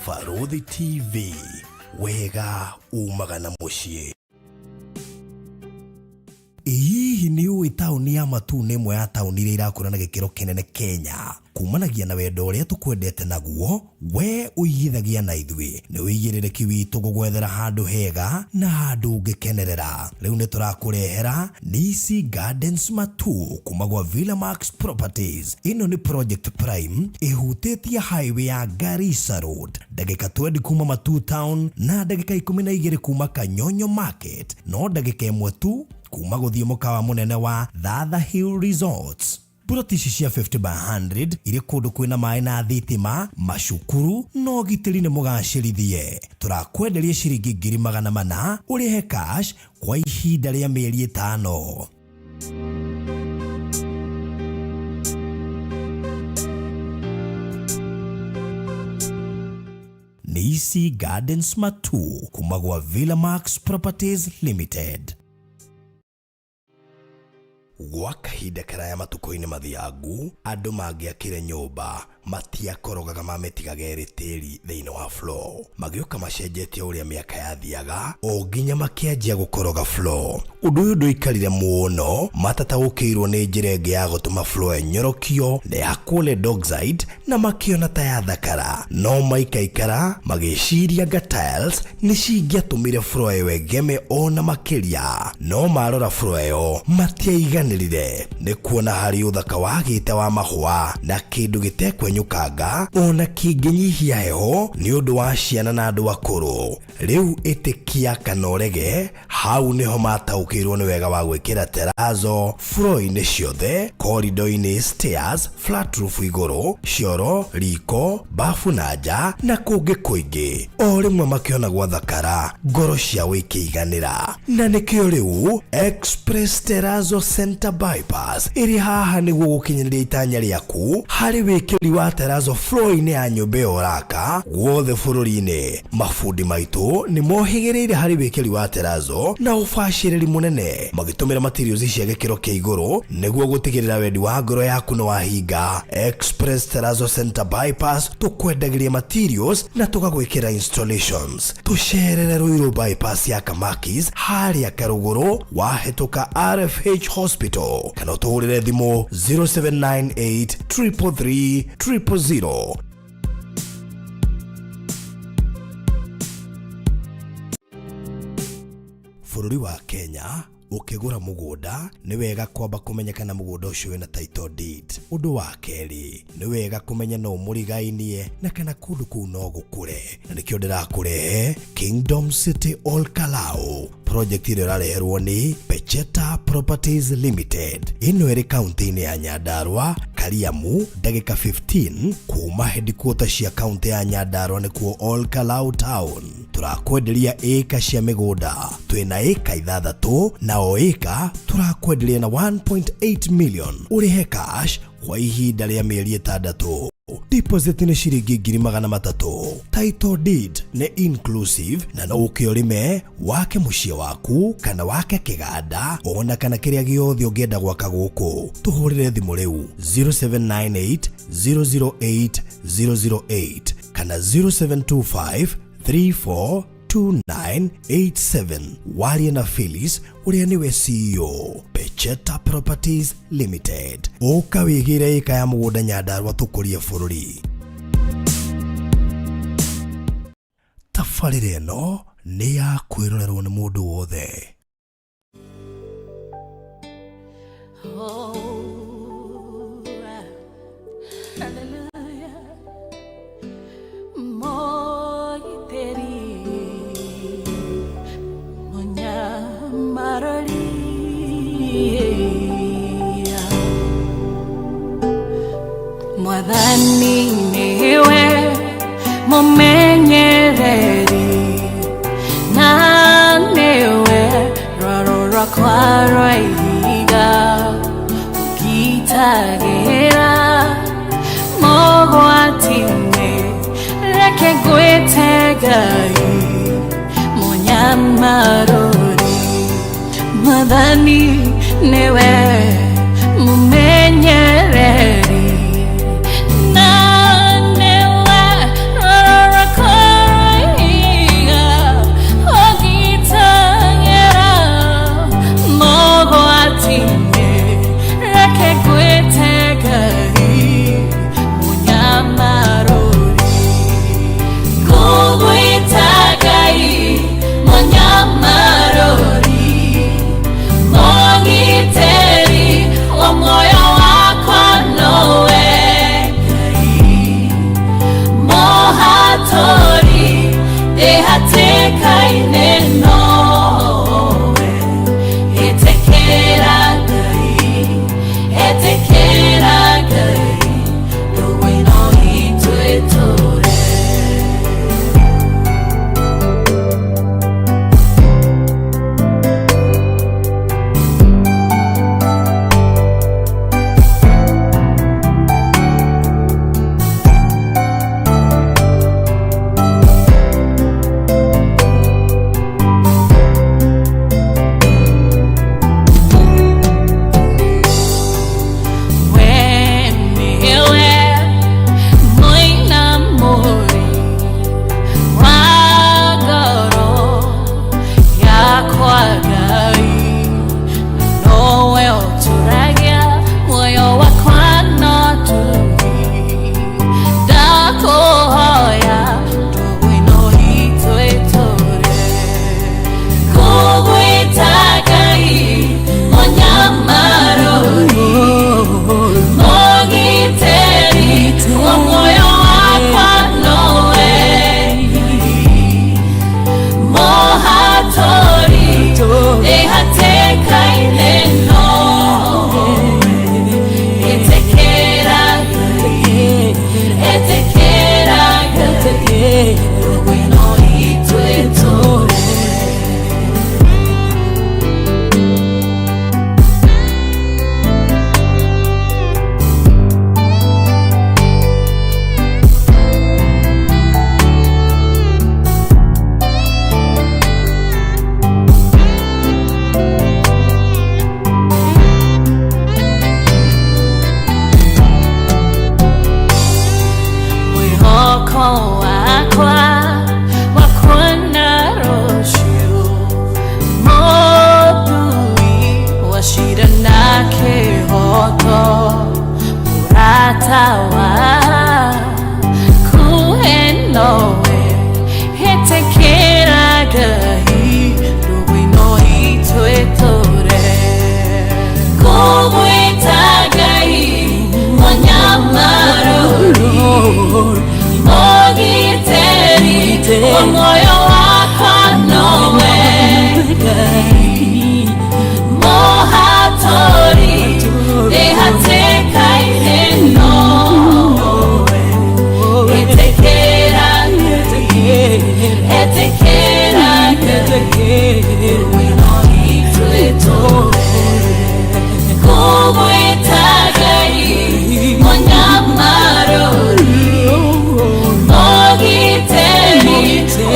Barũthi TV, wega umaga na mũciĩ. Ĩ hihi nĩ ũĩ taũni ya Matuu nĩ ĩmwe ya taũni iria irakũra na gĩkĩro kĩnene Kenya? Kumanagia na wendo ũrĩa tũkwendete naguo, we ũigithagia na ithuĩ. Nĩ ũigĩrĩrĩki witũ gũgwethera handũ hega na handũ ũngĩkenerera. Rĩu nĩ tũrakũrehera Nisi Gardens Matuu kuma gwa Villa Max Properties. Ĩno nĩ project prime ĩhutĩtie highway ya Garissa Road, ndagĩka 20 kuma Matuu Town na ndagĩka 12 kuma Kanyonyo Market, no ndagĩka ĩmwe tu kuma gũthiĩ mũkawa mũnene wa Thatha Hill Resorts. Mburoti ici cia 50 by 100 irĩ kũndũ kwĩna maĩ na thitima, macukuru na ũgitĩri nĩ mũgacĩrithie. Tũrakwenderia ciringi 400,000 ũrĩhe cash kwa ihinda rĩa mĩeri 5. Nisi Gardens Matuu kuma gwa Villa Max Properties Limited. Gwa kahinda karaya matukũ-inĩ mathiangu, andũ mangĩakire nyũmba matiakorogaga mamĩtigaga ĩrĩ tĩri thĩinĩ wa floor. Magĩũka macenjetie ũrĩa mĩaka yathiaga o nginya makĩanjia gũkoroga floor. Ũndũ ũyũ ndũikarire mũno, matataũkĩirwo nĩ njĩra ĩngĩ ya gũtũma floor ĩnyorokio na ĩhakwo lead oxide na makĩona ta yathakara. No maikaikara magĩciria anga tiles nĩ cingĩatũmire floor ĩyo ĩgeme ona makĩria. No marora floor ĩyo matiaiganĩrire nĩ kuona harĩ ũthaka wagĩte wa mahũa na kĩndũ gĩtekwenyũkanga ona kĩngĩnyihia heho nĩ ũndũ wa ciana na andũ akũrũ. Rĩu ĩtĩkia kana ũrege, hau nĩho mataũkĩirwo nĩ wega wa gwĩkĩra terrazzo floor-inĩ ciothe, corridor-inĩ, stairs, flat roof igũrũ, cioro, riko, bafu na nja na kũngĩ kũingĩ. O rĩmwe makĩona gwathakara, ngoro ciao ikĩiganĩra. Na nĩkĩo rĩu Express Terrazzo Center Bypass ĩrĩ haha nĩguo gũkinyanĩria itanya rĩaku harĩ wĩkĩri wa terrazzo floor-inĩ ya nyũmba ĩyo ũraka guothe bũrũri-inĩ. Mabundi maitũ nĩ mohĩgĩrĩire harĩ wĩkĩri wa terrazzo na ũbacĩrĩri mũnene magĩtũmĩra materials cia gĩkĩro kĩa igũrũ nĩguo gũtigĩrĩra wendi wa ngoro yaku nĩ wahinga. Express Terrazzo Center Bypass tũkwendagĩria materials na tũgagwĩkĩra installations. Tũcerere Ruiru Bypass ya Kamakis harĩa Karũgũrũ wahĩtũka RFH Hospital kana ũtũhũrĩre thimũ 0798 333 000. Bũrũri wa Kenya ũkĩgũra mũgũnda nĩ wega kwamba kũmenya kana mũgũnda ũcio wĩna title deed. Ũndũ wa kerĩ nĩ wega kũmenya no mũrigainie na kana kũndũ kũu no gũkũre, na nĩkĩo ndĩrakũrehe Kingdom City Ol Kalou project ĩrĩa ĩrareherwo nĩ Pecheta Properties Limited. Ĩno ĩrĩ kaunti-inĩ ya Nyandarua, Kariamu, ndagĩka 15 kuma headquarter cia kaunti ya Nyandarua nĩkuo Ol Kalou Town. Tũrakwenderia ĩka cia mĩgũnda, twĩna ĩka 6 na o ĩka tũrakwenderia na 1.8 million ũrĩhe cash kwa ihinda rĩa mĩeri 6. Deposit nĩ ciringi 300,000. Title deed nĩ inclusive na no ũke ũrĩme wake mũciĩ waku kana wake kĩganda ona kana kĩrĩa gĩothe ũngĩenda gwaka gũkũ. Tũhũrĩre thimũ rĩu 0798 008 008 kana 0725 342987. Warie na Phyllis ũrĩa nĩwe CEO Pecheta Properties Limited. Ũka wĩgĩre ĩka ya mũgũnda Nyandarua tũkũrie bũrũri. Tabarĩra ĩno nĩ ya kwĩrorerwo nĩ mũndũ wothe. Oh, hallelujah. Moiteri, munyamarori. Mwathani niwe mumenyereri na niwe rwaro rwakwa rwa ihiga ũngitagĩra mogwati-inĩ reke ngwĩte Ngai mũnyamarũri. Mwathani niwe mumenyereri na niwe rwaro rwakwa tawa kuhe nowe ĩtĩkĩra Ngai rũgwĩno itwĩtũre kũgwĩta Ngai mũnyamarũri mũgitĩri wa muoyo wakwa nowe mũhatũri ndĩ hatĩka-inĩ nowe ĩtĩkĩra Ngai ĩtĩkĩra Ngai rũgwĩno itwĩtũre kũgwĩta Ngai mũnyamarũri mũgitĩri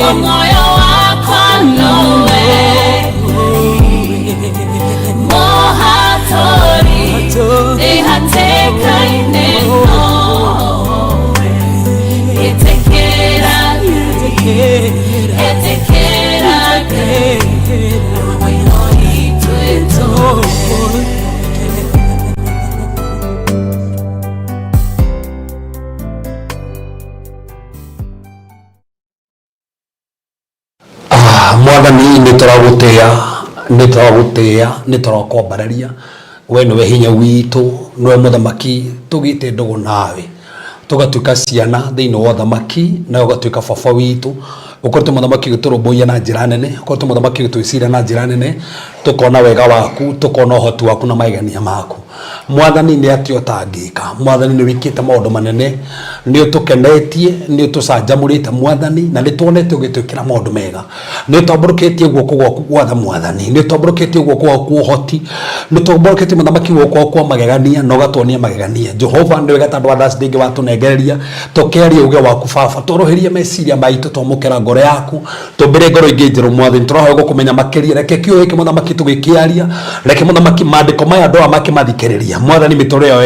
wa muoyo wakwa nowe mũhatũri ndĩ hatĩka-inĩ nowe ĩtĩkĩra Ngai ĩtĩkĩra Ngai rũgwĩno itwĩtũre. Mwathani nä tåragåtä nä tåragåtä nä tårakwambararia we nĩwe hinya witũ nĩwe mũthamaki tũgĩte ndũgũ nawe tũgatuĩka ciana thĩinĩ wa ũthamaki nawe ũgatuĩka baba witũ ũkoretwo mũthamaki ũgĩtũrũmbũiya na njĩra nene ũkoretwo mũthamaki ũgĩtwĩciria na njĩra nene tũkona wega waku tũkona ũhoti waku na magegania maku. Mwathani nĩ atĩ ũtangĩka mwathani nĩ wĩkĩte maũndũ manene nĩ ũtũkenetie nĩ ũtũcanjamũrĩte mwathani na nĩ tuonete ũgĩtwĩkĩra maũndũ mega nĩ ũtambũrũkĩtie guoko gwaku gwatha mwathani nĩ ũtambũrũkĩtie guoko gwaku ũhoti nĩ ũtambũrũkĩtie mũthamaki guoko gwaku kwa magegania na ũgatuonia magegania. Jehova nĩ wega tondũ wa Thursday ĩngĩ watũnengereria tũkĩaria uge waku baba tũrũhĩrie meciria maitũ twamũkĩra ngoro yaku tũmbĩre ngoro ingĩ njerũ mwathani tũrahoya gũkũmenya makĩria reke kiugo gĩkĩ mũthamaki tũgĩkĩaria reke mũthamaki maandĩko maya andũ aya makĩmathikĩrĩria mwathani mĩtũrĩre yao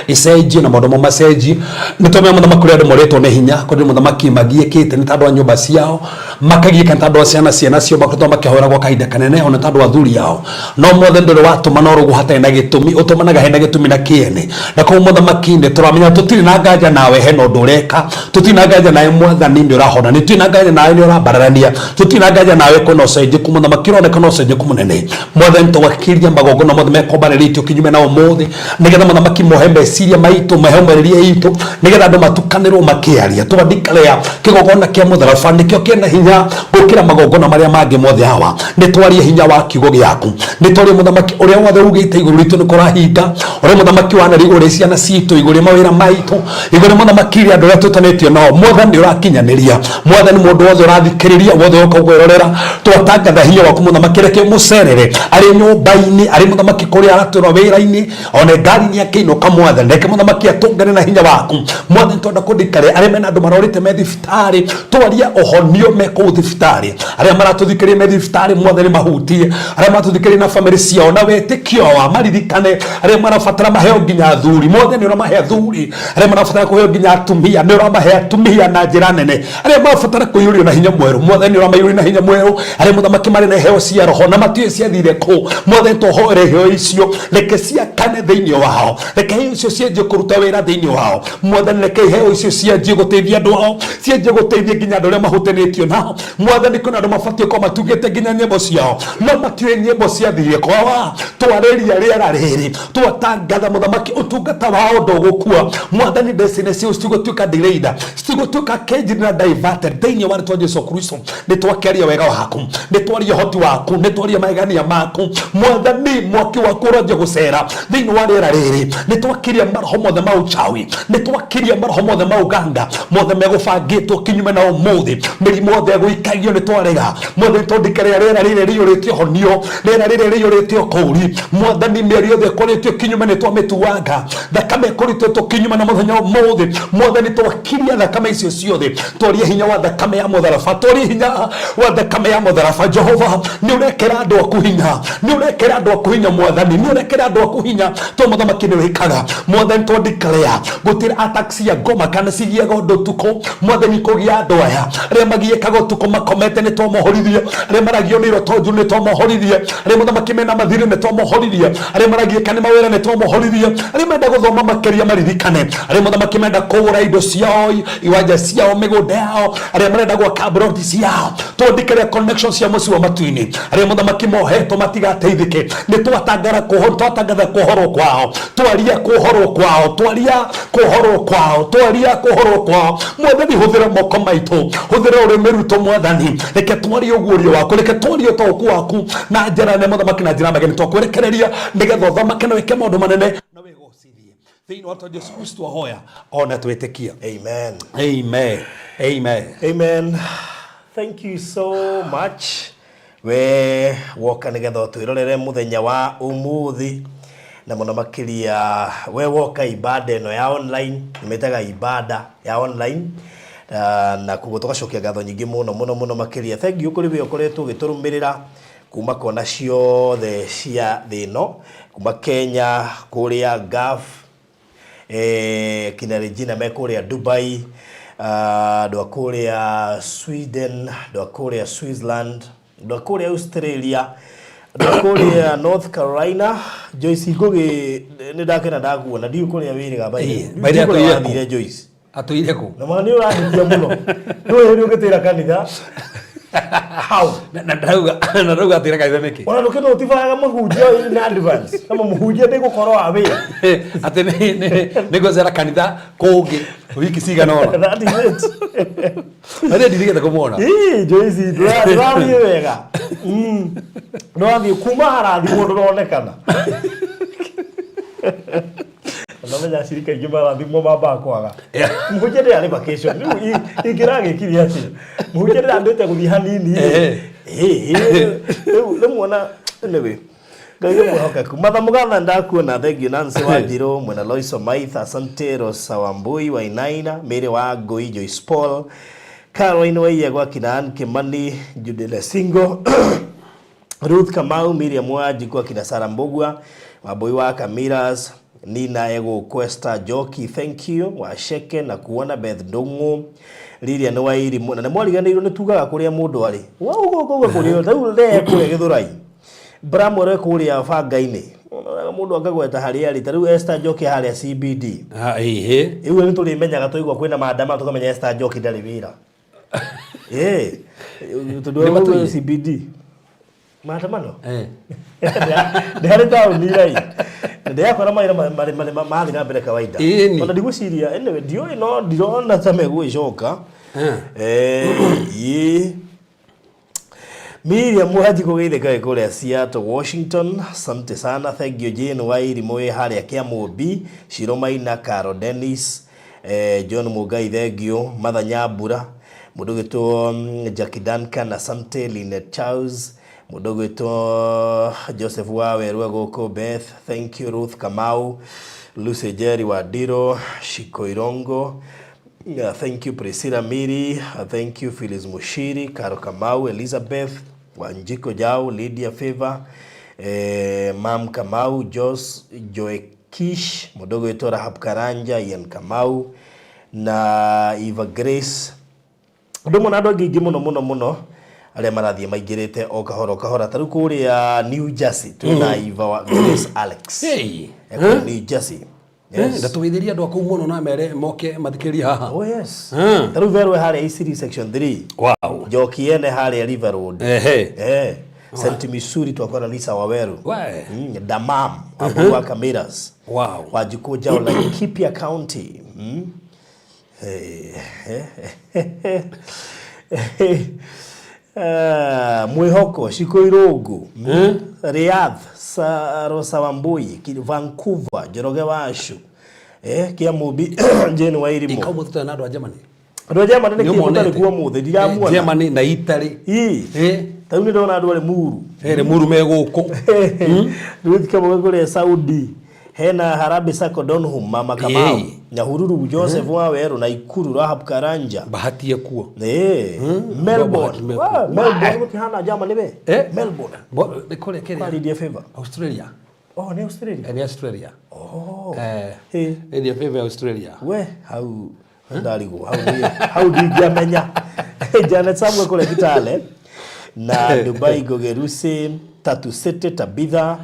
ĩcenjie na maũndũ mao macenjie. Nĩ tũmenya mũthamaki ũrĩa andũ morĩtwo nĩ hinya kũrĩ mũthamaki magiĩkĩte nĩ tondũ wa nyũmba ciao makagiĩka nĩ tondũ wa ciana ciana cio makoretwo makĩhoera gwa kahinda kanene ona tondũ wa athuri ao no mwathani ndũrĩ watũma na ũrũgũ hatarĩ na gĩtũmi ũtũmanaga hena gĩtũmi na kĩene na koguo mũthamaki nĩ tũramenya tũtirĩ na nganja nawe hena ũndũ ũreka tũtirĩ na nganja nawe mwathani nĩ ũrahona nĩ tũtirĩ na nganja nawe nĩ ũrambararania tũtirĩ na nganja nawe kwĩna ũcenjeku mũthamaki ũroneka na ũcenjeku mũnene mwathani tũgakĩria magongona mothe mekombanĩrĩtio kinyume na ũmũthĩ nĩgetha mũthamaki mohe meciria maitũ mahe mĩrĩrie itũ nĩgetha andũ matukanĩrwo makĩaria twandikarea kĩgongona kĩa mũtharaba nĩkĩo kĩna hinya gũkĩra magongona marĩa mangĩ mothe hawa nĩ twarie hinya wa kiugo gĩaku nĩ twarie mũthamaki ũrĩa wothe ugĩte igũrũ ritũ nĩ kũrahinga ũrĩa mũthamaki wanarĩ igũrũ rĩa ciana citũ igũrũ rĩa mawĩra maitũ igũrũ rĩa mũthamaki rĩa andũ arĩa twĩtanĩtio nao mwathani nĩ ũrakinyanĩria mwathani mũndũ wothe ũrathikĩrĩria wothe ũroka kwĩrorera twatangatha hinya waku mũthamaki reke mũcerere arĩ nyũmba-inĩ arĩ mũthamaki kũrĩa aratũra wĩra-inĩ ona ngari-inĩ akĩinũka mwathani reke mũthamaki atũngane na hinya waku mwathani twenda kũndikare arĩa mena andũ marorĩte me thibitarĩ twarie ũhonio me kũu thibitarĩ arĩa maratũthikĩrĩria me thibitarĩ mwathani mahutie arĩa maratũthikĩrĩria na bamĩrĩ ciao na wĩtĩkio wa maririkane arĩa marabatara maheo nginya athuri mwathani ũramahe athuri arĩa marabatara kũheo nginya atumia nĩ ũramahe atumia na njĩra nene arĩa marabatara kũiyũrio na hinya mwerũ mwathani ũramaiyũria na hinya mwerũ arĩa mũthamaki marĩ na iheo cia roho na matiũĩ ciathire kũ mwathani tũhoere iheo icio reke ciakane thĩinĩ wao reke iheo icio cianjie kũruta wĩra thĩinĩ wao mwathani reke iheo icio cianjie gũteithia andũ ao cianjie gũteithia nginya andũ arĩa mahutanĩtio nao mwathani kwĩna andũ mabatiĩ gũkorwo matugĩte nginya nyĩmbo ciao no matiũĩ nyĩmbo ciathire kwawa twarĩria rĩera rĩrĩ twatangatha mũthamaki ũtungata wao ndũgũkua mwathani destiny ciao citigũtuĩka delayed citigũtuĩka caged na diverted thĩinĩ wa rĩtwa Jesu Kristo nĩ twakĩaria wega waku nĩ twaria ũhoti waku nĩ twaria magegania maku mwathani mwaki waku ũranjia gũcera thĩinĩ wa rĩera rĩrĩ nĩ twakiria maroho mothe ma ũchawi nĩ twakiria maroho mothe ma ũganga mothe megũbangĩtwo kinyume na ũmũthĩ mĩrimũ yothe ĩgũikagio nĩ twarega mwathani twandĩkĩrĩa rĩera rĩrĩ rĩiyũrĩte ũhonio rĩera rĩrĩ rĩiyũrĩte ũkũũri mwathani mĩario yothe ĩkoretio kinyume nĩ twamĩtuanga thakame ĩkoretwo kinyume na mũthenya ũmũthĩ mwathani twakiria thakame icio ciothe twaria hinya wa thakame ya mwathani. Mũtharaba, twarie hinya wa thakame ya mũtharaba. Jehova, nĩ ũrekera andũ aku hinya, nĩ ũrekera andũ aku hinya, Mwathani, nĩ ũrekera andũ aku hinya, to mũthamaki nĩ wĩkaga. Mwathani, twa declare gũtirĩ attacks cia ngoma kana cigiaga ũndũ ũtukũ. Mwathani, kũgia andũ aya arĩa magiĩkaga ũtukũ makomete, nĩ twamohorithie. Arĩa maragio nĩ iroto njũru, nĩ twamohorithie. Arĩa mũthamaki mena mathirĩ, nĩ twamohorithie. Arĩa maragiĩka nĩ mawĩra, nĩ twamohorithie. Arĩa menda gũthoma makĩria maririkane. Arĩa mũthamaki menda kũgũra indo ciao, iwanja ciao, mĩgũnda yao, arĩa marenda gwaka broti ciao, twandĩkĩre connection cia mũciĩ wa matu-inĩ. Arĩa mũthamaki mohetwo matigateithĩke, nĩ twatangara kũhoro, twatangatha kũhorwo kwao, twaria kũhorwo kwao, twaria kũhorwo kwao, twaria kũhorwo kwao. Mwathani, hũthĩra moko maitũ, hũthĩra ũrĩmĩ rwitũ. Mwathani, reke twarie ũguũrio waku, reke twarie ũtaũku waku na njĩra nene, mũthamaki, na njĩra mageni. Twakwerekereria nĩgetha ũthamake na wĩke maũndũ manene na wĩgocithie thĩinĩ wa Jesu Kristo ahoya ona twĩtĩkia. Amen. Amen, amen. Amen. Thank you so much. We woka nigetha ũtwĩrorere mũthenya wa ũmũthĩ, na mũno makĩria we woka ibada ĩno ya online, nĩmĩtaga ibada ya online. Na koguo tũgacokia ngatho nyingĩ mũno mũno mũno makĩria. Thank you kũrĩ we ũkoretwo ũgĩtũrũmĩrĩra kuma kona ciothe cia thĩ ĩno, kuma Kenya, kũrĩa Gulf, kina Regina me kũrĩa Dubai, andũ a kũrĩa Sweden, andũ a kũrĩa Switzerland, andũ a kũrĩa Australia, andũ a kũrĩa North Carolina. Joyce Ngugi, nĩ ndakena ndakuona, ndiũĩ kũrĩa wĩrĩga by the way. By the way, Ndiũĩ kũrĩa atũire kũ? wathire, Joyce. Atũire kũ? Na mwana nĩ ũrahĩtia mũno, ndũĩ ũrĩa ũngĩtĩra kanitha how. Na ndauga atĩra kanitha nĩkĩ? Ona ndũkĩno ũtibaga mũhunjia in advance kama mũhunjia ndĩgũkorwo awĩ. Atĩ nĩ ngũcera kanitha kũngĩ wiki cigana ũna. That is it. Marĩa ndirigĩte kũmuona. Ĩĩ, Joyce, ndũrathiĩ wega. Ndũrathiĩ kuma harathimwo, ndũronekana. Namenya acirika aingĩ marathimwo mambaga kwaga. Mũhunjia ndĩrarĩ vacation. Rĩu ingĩragĩkire atĩa? Mũhunjia ndĩrambĩte gũthiĩ hanini. Ĩĩ, rĩu rĩmwe ona anyway. Ngai nĩ mwĩhokeku. Matha Mũgatha, ndakuona, thank you. Nancy Wanjirũ, mwena Loiso Maitha, asante. Rosa Wambui Wainaina, Mary wa Ngui, Joyce Paul, Caroline Waiyegwa, Kinan Kimani, Judy Lesingo, Ruth Kamau, Miriam Wanjiku, akina Sara Mbugua, Wambui wa Kamiras, Nina Ego Questa Joki, thank you. Washeke na kuona Beth Ndung'u, Lilian Wairimu, na nĩ mwariganĩirwo nĩ tugaga kũrĩa mũndũ arĩ. Wauga ũkauga kũrĩa, rĩu le kũrĩa Gĩthũrai. Bramwell kũrĩa banga-inĩ. Ũnoraga mũndũ akagweta harĩa arĩ, ta rĩu Esther Njoki harĩa CBD. Ah, ĩhĩ. Rĩu nĩ tũrĩmenyaga twaigua kwĩna maandamano, tũkamenya Esther Njoki ndarĩ wĩra. Ĩĩ. Tondũ Nĩ matũire? CBD. Maandamano? Eh. Ndĩ harĩ taũni rai. Ndĩrakora mawĩra mathiĩ na mbere kawaida. Ĩni. Ona ndigwĩciria, anyway, ndiũĩ, no ndirona ta megũgĩcoka. Ĩĩ. Miriam Wanjikũ geithĩka wĩ kũrĩa Seattle, Washington. Asante sana. Thank you Jane Wairimu wĩ harĩa Kĩamũmbi, Shiro Maina, Caro Dennis, John Mũngai, thank you. Martha Nyambura, mũndũ ũgwĩtwo Jackie Duncan, asante. Linet Charles, mũndũ ũgwĩtwo Joseph Wawerũ gũkũ Beth, thank you. Ruth Kamau, Lucy Jerry wa Ndiro, Shiko Irongo, yeah, thank you Priscilla Miri, thank you Phyllis Mushiri, Caro Kamau, Elizabeth Wanjiko Jau, Lydia Favor, Mam Kamau, Jos Joe Kish, mũndũ ũgwĩtwo Rahab Karanja, Ian Kamau na Eva Grace, ũndũ ũmwe na andũ angĩ aingĩ mũno mũno mũno arĩa marathiĩ maingĩrĩte o kahora o kahora. Ta rĩu kũrĩa New Jersey twĩna Eva wa Grace Alex. Hey. Kũrĩa New Jersey. Yes. Ndatũgeithĩria andũ a kũu mũno na mere moke mathikĩrĩrie haha. Oh yes. Ta rĩu Verwe harĩa Isiri section 3. Njoki ene harĩa River Road. St. Missouri twakora Lisa Waweru. We. Damam, Abu wa Kamiras. Wanjikũ Njau, Laikipia County. Ah, Mwĩhoko Shiko Irũngũ, Riyadh, Rosa Wambui, Vancouver, Njoroge Wacu, Kĩamũmbi, Jane Wairimu. Ikaũ mũtũtare na andũ a Germany. Andũ a Germany nĩ Nĩ kĩ mũtarĩ ũmonete? kuo mũthĩ ndiramuona. Germany na Italy. Ii. Ta rĩu nĩ ndona andũ arĩ Muru. Ere Muru me gũkũ. Ruth Kamau kũrĩa Saudi. Hena Harambee Sacco Donhum Mama Kamau. Ĩĩ. Nyahururu Joseph Waweru na Ikuru Rahab Karanja. Bahati ekuo. Ĩĩ. Bahati Melbourne. mekuo. Wa, Melbourne gũtihana Germany we. Eh? Melbourne. Nĩ kũrĩa Kwa kĩrĩa Lydia Favor. Australia. Oh, nĩ Australia. Eh, nĩ Australia. Oh. Eh. Ĩĩ. Lydia Favor Australia. We hau ndarigwo hau niĩ- hau ndingĩamenya. Janet Samuel kũrĩa Kitale na Dubai Gogerusi, Tatu City Tabitha,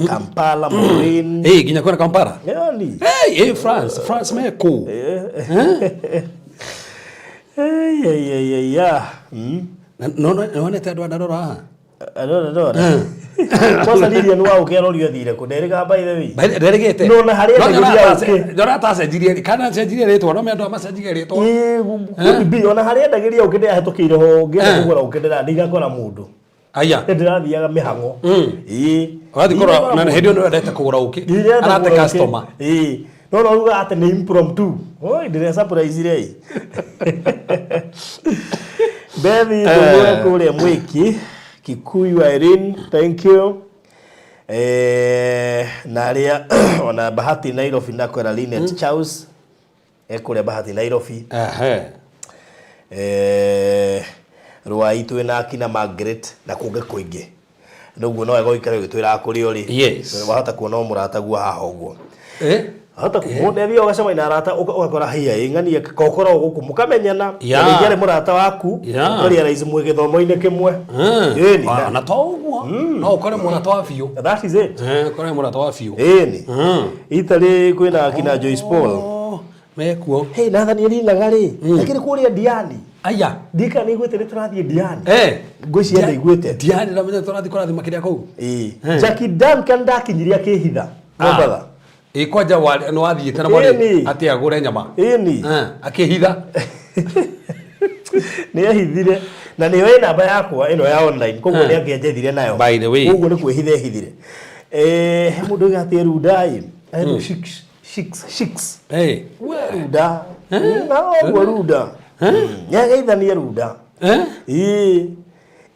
Kampala Maureen. Eh, nginya kwĩna Kampala. Yaani. Hey, eh, France, France mekũ. Ei, ei, ei, ei, ya. No no nĩwonete andũ andarora haha? Arora rora. Kwanza Lilian wa ũkĩ arorio athire kũ nderĩga by the way. Nderĩgĩte. No, na harĩa endagĩria ũkĩ. Ndona atacenjirie kana acenjirie rĩtwa no me andũ amacenjirie rĩtwa. Ĩĩ, could be ona harĩa endagĩria ũkĩ ndĩrahĩtũkĩire ho ngĩenda kũgũra ũkĩ ndĩra ndinakora mũndũ. Aya. Ndĩrathiaga mĩhang'o. Ĩĩ. Ũrathiĩ kũrora na hĩndĩ ĩyo nĩwendete kũgũra ũkĩ. Ndĩrenda Arate kũgũra ũkĩ. customer. Ĩĩ. No no uga atĩ nĩ impromptu. Oi, ndĩre surprise rĩ. Bethi ndũgũre kũrĩa mwĩki. Kikuyu Irene, thank you. Eh, na arĩa ona Bahati Nairobi nakwĩra Linet Charles ekũrĩa Bahati Nairobi. Ehe. Eh, Rwai twĩna akina Margaret na kũngĩ kũingĩ rĩu no wega ũikare ũgĩtwĩraga kũrĩa ũrĩ. Yes. Wahota kuona o mũrataguo haha ũguo. Eh? Hota mũndũ athiaga ũgacemania na arata ũgakora hiya ĩ ng'ania kokora gũkũ mũkamenyana. Yeah. Na rĩngĩ arĩ mũrata waku Yeah. ũkarealize mwĩ gĩthomo-inĩ kĩmwe. Ĩni, Na to ũguo no ũkore mũrata wa biũ. that is it. Eh, ũkore mũrata wa biũ. Ĩni. Italy kwĩna akina Joyce Paul. Oh, mekuo. Hey, Nathaniel Inaga rĩ, akĩrĩ kũrĩa Diani. Aya. Ndika nĩ iguĩte nĩ tũrathiĩ Diani. Eh. Ngwĩciria ndaiguĩte. Diani ndamenya tũrathiĩ kũrathima kĩrĩa kũu. Ĩĩ. Jackie Duncan ndakinyirie akĩhitha. Mombatha. Ĩ kwanja nĩ wathiĩte na mwarĩ Ĩni. atĩ agũre nyama. Ĩni. Eh, akĩhitha. Nĩ ehithire na nĩyo ĩ namba yakwa ĩno ya online koguo nĩ angĩanjethire nayo. By the way. Koguo nĩ kwĩhitha ehithire. Eh, he mũndũ uga atĩ Runda ĩ. Etwo six six six. Eh. We Runda. Na ũguo Runda. Nĩageithanie Runda. Eh? Ĩĩ.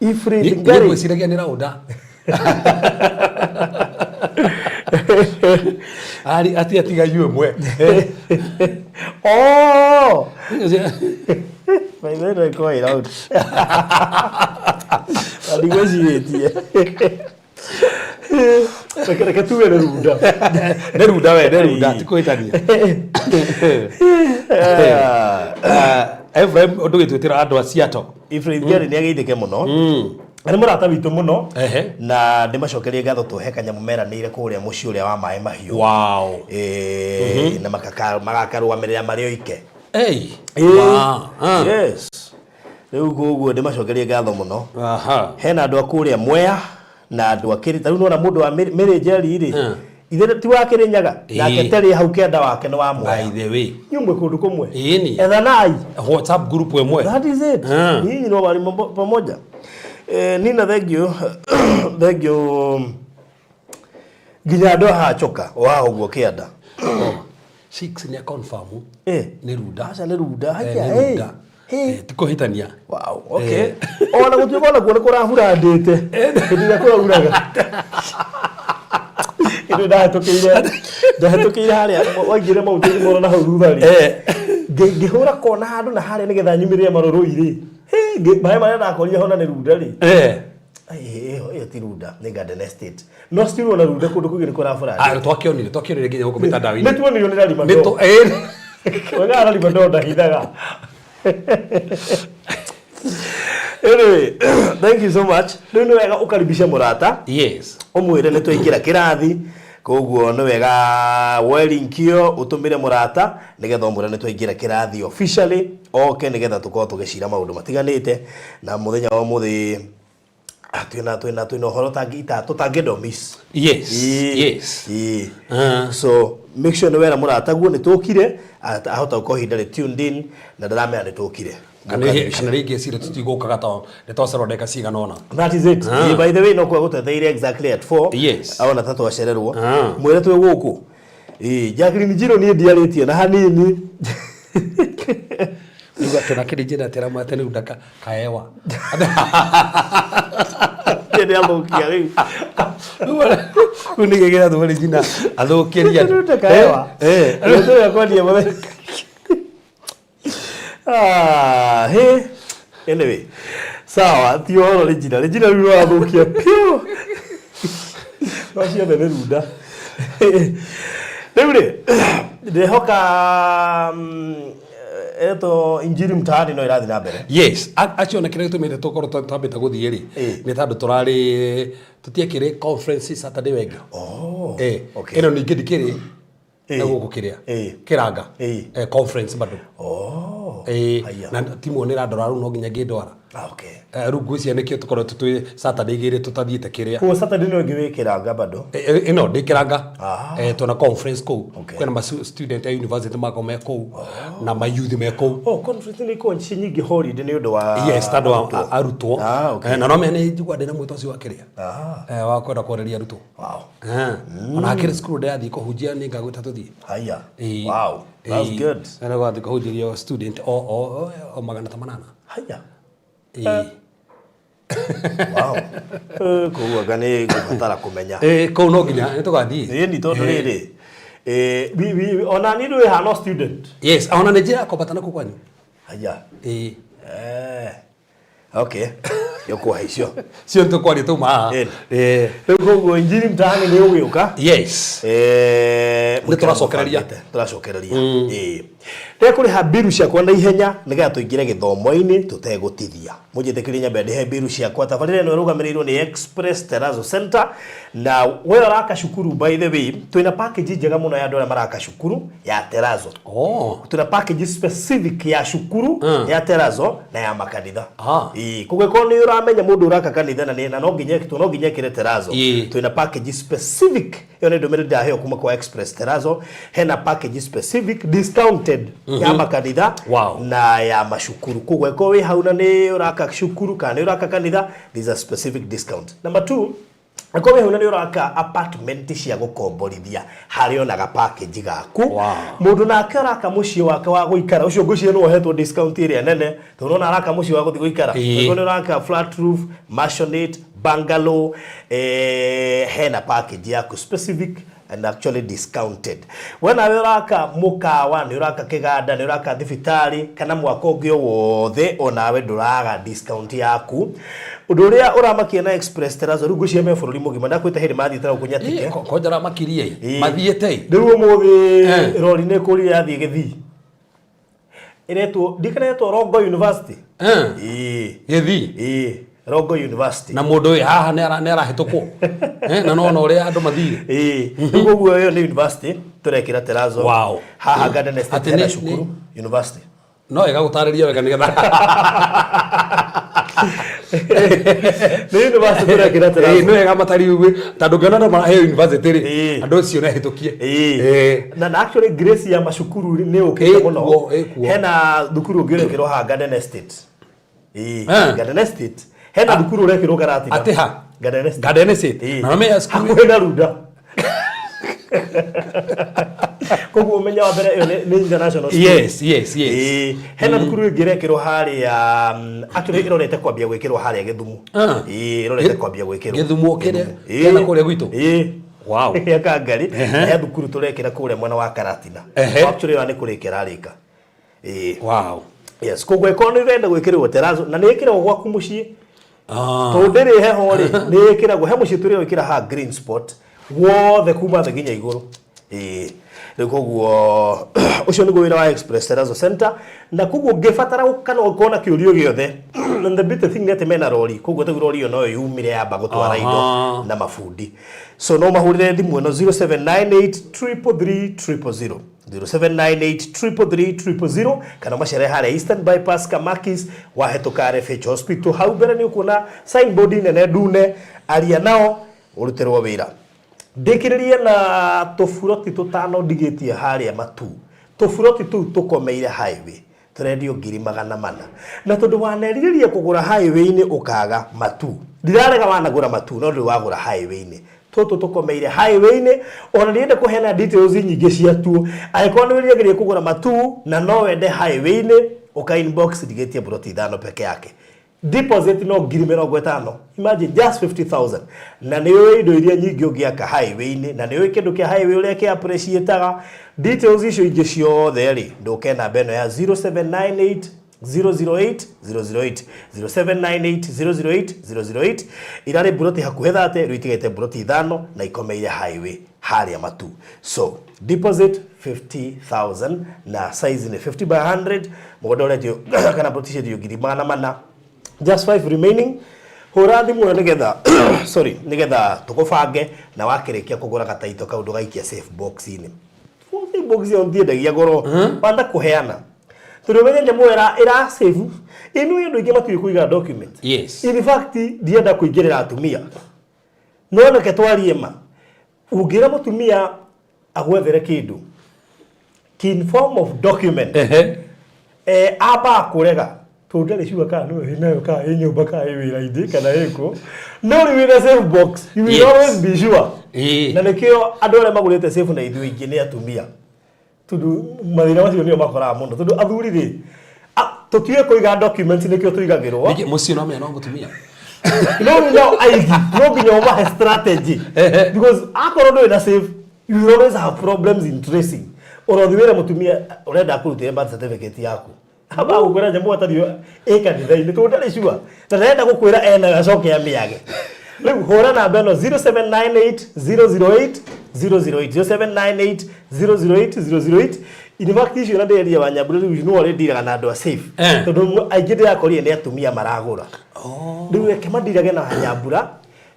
Ifrit Nĩ Ngari. ngwĩciragia nĩ raunda. Ari ati atiga yu ĩmwe. Eh. Oh! By the way, call it out. Na ndigwĩcirĩtie. Reke reke tuge nĩ Runda. Nĩ runda we, nĩ runda, ti kũhĩtania. Ephraim ndũgĩtwĩtĩra andũ a Seattle. Ifrit Ngari nĩ ageithĩke mũno. Na nĩ mũrata witũ mũno. Ehe. Na ndĩmacokerie ngatho tũhe kanyamũ meranĩire kũrĩa mũciĩ ũrĩa wa maĩ mahiũ. Wow. Ĩĩ, na magakarũgamĩrĩra marĩ oike. Hey. Ĩĩ. Wow. Ah. Yes. Rĩu koguo ndĩmacokerie ngatho mũno. Aha. Hena andũ a kũrĩa Mwea na andũ a Kĩrĩ, ta rĩu nĩwona mũndũ wa Mĩrĩ Njeri rĩ, ithe ti wa Kĩrĩnyaga, nake Ĩĩ. Terĩ hau kĩanda wake nĩ wa Mwea. By the way. Inyuĩ mwĩ kũndũ kũmwe. Ĩni. Ethanai. WhatsApp group ĩmwe. That is it. Nyinyi no wali pamoja. Eh, Nina thank you. Thank you. Nginya andũ a hachoka wa ũguo kĩanda. Six nĩ confirm. Eh. Nĩ runda. Aca nĩ runda. Eh, Haya, nĩ eh. runda. Eh. Eh, ti kũhĩtania. Wow, okay. Ona gũtuĩka ona kuo nĩ kũrahurandĩte. Hĩndĩ ĩrĩa kũrauraga. Hĩndĩ ndahĩtũkĩire ndahĩtũkĩire harĩa waingĩre mountain moro na hau thutha rĩ. Eh. Ngĩhũra kona handũ na harĩa nĩgetha nyumĩrĩre marũrũ-rĩ. Maĩ marĩa ndakorire hona nĩ runda rĩ. Eh. Ai, ĩyo ĩyo ti runda nĩ Garden Estate. No still ona runda kũndũ kũngĩ nĩ kũraburandĩte. Ah, twakĩonire twakĩonire nginya gũkũ mĩtandao-inĩ. Nĩ tuonirio nĩ Rarima Nĩ Ndoo. tũ- eh. Wega Rarima Ndoo ndahithaga. Anyway, thank you so much. Rĩu nĩ wega ũkaribishe mũrata. Yes. Ũmwĩre nĩ twaingĩra kĩrathi koguo nĩ wega woe link ĩyo ũtũmĩre mũrata nĩgetha ũmwĩre nĩ twaingĩra kĩrathi officially oke nĩgetha tũkorwo tũgĩcira maũndũ matiganĩte na mũthenya wa ũmũthĩ twĩna twĩna twĩna ũhoro tũtangĩenda miss. Yes. Ĩĩ, Yes. ĩĩ. Ah. So make sure nĩ wera mũrataguo nĩ tũkire ahota gũkorwo ihinda rĩ tuned in na ndaramenya nĩ tũkire. Kana rĩngĩ ecire tũtigũkaga to nĩ twacererwo ndagĩka cigana ũna. That is it. Ah. By the way no kwa gũtetheire exactly at 4. Yes. Ona ta twacererwo. Ah. Mwĩre twĩ gũkũ. Ĩĩ, Jacqueline Njirũ niĩ ndiarĩtie na hanini. Rĩu atĩ na kĩrĩ njĩra atĩ aramwĩra atĩ rĩu ndaka kaewa. Nĩ athũkia rĩu. Rĩu nĩ gĩkĩra tũma Regina athũkĩria andũ. Rute kahewa. Eh, eh. Rute kwendia mũthenya. Ah, he. Anyway. Sawa, ti ũhoro Regina. Regina rĩu ũrathũkia piũ. No ciothe nĩ runda. Rĩu rĩ, ndĩhoka etwo Injiri Mtaani no ĩrathiĩ na mbere. Yes, acio na kĩrĩa gĩtũmĩte tũkorwo twambĩte gũthiĩ rĩ, nĩ tondũ tũrarĩ tũtiekĩrĩ conference Saturday wenge. Oh, Eh, okay. ĩno ningĩ ndikĩrĩ Eh. na gũkũ kĩrĩa Eh. kĩranga Eh. Eh, conference bado. Oh. Eh, Haya. na timu nĩ ĩrandora rĩu no nginya ngĩndwara. Ah, okay. Eh, rĩu ngwĩciria nĩkĩo tũkoretwo twĩ Saturday igĩrĩ tũtathiĩte kĩrĩa. Koguo Saturday no ĩngĩ wĩkĩranga bado. Eh, eh, ĩno ndĩ kĩranga. Ah. Eh, twĩna conference kũu. Okay. Kwĩna ma student a university makoragwo me kũu na ma youth me kũu. Oh, conference nĩ ikoragwo ci nyingĩ holiday nĩ ũndũ wa Yes, tondũ wa arutwo. Ah, okay. Eh, na no mene njigua ndĩna mwĩto ũcio wa kĩrĩa. Ah. Eh, wa kwenda kwarĩria arutwo. Wow. Eh, ona hakĩrĩ cukuru ndĩrathiĩ kũhunjia nĩ ngagwĩta tũthiĩ. Haya. Ĩĩ. Wow. That's Ĩĩ. good. Na nĩ gwathiĩ kũhunjĩria student o magana ta manana. Haya. Ĩĩ. Wow. Eh, koguo anga nĩ ngũbatara kũmenya. Ĩĩ, kũu no nginya nĩ tũgathiĩ. Ĩĩ ni tondũ rĩrĩ. Eh, ona niĩ ndũĩ hana student. Yes, ona nĩ njĩra ya kwambata na kũu kwanyu. Haya. Ĩĩ. Eh. Okay. Yũkũhe icio. Cio nĩ tũkwaria tuma haha. Ĩĩ. Ĩĩ. Rĩu koguo Injiri Mtaani nĩ ũgĩũka. Yes. Eh, Nĩ tũracokereria. Tũracokereria. Ĩĩ. Ndekũrĩha mbiru ciakwa na ihenya nĩgetha tũingĩre gĩthomo-inĩ tũtegũtithia. Mũnjĩtĩkĩrie nyambe ndĩhe mbiru ciakwa. Tabarĩra ĩno ĩrũgamĩrĩirwo nĩ Express Terrazzo Center na we ũraka cukuru, by the way, twĩna package njega mũno ya andũ arĩa maraka cukuru ya Terrazzo. Oh. Twĩna package specific ya cukuru ya Terrazzo na ya makanitha. Ah. Ĩĩ, kũngĩkorwo nĩ ũramenya mũndũ ũraka kanitha na nĩ- na no nginya no nginya ekĩre Terrazzo. Ĩĩ. Twĩna package specific ĩyo nĩ ndũmĩrĩri ndaheo kuma kwa Express Terrazzo, hena package specific discounted ya makanitha Wow. na ya macukuru. Koguo ĩkorwo wĩ hau na nĩ ũraka cukuru kana nĩ ũraka kanitha, there's a specific discount. Number two, akorwo wĩ hau na nĩ ũraka apartment cia gũkomborithia harĩ ona ga package gaku. Wow. Mũndũ nake ũraka mũciĩ wake wa gũikara, ũcio ngwĩciria nĩwe ũhetwo discount ĩrĩa nene tondũ nona araka mũciĩ wa gũthiĩ gũikara. Ĩĩ. Angĩkorwo nĩ ũraka flat roof, maisonette, bungalow, hena package yaku specific and actually discounted. We nawe ũraka mũkawa, nĩ ũraka kĩganda, nĩ ũraka thibitarĩ kana mwako ũngĩ o wothe, onawe ndũraga discount yaku. Ũndũ ũrĩa ũramakia na Express Terrazzo, rĩu ngwĩciria me bũrũri mũgima, ndakwĩte hĩndĩ mathiĩte na gũkũ Nyatike. Ĩĩ, konja ramakirie Ĩĩ. mathiĩte ĩ. Rĩu ũmũthĩ Eh. rori nĩ kũrire yathiĩ Gĩthii. Ĩretwo, ndikana ĩretwo Rongo University. Eh. Ĩĩ. Gĩthii. Ĩĩ, Rongo University. Na mũndũ ũyũ haha nĩ arahĩtũkwo. Eh, na nona ũrĩa andũ mathire. Ĩĩ, rĩu koguo ĩyo nĩ university tũrekĩra Terrazzo. Wow. Haha Garden Estate Atĩ hena cukuru university. No wega gũtarĩria wega nĩgetha Nĩ university tũrekĩra Ĩĩ, Terrazzo. nĩ wega matari ũguo tondũ ũngĩona andũ maraheo university rĩ Ĩĩ. andũ acio nĩ ahĩtũkie. Ĩĩ. Ĩĩ. Na actually grace ya macukuru nĩ ũkĩte Ĩkuo, mũno. ĩkuo. Hena thukuru ũngĩ ũrekĩrwo haha Garden Estate. Ĩĩ, Eh. Garden Estate. Hena thukuru ũrekĩrwo Karatina. Atĩ ha? Garden Estate. Garden Estate. Ĩĩ. Na nomenya cukuru Hakuhĩ na Runda. Koguo ũmenya wa mbere ĩyo nĩ international school. Yes, yes, yes. Ĩĩ, hena thukuru ĩngĩ ĩrekĩrwo harĩa actually ĩrorete kwambia gwĩkĩrwo harĩa Gĩthumo. Ah. Ĩĩ, ĩrorete kwambia gwĩkĩrwo. Gĩthumo kĩrĩa Gĩthumo. kĩna kũrĩa gwitũ? Ĩĩ. Wow. Ya Kangari. Ehe. He thukuru tũrekĩra kũrĩa mwena wa Karatina. Ehe. Actually ĩyo nĩ kũrĩka ĩrarĩka. Ĩĩ. Wow. Yes, koguo ĩkorwo nĩ ũrenda gwĩkĩrwo terrazzo na nĩ ĩkĩragwo gwaku mũciĩ. Ah. Tondũ ndĩrĩ heho rĩ, nĩ ĩkĩragwo he mũciĩ tũrĩa wĩkĩra haha green spot wothe kuma thĩ nginya igũrũ. Ĩĩ. Rĩu koguo ũcio nĩguo wĩra wa Express Terrazzo Center na koguo ũngĩbatara kana ũkorwo na kĩũria gĩothe, and the beauty thing nĩ atĩ mena rori, koguo ta rori ĩyo no yumire yamba gũtwara indo Aha. na mabundi. So no mahũrĩre thimũ ĩno 0798 333 000, 0798 333 000, kana macere harĩa Eastern Bypass Kamakis, wahĩtũka RFH Hospital hau mbere nĩ ũkuona signboard nene ndune, aria nao ũrutĩrwo wĩra. Ndĩkĩrĩrie na tũburoti tũtano ndigĩtie harĩa Matu. Tũburoti tũu tũkomeire highway tũrendio 400,000, na tondũ wanerirĩria kũgũra highway-inĩ ũkaga Matu, ndirarega wanagũra Matu no ndũrĩ wagũra highway-inĩ. Tũtũ tũkomeire highway-inĩ, ona ndienda kũheana details nyingĩ ciatuo. Angĩkorwo nĩ wĩriragĩria kũgũra Matu na no wende highway-inĩ, ũka inbox, ndigĩtie buroti 5 peke yake. Deposit no 50,000. Imagine just 50,000. Na nĩ ũĩ indo iria nyingĩ ũngĩaka highway-inĩ, na nĩ ũĩ kĩndũ kĩa highway ũrĩa kĩ appreciate-aga. Details icio ingĩ ciothe rĩ, ndũke namba ĩno ya 0798 008 008 0798 008 008. Irarĩ mburoti hakuhĩ 30, rĩu itigĩte mburoti ithano na ikomeire highway harĩa Matu. So deposit 50,000 na size nĩ 50 by 100. Mũgũnda ũrendio kana mburoti ciendio 400,000. Just 5 remaining. Hũra thimũ ĩyo nĩgetha, sorry, nĩgetha tũgũbange, na wakĩrĩkia kũgũra gataito kau ndũgaikia safe box-inĩ. Safe box ĩyo ndiendagia goro, wanda kũheana tondũ ũmenye nyamũ ĩyo ĩra save ĩno. Andũ aingĩ matiũĩ kũiga document. In fact, ndienda kũingĩrĩra atumia, no reke twarie ma. Ũngĩra mũtumia agwethere kĩndũ in form of document, amba kũrega tondũ ndarĩ sure kana nĩwe wĩnayo, kana ĩ nyũmba, kana ĩ wĩra-inĩ, kana ĩ kũ. No rĩu wĩna safe box, you will always be sure. Na nĩkĩo andũ arĩa magũrĩte safe na ithuĩ aingĩ nĩ atumia, tondũ mathĩna macio nĩo makoraga mũno, tondũ athuri rĩ, tũtiũĩ kũiga documents, nĩkĩo tũigagĩrwo. Ningĩ mũciĩ no menya no mũtumia. No rĩu nao aigi no nginya ũmahe strategy, because akorwo ndũrĩ na safe, you will always have problems in tracing. Ũrothi wĩre mũtumia ũrenda kũrutĩre birth certificate yaku, amba gũkwĩra nyamũ atarĩ ĩ kanitha-inĩ, tondũ ndarĩ sure na ndarenda gũkwĩra ena acoke amĩage. Rĩu hũra namba ĩno 0798 008 008, 0798 008 008. In fact, icio na ndĩreria wa Nyambura rĩu nĩwe ũrĩndiraga na andũ a safe, tondũ aingĩ ndĩrakorire nĩ atumia maragũra. Rĩu reke mandirage na Nyambura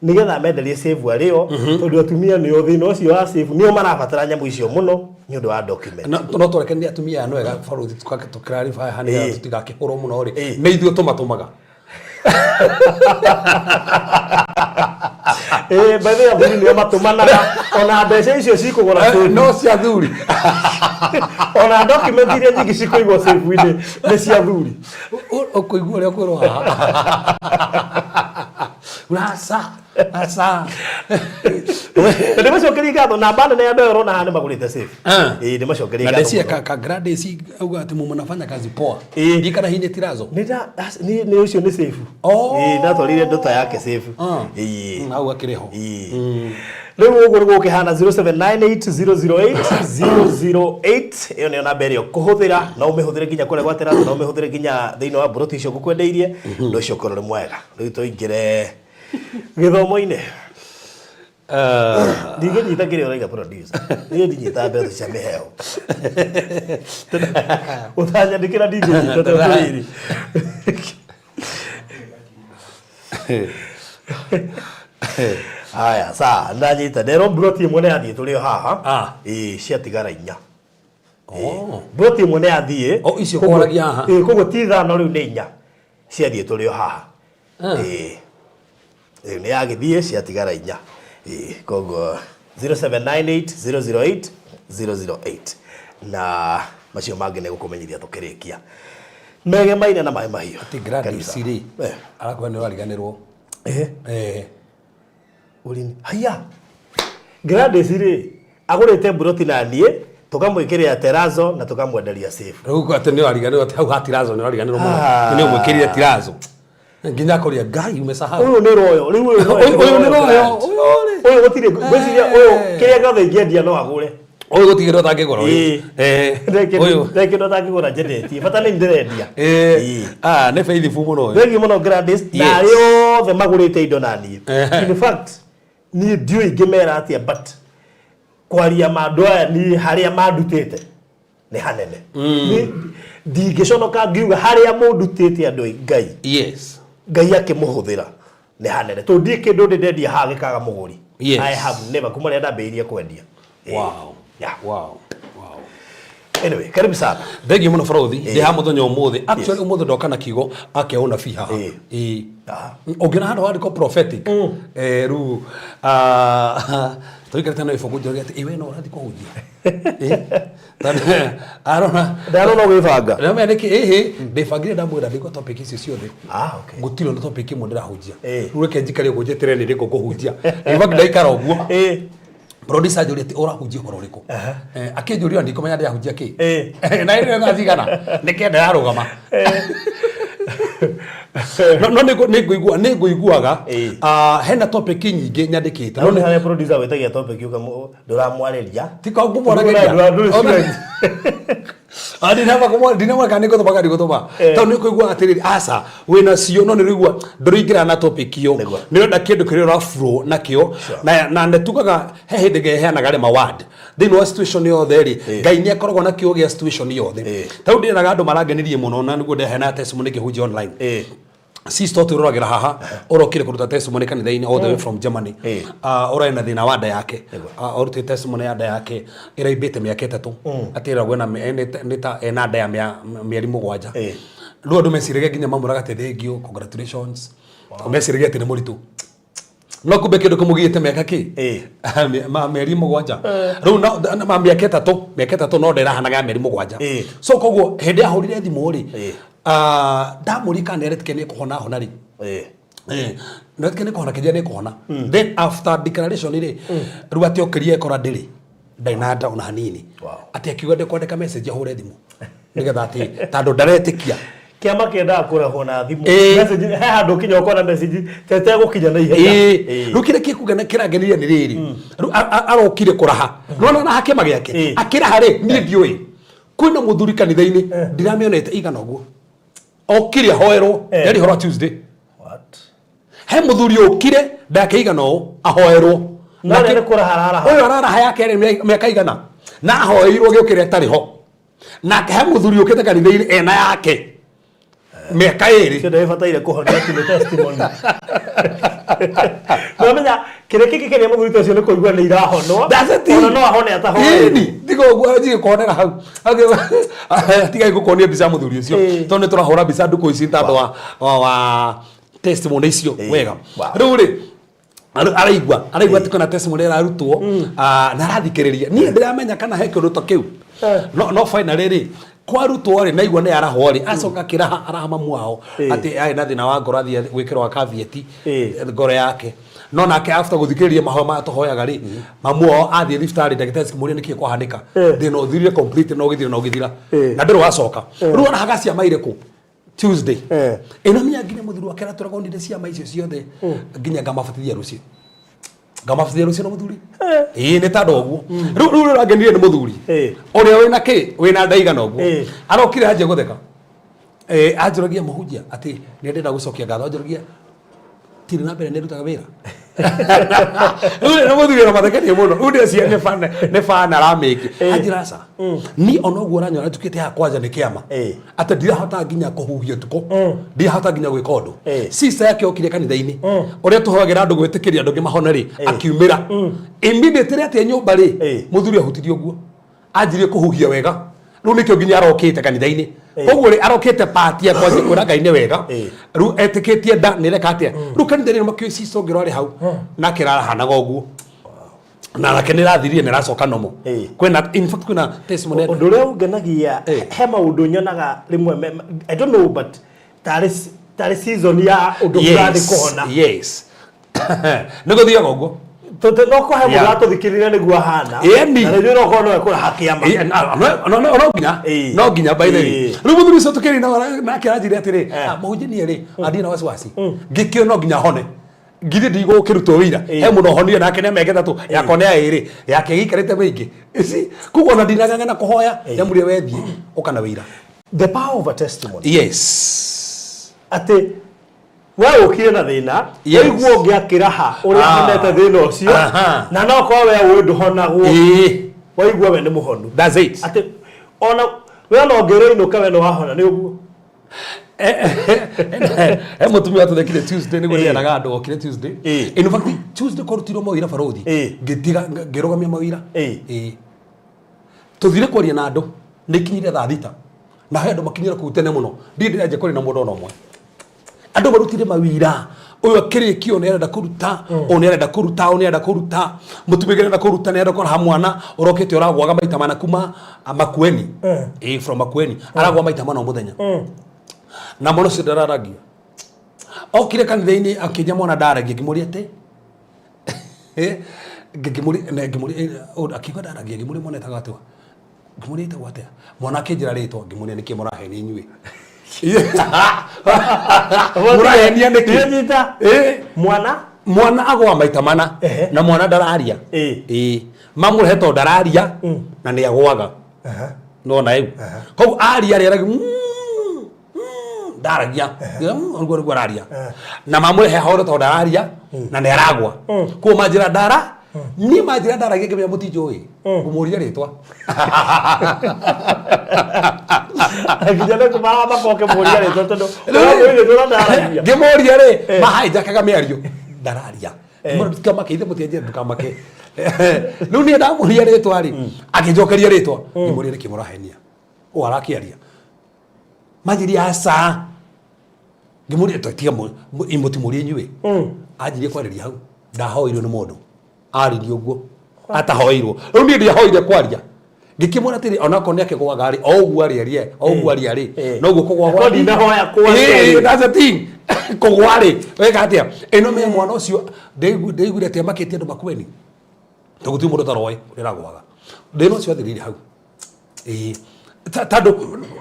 nĩgetha menderie safe arĩo, tondũ atumia nĩo thĩna ũcio wa safe, nĩo marabatara nyamũ icio mũno nĩ ũndũ wa document. No tũreke nĩ atumia aya no wega barothi tũkĩrarify haha nĩgetha tũtigakĩhũrwo mũno rĩ. Nĩ ithuĩ tũmatũmaga. By the way, athuri nĩo matũmanaga ona mbeca icio cikũgũra safe. No cia athuri. Ona document iria nyingĩ cikũigwo safe-inĩ nĩ cia athuri. Ũkũigua ũrĩa kwĩrwo haha uraca aca. Na ndĩmacokerie ngatho, namba nene ya andũ aya ũrona haha nĩ magũrĩte safe. Ĩĩ, ndĩmacokerie Na ngatho ndecia mũno. ka Gladys auga ati mnafanya kazi poa. Ndikana hii nĩ tirazo. Nĩ ũcio nĩ safe. Ĩĩ, ndatwarire ndota yake safe. Ĩĩ. Hau akĩrĩ ho. Ĩĩ. Rĩu ũguo nĩguo ũkĩhana. 0798008008, ĩyo nĩyo namba ĩrĩa ũkũhũthĩra. No ũmĩhũthĩre nginya kũrĩa gwa terazo, no ũmĩhũthĩre nginya thĩinĩ wa mburoti icio ngũkwendeirie. Ũndũ ũcio ũkorwo ũrĩ mwega. Rĩu tũingĩre gĩthomo-inĩ. Ndingĩnyita kĩrĩa ũraiga, producer. Niĩ ndinyitaga mbeca cia mĩheo ũtanyandĩkĩra, ndingĩnyita tondũ rĩrĩ. Haya, sawa, ndanyita. Nderwo mburoti ĩmwe nĩ yathiĩ tũrĩ o haha. Ĩĩ, ciatigara inya. Mburoti ĩmwe nĩ yathiĩ. Oh, icio kwaragia haha. Ĩĩ, koguo ti ithano rĩu, nĩ inya ciathiĩ tũrĩ o haha. Ĩĩ, rĩu nĩ yagĩthiĩ, ciatigara inya. Ĩĩ, koguo 0798 008 008, na macio mangĩ nĩ gũkũmenyithia tũkĩrĩkia. Mege maine na maĩ mahiũ. Ati Gladys Karibu sana. Rĩ arakwĩra nĩ ũrariganĩrwo. Ũrĩmi haya, Gladys rĩ, agũrĩte mburoti na niĩ tũkamwĩkĩrĩra terazo na tũkamwenderia safe. Rĩu atĩ nĩ ũrariganĩrwo, atĩ hau ha tirazo nĩ ũrariganĩrwo mũno. Nĩ ũmwĩkĩrire tirazo nginya akoria Ngai umesahau. Ũyũ nĩ royo rĩu, ũyũ Ũyũ nĩ royo ũyũ rĩ. Ũyũ gũtirĩ, ngwĩciria ũyũ kĩrĩa gĩothe ingĩendia no agũre. Ũyũ gũtigĩrwo ũtangĩgũra ũyũ. Ũyũ. Ndarĩ kĩndũ atangĩgũra njendetie, bata nĩ ndĩrendia. Ah, nĩ faithful mũno ũyũ. Thengiũ mũno, Gladys, na arĩa othe magũrĩte indo na niĩ. In fact, niĩ ndiũĩ ingĩmera atĩa, but kwaria ma, andũ aya niĩ harĩa mandutĩte nĩ hanene. Niĩ ndingĩconoka ngiuga harĩa mũndutĩte, andũ Ngai Ngai akĩmũhũthĩra nĩ hanene, tondũ ndiĩ kĩndũ ndĩ ndendia haha gĩkaga mũgũri. I have never, kuma rĩrĩa ndambĩrĩirie kwendia. Anyway, karibu sana. Thengiũ mũno barothi, ndĩ haha mũthenya ũmũthĩ. Actually, ũmũthĩ ndoka na kiugo akĩa ũnabii haha. Ĩĩ. Ũngĩona handũ handĩkwo prophetic, rĩu tũikarĩte na ibuku njoroge atĩ ĩ we no ũrathiĩ kũhunjia. Tondũ arona Ndarona ũgĩbanga. Ndamenya nĩkĩ ĩhĩ ndĩbangire, ndamwĩra ndĩkwa topic icio ciothe. Ah, okay. Gũtirĩ ona topic ĩmwe ndĩrahunjia. Rĩu reke njikare ũguo njeterere nĩ rĩkũ ngũhunjia. In fact, ndaikara ũguo, producer anjũria atĩ ũrahunjia ũhoro ũrĩkũ. Akĩnjũria ndikũmenya ndĩrahunjia kĩ. Na ĩrĩ thaa cigana nĩ kenda yarũgama. No nĩ ngũiguaga. Ĩĩ. Ah, hena topic nyingĩ nyandĩkĩte. No nĩ harĩa producer wĩtagia topic ndũramwarĩria. Tika ngũmwaragĩria. Ndũrĩ fluent. Ndinamwara kana nĩngũthoma kana ndigũthoma, tondũ nĩ kũigua atĩrĩrĩ, aca wĩna cio, no nĩ rĩigua ndũrĩingĩra na topic ĩyo. Nĩguo. Nĩ ũrenda kĩndũ kĩrĩa ũra flow nakĩo, na nĩ tugaga he hĩndĩ ngeheanaga rĩ maward thĩinĩ wa situation yothe rĩ. Ngai nĩ akoragwo na kĩo gĩa situation yothe. Ta rĩu ndĩraga andũ marangenirie mũno na nĩguo ndeheana testimony ngĩhunjia online. Sister twĩroragĩra haha ũrokire kũruta testimony kanitha-inĩ all the way from Germany. Ah, ũrarĩ na thĩna wa nda yake. Ah, ũrutĩte testimony ya nda yake ĩraimbĩte mĩaka 3, atĩ ĩragwo ena nĩ ta ena nda ya mĩeri 7. Rĩu andũ meciragia nginya mamũraga atĩ thank you, congratulations, meciragia atĩ nĩ mũritũ, no kumbe kĩndũ kĩmũgiĩte mĩaka kĩ mĩeri 7 rĩu, no ma mĩaka 3, mĩaka 3, no ndĩrahanaga ya mĩeri 7. So koguo hĩndĩ ahũrire thimũ rĩ, ah, ndamũria kana nĩaretĩkia nĩ kũhona hona rĩ. Nĩretĩkia nĩ kũhona, kĩnjia nĩ kũhona. Then after declaration rĩ, rĩu atĩ okĩria ekora ndĩrĩ ndarĩ na nda ona hanini. Atĩ akiuga ndĩkwandĩka message ahũre thimũ nĩgetha atĩ tondũ ndaretĩkia. Kĩama kĩendaga kũrehwo na thimũ. Message he handũ kinya ũkona message tete gũkinya na ihenya. Rĩu kĩrĩa kĩkugana kĩrangenirie nĩ rĩrĩ, rĩu arokire kũraha nona na kĩama gĩake. Akĩraha rĩ, niĩ ndiũĩ kwĩna mũthuri kanitha-inĩ ndiramĩonete igana ũguo okire ahoerwo. Yarĩ ũhoro wa Tuesday. What? He mũthuri ũkire ndake igana ũũ ahoerwo. No ũrĩa nĩ kũraha araraha. Ũyũ araraha yake rĩ mĩaka igana na ahoeirwo gĩũkĩre atarĩ ho, nake he mũthuri ũkĩte kanitha-inĩ ena yake mĩaka 2. Cio ndĩbataire kũhonia tu nĩ testimony. Ndamenya kĩrĩa kĩngĩkenia mũthuri ta ũcio nĩ kũigua nĩ irahonwo. That's it. Ona no ahone atahoeirwo. Ĩni, tiga ũguo njige kuonera hau. Tiga ngũkuonia mbica ya mũthuri ũcio, tondũ nĩ tũrahũra mbica ndukũ ici tondũ wa testimony icio wega. Rĩu rĩ, araigua atĩ kwĩna testimony ĩrarutwo, ah, na arathikĩrĩria. Niĩ ndĩramenya kana he kĩndũ ta kĩu, no finally rĩ, kwarutwo rĩ, naigua nĩ arahwo rĩ, acoka akĩraha araha mamu wao atĩ arĩ na thĩna wa ngoro, athiĩ gwĩkĩrwo kavieti ngoro yake. No nake after gũthikĩrĩria mahoya maya tũhoyaga rĩ, mamu wao athiĩ thibitarĩ, ndagĩtarĩ cikĩmũria nĩkĩ kwahanĩka, thĩna ũthirire complete na ũgĩthira na ũgĩthira na ndũrĩ wacoka. Rĩu arahaga ciama irĩkũ Tuesday? Ĩno mĩa nginya mũthuri wake aratũraga onire ciama icio ciothe, nginya ngamabatithia rũciũ, ngamabatithia rũciũ na mũthuri. Ĩĩ, nĩ tandũ ũguo. Rĩu ũrangenirie nĩ mũthuri ũrĩa wĩna kĩ wĩna nda igana ũguo. Arokire anjia gũtheka. Anjũragia, mũhunjia, atĩ nĩ ndĩrenda gũcokia ngatho, anjũragia tirĩ na mbere nĩ ndutaga wĩra. Rĩu nĩ mũthuri ona mathekenie mũno. Rĩu ndĩreciria nĩ fan aramĩki. Anjĩra aca, ni ona ũguo ũranyona njũkĩte haha kwanja nĩ kĩama, atĩ ndirahota nginya kũhuhia ũtukũ, ndirahota nginya gwĩka ũndũ. Sister yake okire kanitha-inĩ ũrĩa tũhoyagĩra andũ gwĩtĩkĩria andũ angĩ mahone rĩ, akiumĩra immediately atĩ nyũmba rĩ, mũthuri ahutirie ũguo anjirie kũhuhia wega. Rĩu nĩkĩo nginya arokĩte kanitha-inĩ. Koguo rĩ, arokĩte pati ya kwanjia kwĩra Ngai nĩ wega. Rĩu etĩkĩtie nda nĩ reka atĩa. Rĩu kanitha-inĩ makĩũĩ sister ũngĩ ũrarĩ hau nake rarahanaga ũguo, na nake nĩ rathirire nĩ racoka nomo. Kwĩna, in fact, kwĩna testimony. Ũndũ ũrĩa ũngenagia, he maũndũ nyonaga rĩmwe I don't know, but tarĩ season ya ũndũ ũrathiĩ kũhona. Yes, nĩ gũthiaga ũguo. No kũhe mũndũ atũthikĩrĩria nĩguo ahana. Ĩni. Na rĩu no korwo no ekũraha kĩama. No nginya no nginya, by the way. Rĩu mũthuri ũcio tũkĩrĩ nake aranjĩra atĩrĩ, "Ah, mũhunjia, niĩ rĩ andirĩ na wasiwasi ngĩkĩo no nginya hone, ngithĩ ndigũkĩrutwo wĩira he mũndũ ohonire nake nĩ mĩaka 3, yakwa nĩ ya 2, yake gĩikarĩte mĩingĩ ici, koguo ona ndinang'ang'ana kũhoya, ndamũria wethiĩ ũka na wĩira." The power of a testimony. Atĩ we ũkire na thĩna, waigua ũngĩ akĩraha ũrĩa ahonete thĩna ũcio, na no korwo we ũĩ ndũhonagwo, waigua we nĩ mũhonu. That's it. Atĩ ona we ona ũngĩrwo inũka, we nĩ wahona, nĩ ũguo. He mũtumia watũthekire Tuesday nĩguo ndĩanaga andũ okire Tuesday. In fact, Tuesday kwarutirwo mawĩra barothi, ngĩtiga ngĩrũgamia mawĩra. Ĩĩ. Tũthire kwaria na andũ nĩ ikinyire thaa 6, na he andũ makinyire kũu tene mũno. Ndirĩ ndĩranjia kwaria na mũndũ ona ũmwe. Andũ marutire mawira, ũyũ akĩrĩkio nĩ arenda kũruta, ũyũ nĩ arenda kũruta, ũyũ nĩ arenda kũruta, mũtumia ũngĩ arenda kũruta, nĩ arenda kũraha mwana ũrokĩte ũragwaga maita mana kuma, ah, Makueni. Ĩĩ, from Makueni aragwa maita mana o mũthenya, na mwana ũcio ndararagia. Okire kanitha-inĩ akĩnja mwana ndaragia, ngĩmũria atĩ ngĩmũria ngĩmũria, akiuga ndaragia. Ngĩmũria mwana etaga atĩa, ngĩmũria etagwo atĩa, mwana akĩnjĩra rĩtwa, ngĩmũria nĩkĩ mũrahenia inyuĩ. Mũrahenia nĩkĩ? Ndĩnyita. Ĩ. Mwana Mwana agwa maita mana. Ehe. Na mwana ndararia. Ĩ. Ĩ, mamũrehe tondũ ndararia na nĩ agwaga. Nona rĩu koguo aria rĩaragia ndaragia. Ũguo nĩguo araria na mamũrehe ahore tondũ ndararia na nĩ aragwa. Koguo manjĩra ndara niĩ manjĩra ndaragia, ngĩmenya mũtinjũĩ, ngũmũria rĩtwa. Nginya nĩ kũmara makoke mũria rĩtwa tondũ ũramũria rĩtwa na ndaragia. Ngĩmũria rĩ, mahainjakaga mĩario ndararia. Ndikamake ithe, mũtianjĩra ndũkamake. Rĩu niĩ ndamũria rĩtwa rĩ, akĩnjokeria rĩtwa. Ngĩmũria, nĩkĩ mũrahenia ũũ arakĩaria? Manjĩria aca. Ngĩmũria, tiga mũtimũrie inyuĩ. Anjirie kwarĩria hau ndahoirwo nĩ mũndũ aririe ũguo atahoirwo. Rĩu niĩ ndiahoire kwaria, ngĩkĩmwĩra atĩrĩ, onakorwo nĩ akĩgwaga rĩ, o ũguo arĩarie, o ũguo aria rĩ, noguo kũgwa. Ko ndinahoya kwaria Ĩĩ, rĩ. that's the thing. Kũgwa rĩ, weka atĩa ĩno me mwana ũcio? Ndaiguire atĩ amakĩtie andũ Makueni tondũ gũtirĩ mũndũ ũtaroĩ ũrĩa ũragwaga. Thĩna ũcio wathirire hau. Ĩĩ. Tondũ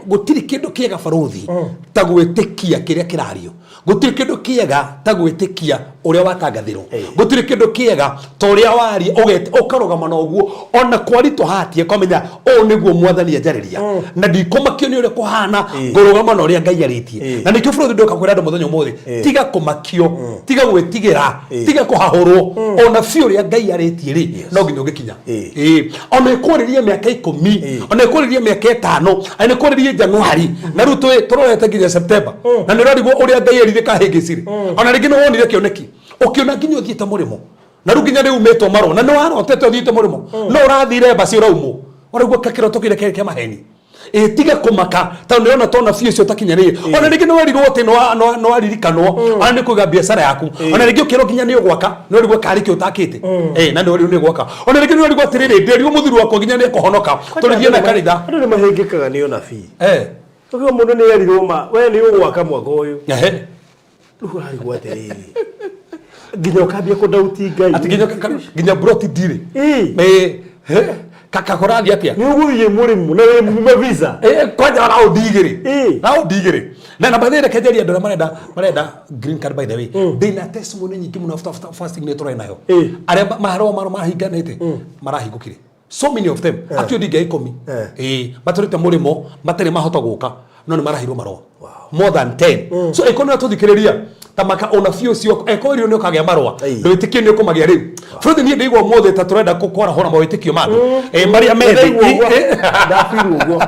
gũtirĩ kĩndũ kĩega, barũthi, ta gwĩtĩkia kĩrĩa kĩrario. Gũtirĩ kĩndũ kĩega ta gwĩtĩkia ũrĩa watangathĩrwo. Gũtirĩ kĩndũ kĩega ta ũrĩa waria ũkarũgama na ũguo ona kwaritũhatie kwamenya ũũ nĩguo Mwathani anjarĩria na ndikũmakio nĩ ũrĩa kũhana, ngũrũgama na ũrĩa Ngai arĩtie. Na nĩkĩo, bũrũri, ndoka kwĩra andũ mũthenya ũmũthĩ, tiga kũmakio, tiga gwĩtigĩra, tiga kũhahũrwo. Ona biũ ũrĩa Ngai arĩtie rĩ, no nginya ũngĩkinya. Ĩĩ. Ona ĩkũrĩrie mĩaka 10, ona ĩkũrĩrie mĩaka 5, ona ĩkũrĩrie Januari na rĩu tũrorete nginya September na nĩ ũrarigwo ũrĩa Ngai erire kahĩngĩcire. Ona rĩngĩ nĩ wonire kĩoneki ũkĩona nginya ũthiĩte mũrĩmo na rĩu nginya rĩu umĩtwo marũa na nĩ warotete ũthiĩte mũrĩmo, no ũrathire embassy ũraumwo, ũraigua kĩroto kĩrĩa kĩarĩ kĩa maheni. Ĩ, tiga kũmaka tondũ nĩrona tona biũ ũcio ũtakinyanĩire. Ona rĩngĩ nĩ werirwo atĩ nĩ waririkanwo ona nĩ kũiga biacara yaku. Ona rĩngĩ ũkĩrwo nginya nĩ ũgwaka, nĩ ũrigwo karĩ kĩ ũtakĩte. Ĩ, na nĩ ũrigwo nĩ ũgwaka. Ona rĩngĩ nĩ ũrigwo atĩrĩrĩ, ndĩrirwo mũthuri wakwa nginya nĩ ekũhonoka, tũrĩthiĩ na kanitha. Andũ nĩ mahĩngĩkaga nĩ ũnabii. Ũkiuga mũndũ nĩ erirwo ma we nĩ ũgwaka mwaka ũyũ. Rĩu ũraigua atĩrĩrĩ, nginya ũkambia kũdauti Ngai. Atĩ nginya broti ndirĩ. Ĩ. Ĩ, he, kakũrathiĩ atĩa? Nĩ ũgũthiĩ mũrĩmo na wĩ mume visa. Ĩ, kwanja raundi 2. Raundi 2 na by the way, reke njarie andũ arĩa marenda green card. By the way, ndĩna testimony nyingĩ mũno after fasting nĩ tũrarĩ nayo. Arĩa marũa maro mahinganĩte marahingũkire, so many of them, akĩo ndingĩa 10. Ĩ, matũrĩte mũrĩmo matarĩ mahota gũka, no nĩ maraheirwo marũa, more than 10. So ĩkorwo nĩ tũthikĩrĩria ta maka ũnabii ũcio ĩkorwo irio nĩ ũkagĩa marũa, ndwĩtĩkie nĩ ũkũmagĩa rĩu. Bũrũri, niĩ ndĩigua ũmũthĩ ta tũrenda kwarahũra mawĩtĩkio ma andũ. Ĩ, marĩa me thĩ. Ndaigua ũguo. Ndabirwo ũguo.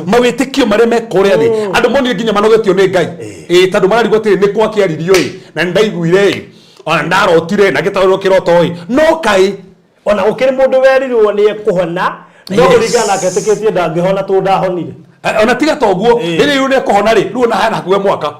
Mawĩtĩkio marĩa me kũrĩa thĩ, andũ monire nginya manogetio nĩ Ngai. Ĩ, tondũ mararigwo atĩrĩ, nĩ kwakĩaririo ĩ, na nĩ ndaiguire ĩ, ona ndarotire na ngĩtaũrĩrwo kĩroto ĩ, no kaĩ Ona gũkĩrĩ mũndũ werirwo nĩ ekũhona, no kũringana nake etĩkĩtie ndangĩhona tondũ ndahonire. Ona tiga ta ũguo, rĩrĩ rĩu nĩekũhona rĩ, rĩu ona hana hakuhĩ mwaka.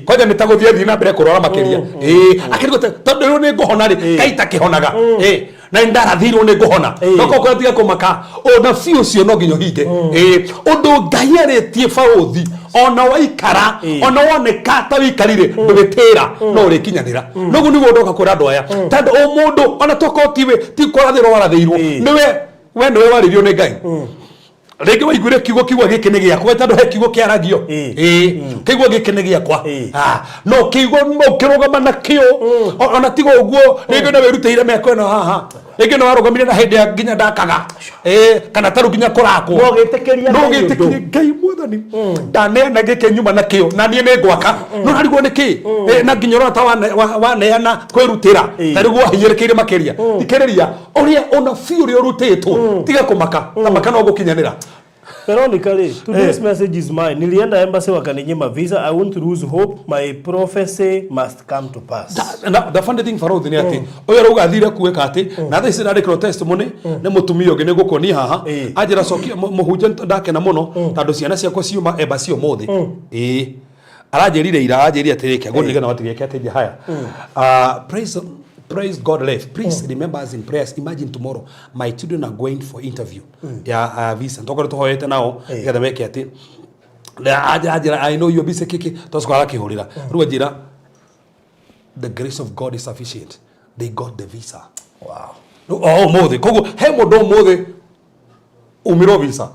Kwanja nĩ ta gũthiĩ athiĩ na mbere kũrwara makĩria. Ĩ, akĩrigwo tondũ rĩu nĩ ngũhona rĩ, kaĩ itakĩhonaga. Ĩ, na nĩ ndarathirwo nĩ ngũhona. No korwo tiga kũmaka ũnabii ũcio no nginya ũhinge. Ĩ, ũndũ Ngai arĩtie, barũthi, ona waikara, ona woneka ta wĩikarire, ndũgĩtĩra no ũrĩkinyanĩra. Noguo nĩguo ndoka kwĩra andũ aya, tondũ o mũndũ ona tokorwo tiwe ti kũrathĩrwo warathĩirwo, nĩwe we nĩwe warĩrio nĩ Ngai. Rĩngĩ waiguire kiugo, kiugo gĩkĩ nĩ gĩakwa, tondũ he kiugo kĩaragio. Ĩĩ, kiugo gĩkĩ nĩ gĩakwa. Ah, no kiugo no ũkĩrũgama nakĩo. Ona tiga ũguo, rĩngĩ no wĩrutĩire mĩaka ĩno haha, rĩngĩ no warũgamire na hĩndĩ ya nginya ndakaga. Ĩĩ, kana tarĩu nginya kũrakwo. No gĩtĩkĩria no Ngai ũndũ. gĩtĩkĩrie Ngai, Mwathani, ndaneana gĩkĩ nyuma nakĩo na niĩ nĩ ngwaka, no ũrarigwo nĩ kĩ. Na nginya ũrona ta waneana kwĩrutĩra, ta rĩu wahinyĩrĩkĩire makĩria. Thikĩrĩria ũrĩa ũnabii ũrĩa ũrutĩtwo, tiga kũmaka, ta maka no gũkinyanĩra. Veronica rĩ, today's message is mine. Nilienda embassy wakaninyima visa. I won't lose hope. My prophecy must come to pass. Na the funny thing, Farothi, nĩ atĩ ũyũ arauga athire kuĩka atĩ na thaa ici ndandĩkĩrwo testimony nĩ mũtumia ũngĩ, nĩ ngũkuonia haha. Anjĩra, cokia mũhunjia, ndakena mũno tondũ ciana ciakwa ciuma embassy ũmũthĩ. Ĩĩ, aranjĩrire ira, aranjĩrire atĩrĩ, kĩango nĩgetha watigĩke atĩ haya. Praise God life, please remember us in prayers. Imagine tomorrow my children are going for interview ya visa. Tokorwo tũhoete nao nĩgetha meke atĩ na anjĩra, "I know you're busy," kĩkĩ tocoko arakĩhũrĩra rĩu anjĩra, "The grace of God is sufficient. They got the visa." Rĩu o ũmũthĩ, koguo he mũndũ ũmũthĩ. Umirwo visa,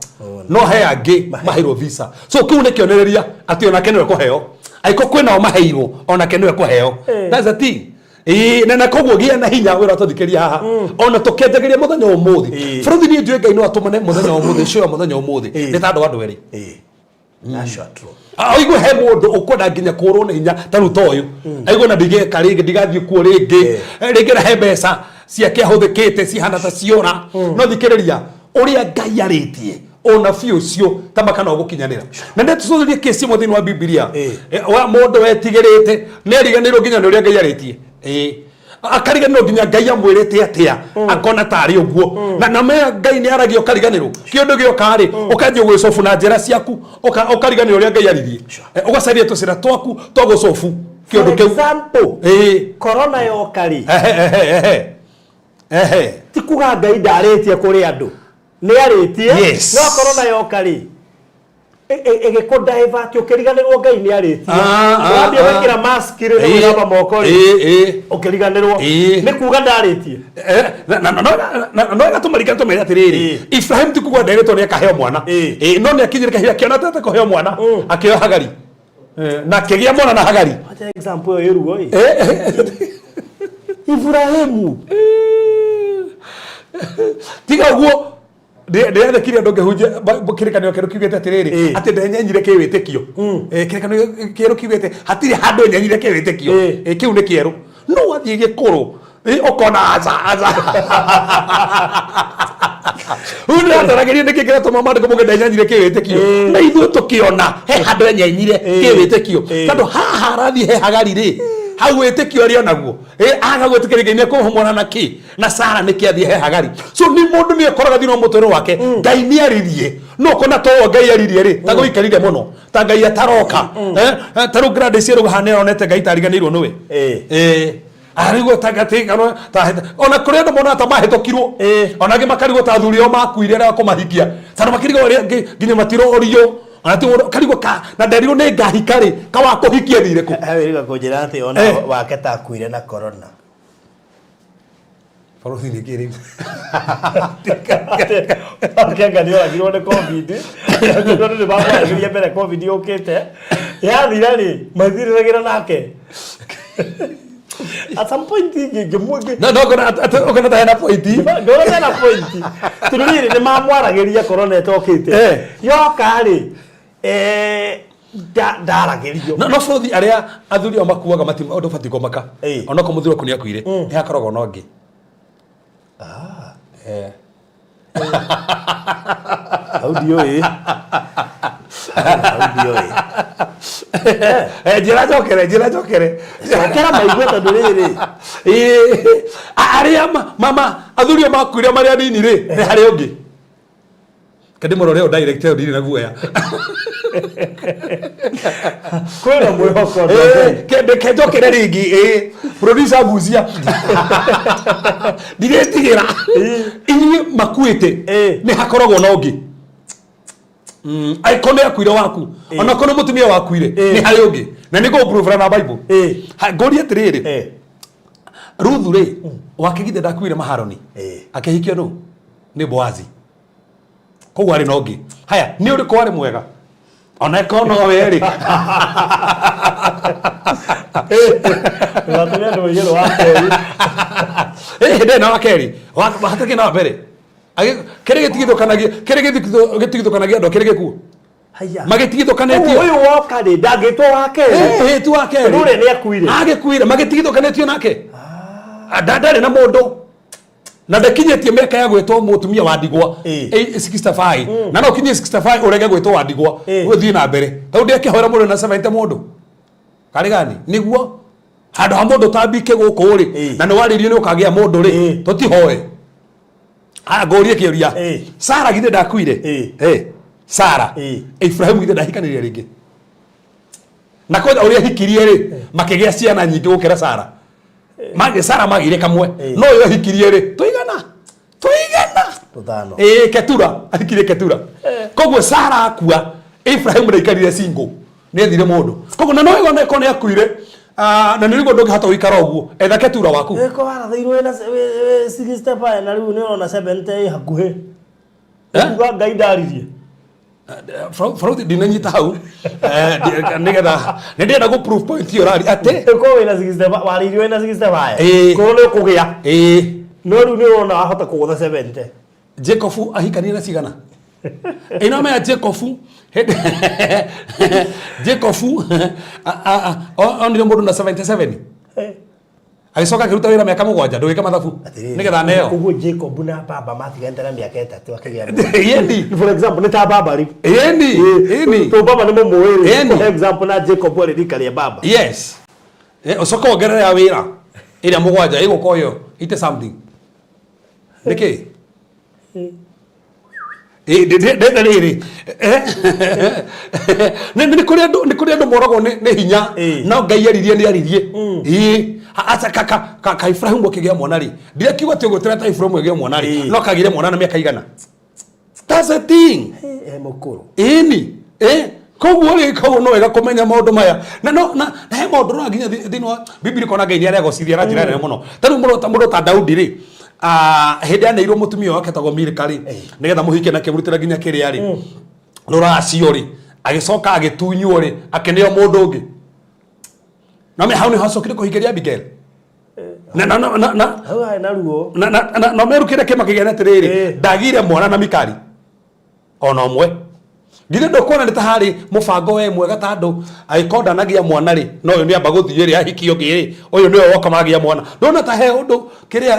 no he angĩ maheirwo visa. So kĩu nĩ kĩonereria atĩ onake nĩwe kũheo, angĩkorwo kwĩnao maheirwo, onake nĩwe kũheo. That's the thing. Ĩĩ, na koguo gĩa na hinya wĩra tũthikĩria haha, ona tũkĩanjagĩria mũthenya wa ũmũthĩ. Bũrũri, niĩ njũĩ Ngai no atũmane mũthenya wa ũmũthĩ, cio mũthenya wa ũmũthĩ nĩ ta andũ erĩ. That's sure true. Aigue he mũndũ ũkwenda nginya kũrwo nĩ hinya ta rĩu ta ũyũ, aigue na ndigeka rĩngĩ, ndigathiĩ kuo rĩngĩ. Rĩngĩ na he mbeca ciake ahũthĩkĩte cihana ta ciora. No thikĩrĩria ũrĩa Ngai arĩtie, ũnabii ũcio ta maka no gũkinyanĩra, na nĩ tũcũthĩrie kĩsi ĩmwe thĩinĩ wa Bibilia. Wa mũndũ wetigĩrĩte nĩ ariganĩirwo nginya nĩ ũrĩa Ngai arĩtie. Akariganĩrwo nginya Ngai amwĩrĩte atĩa, akona tarĩ ũguo na mea Ngai nĩ aragia, ũkariganĩrwo. Kĩũndũ gĩoka rĩ, ũkanjia gwĩcobu na njĩra ciaku, ũkariganĩrwo ũrĩa Ngai aririe. Ũgacaria tũcĩra twaku twa gũcobu kĩũndũ For kĩu. example, corona yoka rĩ, Ehe, ehe, ehe. Ehe. Ti kuga Ngai ndarĩtie kũrĩ andũ, nĩ arĩtie. No corona yoka rĩ, ĩgĩkũ divert, ũkĩriganĩrwo Ngai nĩ arĩtie. Wambia gwĩkĩra mask rĩ, na gwĩthamba moko rĩ, ũkĩriganĩrwo. Nĩ kuga ndarĩtie? No ĩgatũma tũmere atĩrĩrĩ, Ibrahim ti kuga nderetwo nĩ akaheo mwana. No nĩ akinyire kahinda kĩona atete kũheo mwana, akĩoya Hagari na akĩgĩa mwana na Hagari. Wacha example ĩyo ĩruo ĩ. Ibrahimu. Tiga ũguo, ndĩrathekire andũ ngĩhunjia kĩrĩkanĩro kĩerũ kiugĩte atĩrĩrĩ, atĩ ndenyenyire kĩwĩtĩkio. Kĩrĩkanĩro kĩerũ kiugĩte hatirĩ handũ enyenyire kĩwĩtĩkio. Kĩu nĩ kĩerũ, no wathiĩ gĩkũrũ, ũkona aca aca. Rĩu ndĩrataragĩria nĩkĩ kĩratũma maandĩko mauge ndenyenyire kĩwĩtĩkio, na ithuĩ tũkĩona he handũ enyenyire kĩwĩtĩkio, tondũ haha arathiĩ he Hagari rĩ, hau wĩtĩkio arĩ onaguo. Aga gwĩtĩkĩria Ngai nĩekũmũhe mwana na kĩ na Sara nĩkĩ athiĩ he Hagari. So nĩ mũndũ nĩ ekoraga thĩinĩ wa mũtũrĩre wake Ngai nĩ aririe, no ũkona to Ngai aririe rĩ, ta gũikarire mũno ta Ngai ataroka. Ta rĩu Gladys ĩrauga haha nĩ aronete Ngai tariganĩirwo nĩwe. Arigwo ta gati kana ta ona kũrĩ andũ monaga ta mahĩtũkirwo. Ona angĩ makarigwo ta athuri ao makuire arĩa kũmahikia, tondũ makĩrigwo arĩa angĩ nginya matirorio, ona ti karigwo ka na nderirwo nĩ ngahika rĩ, ka wa kũhikia thire kũ. He wĩriga kũnjĩra atĩ ona wake takuire na corona. Bũrũri nĩ kĩrĩ. Kenga nĩ oragirwo nĩ COVID, tondũ nĩ mamwaragĩria mbere COVID yũkĩte, yathira rĩ, mathirĩragĩra nake at some point No no ũkona ta hena point. Ndona hena point, tondũ rĩrĩ nĩ mamwaragĩria corona ĩtokĩte. Yoka rĩ, ndaragĩrio. No bũrũri arĩa athuri ao makuaga mati ũndũ ũbatiĩ kũmaka. Onokorwo mũthuri waku nĩ akuire, nĩ hakoragwo na ũngĩ. Hau ndiũĩ. Hau ndiũĩ. Njĩra njokere, njĩra njokere. Cokera maigue, tondũ rĩrĩ Arĩa mama athuri ao makuire marĩ anini rĩ, nĩ harĩ ũngĩ. Kende mũrore ũyũ direct, ĩyo ndirĩ na guoya. Kwĩna mwĩhoko. Kende kenjokere rĩngĩ. Producer gucia, ndiretigĩra inyuĩ makuĩte. Nĩ hakoragwo na ũngĩ. Angĩkorwo nĩ akuire waku, onakorwo nĩ mũtumia wakuire, nĩ harĩ ũngĩ, na nĩ ngũprove na Bible. Ngũrie atĩrĩrĩ, Ruthu rĩ, wakĩgithe ndakuire Maharoni? Akĩhikio nũ? Nĩ Boazi. Koguo arĩ na ũngĩ. Haya, nĩ ũrĩkũ warĩ mwega, ona ĩkorwo no we rĩ? Ndũgatũme andũ moige nĩ wa kerĩ. Ndĩ na wa kerĩ, hatakĩ na wa mbere. Kĩrĩa gĩtigithũkanagia, kĩrĩa gĩtigithũkanagia andũ kĩrĩ gĩkuũ. Haya. Magĩtigithũkanĩtio. Ũyũ woka rĩ, ndangĩtwo wa kerĩ. Ti wa kerĩ. Tondũ ũrĩa nĩ akuire. Agĩkuire magĩtigithũkanĩtio nake. Ndarĩ na mũndũ na ndakinyĩtie mĩaka ya gwĩtwo mũtumia wa ndigwa. 65, na no ũkinyie 65 ũrege gwĩtwo wa ndigwa. Ũthiĩ na mbere tondũ ndĩakĩhoera mũndũ na 70 mũndũ karĩ gani nĩguo handũ ha mũndũ ũtambike gũkũ rĩ, na nĩ warĩrio nĩ ũkagĩa mũndũ rĩ. Tũtihoe. Aya, ngũrie kĩũria. Sara githĩ ndakuire? Sara. Ibrahimu githĩ ndahikanĩrie rĩngĩ? Na kwanja ũrĩa ahikirie rĩ, makĩgĩa ciana nyingĩ gũkĩra Sara. Mage Sara magĩire kamwe, no ũyũ ahikirie rĩ, tũigana tũigana. Tũtano. Ketura, ahikirie Ketura. Koguo Sara akua, Ibrahimu ndaikarire single, nĩ ethire mũndũ. Koguo na no ĩgone ko nĩ akuire. Ah, na nĩ rĩguo ndũngĩhota gũikara ũguo, etha Ketura waku. Ĩko warathĩirwo wĩna 65, na rĩu nĩ ũrona 70 ĩ hakuhĩ. Kuga Ngai ndaririe. Barũthi, ndinanyita hau. Nĩgetha nĩ ndĩrenda gũ prove point ĩyo ũrari atĩ Ũkorwo wĩna 65, warĩirio wĩna 65. Ĩĩ. Korwo nĩ ũkũgĩa. No rĩu nĩ ũrona wahota kũgũtha 70. Jacob ahikanie na cigana ĩno mea Jacob Jacob onire mũndũ na 77, agĩcoka akĩruta wĩra mĩaka 7, ndũgĩke mathabu, nĩgetha aneo. Koguo Jacob na baba matiganĩte na mĩaka 3 akĩgĩa mwana. Ĩni. For example, nĩ ta baba rĩu. Ĩni, ĩni. To baba nĩ mũmũĩ rĩ. Ĩni. For example, na Jacob arĩ rika rĩa baba. Yes. Ũcoke wongerere ya wĩra ĩrĩa 7 ĩgũka ũyũ ite something nĩkĩ. Ndenda rĩrĩ, nĩ kũrĩ andũ moragwo nĩ hinya. No Ngai aririe nĩ aririe. Ĩĩ. Aca ka Ibrahimu akĩgĩa mwana rĩ, ndirakiuga atĩ ũgwĩtĩra ta Ibrahimu agĩe mwana rĩ, no kagĩre mwana na mĩaka igana? That's the thing. Eh, mũkũrũ. Ĩni, koguo rĩ, koguo no wega kũmenya maũndũ maya na no na he maũndũ no nginya thĩinĩ wa Biblia kona Ngai nĩ aregocithia na njĩra nene mũno. Ta rĩu mũndũ ta Daudi rĩ, hĩndĩ aneirwo mũtumia wake etagwo Milika rĩ, nĩgetha mũhike na kĩmũrutĩra nginya kĩrĩa rĩ, rũracio rĩ, agĩcoka agĩtunywo rĩ, akĩneo mũndũ ũngĩ. No me hau nĩ hacokire kũhikĩria Abigail na Hau harĩ na ruo. Na merukire kĩma kĩgĩa atĩrĩrĩ, ndagire mwana na Mikali ona ũmwe. Githĩ ndũkuona nĩ ta harĩ mũbango we mwega ta andũ angĩkorwo ndanagĩa mwana rĩ, no ũyũ nĩ amba gũthiĩ rĩ, ahikio ũngĩ rĩ, ũyũ nĩwe woka magĩa mwana. Ndona ta he ũndũ kĩrĩa.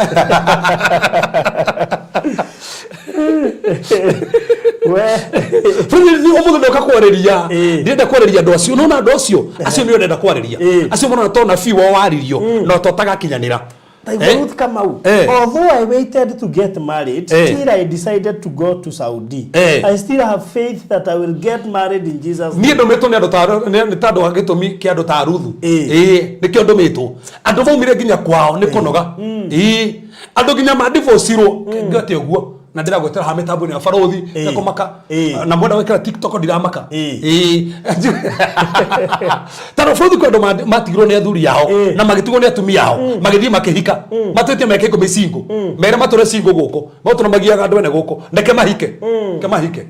We. Ũmũthĩ ndoka kwarĩria, ndĩrenda kwarĩria andũ acio. Nona andũ acio nĩo ndĩrenda kwarĩria, acio marona to nabii wao waririo no to tagakinyanĩra. Like Ruth Kamau. Although I waited to get married till I decided to go to Saudi, I still have faith that I will get married in Jesus' Niĩ ndũmĩtwo nĩ andũ ta nĩ ta andũ a gĩtũmi kĩa andũ ta Ruthu. Ĩĩ, nĩkĩo ndũmĩtwo. Andũ maumire nginya kwao nĩ kũnoga. Ĩĩ, andũ nginya madivorcirwo ngate ũguo na ndĩragwetera haha mĩtambo-inĩ ya barũthi tekũmaka, na mwenda gwĩkĩra TikTok ndiramaka. Ĩĩ, tondũ bũrũri kwĩ andũ matigirwo nĩ athuri ao na magĩtigwo nĩ atumia ao, magĩthiĩ makĩhika, matwĩtie mĩaka 10 single, mere matũre single gũkũ matũra magiaga andũ ene gũkũ. Reke mahike, reke mahike.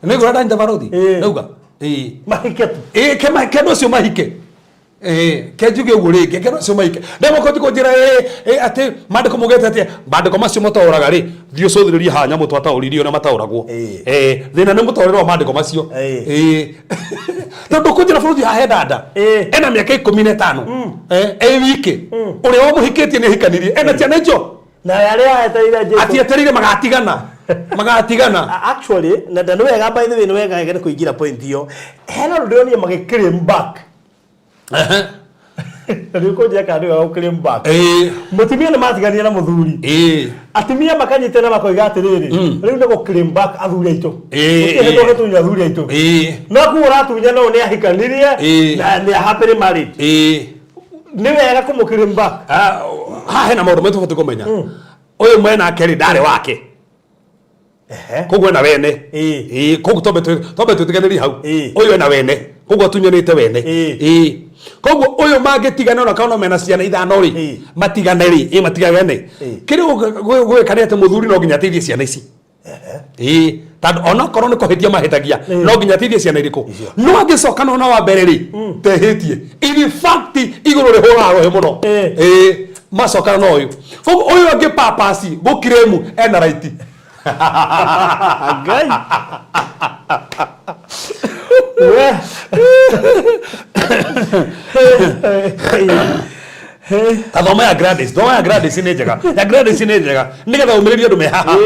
Nĩ ngũra ndanyita barũthi. Ndauga ĩĩ. Mahike tu. Ĩĩ, ke andũ acio mahike. Ke njuge ũguo rĩngĩ, ke andũ acio mahike. Ndemũkoti kũnjĩra ĩĩ atĩ maandĩko maugĩte atĩa? Maandĩko macio mataũraga rĩ, thiĩ ũcũthĩrĩrie haha nyamũ twataũririe ũrĩa mataũragwo. Thĩna nĩ mũtaũrĩre wa maandĩko macio. Tondũ kũnjĩra bũrũri haha he dada ena mĩaka 15, ĩ wiki, ũrĩa wamũhikĩtie nĩ ahikanirie, ena ciana icio. Na arĩa etereire Jesu. Atietereire magatigana, magatigana. Actually, na nĩ wega, by the way, nĩ wega nĩ kũingĩra point ĩyo. Hena ũndũ ndĩronire magĩ claim back. Na nĩ ũkũnjĩra kana nĩ wega gũ claim back. Mũtumia nĩ matiganire na mũthuri. Atumia makanyitana makoiga atĩrĩrĩ, rĩu nĩ gũ claim back athuri aitũ. Gũtirĩ hĩndĩ ũgĩtunya athuri aitũ. No kuo ũratunya no nĩ ahikanirie na nĩ happily married. Nĩ wega kũmũ claim back? Ah, haha hena maũndũ maitũ tũbatiĩ kũmenya. Ũyũ mwenake rĩ, ndarĩ wake, koguo ena wene. Ĩĩ, koguo twambe twĩtĩkanĩrie hau. Ũyũ ena wene, koguo atunyanĩte wene. Ĩĩ, koguo ũyũ mangĩtigana, ona kana no mena ciana ithano rĩ, matigane rĩ, ĩ matigane, kĩrĩa gwĩka nĩ atĩ mũthuri no nginya ateithie ciana ici. Ĩĩ, tondũ onokorwo nĩ kũhĩtia mahĩtagia, no nginya ateithie ciana irĩkũ. No angĩcoka nona wa mbere rĩ, tehĩtie. In fact, igũrũ rĩhũraga rũhĩ mũno. Ĩĩ, macokana na ũyũ, koguo ũyũ angĩ papasi gũkirĩmu ena right. Ngai. We. Ta thoma ya Gladys, thoma ya Gladys nĩ njega, ya Gladys nĩ njega nĩgetha ũmĩrĩrie andũ me haha.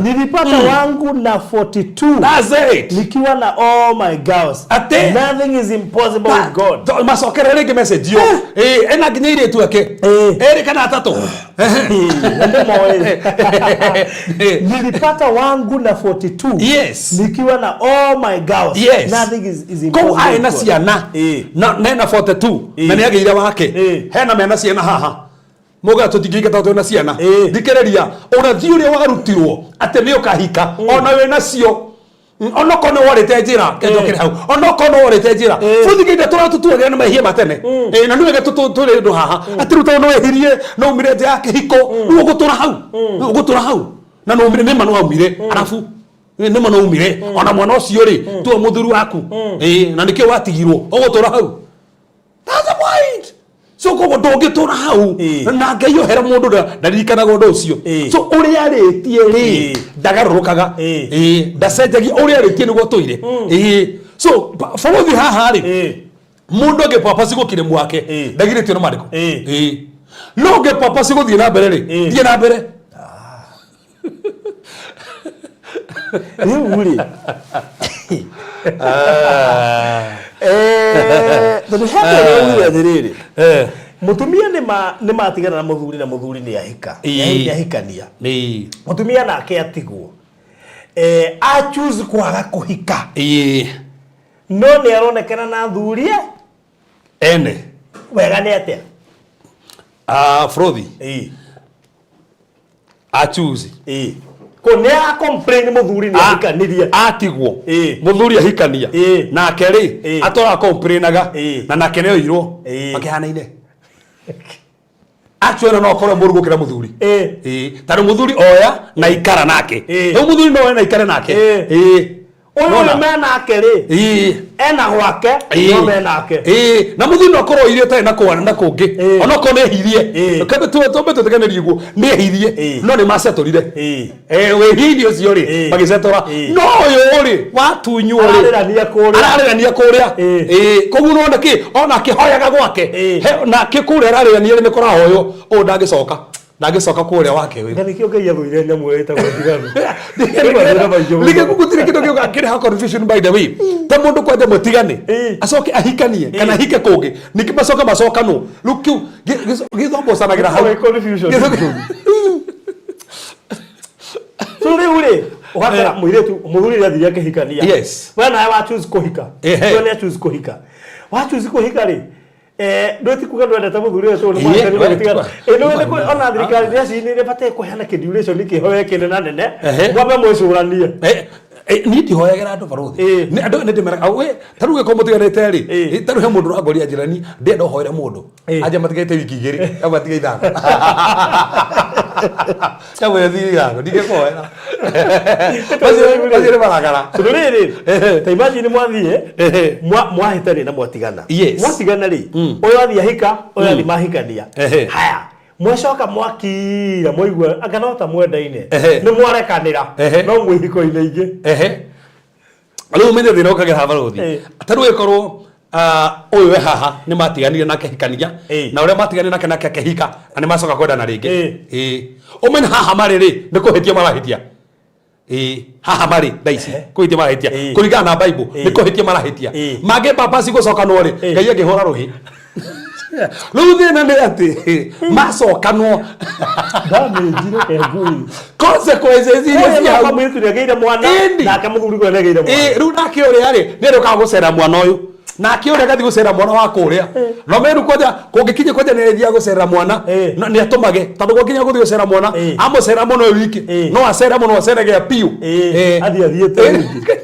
Nilipata wangu na 42 That's it. nikiwa na all my girls. Ate? Nothing is impossible with God. Macokere rĩngĩ message yo. Ĩĩ, ena nginya airĩtu ake erĩ kana atatũ. Nĩndĩmoĩ. Nilipata wangu na 42 nikiwa na all my girls. Nothing is impossible Koguo arĩ na with God. ciana na nena 42 na nĩ agĩire wake. Hena mena ciana haha muga tũtingĩhika tondũ twĩna ciana. Thikĩrĩria ũrathi ũrĩa warutirwo atĩ nĩ ũkahika ona wĩ nacio. Onokorwo nĩ worĩte njĩra, kenjokere hau, onokorwo nĩ worĩte njĩra bũthikĩire tũratũtuagĩra nĩ mehia ma tene. Na nĩ wega tũrĩ ũndũ haha atĩ rĩu tondũ nĩ wehirie no umire nja ya kĩhiko, rĩu ũgũtũra hau, rĩu ũgũtũra hau. Na nĩ umire, nĩ ma nĩ waumire arabu nĩ ma nĩ umire ona mwana ũcio rĩ tuo mũthuri waku. Ĩĩ, na nĩkĩo watigirwo ũgũtũra hau. That's the point. So koguo ndũngĩtũra hau. Na Ngai ohere mũndũ ndaririkanaga ũndũ ũcio. So ũrĩa arĩtie rĩ, ndagarũrũkaga. Ĩĩ, ndacenjagia, ũrĩa arĩtie nĩguo tũire. Ĩĩ, so bũrũthi haha rĩ, mũndũ angĩpapasi gũkire mwake, ndagirĩtio nĩ maandĩko. Ĩĩ, no ũngĩpapasi gũthiĩ na mbere rĩ, thiĩ na mbere. Rĩu rĩ, tondũ he mũndũ ũraugire atĩrĩrĩ, mũtumia nĩ matigana na mũthuri na mũthuri nĩ ahika, nĩ ahikania, mũtumia nake atigwo, a choose kwaga kũhika, no nĩ aronekana na athuri ene. Wega nĩ atĩa? Ah, Frothi, a choose. Ĩĩ, ko nĩ ara complain mũthuri nĩ ahikanirie. Atigwo, mũthuri ahikania, nake rĩ, atũraga complainaga, na nake nĩ oirwo, makĩhanaine. Actually no akorwo mũru gũkĩra mũthuri. Ĩĩ, tondũ mũthuri oya na ikara nake. Rĩu mũthuri no oya na ikare nake. Ĩĩ. Ũyũ Nona? Ũyũ menake rĩ, ena gwake, no menake. Ĩĩ, na mũthuri no akorwo oire ũtarĩ na kũana na kũngĩ, onokorwo nĩ ehirie. Kembe tumbe twĩtĩkanĩrie guo nĩ ehirie, no nĩ macetũrire. Wĩhiainĩ ũcio rĩ, magĩcetũra. No ũyũ rĩ watunywo rĩ, Ararĩrania kũrĩa. Ararĩrania kũrĩa. Ĩĩ, koguo nĩwona kĩ ona akĩhoyaga gwake. Nake kũrĩa ararĩrania rĩ, nĩ kũrahoywo ũũ, ndangĩcoka, ndangĩcoka kũrĩa wake ũyũ. Na nĩkĩo Ngai athũire nyamũ ĩyo ĩtagwo ndigano. Ĩ mathĩna maingĩ mũno. Rĩngĩ gũtirĩ kĩndũ gĩũkaga kĩreha confusion, by the way, ta mũndũ kwanja mũtigane, acoke ahikanie kana ahike kũngĩ, ningĩ macoke macokanwo. Rĩu kĩu gĩthombocanagĩra hau. Gĩkoragwo confusion. So rĩu rĩ, ũgakora mũirĩtu, mũthuri nĩ athire akĩhikania. We nawe wa choose kũhika. We nĩ choose kũhika, wa choose kũhika rĩ, ndwĩ kuga ndwendete mũthuri ũyũ, tondũ nĩ mwahikania mũgĩtigana. Nĩ ona thirikari nĩ aci nĩ bataire kũheana kĩ-duration kĩhoe kĩnene nene, mwambe mwĩcũranie. Niĩ ndihoyagĩra andũ, barũthi. Nĩ andũ nĩ ndĩmeraga we ta rĩu gĩkorwo mũtiganĩte rĩ, ta rĩu he mũndũ ũrangoria njĩra ni ndĩrenda ũhoere mũndũ. Anja matigaite wiki 2, amwe atiga 5, kamwe thiĩ 5, ndingĩkũhoera. Macio nĩ marakara. Tondũ rĩrĩ, ta imagine mwathiĩ mwahĩtania na mwatigana. Mwatigana rĩ, ũyũ athiĩ ahika, ũyũ athiĩ mahikania. Haya, mwacoka mwakira, mwaigua anga no ta mwendaine, nĩ mwarekanĩra, no mwĩ ihiko-inĩ ingĩ. Ehe, rĩu ũmenye thĩna ũkagera barũthi. Ta rĩu ĩkorwo ũyũ we haha nĩ matiganire nake hikania, na ũrĩa matiganire nake nake akĩhika, na nĩ macoka kwendana rĩngĩ. Ĩĩ, ũmenye haha marĩ rĩ, nĩ kũhĩtia marahĩtia. Ĩĩ, haha marĩ thaa ici kũhĩtia marahĩtia. Kũringana na Bible, nĩ kũhĩtia marahĩtia. Mangĩ babasi gũcokanwo rĩ, Ngai angĩhũra rũhĩ. Rĩu thĩna nĩ atĩ macokanwo, Ndamĩnjire kengui. Consequences iria cia hau. Mũirĩtu nĩagĩire mwana, nake mũthuri kũrĩa nĩagĩire mwana. Ĩĩ, rĩu nake ũrĩa rĩ, nĩ arĩũkaga gũcera mwana ũyũ, nake ũrĩa agathiĩ gũcera mwana wa kũrĩa, no meru kwanja kũngĩkinya kwanja nĩ athiaga gũcera mwana. No nĩ atũmage tondũ gwakinya gũthiĩ gũcera mwana, amũcera mũno e wiki, no acere mũno, acere gĩa biũ. Athiĩ athiĩte rĩngĩ.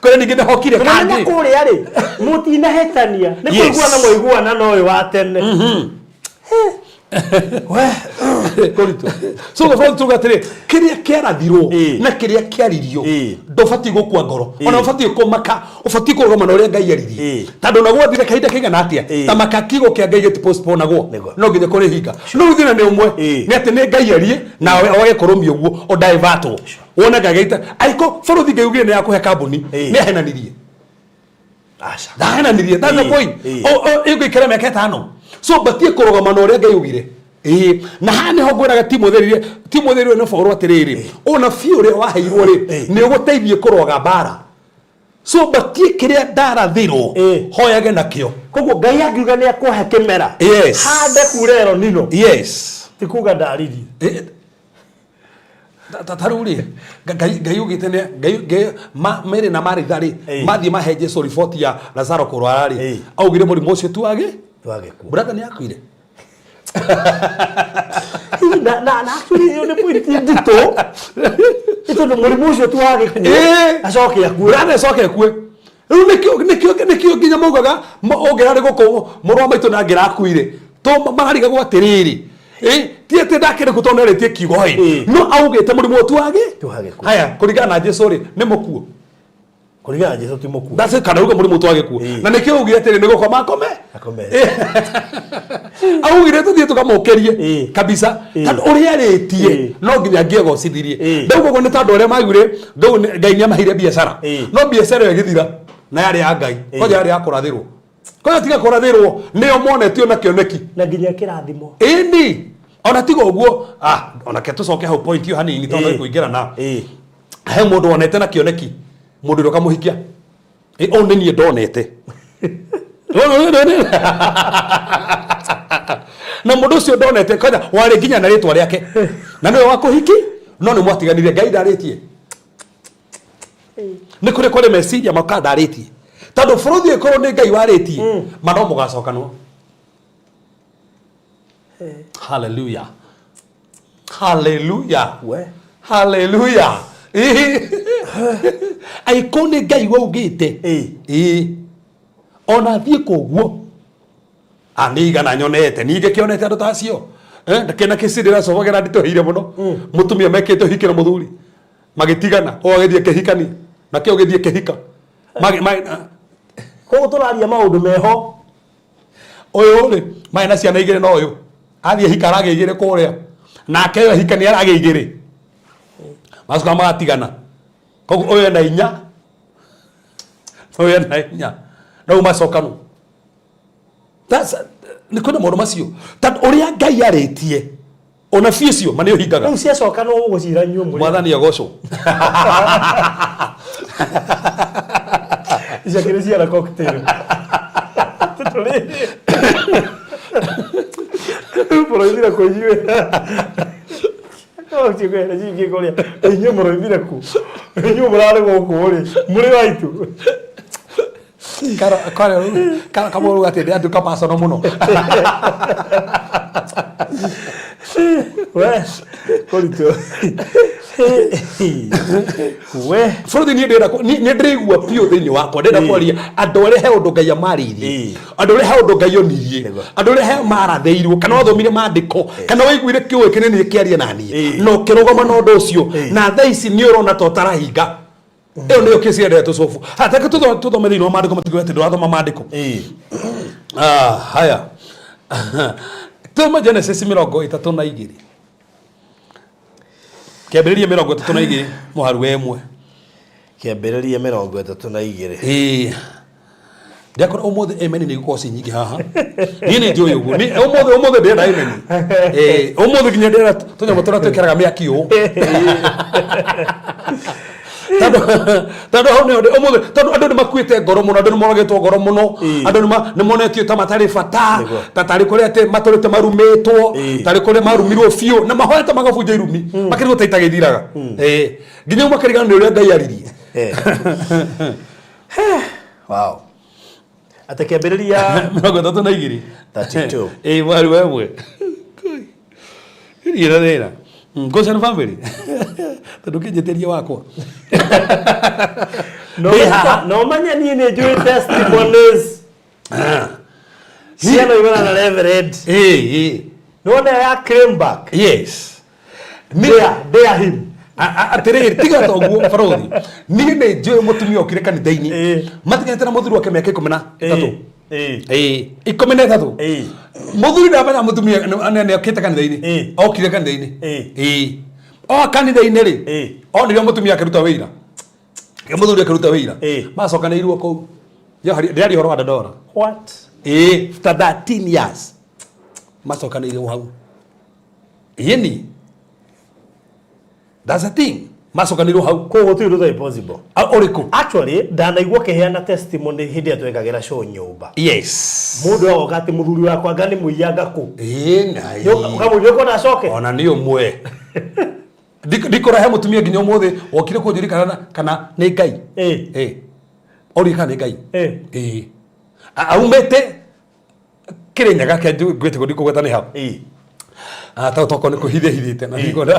Kũrĩa ningĩ nĩ hokire Tũramenya kangĩ. Kũrĩa rĩ, mũtinahĩtania, nĩ kũiguana mwaiguana na ũyũ wa tene. Kũritũ. So gũkorwo tuga atĩrĩ, kĩrĩa kĩarathirwo na kĩrĩa kĩaririo, ndũbatiĩ gũkua ngoro, ona ũbatiĩ kũmaka, ũbatiĩ kũrũgama na ũrĩa Ngai aririe, tondũ ona gwathire kahinda kaigana atĩa, ta maka kiugo kĩa Ngai gĩtipostponagwo. No nginya kũrĩhinga. No rĩu thĩna nĩ ũmwe, nĩ atĩ nĩ Ngai arie nawe wage kũrũmia ũguo, ũndaivatwo wone Ngai gaita aiko bũrũthi. Ngai ugire nĩ yakũhe kambuni, nĩ ahenanirie? Aca. Ndahenanirie. That's the point. Ĩngũikara mĩaka 5, so batie kũrũgama na ũrĩa Ngai ugire. Ĩĩ, na haha nĩho ngwĩraga Timothy, Timothy nĩ Paul atĩrĩrĩ, ũna biũ ũrĩa waheirwo rĩ, nĩ ũgũteithie kũrũaga mbara. So batie kĩrĩa ndarathĩrwo, hoyage nakĩo. Koguo Ngai angiuga nĩ akũhe kĩmera, hande kure ero nino, ti kuga ndaririe. Ta rĩu rĩ, Ngai ugĩte nĩ Ngai Mary na Maritha rĩ, mathiĩ mahe Jesu riboti ya Lazaro kũrwara rĩ, augire mũrimũ ũcio tu wage Twagĩkua. Brother nĩ akuire. Na actually ĩyo nĩ point nditũ, nĩ tondũ mũrimũ ũcio tu wagĩkua, acoke akue. Brother acoke akue. Rĩu nĩkĩo nginya maugaga ũngĩra nĩ gũkũ mũrũ wa maitũ na angĩrakuire to mararigagwo atĩrĩrĩ. Ti atĩ ndakĩrĩ kũ tondũ nĩarĩtie kiugo ĩ. No augĩte mũrimũ ũyũ ti wa gĩ- Ti wa gĩkuũ. Haya, kũringana na Jesu rĩ, nĩ mũkuũ. Kũringana na Jesu ti mũkuũ. That's it, kana uge mũrimũ ti wa gĩkuũ. Na nĩkĩo augire atĩrĩ, nĩ gũkoma akome. Akome. Augire tũthiĩ tũkamũkĩrie kabisa. Tondũ ũrĩa arĩtie no nginya angĩegocithirie. Ndauga ũguo nĩ tondũ arĩa maugire Ngai nĩ amaheire biacara. No biacara ĩyo ĩgĩthira na yarĩ ya Ngai. Kwanja yarĩ ya kũrathĩrwo. Kwanja tiga kũrathĩrwo nĩo monetio na kĩoneki. Na nginya kĩrathimo. Ĩni. Ona tiga ũguo, onake tũcoke hau point ĩyo hanini tondũ nĩ kũingĩra na. He mũndũ wonete na kĩoneki mũndũ ũrĩa ũkamũhikia. Ũyũ nĩ niĩ ndonete. Na mũndũ ũcio ndonete kwanja warĩ nginya na rĩtwa rĩake. Na nĩwe wa kũhiki no nĩ mwatiganire. Ngai ndarĩtie. Nĩ kũrĩ kũrĩ meciria makandarĩtie. Tondũ bũrũri ĩkorwo nĩ Ngai warĩtie, ma no mũgacokanwo. Hallelujah. Hallelujah. We. Hallelujah. Aiko nĩ Ngai waugĩte. Ĩĩ. Ona thiĩ kũguo. Ah, nĩ igana nyonete. Ningĩ kĩonete andũ ta acio. Kĩna kĩci ndĩracobagĩra nditũhĩire mũno. Mũtumia mekĩte ũhiki na mũthuri. Magĩtigana. Ũyũ agĩthiĩ kĩhikani. Nakĩo gĩthiĩ kĩhika. Koguo tũraria maũndũ meho. Ũyũ rĩ, marĩ na ciana igĩrĩ na ũyũ. Athiĩ hika aragĩa igĩrĩ kũrĩa. Nake ũyũ hika nĩ aragĩa igĩrĩ. Macoka magatigana. Koguo ũyũ ena inya. Ũyũ ena inya. Rĩu macokanwo. That's, nĩ kwĩna maũndũ macio. Tondũ ũrĩa Ngai arĩtie, ũnabii ũcio ma nĩ ũhingaga. Rĩu ciacokanwo mũgũcira inyuĩ mũrĩ. Mwathani agocwo. Icio akĩrĩ ciana cocktail. Tũrĩ. Mũroimire kũ inyuĩ? Ũcio kwĩra cingĩ kũrĩa. Inyuĩ mũroimire kũ? Inyuĩ mũrarĩ gũkũ rĩ, mũrĩ waitu. Kamũrũ atĩ ndĩ andũ kamacono mũno. We, kũritũ. We. Bũrũri niĩ ndĩrenda nĩ ndĩraigua biũ thĩinĩ wakwa ndĩrenda kwaria andũ arĩa he ũndũ Ngai amarĩirie, andũ arĩa he ũndũ Ngai onirie, andũ arĩa he marathĩirwo kana wathomire maandĩko kana waiguire kĩũĩ kĩnene kĩaria na niĩ na ũkĩrũgama na ũndũ ũcio na thaa ici nĩ ũrona ta ũtarahinga. Ĩyo nĩyo kesi ĩrĩa tũcobu. Hatake tũthome thĩinĩ wa maandĩko matigwe atĩ ndũrathoma maandĩko. Haya. Tũme Genesis 32. Kĩambĩrĩria 32 mũharu wa 1. Kĩambĩrĩria 32. Ĩĩ. Ndiakora ũmũthĩ amen nĩ igũkorwo ci nyingĩ haha. Niĩ nĩ njũĩ ũguo. Niĩ ũmũthĩ ndĩrenda amen. Ĩĩ, ũmũthĩ nginya ndĩrenda tũnyamũ tũrĩa twĩkĩraga mĩaki ũũ. Tondũ hau nĩho ũmũthĩ tondũ andũ nĩ makuĩte ngoro mũno, andũ nĩ moragĩtwo ngoro mũno, andũ nĩ monetio ta matarĩ bata, ta tarĩ kũrĩa atĩ matũrĩte marumĩtwo, tarĩ kũrĩa marumirwo biũ, na mahoete magabunja irumi, makĩrigwo ta itagĩthiraga. Ĩĩ. Nginya rĩu makariganĩrwo nĩ ũrĩa Ngai aririe. Wow. Atĩ kĩambĩrĩria 32. 32. Ĩĩ, mwari wa ĩmwe. Ira thĩna. Goshen family. Tondũ kĩnjĩtĩrie wakwa. No Ndĩ haha. no manya niĩ nĩ njũĩ testimonies. Ciana imana na reverend. Ĩĩ, ĩĩ. Nĩwona ya claim back. Yes. Dare him. Atĩrĩrĩ, tiga ta ũguo barũthi. Niĩ nĩ njũĩ mũtumia okire kanitha-inĩ. Matiganĩte na mũthuri wake mĩaka 13. Ĩĩ, 13. Mũthuri ndamenya mũtumia nĩ okĩte kanitha-inĩ. Okire kanitha-inĩ. Ĩĩ. O kanitha-inĩ rĩ, onire mũtumia akĩruta wĩira. Mũthuri akĩruta wĩira. Macokanĩirwo kũu. Ndĩraria ũhoro wa Dandora. What? Ĩĩ, after 13 years. Macokanĩirwo hau. Yeni. That's the thing. Macokanĩirwo hau. Koguo gũtirĩ ũndũ ũtarĩ possible. Ũrĩkũ? Actually, ndanaigua ũkĩheana testimony hĩndĩ ĩrĩa twekagĩra show nyũmba. Yes. Mũndũ agoka atĩ mũthuri wakwa anga nĩ mũiya anga kũ. Ĩĩ, na Ũkamũria ũkona acoke. Ona nĩ ũmwe. Ndikora he mũtumia nginya ũmũthĩ wokire kũnjũria kana nĩ Ngai. Ĩĩ. Oria kana nĩ Ngai. Ĩĩ. Aumĩte Kĩrĩnyaga kĩa ngwĩte gũthiĩ kũgweta nĩ hau. Tondũ tokorwo nĩ kũhithia hithĩte na ndikwenda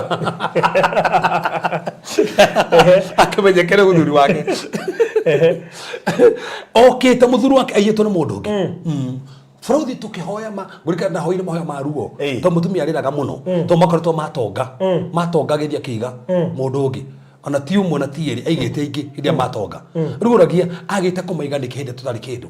akĩmenyekere mũthuri wake. Okĩte mũthuri wake aiyĩtwo nĩ mũndũ ũngĩ. Bũrũthi tũkĩhoya ma ngũrikana ndahoire mahoya ma ruo. Ĩĩ. Tondũ mũtumia arĩraga mũno. Tondũ makoretwo matonga. Matonga agĩthiĩ akĩiga mũndũ ũngĩ. Ona ti ũmwe na ti erĩ aigĩte aingĩ hĩndĩ ĩrĩa matonga. Rĩu ũragia agĩte kũmaiga nĩkĩ hĩndĩ ĩrĩa tũtarĩ kĩndũ.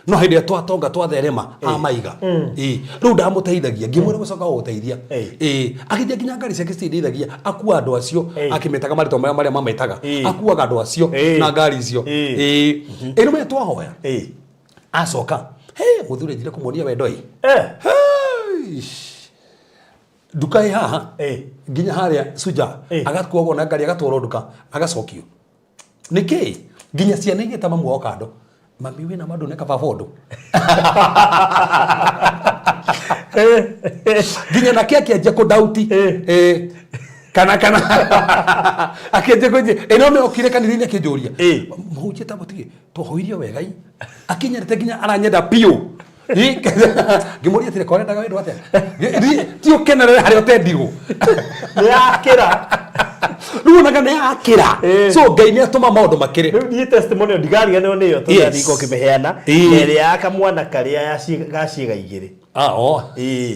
No hĩndĩ ĩrĩa twatonga twatherema amaiga. Ĩĩ. Rĩu ndamũteithagia ngĩmwĩra gũcoka gũgũteithia. Ĩĩ. Agĩthiĩ nginya ngari ciake citindeithagia akua andũ acio akĩmetaga marĩtwa marĩa marĩa mametaga. Akuaga andũ acio na ngari icio. Ĩĩ. Ĩĩ nĩ twahoya. Acoka he mũthuri anjire kũmuonia wendo ĩ. Hey! Nduka ĩ haha nginya harĩa Suja agakuagwo na ngari agatwarwo nduka agacokio. Nĩkĩ? Nginya ciana igĩta mamu wao kando. Mami wĩna ma ndũneka baba ũndũ. Nginya nake akĩanjia kũndauti. Eh. Kana kana akĩanjia kũnjia. Ĩno nĩ okire kanitha-inĩ akĩnjũria. Mũhunjia ta mũtige twahoirio wega i. Akinyerete nginya aranyenda biũ. Ngĩmũria atĩrĩ, ko ũrendaga wendwo atĩa? Ti ũkenerere harĩa ũtendirwo. Nĩ yakĩra. Rĩu onaga nĩ yakĩra. So Ngai nĩ atũma maũndũ makĩre. Rĩu niĩ testimonial ndigariganĩrwo nĩyo tondũ Yes. ndiko kĩmĩheana. Ĩĩ. Na ĩrĩa ya kamwana karĩa ya ga ciĩga igĩrĩ. Ah, oh. Ĩĩ.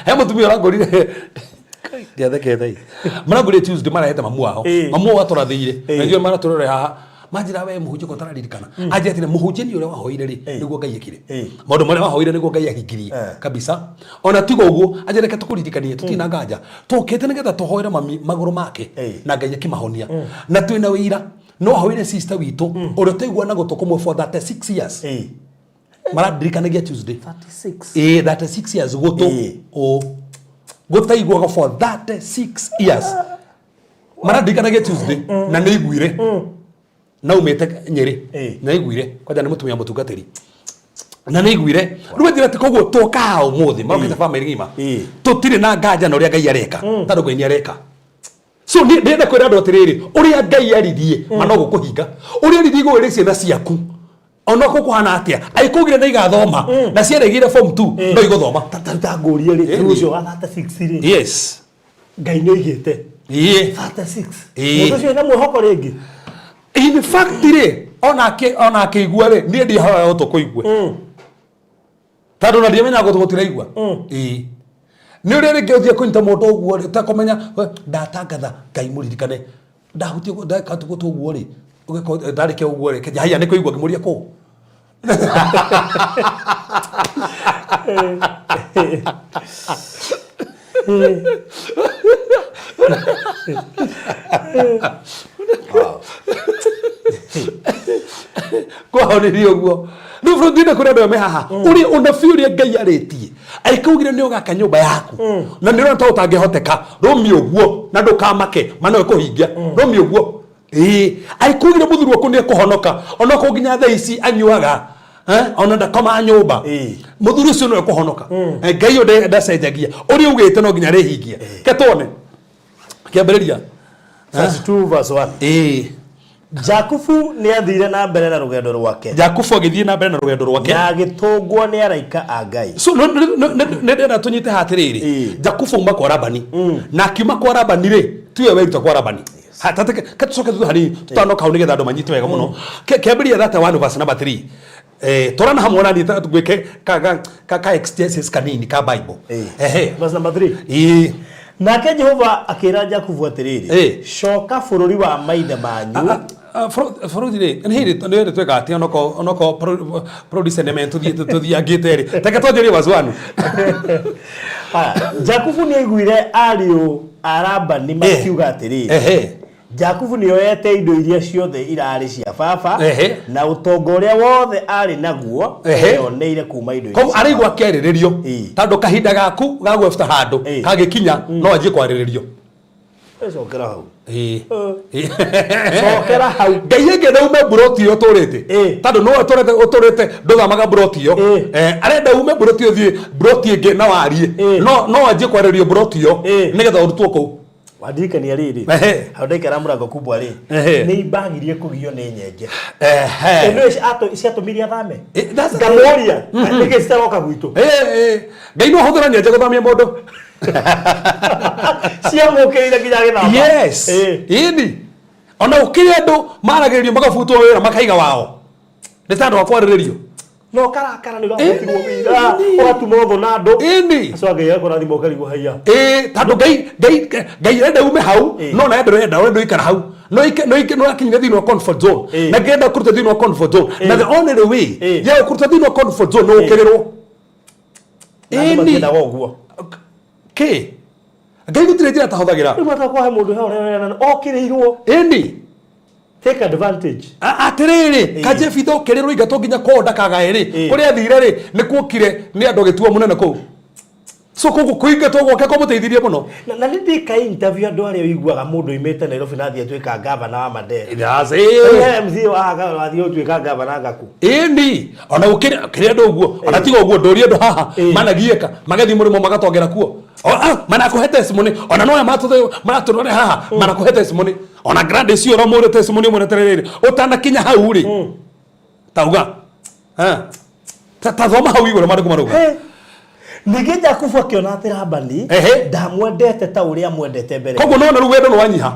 He mũtumia ũrangũrire ndiathekete ĩ. Marangũrire Tuesday marehete mamu wao. Mamu wao atũrathĩire. Na ithuĩ maratũrore haha. Manjĩra we mũhunjia ko ũtararirikana. Anjĩra atĩrĩ mũhunjia nĩ ũrĩa wahoire rĩ nĩguo Ngai ekire. Maũndũ marĩa wahoire nĩguo Ngai ahingirie kabisa. Ona tiga ũguo anjĩra reke tũkũririkanie tũtirĩ na nganja. Tũkĩte nĩgetha tũhoere mami magũrũ make na Ngai akĩmahonia. Na twĩna ũira no ahoire sister witũ ũrĩa ũtaigua na gũtũ kũmwe for 36 years. Marandirikanagia Tuesday. 36. Ĩĩ 36 years gũtũ. Ũ. Gũtaiguaga for 36 years. Marandirikanagia Tuesday na nĩ iguire. Na umĩte Nyĩrĩ. Na iguire kwanja nĩ mũtumia mũtungatĩri. Na nĩ iguire. Rĩu njĩra ti koguo twoka haha ũmũthĩ marokĩte family ng'ima. Tũtirĩ na nganja na ũrĩa Ngai areka. Tondũ Ngai nĩ areka. So nĩ ndĩrenda kwĩra andũ atĩrĩrĩ, ũrĩa Ngai aririe ma no gũkũhinga. Ũrĩa aririe igũrũ rĩ ciana ciaku. Ona kũ kũhana atĩa, angĩkũugire nĩ igathoma na ciaregire form 2 no igũthoma. Ta ngũrie rĩ, rĩu ũcio wa 36 rĩ. Yes. Ngai nĩ oigĩte. Ĩĩ. 36. Ĩĩ. Mũndũ ũcio ena mwĩhoko rĩngĩ. In fact rĩ, ona akĩigua rĩ, niĩ ndihoya gũtũ kũigue. Tondũ ona ndiamenyaga gũtũ gũtiraigua. Ĩĩ. Nĩ ũrĩa rĩngĩ ũthiĩ kũnyita mũndũ ũguo rĩ, ũtekũmenya, we, ndatangatha Ngai mũririkane. Ndahutia ũguo, ndeka gũtũ ũguo rĩ, ũgĩkorwo ndarĩkia ũguo rĩ, kĩnja haiya nĩ kũigua ngĩmũria kũ. Kwahonirie ũguo. Rĩu bũrũri-inĩ kũrĩ andũ me haha ũrĩa ũnabii ũrĩa Ngai arĩtie aikũgire nĩ ũgaka nyũmba yaku na nĩ ũrona ta ũtangĩhoteka rũmia ũguo na ndũkamake ma no ĩkũhingia rũmia ũguo. Ĩĩ aikũgire mũthuri waku nĩ ekũhonoka onokorwo nginya thaa ici anyuaga ona ndakoma nyũmba mũthuri ũcio no ekũhonoka. Ngai ũyũ ndacenjagia ũrĩa ugĩte no nginya arĩhingia. Ke tuone kĩambĩrĩria Verse 2 verse 1. Ĩĩ. Jakubu nĩ athire na mbere na rũgendo rwake. Jakubu agĩthiĩ na mbere na rũgendo rwake. Na agĩtũngwo nĩ araika a Ngai. So nĩ ndĩrenda tũnyite haha atĩrĩrĩ. Jakubu auma kwa Labani. Na akiuma kwa Labani rĩ, tiwe weruta kwa Labani. Ha, tate ke tucoke thutha hanini tutanoka hau nĩgetha andũ manyite wega mũno. Kĩambĩrĩria 31 verse number 3. Twarana hamwe na niĩ ngwĩke ka exegesis kanini ka Bible. Ehe. Verse number 3. Ĩĩ. Nake Jehova akĩra Jakubu atĩrĩrĩ, coka bũrũri wa maithe manyu. Bũrũri rĩ, nĩ hĩndĩ nĩ hĩndĩ tweka atĩ onoko producer nĩ mentũthiĩ tũthiangĩte rĩ. Reke twanjĩrie verse 1. Haya, Jakubu nĩ aiguire ariũ a Labani makiuga atĩrĩrĩ, Jakubu nĩ oete indo iria ciothe irarĩ cia baba na ũtonga ũrĩa wothe arĩ naguo eyoneire kuma indo Koguo araigua akĩarĩrĩrio tondũ kahinda gaku ga gwebta handũ kagĩkinya no anjie kwarĩrĩrio. Cokera hau. Cokera hau. Ngai angĩenda ume mburoti ĩyo ũtũrĩte tondũ no ũtũrĩte ũtũrĩte ndũthamaga mburoti ĩyo arenda ume mburoti ĩyo ũthiĩ mburoti ĩngĩ na warie no anjie kwarĩrĩrio mburoti ĩyo nĩgetha ũrutwo kũu. Wandirikania rĩrĩ hau ndaikara mũrango kubwa rĩ nĩ imbagirie kũgio nĩ nyenje. Ĩno ciatũmire athame. Ngamũria nĩkĩ citaroka gwitũ. Ngai no ahũthĩra nyenje gũthamia mũndũ. Ciamũkĩrĩire nginya agĩthama. Yes. Ĩni. Ona gũkĩrĩ andũ maragĩrĩrio magabutwo wĩra makaiga wao. Nĩ ta andũ a kwarĩrĩrio. Na ũkarakara nĩ ũrahutirwo wĩra, ũgatuma ũthũ na andũ. Ĩni. Acio Ngai akũrathima ũkarigwo haiya. Ĩĩ, tondũ Ngai arenda ume hau, no nawe ndũrenda, ũrenda ũikara hau. No ike no ike no akinyire thĩinĩ wa comfort zone. Na Ngai enda kũruta thĩinĩ wa comfort zone. Na the only way ya gũkũruta thĩinĩ wa comfort zone nĩ ũkĩrĩrwo. Na andũ Ĩni. matiendaga ũguo. Kĩ? Ngai gũtirĩ njĩra atahũthagĩra. Rĩu atakohe mũndũ he ũrĩa okĩrĩirwo. Ĩni. Take advantage. Atĩrĩrĩ, kajebitha okĩrĩrwo ingatwo nginya kwao ndakagae rĩ, kũrĩa athire rĩ, nĩ kuokire nĩ andũ agĩtuo mũnene kũu. So koguo kũingatwo gwake kwamũteithirie mũno. Na nĩ ndĩka interview andũ arĩa ũiguaga mũndũ oimĩte Nairobi na athiĩ atuĩka gavana wa Mandera. Yes, He MC wa wathiĩ ũtuĩka gavana ngaku. Ĩni, ona gũkĩrĩ kĩrĩ andũ ũguo, ona tiga ũguo ndũrie andũ haha, managiĩka, magathiĩ mũrĩmo magatongera kuo. Manakũhe testimony, ona no aya maratũrore haha, manakũhe testimony. Ona grade icio ũramũre testimony ũmwe rĩrĩ, ũtanakinya hau rĩ. Tauga. Ta thoma hau igũrũ maandĩko marauga. Ningĩ Jakubu akĩona atĩ Labani ndamwendete ta ũrĩa amwendete mbere. Koguo nona rĩu wendo nĩwanyiha.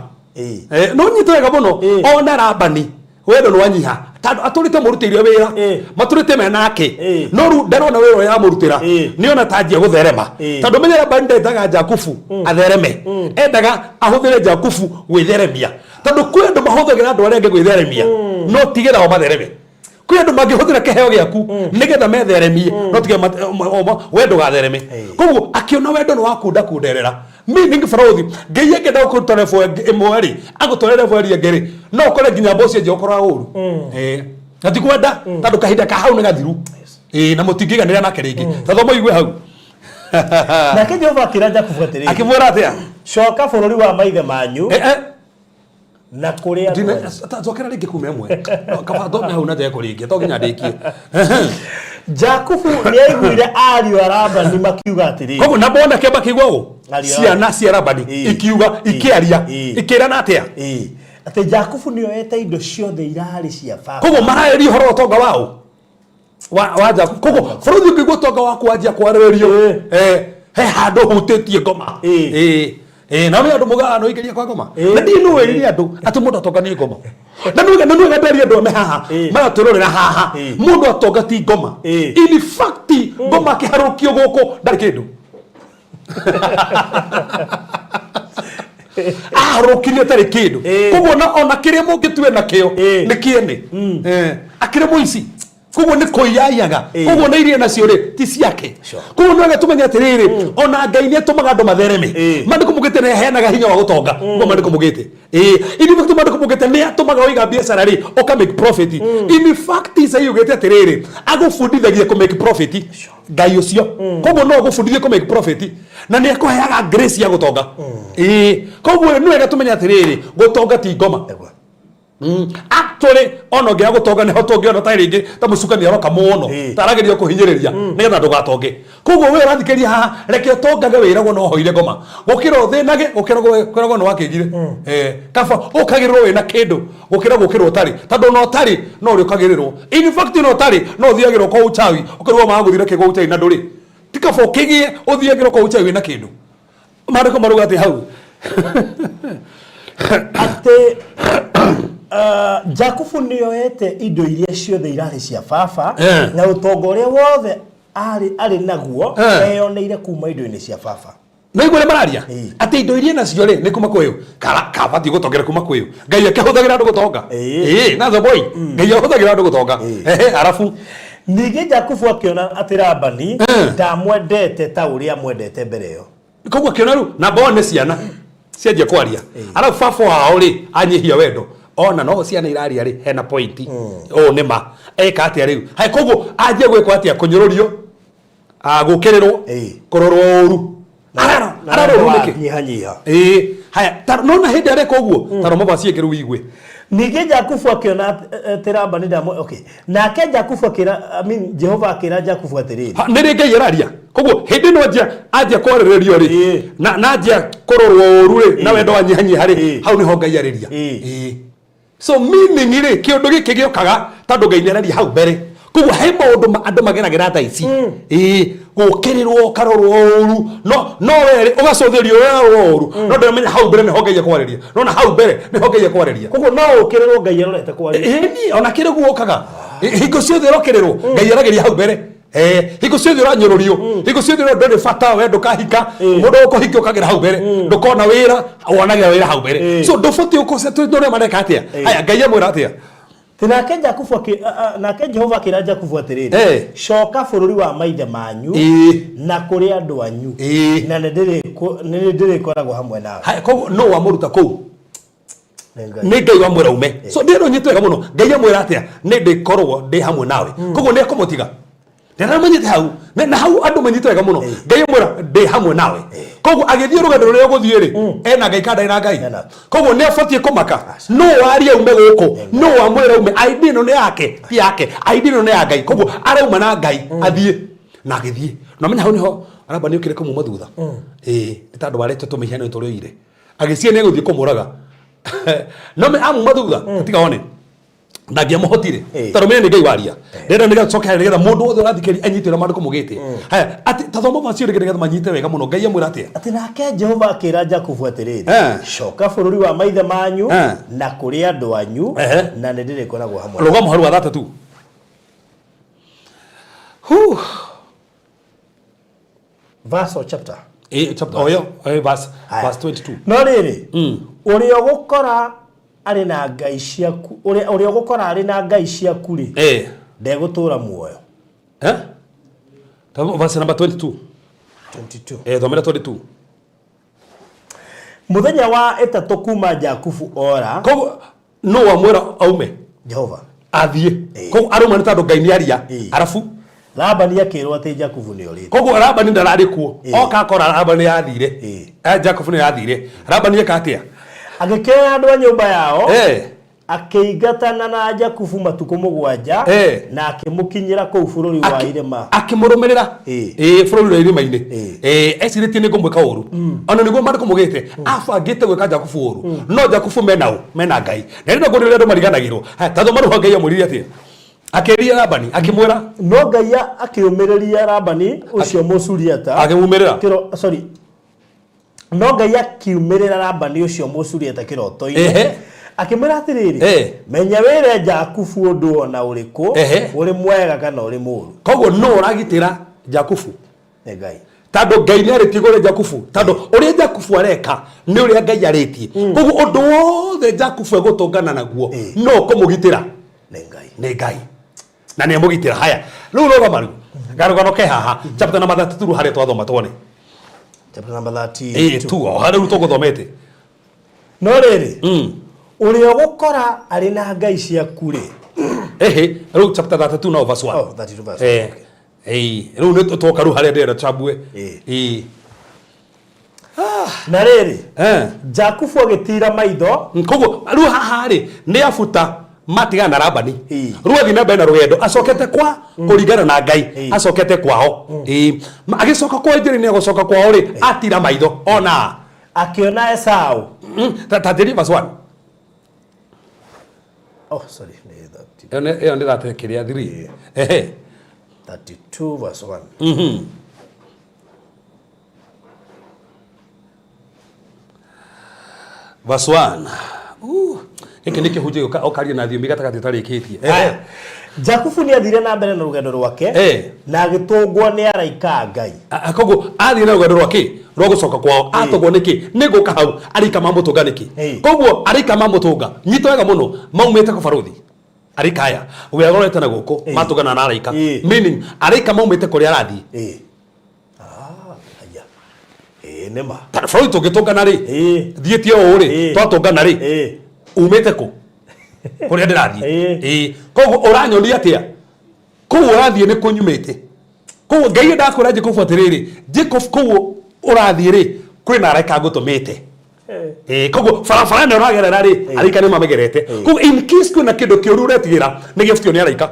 No nyite wega mũno, ona Labani wendo nĩwanyiha tondũ atũrĩte mũrutĩire wĩra, matũrĩte me nake, no rĩu ndarona wĩra ũrĩa aramũrutĩra, nĩona ta anjia gũtherema, tondũ menya Labani ndendaga Jakubu athereme, endaga ahũthĩre Jakubu gwĩtheremia, tondũ kwĩ andũ mahũthagĩra andũ arĩa angĩ gwĩtheremia, no tigetha o mathereme. Kwĩ andũ mangĩhũthĩra kĩheo gĩaku nĩgetha metheremie, no tiga we ndũgathereme. Koguo akĩona wendo nĩ wakunda kunderera, meaning barũthi Ngai angĩenda gũkũruta level ĩmwe rĩ, agũtware level ĩrĩa ĩngĩ rĩ, no ũkore nginya mboci anjia gũkora ũru. Na ti kwenda, tondũ kahinda ka hau nĩ gathiru. Na mũtingĩiganĩra nake rĩngĩ. Ta thoma ũigue hau. Nake Jehova akĩra Jakubu atĩrĩrĩ, Akĩmwĩra atĩa? Coka bũrũri wa maithe manyu na kũrĩa andũ anyu. Cokera rĩngĩ kuma ĩmwe. No, kaba thome hau na njeko rĩngĩ, to nginya ndĩkie. Jakubu nĩaiguire ariũ a Labani makiuga atĩrĩrĩ. Koguo na bona kĩamba kĩigua ũũ? Ariũ a Ciana cia Labani ikiuga, ikĩaria, ikĩrana atĩa? Atĩ Jakubu nĩoete indo ciothe irarĩ cia baba. Koguo mararĩria ũhoro wa ũtonga wao wa Jakubu. Koguo bũrũri ũngĩigua ũtonga waku wanjia kwarĩrĩrio, he handũ hutĩtie ngoma. Na nĩ andũ mugaga no igeria kwa ngoma. Na ndiĩ no wĩrire andũ atĩ mũndũ atonga nĩ ngoma. Na nĩ na nĩ nderie andũ ame haha, maratwĩrorera haha. Mũndũ atonga ti ngoma. In fact, ngoma akĩharũkio gũkũ ndarĩ kĩndũ. Aharũkirie atarĩ kĩndũ. Koguo ona kĩrĩa mũngĩtue nakĩo nĩ kĩene. Akĩrĩ mũici. Koguo nĩ kũiyaiyaga. Koguo na iria nacio rĩ ti ciake. Koguo nĩ wega tũmenye atĩrĩrĩ, ona Ngai nĩ atũmaga andũ mathereme. Maandĩko mugĩte nĩ aheanaga hinya wa gũtonga. Koguo maandĩko mugĩte. In fact maandĩko mugĩte nĩ atũmaga waiga biacara rĩ ũka make profit. In fact Isaia ugĩte atĩrĩrĩ, agũbundithagia kũ make profit. Ngai ũcio. Koguo no agũbundithie kũ make profit na nĩ akũheaga grace ya gũtonga. Koguo nĩ wega tũmenye atĩrĩrĩ, gũtonga ti ngoma. Actually ona ũngĩaga gũtonga nĩho tũngĩona ta rĩngĩ ta mũcukani aroka mũno, ta arageria kũhinyĩrĩria nĩgetha ndũgatonge. Koguo we ũrathikĩrĩria haha, reke ũtongage wĩragwo no hoire ngoma, gũkĩra ũthĩnage, gũkĩra kwĩragwo nĩ wakĩgire. Kaba ũkagĩrĩrwo wĩna kĩndũ gũkĩra gũkĩrwo ũtarĩ, tondũ ona ũtarĩ no ũrĩ ũkagĩrĩrwo. In fact ona ũtarĩ no ũthiagĩrwo kwa uchawi, ũkerwo magũthira kĩ kwa uchawi na ndũrĩ. Ti kaba ũkĩgĩe ũthiagĩrwo kwa uchawi wĩna kĩndũ. Maandĩko marauga atĩ hau Atĩ Jakubu nĩoete indo iria ciothe irarĩ cia baba, na ũtonga ũrĩa wothe arĩ naguo eyoneire kuma indo-inĩ cia baba. Nĩ igua ũrĩa mararia? Atĩ indo iria nacio rĩ nĩ kuma kwĩ ũ? Kabatiĩ gũtongera kuma kwĩ ũ? Ngai akĩhũthagĩra andũ gũtonga. Na the boy. Ngai ahũthagĩra andũ gũtonga. Ehe, arabu. Ningĩ Jakubu akĩona atĩ Labani ndamwendete ta ũrĩa amwendete mbere ĩyo. Koguo akĩona rĩu namba one nĩ ciana cianjia kwaria, arabu baba wao rĩ anyihia wendo, ona no ciana iraria rĩ hena point ũũ nĩ ma eka atĩa rĩu. Hai, koguo anjia gwĩkwo atĩa? Kũnyũrũrio, gũkĩrĩrwo, kũrorwo ũru. Ararorwo nĩkĩ? Nyihanyiha. Haya, nona hĩndĩ areka ũguo, ta roma vaci ĩngĩ rĩu igue. Ningĩ Jakubu akĩona atĩ Labani ndamwe, okay. Nake Jakubu akĩra, I mean, Jehova akĩra Jakubu atĩrĩrĩ. Ha, nĩ rĩ Ngai araria? Koguo hĩndĩ ĩno anjia kwarĩrĩrio rĩ, na anjia kũrorwo ũru rĩ, na wendo wanyihanyiha rĩ, hau nĩho Ngai arĩria. So meaning rĩ, kĩũndũ gĩkĩ gĩũkaga tondũ Ngai nĩ araria hau mbere. Koguo he maũndũ andũ mageragĩra thaa ici. Gũkĩrĩrwo, ũkarorwo ũru, no we rĩ, ũgacũthĩrĩrio ũrarorwo ũru, no ndũramenya hau mbere nĩho Ngai ekwarĩria. Nona hau mbere nĩho Ngai ekwarĩria. Koguo no ũkĩrĩrwo Ngai arorete kwaria. Ĩni, ona kĩrĩ guo ũkaga. Hingo ciothe ũrokĩrĩrwo, Ngai aragĩria hau mbere. Hingo ciothe ũranyũrũrio, hingo ciothe ũrona ndũrĩ bata, we ndũkahika, mũndũ ũkũhikia ũkagĩra hau mbere, ndũkona wĩra, wonagĩra wĩra hau mbere. So ndũbatiĩ gũconcentrate na ũrĩa mareka atĩa. Haya, Ngai amwĩra atĩa? Ti nake Jakubu nake Jehova akĩra Jakubu atĩrĩrĩ, coka bũrũri wa maithe manyu na kũrĩ andũ anyu, na nĩ ndĩrĩkoragwo hamwe nawe. Haya, koguo nũ wamũruta kũu? Nĩ Ngai. Nĩ Ngai wamwĩra ume. So ndĩrenda ũnyite wega mũno, Ngai amwĩra atĩa? Nĩ ndĩkorwo ndĩ hamwe nawe. Koguo nĩ ekũmũtiga, ndĩramanyite hau. Na hau andũ manyite wega mũno, Ngai amwĩra ndĩ hamwe nawe, koguo agĩthiĩ rũgendo rũrĩa ũgũthiĩ rĩ, ena Ngai kana ndarĩ na Ngai? Ena. Koguo nĩ abatiĩ kũmaka nũ waria ume gũkũ, nũ wamwĩra ume. ID ĩno nĩ yake, ti yake. ID ĩno nĩ ya Ngai, koguo arauma na Ngai athiĩ na agĩthiĩ. Na menya hau nĩho Labani okire kũmuma thutha. Ĩĩ, nĩ tondũ warĩte tũmĩhiano tũrĩa oire, agĩciria nĩ egũthiĩ kũmũraga, no me amuma thutha tiga one ndangĩamũhotire. Tondũ menya nĩ Ngai waria. Ndĩrenda nĩgetha tũcoke harĩa, nĩgetha mũndũ wothe ũrathikĩrĩria anyite ũrĩa maandĩko maugĩte. Haya, atĩ tathoma macio rĩngĩ nĩgetha manyite wega mũno. Ngai amwĩra atĩa? Atĩ nake Jehova akĩra Jakubu atĩrĩrĩ, coka bũrũri wa maithe manyu na kũrĩ andũ anyu, na nĩ ndĩrĩkoragwo hamwe. Rũga mũharu wa 32. Huh. Verse or chapter? Chapter oyo, verse. Haya. Verse 22. No rĩrĩ, ũrĩa ũgũkora arĩ na ngai ciaku, ũrĩa ũgũkora arĩ na ngai ciaku rĩ, ndegũtũũra muoyo. Eh? Verse number 22. 22. Thomera 22. Mũthenya wa ĩtatũ kuma Jakubu ora. Koguo no wamwĩra aume? Jehova. Athiĩ. Koguo arũma nĩ tondũ Ngai nĩ aria. Arabu Labani akĩrwo atĩ Jakubu nĩ orĩte. Koguo Labani ndararĩ kuo. Oka akora Labani yathire. Jakubu nĩ yathire. Labani eka atĩa? Agĩkĩoya andũ a nyũmba yao, akĩingatana na Jakubu matukũ 7, na akĩmũkinyĩra kũu bũrũri wa irĩma. Akĩmũrũmĩrĩra. Ĩĩ, bũrũri wa irĩma-inĩ. Ecirĩtie nĩ ngũmwĩka ũru. Ona nĩguo maandĩko maugĩte abangĩte gwĩka Jakubu ũru, no Jakubu mena ũ? Mena Ngai. Na rĩrĩa ngũrĩrĩa andũ mariganagĩrwo. Haya, ta thoma rĩu hau Ngai amwĩrire atĩa? Akĩria Labani akĩmwĩra. No Ngai akĩũmĩrĩria Labani ũcio Mũsuriata. Akĩmumĩrĩra. Kĩro, sorry. No Ngai akiumĩrĩra Labani ũcio Mũsuriata kĩroto-inĩ, akĩmwĩra atĩrĩrĩ, menya wĩre Jakubu ũndũ o na ũrĩkũ, ũrĩ mwega kana ũrĩ mũũru. Koguo nũ ũragitĩra Jakubu? Nĩ Ngai. Tondũ Ngai nĩ arĩtie igũrũ rĩa Jakubu, tondũ ũrĩa Jakubu areka nĩ ũrĩa Ngai arĩtie. Koguo ũndũ wothe Jakubu egũtũngana naguo, no ũkũmũgitĩra? Nĩ Ngai. Nĩ Ngai, na nĩ amũgitĩra. Haya, rĩu rũgama rĩu karũgano ke haha chapter number 32 harĩa twathoma tuone. Chapter number 32. Ĩĩ tu o harĩa rĩu tũgũthomete. No rĩrĩ, ũrĩa ũgũkora arĩ na ngai ciaku rĩ. Ehe, rĩu chapter 32 now verse 1. Oh, 32 verse 1. Ĩĩ, rĩu nĩ twoka rĩu harĩa ndĩrenda tũcambue. Ĩĩ. Na rĩrĩ, Jakubu agĩtiira maitho. Koguo rĩu haha rĩ nĩ abuta matigana na Labani. Rĩu athiĩ na mbere na rũgendo acokete kwa kũringana na Ngai, acokete kwao. Ĩĩ. Agĩcoka kwao, njĩra-inĩ ya gũcoka kwao rĩ, atira maitho ona akĩona Esau. Ta njĩrie verse 1. Oh, sorry, nĩ 30. Ĩyo nĩ 30 kĩrĩa 3. Ehe. 32 verse 1. Verse 1. Gĩkĩ nĩ kĩhunjio ũkaria na thiomi gatagatĩ ũtarĩkĩtie. Haya. Jakubu nĩ athire na mbere na rũgendo rwake, na agĩtũngwo nĩ araika a Ngai. Koguo athiĩ na rũgendo rwa kĩ? Rwa gũcoka kwao. Atũngwo nĩkĩ? Nĩ gũka hau araika mamũtũnga nĩkĩ? Koguo araika mamũtũnga, nyita wega mũno, maumĩte kũ barũthi? Araika aya wĩra ũrorete na gũkũ matũngana na araika, meaning araika maumĩte kũrĩa arathiĩ. Ah, aya. Ĩĩ, nĩ ma. Ta bũrũri tũngĩtũngana rĩ, thiĩtie ũũ rĩ, twatũngana rĩ, umĩte kũ? Kũrĩa ndĩrathiĩ. Ĩĩ. Koguo ũranyonia atĩa? Kũu ũrathiĩ nĩ kũnyumĩte. Koguo Ngai endaga kwĩra Jakubu atĩrĩrĩ, Jacob, kũu ũrathiĩ rĩ, kwĩna araika ngũtũmĩte. Ĩĩ, koguo barabara ĩno ũragerera rĩ, araika nĩ mamĩgerete. Koguo in case kwĩna kĩndũ kĩũru ũretigĩra, nĩ gĩbutio nĩ araika.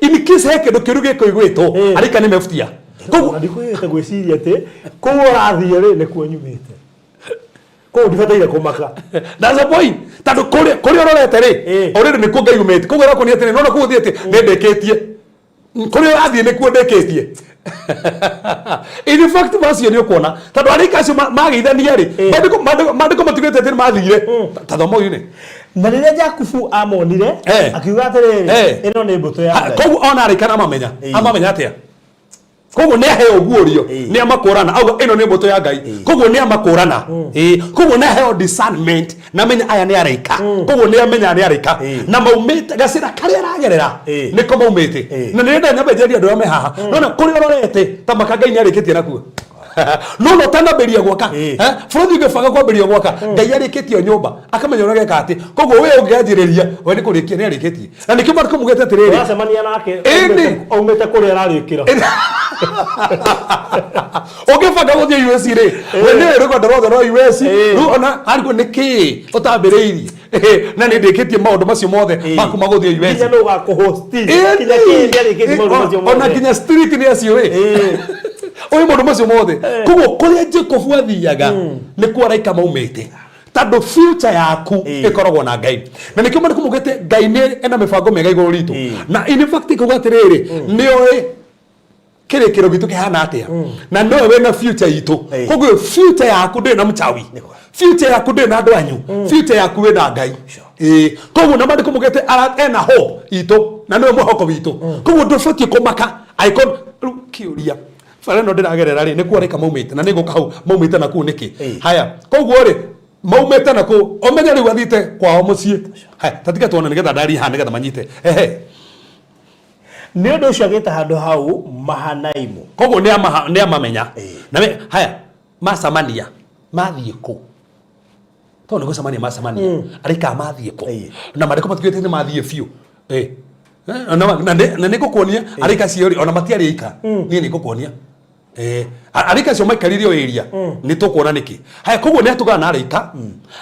In case he kĩndũ kĩũru gĩkũiguĩtwo, araika nĩ mebutia. Koguo ndikũhĩte gwĩciria atĩ kũu ũrathiĩ rĩ nĩkuo nyumĩte. Kũu ndibataire kũmaka. That's the point. Tondũ kũrĩa ũrorete rĩ, already nĩkuo Ngai umĩte. Koguo ĩrakuonia atĩrĩ, nĩwona kũu ũthiĩte, nĩ ndĩkĩtie. Kũrĩa ũrathiĩ nĩkuo ndĩkĩtie. In fact, macio nĩ ũkuona tondũ araika acio mageithania rĩ, maandĩko matigĩte atĩ nĩ mathire. Ta thoma ũyũ nĩ. Na rĩrĩa Jakubu amonire, akiuga atĩrĩrĩ, "Ĩno nĩ mbũtũ ya Ngai." Koguo ona araika amamenya. Amamenya atĩa? Koguo nĩ aheo guorio, nĩ amakũrana, auga ĩno nĩ mbũtũ ya Ngai. Koguo nĩ amakũrana. Koguo nĩ aheo discernment na amenya aya nĩ araika. Koguo nĩ amenya nĩ araika na maumĩte gacĩra karĩa aragerera nĩko maumĩte. Na nĩ ndenda nyambe njĩrie andũ arĩa me haha, nona kũrĩa ũrorete ta maka Ngai nĩ arĩkĩtie nakuo. No no ũtanambĩrĩria gwaka, bũrũri ũngĩbanga kwambĩrĩria gwaka, Ngai arĩkĩtie nyũmba, akamenya ũrĩa geka atĩ. Koguo we ũngĩanjĩrĩria, we nĩ kũrĩkia nĩ arĩkĩtie. Na nĩkĩo Mariko mugĩte atĩrĩrĩ, Ũracemania nake Ĩni. aumĩte kũrĩa ararĩkĩra. Ũngĩbanga gũthiĩ US rĩ, we nĩ rũgendo rwothe rwa US, rĩu ona arigwo nĩ kĩĩ ũtambĩrĩirie, na nĩ ndĩkĩtie maũndũ macio mothe makuma gũthiĩ US. Nginya nũ ũgakũhosti. Nginya kĩĩ nĩarĩkĩtie maũndũ macio Ona mothe. nginya street nĩ aciũĩ ũyũ maũndũ macio mothe. Koguo kũrĩa Jacob athiaga nĩkuo araika maumĩte, tondũ future yaku ĩkoragwo na Ngai. Na nĩkĩo Mariko mugĩte Ngai nĩ ena mĩbango mĩega igũrũ ritũ. Na in fact kuga atĩrĩrĩ, nĩ oĩ kĩrĩkĩro gitũ kĩhana atĩa, na nowe wĩna future itũ. Koguo future yaku ndĩrĩ na mchawi, future yaku ndĩrĩ na andũ anyu, future yaku wĩna Ngai. Koguo na Maandĩko mugĩte ena hope itũ na nĩwe mwĩhoko witũ. Koguo ndũbatiĩ kũmaka angĩkorwo rĩu kĩũria bara ĩno ndĩragerera rĩ, nĩkuo araika maumĩte, na nĩngũka hau maumĩte na kũu nĩkĩ. Haya, koguo rĩ, maumĩte na kũu, ũmenye rĩu athiĩte kwao mũciĩ. Haya, tatige tuone nĩgetha ndarie haha nĩgetha manyite. Ehe. Nĩ ũndũ ũcio agĩta handũ hau Mahanaimu. Koguo nĩ amamenya. Na haya, macamania mathiĩ kũ? Tondũ nĩ gũcemania macemania, araika mathiĩ kũ? Na marĩkũ matuĩte nĩ mathiĩ biũ. Na nĩ ngũkuonia araika acio rĩ, ona matiarĩ aika. Niĩ nĩ ngũkuonia. Araika acio maikarire o area, nĩ tũkuona nĩkĩ. Haya, koguo nĩ atũngana na araika,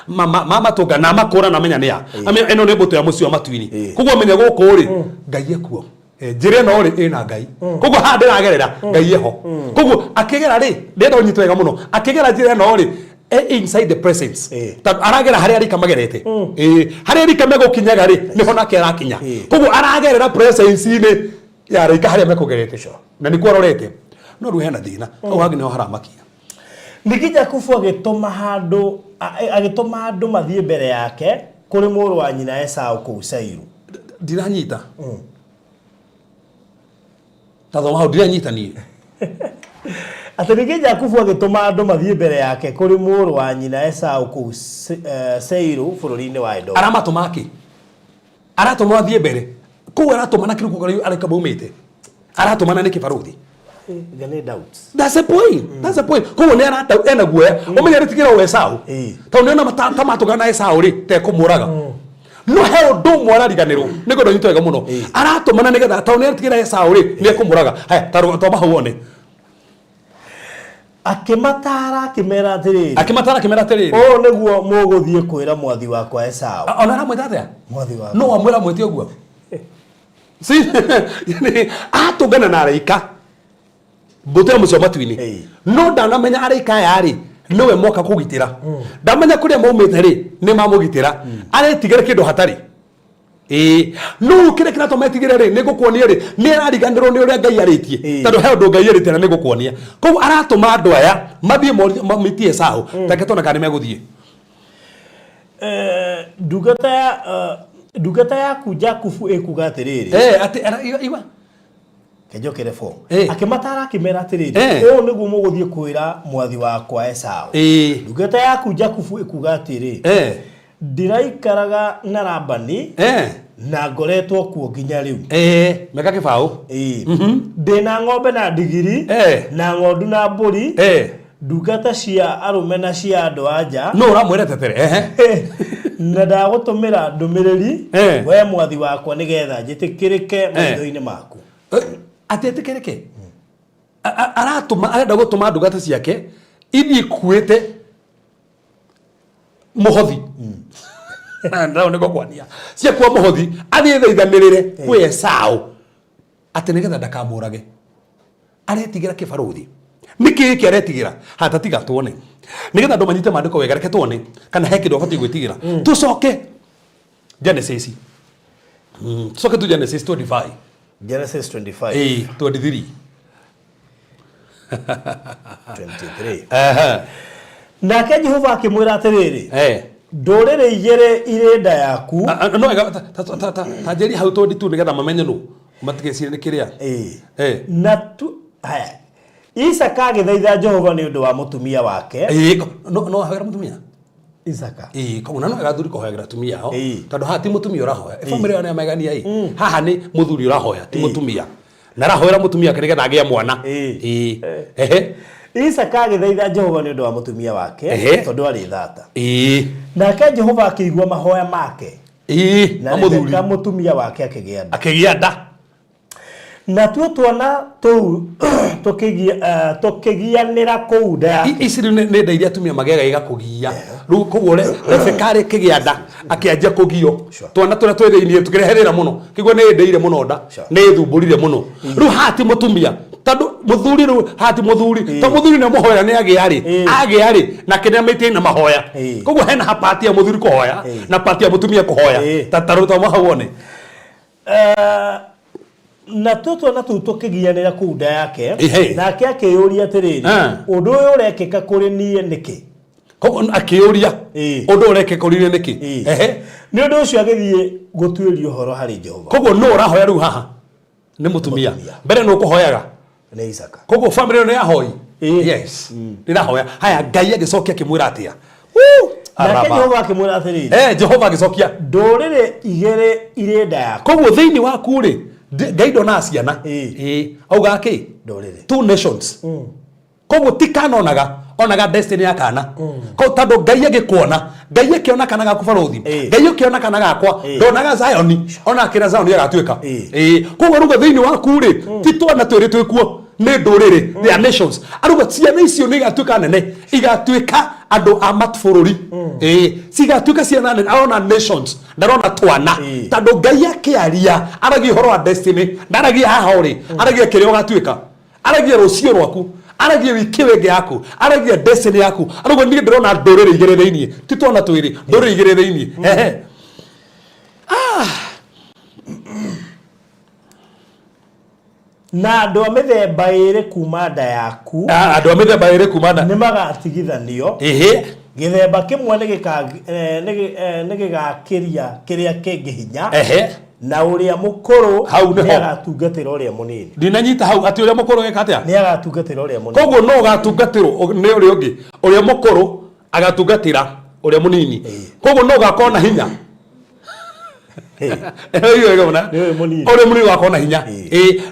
mamatũnga na amakũra na amenya nĩ a. Amenya ĩno nĩ mbũtũ ya mũciĩ wa matu-inĩ. Koguo amenya gũkũ rĩ, Ngai ekuo. Njĩra ĩno rĩ, ĩna Ngai. Koguo haha ndĩragerera, Ngai eho. Koguo akĩgera rĩ, ndĩrenda ũnyite wega mũno, akĩgera njĩra ĩno rĩ, inside the presence. Tondũ aragera harĩa araika magerete. Harĩa araika megũkinyaga rĩ, nĩho nake arakinya. Koguo aragerera presence-inĩ ya araika harĩa mekũgerete, na nĩkuo arorete. No rĩu hena thĩna hau hangĩ, nĩho haramakia. Ningĩ Jakubu agĩtũma handũ agĩtũma andũ mathiĩ mbere yake kũrĩ mũrũ wa nyina Esau kũu Seiru. Ndiranyita. Ta thoma hau, ndiranyita niĩ. Atĩ ningĩ Jakubu agĩtũma andũ mathiĩ mbere yake kũrĩ mũrũ wa nyina Esau kũu Seiru bũrũri-inĩ wa Edomu. Aramatũma akĩ? Aratũma athiĩ mbere kũu, aratũma na kĩrĩkũ kũrĩa araika maumĩte? Aratũmana nĩkĩ, barũthi? Nga nĩ doubts. That's the point. That's the point. Koguo nĩ arata ena guoya. Ũmenye rĩtigĩra o Esau. Tondũ nĩona ta matũngana na Esau rĩ, tekũmũraga. No he ũndũ ũmwe arariganĩrwo. Nĩ ngwenda ũnyite wega mũno. Aratũmana nĩgetha tondũ nĩ atigĩra Esau rĩ, nĩ ekũmũraga. Haya, ta twamba hau wone. Akĩmataara akĩmera atĩrĩrĩ, Akĩmatara akĩmera atĩrĩrĩ, "Ũũ nĩguo mũgũthiĩ kwĩra mwathi wakwa Esau." Ona aramwĩta atĩa? Mwathi wakwa. No amwĩra mwĩte ũguo. See, yani, atũngana na araika mbũtũ ya mũciĩ wa matu-inĩ, no ndanamenya araika aya rĩ, nĩwe moka kũgitĩra. Ndamenya kũrĩa maumĩte rĩ, nĩ mamũgitĩra. Aretigĩra kĩndũ hatarĩ. Ĩĩ, no kĩrĩa kĩratũma etigĩre rĩ, nĩ ngũkuonia rĩ, nĩ arariganĩrwo nĩ ũrĩa Ngai arĩtie, tondũ he ũndũ Ngai arĩtie na nĩ ngũkuonia. Koguo aratũma andũ aya mathiĩ mamitie Esau. Take tuone kana nĩ megũthiĩ. Ndungata yaku Jakubu ĩkuga atĩrĩrĩ, Atĩ igua. Kenjokere form. Akĩmataara akĩmera atĩrĩrĩ, "Ũũ nĩguo mũgũthiĩ kwĩra mwathi wakwa Esau. Ndungata yaku Jakubu ĩkuga atĩrĩ, ndiraikaraga na Labani, na ngoretwo kuo nginya rĩu." Meka kĩbaũ. Ndĩna ng'ombe na ndigiri, na ng'ondu na mbũri, ndungata cia arũme na cia andũ a nja. No ũramwĩra tetere, ehe. Na ndagũtũmĩra ndũmĩrĩri, we mwathi wakwa, nĩgetha njĩtĩkĩrĩke maitho-inĩ maku. Atĩ etĩkĩrĩke. Aratũma, arenda gũtũma ndungata ciake ithiĩ ikuĩte mũhothi. Nao nĩguo kwania ciakua mũhothi, athiĩ thaithanĩrĩre kwĩ Esau atĩ nĩgetha ndakamũrage. Aretigĩra kĩbarũthi nĩ kĩĩ kĩ aretigĩra? Hata tiga tuone nĩgetha andũ manyite maandĩko wega. Reke tuone kana he kĩndũ abatiĩ gwĩtigĩra. Tũcoke Genesis. Tũcoke tu Genesis 25. Genesis 25. Ĩĩ, 23. 23. Ehe. Nake Jehova akĩmwĩra atĩrĩrĩ, Ndũrĩrĩ igĩrĩ irĩ nda yaku. No wega ta njĩria hau 22 nĩgetha mamenye nũ matigecirie nĩ kĩrĩa. Ĩĩ. Na tu haya. Isaka agĩthaitha Jehova nĩ ũndũ wa mũtumia wake. Ĩĩ, no ahoera mũtumia? Isaka. Ĩĩ, koguo na no wega athuri kũhoyagĩra atumia ao tondũ haha ti mũtumia ũrahoya. Bamĩrĩ ĩyo nĩ magania ĩ. Haha nĩ mũthuri ũrahoya ti mũtumia. Na arahoera mũtumia wake nĩgetha agĩe mwana. Ĩĩ. Ehe. Isaka agĩthaitha Jehova nĩ ũndũ wa mũtumia wake tondũ arĩ thata. Ĩĩ. Nake Jehova akĩigua mahoya make. Ĩĩ, Na Rebeka mũtumia wake akĩgĩa nda. Akĩgĩa nda. Natuo twana tũu tũkĩgianĩra kũu nda yake. Ici rĩu nĩ nda iria atumia magĩaga igakũgia. Rĩu koguo Rebeka rĩ kĩgĩa nda akĩanjia kũgio. Twana tũrĩa twĩ thĩiniĩ tũkĩrehe thĩna mũno. Kĩguo nĩ ĩndĩire mũno nda. Nĩ ĩthumbũrire mũno. Rĩu haha ti mũtumia tondũ mũthuri rĩu haha ti mũthuri tondũ mũthuri nĩ mũhoya nĩ agĩa rĩ agĩa rĩ nake nĩ amĩtie na mahoya. Koguo hena part ya mũthuri kũhoya na part ya mũtumia kũhoya. Ta ta rĩu ta hau wone. Natuo twana tũu tũkĩgianĩra kũu nda yake. Nake akĩyũria atĩrĩrĩ, ũndũ ũyũ ũrekĩka kũrĩ niĩ nĩkĩ? Koguo akĩyũria ũndũ ũyũ ũrekĩka kũrĩ niĩ nĩkĩ? Nĩ ũndũ ũcio agĩthiĩ gũtuĩria ũhoro harĩ Jehova. Koguo nũ ũrahoya rĩu haha? Nĩ mũtumia. Mbere nũ ũkũhoyaga? Nĩ Isaka. Koguo famĩlĩ ĩyo nĩ ahoi? Yes. Nĩ ĩrahoya. Haya, Ngai agĩcokia akĩmwĩra atĩa? Nake Jehova akĩmwĩra atĩrĩrĩ. Jehova agĩcokia. Ndũrĩrĩ igĩrĩ irĩ nda yaku. Koguo thĩinĩ waku rĩ, Ngai ndonaga ciana. Augaga kĩ? Ndũrĩrĩ. Two nations. Koguo ti kana onaga, onaga destiny ya kana. Koguo tondũ Ngai agĩkuona, Ngai akĩona kana gaku barũthi, Ngai ũkĩona kana gakwa, ndonaga Zion, onaga kĩrĩa Zion ĩgatuĩka. Koguo arauga thĩinĩ waku rĩ, ti twana twĩrĩ twĩkuo, nĩ ndũrĩrĩ, they are nations. Arauga ciana icio nĩ igatuĩka nene, igatuĩka andũ a mabũrũri. Cigatuĩka ciana nene, arona nations, ndarona twana. Tondũ Ngai akĩaria, aragia ũhoro wa destiny, ndaragia haha ũrĩ, aragia kĩrĩa ũgatuĩka. Aragia rũciũ rwaku, aragia wiki ĩyo ĩngĩ yaku, aragia destiny yaku. Arauga niĩ ndĩrona ndũrĩrĩ igĩrĩ thĩiniĩ, ti twana twĩrĩ, ndũrĩrĩ igĩrĩ thĩiniĩ. Ehe. Na andũ a mĩthemba ĩĩrĩ kuma nda yaku. Andũ a mĩthemba ĩĩrĩ kuma nda. Nĩ magatigithanio. Gĩthemba kĩmwe nĩ gĩgakĩria kĩrĩa kĩngĩ hinya. Na ũrĩa mũkũrũ Hau nĩho. nĩ agatungatĩra ũrĩa mũnini. Ndinanyita hau atĩ ũrĩa mũkũrũ eka atĩa? Nĩ agatungatĩra ũrĩa mũnini. Koguo no ũgatungatĩrwo nĩ ũrĩa ũngĩ. Ũrĩa mũkũrũ agatungatĩra ũrĩa mũnini. Koguo no ũgakorwo na hinya. Ũrĩa mũnini ũgakorwo na hinya.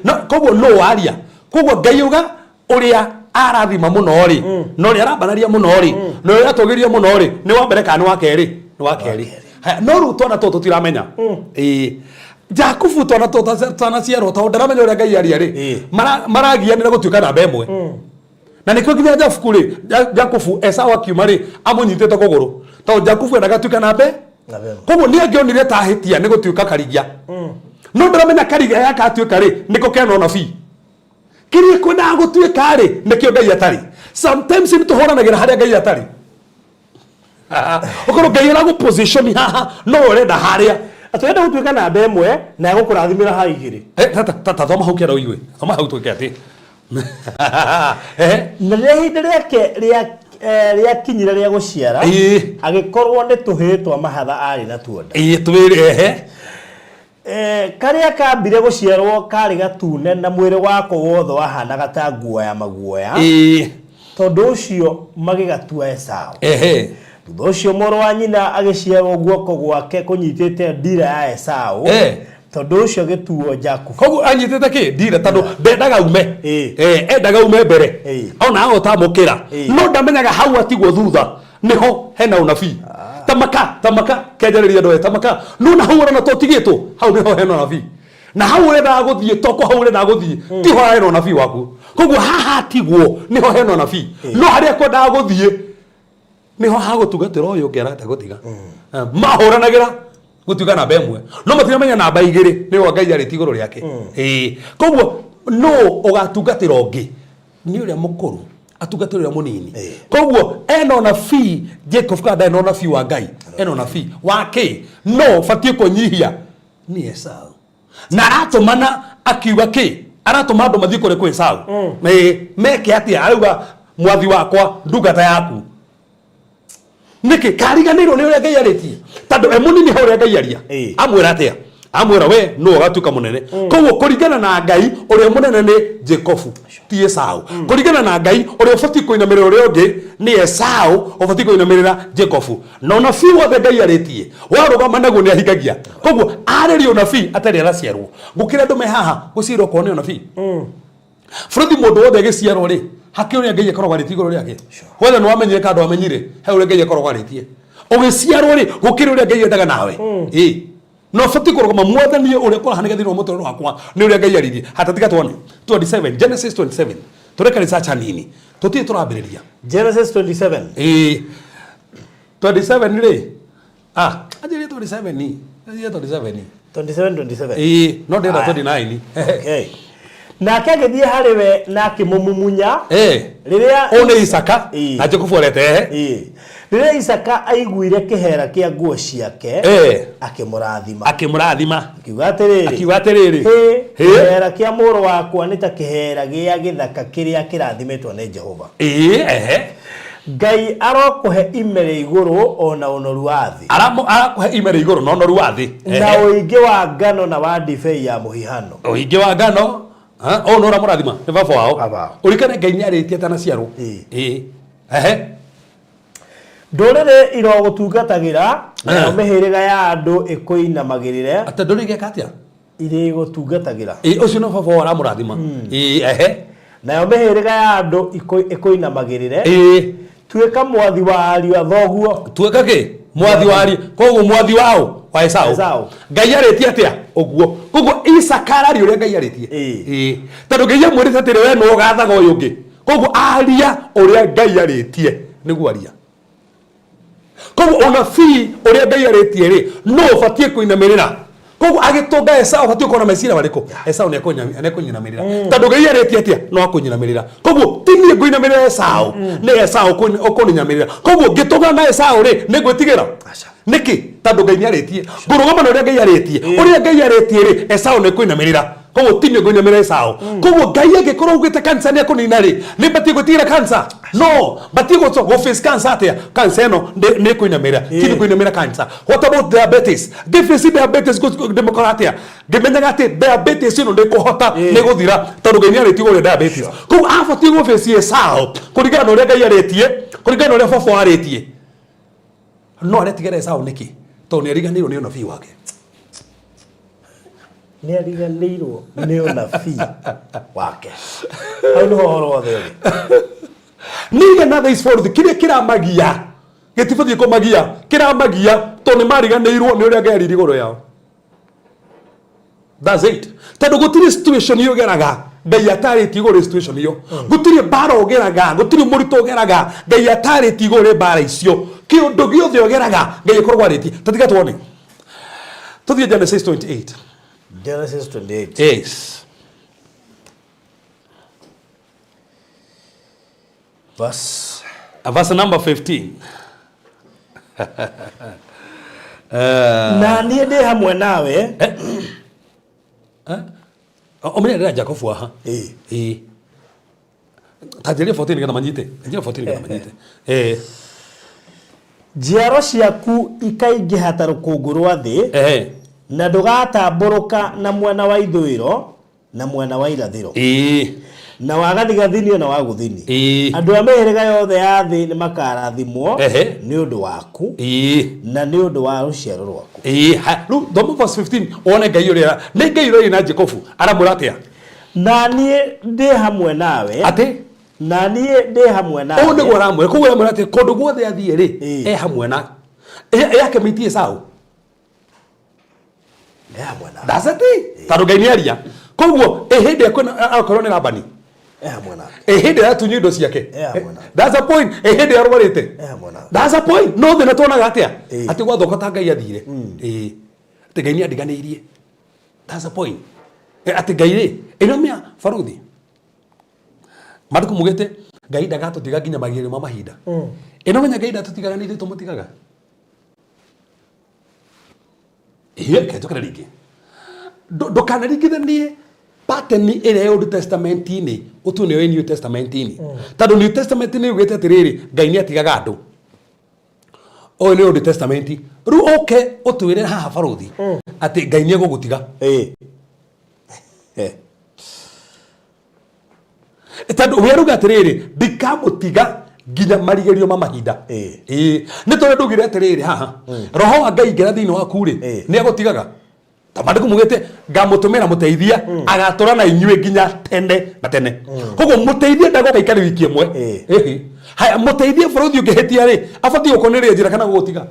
No koguo no waria. Koguo Ngai uga ũrĩa arathima mũno rĩ, na ũrĩa arambararia mũno rĩ, na ũrĩa aratũgĩria mũno rĩ, nĩ wa mbere kana nĩ wa kerĩ? Nĩ wa kerĩ. Haya, no rĩu twana tũtũ tũtiramenya. Jakubu twana tũtũ twanaciarwo tondũ ndaramenya ũrĩa Ngai aria rĩ, maragianĩra gũtuĩka namba ĩmwe. Na nĩkĩo nginya Jakubu rĩ, Jakubu Esau akiuma rĩ, amũnyitĩte kũgũrũ. Tondũ Jakubu endaga atuĩke namba ĩmwe. Koguo nĩ angĩonire ta ahĩtia nĩ gũtuĩka karigia. No ndaramenya karigia gaka atuĩka rĩ, nĩko kena ũnabii. Kĩrĩa kwendaga gũtuĩka rĩ, nĩkĩo Ngai atarĩ. Sometimes nĩ tũhũranagĩra harĩa Ngai atarĩ. Ũkorwo Ngai aragũ position haha, no we ũrenda harĩa. Atĩ ũrenda gũtuĩka namba ĩmwe na egũkũrathimĩra ha igĩrĩ. Ta thoma hau kĩara ũigue. Thoma hau twĩke atĩ. Na rĩrĩa ihinda rĩake rĩakinyire rĩa gũciara, agĩkorwo nĩ tũhĩĩ twa mahatha aarĩ natuo nda. Ĩĩ, twĩrĩ, ehe. Karĩa kaambire gũciarwo kaarĩ gatune na mwĩrĩ wako wothe wahanaga ta nguo ya maguoya, tondũ ũcio magĩgatua Esaũ. Thutha ũcio mũrũ wa nyina agĩciarwo guoko gwake kũnyitĩte ndiira ya Esaũ, tondũ ũcio agĩtuo Jakubu. Koguo anyitĩte kĩ? Ndiira, tondũ ndendaga ume. Endaga ume mbere. Ona ahota amũkĩra. No ndamenyaga hau atigwo thutha niho hena unabii. Tamaka, tamaka, kenjereria andũ aya, tamaka. No na hau ũrona tũtigĩtwo, hau niho hena unabii. Na hau ũrendaga gũthiĩ, toko hau ũrendaga gũthiĩ, tiho hena unabii waku. Koguo haha tigwo niho hena unabii. No harĩa kwendaga gũthiĩ, niho hagũtungatĩra ũyũ ũngĩ arenda gũtiga. Mahũranagĩra gũtuĩka namba ĩmwe, no matiramenya namba igĩrĩ nĩyo Ngai arĩtie igũrũ rĩake. Koguo nũ ũgatungatĩra ũngĩ? Nĩ ũrĩa mũkũrũ atungatĩra ũrĩa mũnini. Koguo ena ũnabii, Jacob kana ndarĩ na ũnabii wa Ngai, ena ũnabii wa kĩ? No ũbatiĩ kũnyihia nĩ Esau. Na aratũmana akiuga kĩ? Aratũma andũ mathiĩ kũrĩ kwĩ Esau. Meke atĩa? Arauga mwathi wakwa, ndungata yaku. Nĩkĩ kariganĩirwo nĩ ũrĩa Ngai arĩtie? Tondũ e mũnini he ũrĩa Ngai aria. Amwĩra atĩa? Amwĩra we nĩwe ũgatuĩka mũnene. Koguo kũringana na Ngai ũrĩa mũnene nĩ Jacobu ti Esau. Kũringana na Ngai ũrĩa ũbatiĩ kũinamĩrĩra ũrĩa ũngĩ nĩ Esau ũbatiĩ kũinamĩrĩra Jacobu. Na ũnabii wothe Ngai arĩtie warũgama naguo nĩ ahingagia. Koguo arĩria ũnabii atarĩ araciarwo. Gũkĩra andũ me haha gũciarwo okorwo nĩ ũnabii. Bũrũthi mũndũ wothe agĩciarwo rĩ, hakĩrĩ ũrĩa Ngai akoragwo arĩtie igũrũ rĩake. Whether nĩ wamenyire kana ndwamenyire, he ũrĩa Ngai akoragwo arĩtie. Ũgĩciarwo rĩ, gũkĩrĩ ũrĩa Ngai endaga nawe. Ĩĩ. Na ũbatiĩ kũrũgama mwathani ũrĩa kũrahanĩka thĩinĩ wa mũtũrĩre wakwa nĩ ũrĩa Ngai aririe. Hata tiga tuone. 27, Genesis 27. Tũreka research hanini. Tũtirĩ tũrambĩrĩria. Genesis 27. Ĩĩ. 27 rĩ, ah, anjĩrie 27. Anjĩrie 27. 27 27. Ĩĩ, no ndĩrenda Aya. 29. Okay. Nake agĩthiĩ harĩ we na akĩmũmumunya. Rĩrĩa Ũyũ nĩ Isaka Ĩĩ. na Jakubu arete ehe. Ĩĩ. Rĩrĩa Isaka aiguire kĩheera kĩa nguo ciake, akĩmũrathima. Akĩmũrathima. Akiuga atĩrĩrĩ, Akiuga atĩrĩrĩ, Hĩ, Hĩ. kĩheera kĩa mũrũ wakwa nĩ ta kĩheera gĩa gĩthaka kĩrĩa kĩrathimĩtwo nĩ Jehova. Ĩĩ, ehe. Ngai arokũhe ime rĩa igũrũ o na ũnoru wa thĩ. Arakũhe ime rĩa igũrũ na ũnoru wa thĩ. Na ũingĩ wa ngano na wa ndibei ya mũhihano. Ũingĩ wa ngano. Ha, ũyũ nĩ ũramũrathima nĩ baba wao. Baba wao. Ũrikane Ngai nĩ arĩtie atanaciarwo. Ĩĩ. Ĩĩ. Ehe. Ndũrĩrĩ irogũtungatagĩra, nayo mĩhĩrĩga ya andũ ĩkũinamagĩrĩre. Atĩ ndũrĩrĩ igeka atĩa? Irĩgũtungatagĩra. Ĩĩ, ũcio no baba wao aramũrathima. Ĩĩ, ehe. Nayo mĩhĩrĩga ya andũ ĩkũinamagĩrĩre. Ĩĩ. Tuĩka mwathi wa ariũ a thoguo. Tuĩka kĩ? Mwathi wa ariũ. Koguo mwathi wa ũ? Wa Esau. Esau. Ngai arĩtie atĩa? Ũguo. Koguo Isaka araria ũrĩa Ngai arĩtie. Ĩĩ. Ĩĩ. Tondũ Ngai amwĩrĩte atĩrĩ, we nĩwe ũgathaga ũyũ ũngĩ. Koguo aria ũrĩa Ngai arĩtie nĩguo aria. Koguo ũnabii ũrĩa Ngai arĩtie rĩ, no ũbatiĩ kũinamĩrĩra. Koguo agĩtũnga Esau ũbatiĩ gũkorwo na meciria marĩkũ? Esau nĩ ekũnyinamĩrĩra. Tondũ Ngai arĩtie atĩa? No akũnyinamĩrĩra. Koguo ti niĩ ngũinamĩrĩra Esau, nĩ Esau ũkũnyinamĩrĩra. Koguo ngĩtũngana na Esau rĩ, nĩ ngwĩtigĩra? Nĩkĩ? Tondũ Ngai nĩ arĩtie. Ngũrũgama na ũrĩa Ngai arĩtie. Ũrĩa Ngai arĩtie rĩ, Esau nĩ ekũinamĩrĩra. Koguo ti niĩ ngũinamĩrĩra Esau. Koguo Ngai angĩkorwo augĩte cancer nĩ ekũnina rĩ, nĩ batiĩ gwĩtigĩra cancer? No, batiĩ gũ face cancer atĩa? Cancer ĩno nĩ ĩkũinamĩrĩra, ti niĩ ngũinamĩrĩra cancer. What about diabetes? Ngĩ face diabetes ndĩmĩkora atĩa? Ngĩmenyaga atĩ diabetes ĩno ndĩkũhota, nĩ gũthira tondũ Ngai nĩ arĩtie ũrĩa diabetes. Koguo abatiĩ gũ face Esau kũringana na ũrĩa Ngai arĩtie, kũringana na ũrĩa baba arĩtie. No aretigĩra Esau nĩkĩ? Tondũ nĩ ariganĩirwo nĩ ũnabii wake. Nĩ ariganĩirwo nĩ ũnabii wake. Hau nĩho ũhoro wothe ũrĩ. Nigana thaa ici borithi kĩrĩa kĩramagia gĩtibatiĩ kũmagia, kĩramagia tondũ nĩ mariganĩirwo nĩ ũrĩa Ngai arĩirie igũrũ yao. That's it. Tondũ gũtirĩ situation ũgeraga Ngai atarĩtie igũrũ rĩa situation ĩyo. Gũtirĩ mbara ũgeraga, gũtirĩ mũritũ ũgeraga Ngai atarĩtie igũrũ rĩa mbara icio. Kĩũndũ gĩothe ũgeraga Ngai akoragwo arĩtie. Ta tiga tuone. Tũthiĩ Genesis 28. Genesis 28. Yes. Verse Verse number 15. Na niĩ ndĩ hamwe nawe. Ũmenye ndĩra Jacobu haha. Ĩĩ. Ĩĩ. Ta njĩrie 14 nĩgetha manyite. Njĩrie 14 nĩgetha manyite. Ĩĩ. Njiaro ciaku ikaingĩha ta rũkũngũ rwa thĩ, na ndũgatambũrũka na mwena wa ithũĩro na mwena wa irathĩro, na wa gathigathini o na wa gũthini. Andũ a mĩhĩrĩga yothe ya thĩ nĩmakarathimwo nĩ ũndũ waku, na nĩ ũndũ wa rũciaro rwaku. Ĩĩ, ha, rĩu thoma verse 15 wone Ngai ũrĩa nĩ Ngai ũrĩa na Jacobu aramwĩra atĩa? Na niĩ ndĩ hamwe nawe. Atĩ? Na niĩ ndĩ hamwe nawe. Ũũ nĩguo aramwĩra. Koguo aramwĩra atĩ kũndũ guothe athiĩ rĩ, e hamwe na yake mĩti Esau. E hamwe nawe. That's it. Tondũ Ngai nĩ aria. Koguo ĩ hĩndĩ ĩrĩa akorwo nĩ Labani. E hamwe nawe. Ĩ hĩndĩ ĩrĩa atunywo indo ciake. E hamwe nawe. That's a point. Ĩ hĩndĩ ĩrĩa arwarĩte. E hamwe nawe. That's a point. No thĩna tuonaga atĩa? Atĩ gwathoka ta Ngai athire. Ĩĩ. Atĩ Ngai nĩ andiganĩirie. That's a point. Atĩ Ngai rĩ, ĩno mĩa baruthi. Maandĩko mugĩte Ngai ndagatũtiga nginya magerio ma mahinda. Ĩno menya Ngai ndatũtigaga nĩ ithuĩ tũmũtigaga. Ĩĩ, reke njokere rĩngĩ. Ndũkanaringithanie pattern ĩrĩa ya Old Testament-inĩ ũtue nĩyo ĩ New Testament-inĩ. Tondũ New Testament nĩ yugĩte atĩrĩrĩ, Ngai nĩ atigaga andũ. Ũyũ nĩ Old Testament. Rĩu ũke ũtwĩre haha barũthi atĩ Ngai nĩ egũgũtiga. Tondũ we aruga atĩrĩrĩ, ndikamũtiga nginya marigĩrĩrio ma mahinda. Ĩĩ, nĩ tondũ ndugire atĩrĩrĩ haha, roho wa Ngai ingĩra thĩinĩ waku rĩ, nĩ egũtigaga. Ta maandĩko mugĩte ngamũtũmĩra mũteithia agatũra na inyuĩ nginya tene na tene. Koguo mũteithia ndagoka ikare wiki ĩmwe. Ĩhĩ. Haya, mũteithia bũrũthi ũngĩhĩtia rĩ, abatiĩ gũkũnĩrĩria njĩra kana gũgũtiga?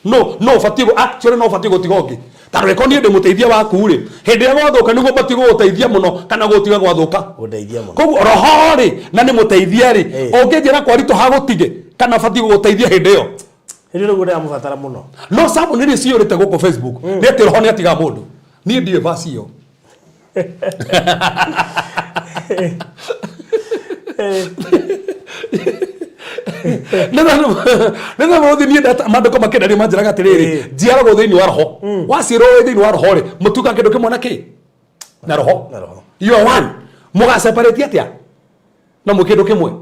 No no ũbatiĩ actually no ũbatiĩ gũtiga ũngĩ. Tondũ angĩkorwo niĩ ndĩ mũteithia waku rĩ, hĩndĩ ĩrĩa gwathũka nĩguo batiĩ gũgũteithia mũno kana gũgũtiga gwathũka. Gũndeithia mũno. Koguo roho rĩ, na nĩ mũteithia rĩ, ũngĩnjĩra kwaritũha gũtige kana batiĩ gũgũteithia hĩndĩ ĩyo? Hĩndĩ ĩyo nĩguo ndĩramũbatara mũno. No sermon iria ciyũrĩte gũkũ Facebook nĩ atĩ roho nĩ atigaga mũndũ. Niĩ ndiũĩ verse ĩyo. Nĩ tondũ niĩ maandĩko makĩndaria manjĩraga atĩrĩrĩ, njiaragwo thĩinĩ wa roho. Waciarwo wĩ thĩinĩ wa roho rĩ, mũtuĩkaga kĩndũ kĩmwe na kĩ? Na roho. Na roho. You are one. Mũga separate atĩa? Na mwĩ kĩndũ kĩmwe.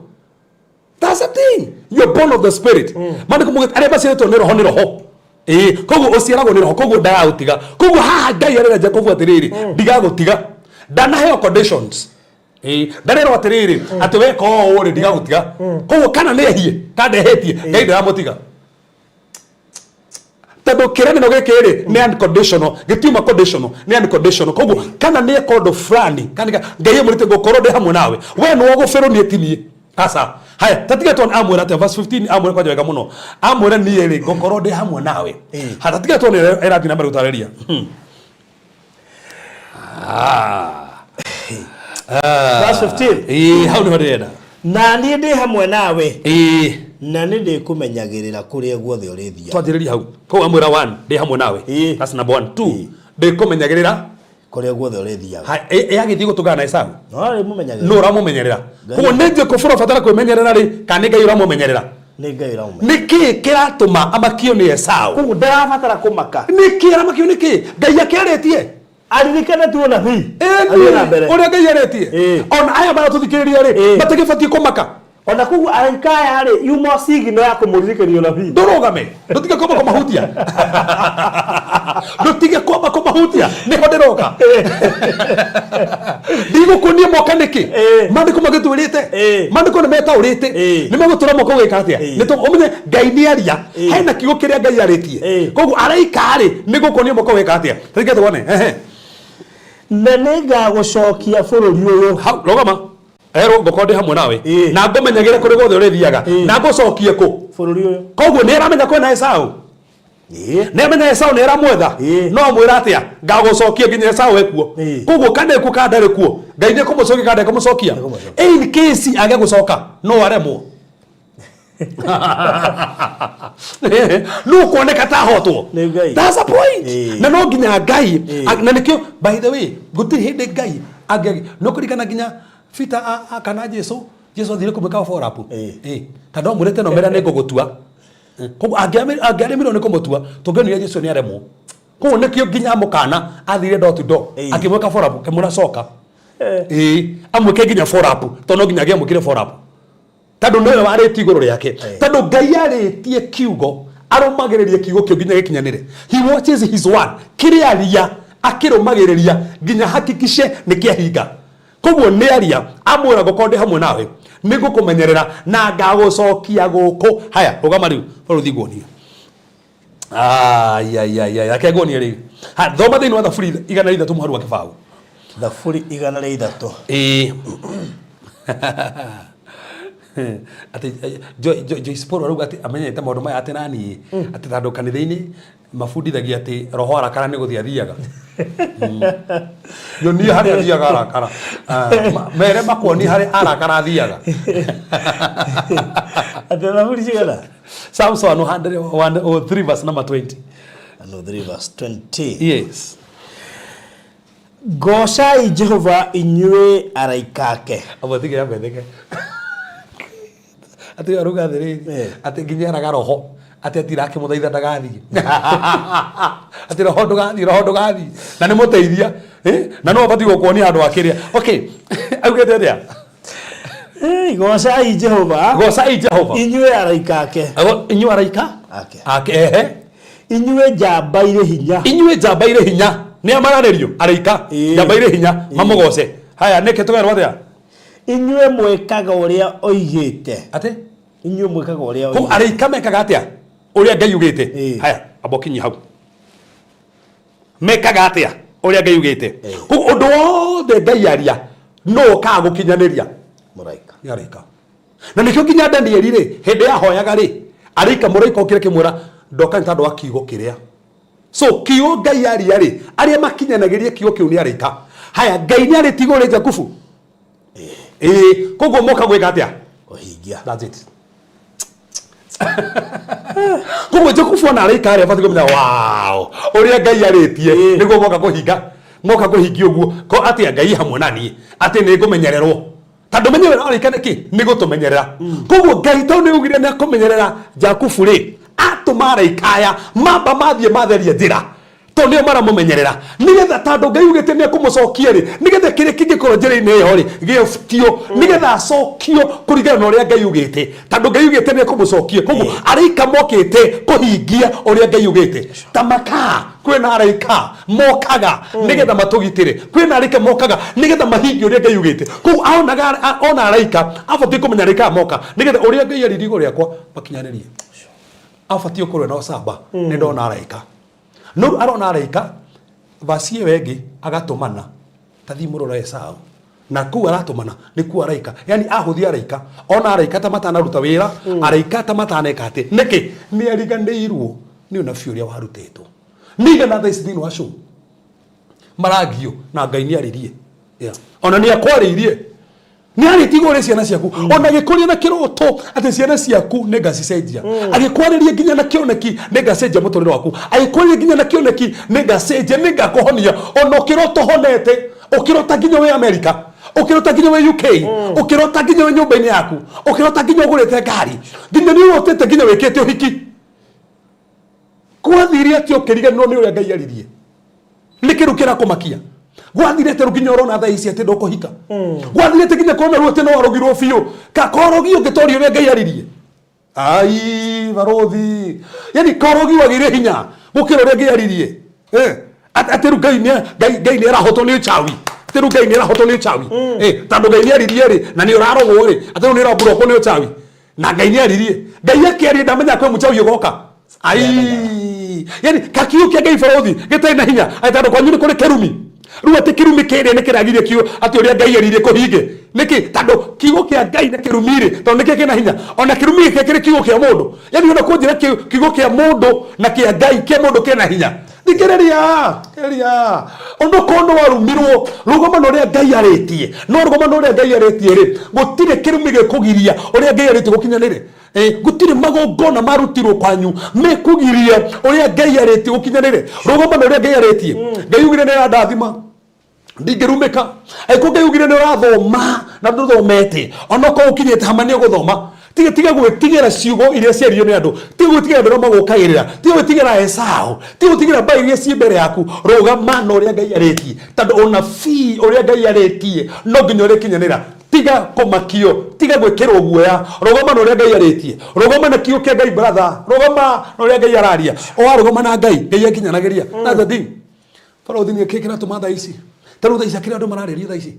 That's the thing. You're born of the spirit. Maandĩko maugĩte arĩa maciarĩtwo nĩ roho nĩ roho. Ĩĩ, koguo ũciaragwo nĩ roho, koguo ndagagũtiga. Koguo haha Ngai arera Jakubu atĩrĩrĩ, ndigagũtiga. Ndanaheo conditions. Ĩĩ, ndarerwo atĩrĩrĩ, atĩ weka ũũ rĩ, ndigagũtiga. Koguo kana nĩ ehie, kana ndehĩtie, Ngai ndaramũtiga. Tondũ kĩranĩro gĩkĩ rĩ, nĩ unconditional, gĩtiuma conditional, nĩ unconditional. Koguo kana nĩ eka ũndũ fulani, kana Ngai amwĩrĩte ngũkorwo ndĩ hamwe nawe, we nĩwe ũgũbĩrwo, niĩ ti niĩ. Aca. Haya, tatige tuone amwĩra atĩa verse 15, amwĩra kwanja wega mũno. Amwĩra niĩ rĩ, ngũkorwo ndĩ hamwe nawe. Haya, tatige tuone ĩrathiĩ na mbere gũtarĩria. Verse 15. Ĩĩ, hau nĩho ndĩrenda. Na niĩ ndĩ hamwe nawe. Ĩĩ. Na nĩ ndĩkũmenyagĩrĩra kũrĩa guothe ũrĩthiaga. Twanjĩrĩria hau. Koguo amwĩra 1, ndĩ hamwe nawe. That's number 1. 2, ndĩkũmenyagĩrĩra kũrĩa guothe ũrĩthiaga. Ha, ĩ agĩthiĩ gũtũngana na Esau. No arĩmũmenyagĩrĩra. Nũ ũramũmenyerera? Ngai. Koguo nĩ Jakubu ũrabatara kwĩmenyerera rĩ, kana nĩ Ngai ũramũmenyerera? Nĩ Ngai ũramũmenyerera. Nĩ kĩĩ kĩratũma amakio nĩ Esau? Koguo ndarabatara kũmaka. Nĩ kĩĩ aramakio nĩ kĩĩ? Ngai akĩarĩtie. Aririkane tu ũnabii. Ĩni, Athiĩ na mbere. ũrĩa Ngai arĩtie. Ona aya maratũthikĩrĩria rĩ, matigĩbatiĩ kũmaka. Ona koguo araika aya rĩ, yuma signal ya kũmũririkania ũnabii. Ndũrũgame, ndũtige kwamba kũmahutia. Ndũtige kwamba kũmahutia, nĩho ndĩroka. Ndigũkuonia moka nĩkĩ? Maandĩko magĩtwĩrĩte. Maandĩko nĩ metaũrĩte. Nĩ megũtwĩra moka ũgĩka atĩa? Nĩ ũmenye Ngai nĩ aria. Hena kiugo kĩrĩa Ngai arĩtie. Koguo araika rĩ, nĩ gũkuonia moka ũgĩka atĩa? Reke tuone. Ehe. Na nĩ ngagũcokia bũrũri ũyũ. Hau, rũgama. Erwo ngũkorwo ndĩ hamwe nawe. Na ngũmenyagĩre kũrĩa guothe ũrĩthiaga. Na ngũcokie kũ? Bũrũri ũyũ. Koguo nĩ aramenya kwĩna Esau. Nĩ amenya Esau nĩ aramwetha. No amwĩra atĩa? Ngagũcokia nginya Esau ekuo. Koguo kana ekuo kana ndarĩ kuo, Ngai nĩ ekũmũcokia kana ndekũmũcokia? In case age gũcoka, no aremwo. No kuoneka ta ahotwo. Nĩ Ngai. That's a point. Na no nginya Ngai, na nĩkĩo by the way, gũtirĩ hĩndĩ Ngai angĩ no kũririkana nginya Peter kana Jesu, Jesu athire kũmwĩka follow up. Tondũ amwĩrĩte no mera nĩ ngũgũtua. Koguo angĩaremirwo nĩ kũmũtua, tũngĩonire Jesu nĩ aremwo. Koguo nĩkĩo nginya amũkana athire door to door, akĩmwĩka follow up, akĩmwĩra coka. Amwĩke nginya follow up, tondũ no nginya angĩamwĩkire follow up. Tondũ nĩwe warĩtie igũrũ rĩake. Tondũ Ngai arĩtie kiugo, arũmagĩrĩria kiugo kĩu nginya gĩkinyanĩre. He watches his word. Kĩrĩa aria, akĩrũmagĩrĩria nginya hakikishe nĩ kĩahinga. Koguo nĩ aria, amwĩra ngũkorwo ndĩ hamwe nawe, nĩ ngũkũmenyerera na ngagũcokia gũkũ. Haya, rũgama rĩu, bũrũthi nguonie. Ai, ai, ai, ai, reke nguonie rĩu. Ha, thoma thĩinĩ wa Thaburi 103 mũhari wa 0. Thaburi 103. Ĩĩ. Atĩ, Joyce Paul arauga atĩ amenyete maũndũ maya atĩ nani, atĩ tondũ kanitha-inĩ mabundithagia atĩ roho arakara nĩ gũthiĩ athiaga. Nyonie harĩa athiaga arakara. Mere makuonie harĩa arakara athiaga. Atĩ Thaburi cigana? Psalms 103 verse number 20. 103 verse 20. Yes. Goocai Jehova inyuĩ araika ake. Abo tige yambetheke. Atĩ aruga atĩrĩrĩ, atĩ nginya eraga roho atĩ atira akĩmũthaitha ndagathiĩ. Atĩ roho ndũgathiĩ, roho ndũgathiĩ. Na nĩ mũteithia. Na no abatiĩ gũkuonia handũ akĩrĩa. Okay. Augĩte atĩa? Hey, gocai Jehova. Gocai Jehova. Inyuĩ araika ake. Inyuĩ araika ake. Ake, ehe. Inyuĩ njamba irĩ hinya. Inyuĩ njamba irĩ hinya. Nĩ amararĩrio araika. Njamba irĩ hinya mamũgoce. Haya, nĩkĩ tũgerwo atĩa? Inyuĩ mwĩkaga ũrĩa oigĩte. Atĩ? Inyuĩ mwĩkaga ũrĩa oigĩte. Araika mekaga atĩa? Ũrĩa Ngai ugĩte. Haya, amba ũkinyie hau. Mekaga atĩa? Ũrĩa Ngai ugĩte. Koguo ũndũ wothe Ngai aria, no ũkaga gũkinyanĩria. Mũraika. Nĩ araika. Na nĩkĩo nginya Danieli rĩ, hĩndĩ yahoyaga rĩ, araika mũraika okire kĩmwĩra, ndoka nĩ tondũ wa kiugo kĩrĩa. So kiugo Ngai aria rĩ, arĩa makinyanagĩria kiugo kĩu nĩ araika. Haya, Ngai nĩ arĩtie igũrũ rĩa Jakubu? Ĩĩ. Koguo moka gwĩka atĩa? Kũhingia. That's it. Koguo Jakubu ona araika arĩa abatiĩ kũmenya wow, ũrĩa Ngai arĩtie nĩguo moka kũhinga, moka kũhingia ũguo. Ko atĩa Ngai hamwe na niĩ, atĩ nĩ ngũmenyererwo. Tondũ menye wĩra wa araika nĩkĩ? Nĩ gũtũmenyerera. Koguo Ngai tondũ nĩ augire nĩ akũmenyerera Jakubu rĩ, atũma araika aya mamba mathiĩ matherie njĩra. Tondũ nĩo maramũmenyerera. Nĩgetha tondũ Ngai augĩte nĩ ekũmũcokia rĩ, nĩgetha kĩrĩa kĩngĩkorwo njĩra-inĩ ĩyo rĩ, gĩetio, nĩgetha acokio kũringana na ũrĩa Ngai augĩte. Tondũ Ngai augĩte nĩ ekũmũcokia. Koguo araika mokĩte kũhingia ũrĩa Ngai augĩte. Ta makaa, kwĩna araika mokaga nĩgetha matũgitĩre. Kwĩna araika mokaga nĩgetha mahingie ũrĩa Ngai augĩte. Koguo onaga ona araika, abatiĩ kũmenya araika aya moka nĩgetha ũrĩa Ngai aririe igũrũ rĩakwa makinyanĩrie. Abatiĩ gũkorwo ena ũcamba, nĩ ndona araika. No rĩu arona araika vasi ĩyo ĩngĩ agatũmana ta thiĩ mũrore Esau na kũu aratũmana nĩkuo araika yani ahũthia araika ona araika ta matanaruta wĩra araika ta mataneka atĩ nĩkĩ nĩ ariganĩirwo nĩ ũnabii ũrĩa warutĩtwo nĩigana thaa ici thĩinĩ wa show maragio na Ngai nĩ arĩrie yeah. Ona nĩ akwarĩirie nĩ arĩtie igũrũ rĩa ciana ciaku ona agĩkũria na kĩroto atĩ ciana ciaku nĩ ngacicenjia agĩkwarĩria nginya na kĩoneki nĩ ngacenjia mũtũrĩre waku agĩkwarĩria nginya na kĩoneki nĩ ngacenjia nĩ ngakũhonia ona ũkĩrota ũhonete ũkĩrota nginya wĩ Amerika ũkĩrota nginya wĩ UK ũkĩrota nginya wĩ nyũmba-inĩ yaku ũkĩrota nginya ũgũrĩte ngari nginya nĩ ũrotete nginya wĩkĩte ũhiki Gwathire atĩa ũkĩriganĩrwo nĩ ũrĩa Ngai aririe? Nĩ kĩrũ kĩrakũmakia? Gwathire atĩa rĩu nginya ũrona thaa ici atĩ ndũkũhika? Gwathire atĩa nginya kũrona rĩu atĩ no warũgirwo biũ? Ka korogi ũngĩtoria ũrĩa Ngai aririe? Ai, barũthi. Yani korogi wagĩire hinya gũkĩra ũrĩa Ngai aririe. Eh, atĩ rĩu Ngai nĩ Ngai Ngai nĩ arahotwo nĩ ũchawi. Atĩ rĩu Ngai nĩ arahotwo nĩ ũchawi. Eh, tondũ Ngai nĩ aririe rĩ, na nĩ ũrarogwo rĩ, atĩ rĩu nĩ ũraburokwo nĩ ũchawi. Na Ngai nĩ aririe. Ngai akĩaria ndamenya kwĩ mũchawi ũgoka. Ai, yani kakiu kia Ngai barũthi gĩtarĩ na hinya atĩ tondũ kwanyu nĩ kũrĩ kĩrumi. Rĩu atĩ kĩrumi kĩrĩa nĩ kĩragiria kiugo atĩ ũrĩa Ngai eririe kũhinge. Nĩkĩ? Tondũ kiugo kĩa Ngai na kĩrumi rĩ, tondũ nĩkĩo kĩna hinya. Ona kĩrumi gĩkĩ kĩrĩ kiugo kĩa mũndũ. Yani ona kũnjĩra kiugo kĩa mũndũ na kĩa Ngai kĩa mũndũ kĩna hinya. Thikĩrĩria, thikĩrĩria. Ũndũ korwo nĩ warumirwo, rũgama na ũrĩa Ngai arĩtie. No rũgama na ũrĩa Ngai arĩtie rĩ, gũtirĩ kĩrumi gĩkũgiria ũrĩa Ngai arĩtie gũkinyanĩre. Eh, gũtirĩ magongona marutirwo kwanyu mekũgiria ũrĩa Ngai arĩtie gũkinyanĩre. Rũgama na ũrĩa Ngai arĩtie. Ngai ugire nĩ arandathima ndingĩrumĩka. Angĩkorwo Ngai ugire nĩ ũrathoma na ndũthomete, onokorwo ũkinyĩte hama nĩ ũgũthoma. Tiga tiga gwĩtigĩra ciugo iria ciaririo nĩ andũ, tiga gwĩtigĩra andũ arĩa magũkagĩrĩra, tiga gwĩtigĩra Esau, tiga gwĩtigĩra mbaara iria ciĩ mbere yaku. Rũgama na ũrĩa Ngai arĩtie, tondũ ũnabii ũrĩa Ngai arĩtie no nginya ũrĩkinyanĩra. Tiga kũmakio, tiga gwĩkĩrwo guoya, rũgama na ũrĩa Ngai arĩtie, rũgama na kiugo kĩa Ngai brother, rũgama na ũrĩa Ngai araria. O warũgama na Ngai, Ngai akinyanagĩria. That's the thing. Barũthi nĩ kĩ kĩratũma thaa ici? Ta rĩu thaa ici akĩrĩ andũ mararĩrio thaa ici.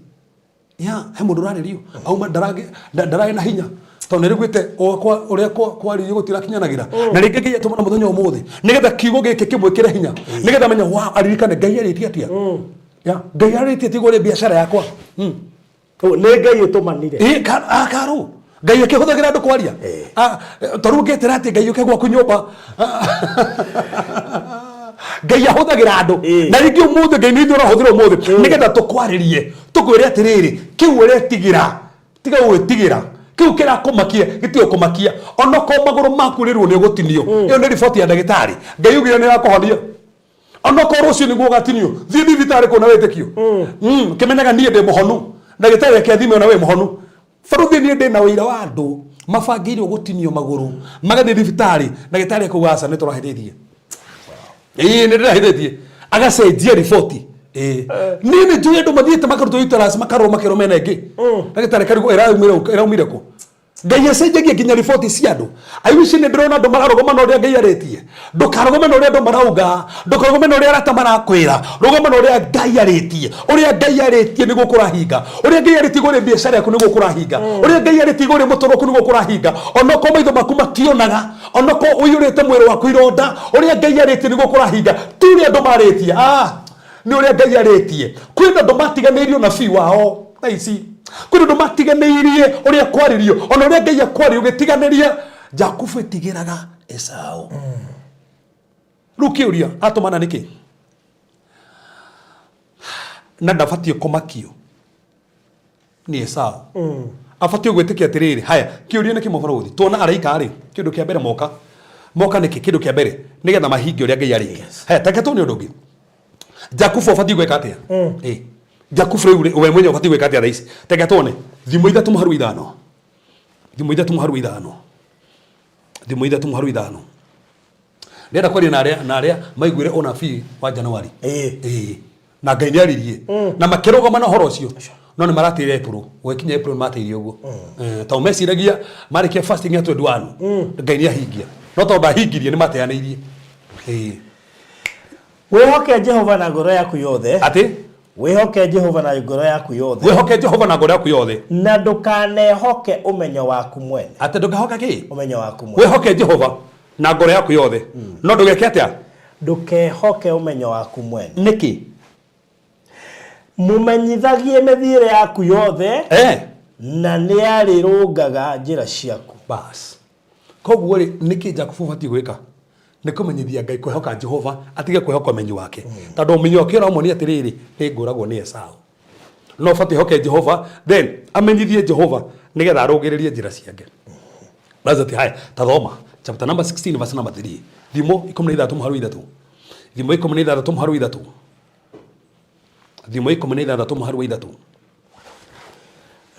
Ya, he mũndũ ũrarĩrio. Auma ndaragĩ na hinya. Tondũ nĩ rĩguĩte ũrĩa kwaririo gũtirakinyanagĩra. Na rĩngĩ Ngai atũmana mũthenya ũmũthĩ. Nĩgetha kiugo gĩkĩ kĩmwĩkĩre hinya. Nĩgetha amenye wa aririkane Ngai arĩtie atĩa. Ya, Ngai arĩtie atĩa igũrũ rĩa biacara yakwa. Nĩ Ngai ũtũmanire. Ĩ, karũ. Ngai akĩhũthagĩra andũ kwaria. Ta rĩu ũngĩetera atĩ Ngai ũke gwaku nyũmba. Ngai ahũthagĩra andũ. Na rĩngĩ ũmũthĩ Ngai nĩ ithuĩ ũrahũthĩra ũmũthĩ. Nĩgetha tũkwarĩrie, tũkwĩre atĩrĩrĩ, kĩu ũretigĩra, tiga gwĩtigĩra. Kĩu kĩrakũmakia, gĩtige gũkũmakia. Onokorwo magũrũ maku rĩrwo nĩ ũgũtinio. Ĩyo nĩ riboti ya ndagĩtarĩ. Ngai augire nĩ arakũhonia. Onokorwo rũciũ nĩguo ũgatinio, thiĩ thibitarĩ kũu na wĩtĩkio. Kĩmenyaga niĩ ndĩ mũhonu. Ndagĩtarĩ ake athime ona wĩ mũhonu. Barũthi niĩ ndĩ na ũira wa andũ mabangĩirwo gũtinio magũrũ, magathiĩ thibitarĩ, ndagĩtarĩ akauga aca nĩ tũrahĩtĩtie. Ĩĩ nĩ ndĩrahĩtĩtie. Agacenjia riboti. Ĩĩ. Niĩ nĩ njũĩ andũ mathiĩte makarutwo uterus makarwo makerwo mena ĩngĩ. Ndagĩtarĩ karigwo ĩraumire ĩraumire kũ? Ngai acenjagia nginya riboti cia andũ. I wish nĩ ndĩrona andũ mararũgama na ũrĩa Ngai arĩtie. Ndũkarũgame na ũrĩa andũ marauga, ndũkarũgame na ũrĩa arata marakwĩra, rũgama na ũrĩa Ngai arĩtie. Ũrĩa Ngai arĩtie nĩguo kũrahinga. Ũrĩa Ngai arĩtie igũrũ rĩa biacara yaku nĩguo kũrahinga. Ũrĩa Ngai arĩtie igũrũ rĩa mũtũrĩre waku nĩguo kũrahinga. Onokorwo maitho maku mationaga, onokorwo ũiyũrĩte mwĩrĩ waku ironda, ũrĩa Ngai arĩtie nĩguo kũrahinga. Ti ũrĩa andũ marĩtie. Ah, nĩ ũrĩa Ngai arĩtie. Kwĩna andũ matiganĩirie ũnabii wao thaa ici. Kwĩna andũ matiganĩirie ũrĩa kwaririo, ona ũrĩa Ngai akwaririe ũgĩtiganĩria. Jakubu etigĩraga Esau. Rĩu kĩũria atũmana nĩkĩ? Na ndabatiĩ kũmakio nĩ Esau. Abatiĩ gwĩtĩkia atĩrĩrĩ, haya, kĩũria nĩ kĩmwe barũthi. Tuona araika rĩ, kĩndũ kĩa mbere moka. Moka nĩkĩ? Kĩndũ kĩa mbere nĩgetha mahingie ũrĩa Ngai arĩtie. Haya, ta reke tuone ũndũ ũngĩ. Jakubu abatiĩ gwĩka atĩa? Ĩ. Jakubu rĩu rĩ, we mwenyewe ũbatiĩ gwĩka atĩa thaa ici? Ta reke tuone. Thimo ithatũ mũharu ithano. Thimo ithatũ mũharu ithano. Thimo ithatũ mũharu ithano. Ndĩrenda kwaria na arĩa na arĩa maiguire ũnabii wa January. Ĩĩ. Ĩĩ. Na Ngai nĩ aririe. Na makĩrũgama na ũhoro ũcio. No nĩ marateire April. Gũgĩkinya April nĩ mateire ũguo. Eh, tondũ meciragia marĩkia fasting ya 21. Ngai nĩ ahingia. No tondũ ndahingirie nĩ mateanĩirie. Ĩĩ. Wĩhoke Jehova na ngoro yaku yothe. Atĩ? Wĩhoke Jehova na ngoro yaku yothe. Wĩhoke Jehova na ngoro yaku yothe. Na ndũkanehoke ũmenyo waku mwene. Atĩ ndũkehoke kĩ? Ũmenyo waku mwene. Wĩhoke Jehova na ngoro yaku yothe. No ndũgeke atĩa? Ndũkehoke ũmenyo waku mwene. Nĩkĩ? Mũmenyithagie mĩthiĩre yaku yothe. Eh. Na nĩarĩrũngaga njĩra ciaku. Bas. Koguo rĩ, nĩkĩ Jakubu ũbatiĩ gwĩka? Nĩ kũmenyithia Ngai kwĩhoka Jehova, atige kwĩhoka ũmenyi wake. Tondũ ũmenyi wake ũramuonia atĩrĩrĩ, nĩ ngũragwo nĩ Esau. No ũbatiĩ hoke Jehova, then amenyithie Jehova nĩgetha arũngĩrĩrie njĩra ciake. That's it. Haya, tathoma chapter number 16 verse number 3. Thimo 16 mũhari wa ithatũ. Thimo 16 mũhari wa ithatũ. Thimo 16 mũhari wa ithatũ.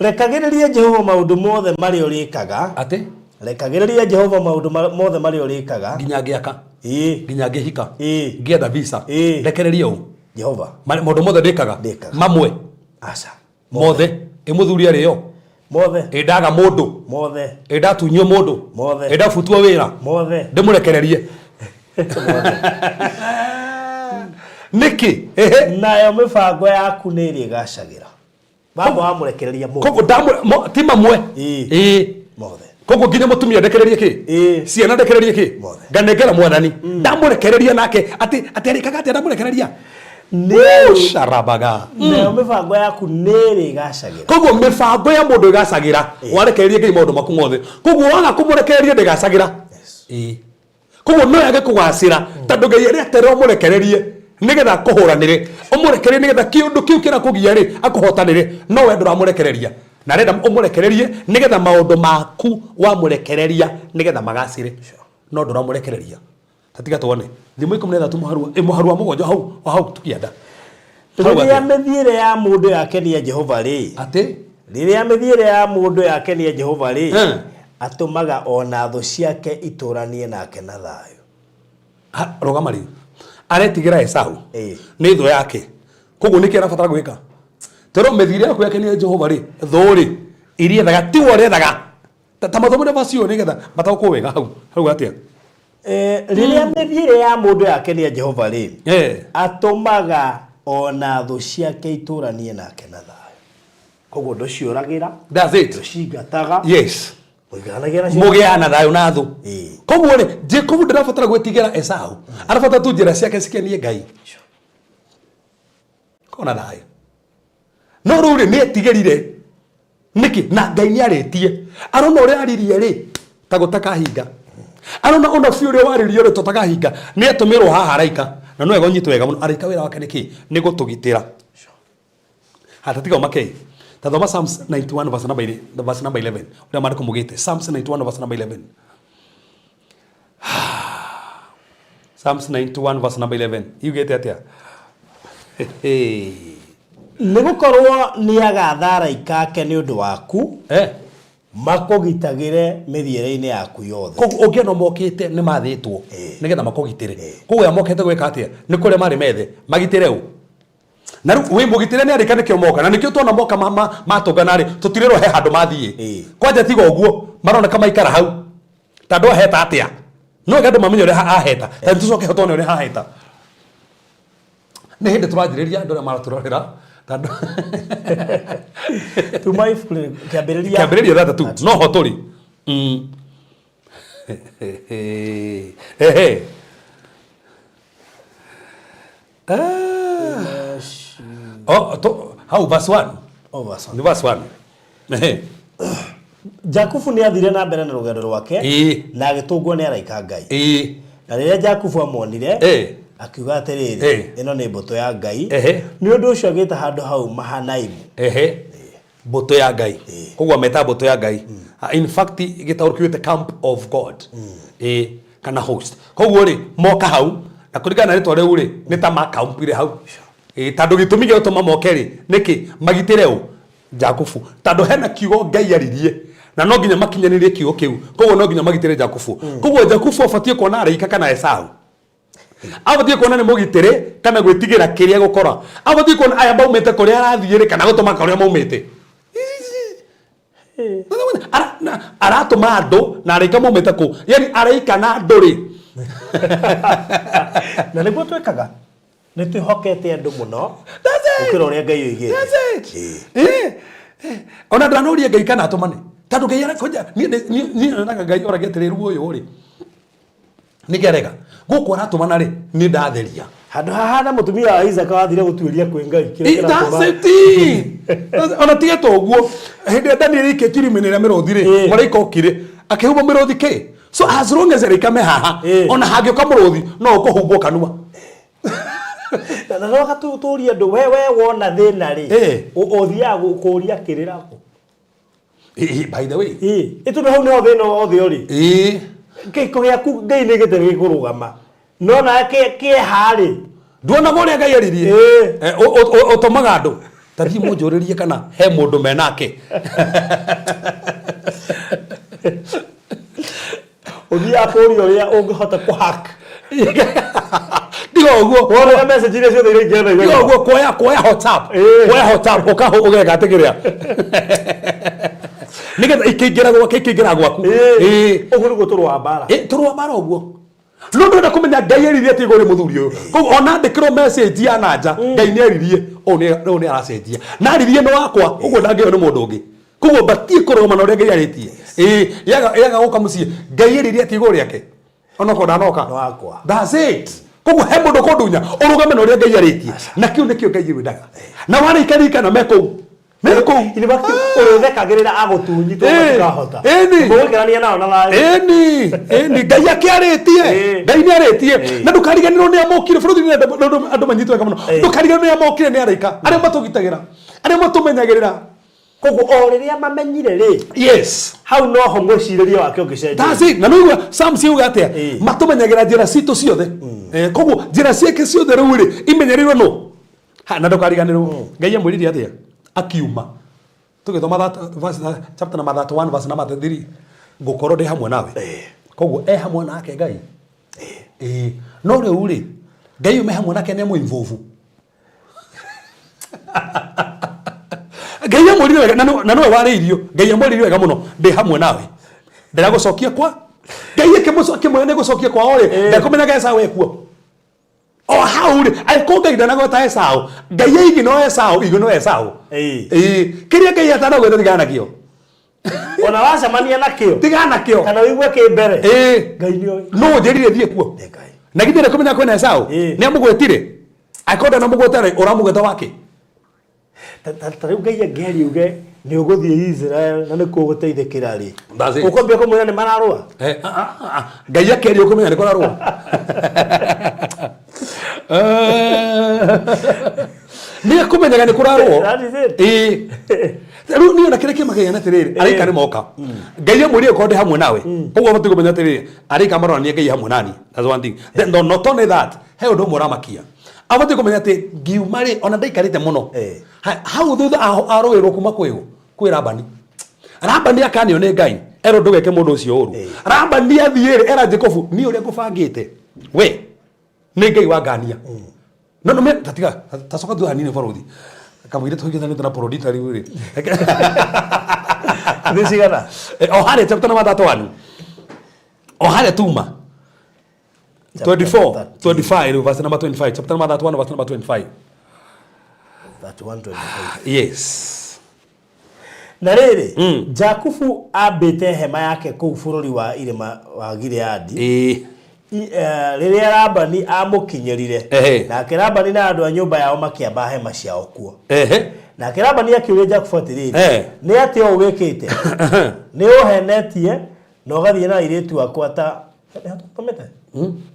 Rekagĩrĩria Jehova maũndũ mothe marĩa ũrĩkaga. Atĩ? Rekagĩrĩria Jehova maũndũ mothe marĩa ũrĩkaga. Nginya ngĩaka. Ĩĩ. Nginya ngĩhika. Ĩĩ. Ngĩetha visa. Ĩĩ. Rekererie ũ? Jehova. Maũndũ mothe ndĩkaga. Ndĩkaga. Mamwe. Aca. Mothe. Ĩ mũthuri arĩ yo. Mothe. Ĩ ndaga mũndũ. Mothe. Ĩ ndatunyio mũndũ. Mothe. Ĩ ndabutwo wĩra. Mothe. Ndĩmũrekererie. Nĩkĩ? Ehe. Nayo mĩbango yaku nĩ ĩrĩgacagĩra. Baba wamũrekereria mothe. Koguo ndamũ mo, ti mamwe. Ĩĩ. Ĩĩ. Mothe. Koguo nginya mũtumia ndekererie kĩ? Ĩĩ. Ciana ndekererie kĩ? Mothe. Nganengera mwathani. Ndamũrekereria nake atĩ atĩ arĩkaga atĩa ndamũrekereria? Nĩ Sharabaga. Nayo mĩbango yaku nĩ ĩrĩgacagĩra. Koguo mĩbango ya mũndũ ĩgacagĩra warekereria Ngai maũndũ maku mothe. Koguo waga kũmũrekereria ndĩgacagĩra. Ĩĩ. Koguo no yage kũgacĩra tondũ Ngai areterera ũmũrekererie nĩgetha akũhũranĩre, ũmũrekererie nĩgetha kĩũndũ kĩu kĩrakũgia rĩ akũhotanĩre, no we ndũramũrekereria na arenda ũmũrekererie nĩgetha maũndũ maku wamũrekereria nĩgetha magacĩre, no ndũramũrekereria. Ta tiga tuone thimo 13 mũharu wa mũgwanja hau wa hau tũkĩenda. Hau Rĩrĩa atĩa? mĩthiĩre ya mũndũ yakenia Jehova rĩ, Atĩ? Rĩrĩa mĩthiĩre ya mũndũ yakenia Jehova rĩ, atũmaga o na thũ ciake itũũranie nake na thayũ. Ha, rũgama rĩu. Aretigĩra Esau. Ĩĩ. Nĩ thũ yake. Koguo nĩkĩ arabatara gwĩka? Tondũ mĩthiĩre yaku yakenia Jehova rĩ, thũ rĩ, iria ethaga tiwe ũrethaga. Ta, ta mathomere verse ĩyo nĩgetha mataũkwo wega hau. Hau atĩa? Eh, rĩrĩa mĩthiĩre ya mũndũ yakenia Jehova rĩ, atũmaga o na thũ ciake itũũranie nake na thayũ. Koguo ndũciũragĩra, That's it. ndũcingataga, Yes. mũikaranagia nacio. Mũgĩaga na thayũ na thũ. Ĩĩ. Koguo rĩ, Jacob ndarabatara gwĩtigĩra Esau. Arabatara tu njĩra ciake cikenie Ngai. Kona thayũ. No rĩu rĩ, nĩ etigĩrire. Nĩkĩ? Na Ngai nĩ arĩtie. Arona ũrĩa aririe rĩ, ta gũtakahinga. Arona ũnabii ũrĩa waririo rĩ, tũtakahinga. Nĩ atũmĩrwo haha araika. Na no wega ũnyite wega mũno. Araika wĩra wake nĩ kĩ? Nĩ gũtũgitĩra. Hata tiga ũmakei. Ta thoma Psalms 91 verse number verse number 11. Ũrĩa maandĩko maugĩte. Psalms 91 verse number 11. Psalms 91 verse number 11. Yugĩte atĩa? Nĩ gũkorwo nĩagatha araika ake nĩ ũndũ waku, Eh. makũgitagĩre mĩthiĩre-inĩ yaku yothe. Koguo ũngĩona mokĩte nĩ mathĩtwo Eh. nĩgetha makũgitĩre. Eh. Koguo aya mokĩte gwĩka atĩa? Nĩ kũrĩa marĩ methe magitĩre ũ? Na rĩu wĩ mũgitĩre nĩ arĩka nĩkĩo moka na nĩkĩo tuona moka matũngana rĩ tũtirerwo he handũ mathiĩ. Kwanja tiga ũguo maroneka maikara hau tondũ aheta atĩa no wega andũ mamenye ũrĩa aheta ta tũcoke ho tuone ũrĩa haheta. Nĩ hĩndĩ tũranjĩrĩria andũ arĩa maratũrorera tondũ Tuma ibuku rĩrĩkũ? Kĩambĩrĩria. Kĩambĩrĩria 3 no ho tũrĩ. Ehe. Ah. Oh, to, hau verse 1. Oh, verse 1. Ni verse 1. Ehe. Jakubu nĩ athire na mbere na rũgendo rwake na agĩtũngwo nĩ araika a Ngai. Na rĩrĩa Jakubu amuonire, akiuga atĩrĩrĩ, Ĩno nĩ mbũtũ ya Ngai. Nĩ ũndũ ũcio agĩĩta handũ hau Mahanaimu. Ehe. Mbũtũ ya Ngai. Koguo ameta mbũtũ ya Ngai. Ah, in fact gĩtaũro kiugĩte camp of God. Ĩĩ, kana host. Koguo rĩ, moka hau na kũringana na rĩtwa rĩu rĩ, nĩ ta makampire hau. Ĩĩ, tondũ gĩtũmi gĩa gũtũma moke rĩ, nĩkĩ? Magitĩre ũ? Jakubu. Tondũ hena kiugo Ngai aririe na no nginya makinyanĩrie kiugo kĩu. Koguo no nginya magitĩre Jakubu. Koguo Jakubu abatiĩ kuona araika kana Esau. Abatiĩ kuona nĩ mũgitĩre kana gwĩtigĩra kĩrĩa gũkora. Abatiĩ kuona aya maumĩte kũrĩa arathiĩ rĩ kana gũtũma kũrĩa maumĩte. Aratũma andũ na araika maumĩte kũ? Yani araika na andũ rĩ. Na nĩguo twĩkaga. Nĩ twĩhokete andũ mũno gũkĩra ũrĩa Ngai oigĩte. That's it. Eh. Ona ndanoria Ngai kana atũmane. Tondũ Ngai arakonja niĩ niĩ nyonaga Ngai oragia atĩrĩrĩ rĩu ũyũ rĩ. Nĩkĩ areka? Gũkũ aratũmana rĩ, nĩ ndatheria. Handũ hahana mũtumia wa Isaka wathire gũtuĩria kwĩ Ngai kĩrĩa kĩratũma. That's it. Ona tiga to ũguo, hĩndĩ ĩrĩa Daniel aikĩtio irima-inĩ rĩa mĩrũthi rĩ, mũraika okire, akĩhumba mĩrũthi kĩ? So as long as araika me haha, ona hangĩũka mũrũthi, no ũkũhumbwo kanua. Na no tũrie andũ, we wona thĩna rĩ, ũthiaga kũria kĩrĩra kũ? By the way. Ĩ tondũ hau nĩho thĩna wothe ũrĩ. Kĩhiko gĩaku Ngai nĩ gĩte gĩkũrũgama. No nawe kĩeha rĩ. Nduonaga ũrĩa Ngai aririe? Ũtũmaga andũ. Ta thiĩ mũnjũrĩrie kana he mũndũ menake. Ũthiaga kũria ũrĩa ũngĩhota kũ hack. Tiga ũguo. Wonaga message iria ciothe iraingĩra na Tiga ũguo kuoya kuoya WhatsApp. Kuoya WhatsApp ũkahu ũgeka atĩ kĩrĩa. Nĩgetha ikĩingĩra gwake ikĩingĩra gwaku. Ũguo nĩguo tũrũaga mbara. Tũrũa mbara ũguo. No ndũrenda kũmenya Ngai eririe atĩ igũrũ mũthuri ũyũ. Koguo ona andĩkĩrwo message ya na nja, Ngai nĩ eririe, ũyũ nĩ ũyũ nĩ aracenjia. Na aririe nĩ wakwa, ũguo ndangĩheo nĩ mũndũ ũngĩ. Koguo batiĩ kũrũgama na ũrĩa Ngai arĩtie. Ĩĩ, yaga yaga gũka mũciĩ, Ngai eririe atĩ igũrũ rĩake. Onokorwo ndanoka. Nĩ wakwa. That's it. Koguo he mũndũ kũndunya, ũrũgame na ũrĩa Ngai arĩtie. Na kĩu nĩkĩo Ngai wendaga. Na warĩka na me kũu. Me kũu. In fact, ũrĩthekagĩrĩra agũtunyi tondũ matikahota. Ĩni. Mũgũikarania nao na thayũ. Ĩni, ĩni, Ngai akĩarĩtie. Ngai nĩ arĩtie. Na ndũkariganĩrwo nĩ amokire bũrũri-inĩ andũ manyitwo wega mũno. Ndũkariganĩrwo nĩ amokire nĩ araika arĩa matũgitagĩra, arĩa matũmenyagĩrĩra. Koguo o rĩrĩa mamenyire rĩ, hau noho mwĩcirĩrie wake ũngĩcenjia. That's it. Na nĩũigua Psalms yuga atĩa? Matũmenyagĩra njĩra citũ ciothe. Koguo njĩra ciake ciothe rĩu rĩ, imenyereirwo nũ? Ha, na ndũkariganĩrwo. Ngai amwĩrire atĩa? Akiuma. Tũgĩthoma that verse, chapter number 31 verse number 3. Ngũkorwo ndĩ hamwe nawe. Koguo e hamwe nake Ngai. Ĩĩ. No rĩu rĩ, Ngai ũyũ me hamwe nake nĩ amũ-involve. Ngai amwĩrire wega na nĩwe warĩirio. Ngai amwĩrire wega mũno, ndĩ hamwe nawe. Ndĩragũcokia kwa Ngai akĩmwĩra nĩ gũcokia kwao rĩ, ndakũmenyaga Esau ekuo. O hau rĩ, angĩkorwo Ngai ndanagweta Esau, Ngai aigi no Esau, igũ no Esau. Ĩĩ. Kĩrĩa Ngai atanagweta tigana nakĩo. Ona wacemania nakĩo. Tigana nakĩo. Kana ũigue kĩ mbere. Ĩĩ. Ngai nĩoĩ. Nũ ũnjĩrire thiĩ kuo? Nĩ Ngai. Na githĩ ndekũmenya kwĩna Esau? Nĩ amũgwetire? Angĩkorwo ndanamũgweta rĩ, ũramũgweta wakĩ? Ta rĩu Ngai angĩaria uge nĩ ũgũthiĩ Israel na nĩkuo ũgũteithĩkĩra rĩ. That's it. Ũkwambia kũmwĩra nĩ mararũa? Ngai akĩaria ũkũmenya nĩ kũrarũa. Nĩ akũmenyaga nĩ kũrarũo. That is it. Ĩĩ. Rĩu niĩ ona kĩrĩa kĩmakagia nĩ atĩrĩrĩ, araika nĩ moka. Ngai amwĩrire korwo ndĩ hamwe nawe. Koguo abatiĩ kũmenya atĩrĩrĩ, araika maronania Ngai hamwe nani. That's one thing. Then not only that, he ũndũ ũmwe ũramakia. Abatiĩ kũmenya atĩ ngiuma rĩ, ona ndaikarĩte mũno. Hau thutha arũĩrwo kuma kwĩ ũ? Kwĩ Labani. Labani akanio nĩ Ngai, erwo ndũgeke mũndũ ũcio ũru. Labani athiĩ rĩ, era Jacobu, niĩ ũrĩa ngũbangĩte, we, nĩ Ngai wangania. No no me tatiga tacoka thutha hanini borothi kamũira tũhingĩthanĩte na porodita rĩu rĩ. Nĩ cigana? O harĩa chapter number 31, o harĩa tuma 24, 25 rĩu, verse number 25, chapter number 31, verse number 25. 31, 25. Yes. Na rĩrĩ, Jakubu ambĩte hema yake kũu bũrũri wa irĩma wa Gileadi rĩrĩa Labani amũkinyĩrire. Nake Labani na andũ a nyũmba yao makĩamba hema ciao kuo. Nake Labani akĩũria Jakubu atĩrĩrĩ, nĩ atĩa ũũ wĩkĩte? Nĩ ũhenetie na ũgathiĩ na airĩtu akwa ta Tũmĩte?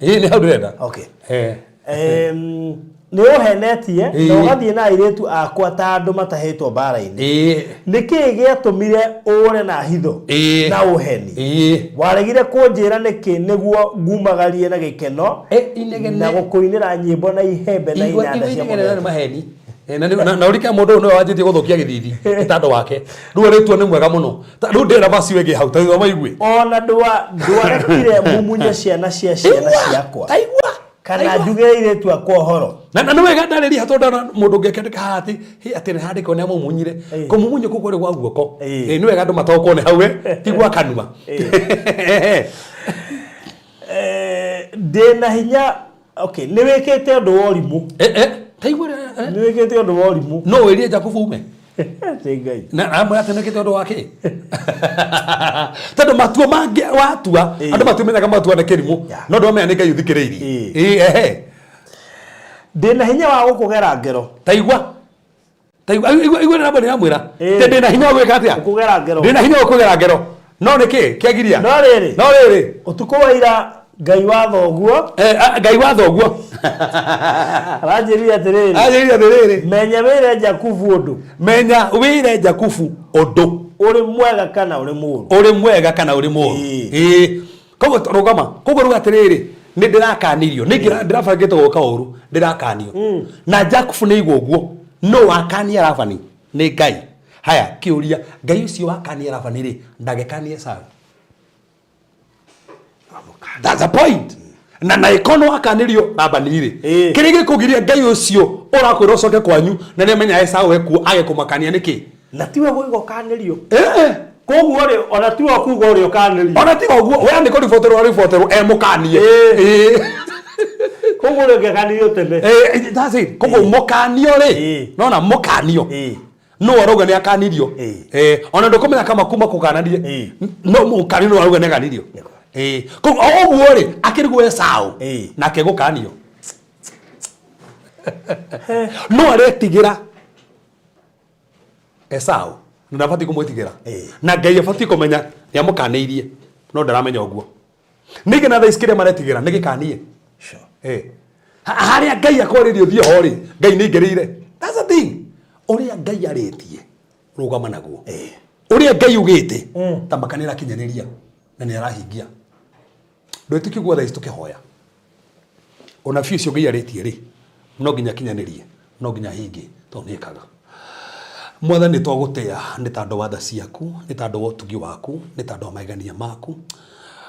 Ĩĩ, nĩ hau ndĩrenda. Okay. Nĩ ũhenetie na ũgathiĩ na airĩtu akwa ta andũ matahĩtwo mbaara-inĩ. Nĩ kĩĩ gĩatũmire ũũre na hitho na ũheni? Waregire kũnjĩra nĩkĩ nĩguo ngumagarie na gĩkeno Inegene. na gũkũinĩra nyĩmbo na ihembe na Igua inanda igua cia inegene na nĩ mũgeeto? maheni. Na ũrike mũndũ ũyũ nĩwe wanjĩtie gũthũkia gĩthithi gĩtandũ wake rĩu arĩtua nĩ mwega mũno. Rĩu ndĩrenda macio ĩngĩ hau ta thoma igue. Ona ndwarekire mumunye ciana cia ciana ciakwa Taigua kana njuge airĩtu akwa ũhoro. Na nĩ wega ndarĩria tondũ ndona mũndũ ũngĩ akĩandĩka haha atĩ hĩ atĩ nĩ handĩkwo nĩ amumunyire. Kũmumunywo kũu kwarĩ gwa guoko. Nĩ wega andũ mataũkwo nĩ hau ti gwa kanua. Ndĩna hinya, okay, nĩ wĩkĩte ũndũ wa ũrimũ. Taigua. Nĩ wĩkĩte ũndũ wa ũrimũ. No wĩrie Jakubu ume. Nĩ Ngai. Na amwe atĩ nĩkĩte ũndũ wa kĩ tondũ matua mangĩ watua andũ matimenyaga matua nĩ kĩrimũ no ndwamenya nĩ Ngai ũthikĩrĩirie. Ehe. Ndĩna hinya wa gũkũgera ngero. Taigua taigua igua igua nĩ ndĩramwĩra tĩ ndĩna hinya wa gwĩka atĩa? Gũkũgera ngero. Ndĩna hinya wa gũkũgera ngero no nĩ kĩ kĩagiria? No rĩrĩ. No rĩrĩ. Ũtukũ wa ira Ngai wa thoguo. Ngai wa thoguo. Aranjĩrire atĩrĩrĩ. Aranjĩrire atĩrĩrĩ. Menya wĩre Jakubu ũndũ. Menya wĩre Jakubu ũndũ. Ũrĩ mwega kana ũrĩ mũũru. Ũrĩ mwega kana ũrĩ mũũru. Koguo rũgama. Koguo ruga atĩrĩrĩ, nĩ ndĩrakanirio. Nĩ ndĩrabangĩte gwĩka ũru, ndĩrakanio. Na Jakubu nĩ igua ũguo. No wakania Labani nĩ Ngai. Haya, kĩũria, Ngai ũcio wakania Labani rĩ, ndangĩkania Esau? That's the point. Na ĩkono wakanirio Labani rĩ, kĩrĩa gĩkũgiria Ngai ũcio ũrakwĩra ũcoke kwanyu na nĩamenya Esau ekuo age kũmakania nĩkĩ? Na tiwe gũiga ũkanĩrio. Koguo rĩ, ona tiwe ũkuga ũrĩa ũkanĩrio. Ona tiga ũguo, we nĩ kũriboterwo arĩboterwo emũkanie. Koguo ũrĩa ũngĩakanirio tene. That's it. Koguo mũkanio rĩ, nona mũkanio. No arauga nĩ akanirio. Ona ndũkũmenya kama kuma kũkananie. No mũkanio no arauga nĩ akanirio. Koguo o ũguo rĩ, akĩrigwo Esau nake gũkanio. No aretigĩra Esau na ndabatiĩ kũmwĩtigĩra. Na Ngai abatiĩ kũmenya nĩ amũkanĩirie no ndaramenya ũguo. Ningĩ na thaa ici kĩrĩa maretigĩra nĩ gĩkanie. Harĩa Ngai akwarĩria ũthiĩ ho rĩ, Ngai nĩ aingĩrĩire. That's the thing. Ũrĩa Ngai arĩtie rũgama naguo. Ũrĩa Ngai ugĩte tamaka nĩ arakinyanĩria na nĩ arahingia. Ndwĩtĩkia ũguo thaa ici tũkĩhoya. Ũnabii ũcio Ngai arĩtie rĩ, no nginya akinyanĩrie, no nginya ahingie tondũ nĩ ekaga. Mwathani nĩ twagũtĩa nĩ tondũ wa tha ciaku, nĩ tondũ wa ũtugi waku, nĩ tondũ wa magegania maku.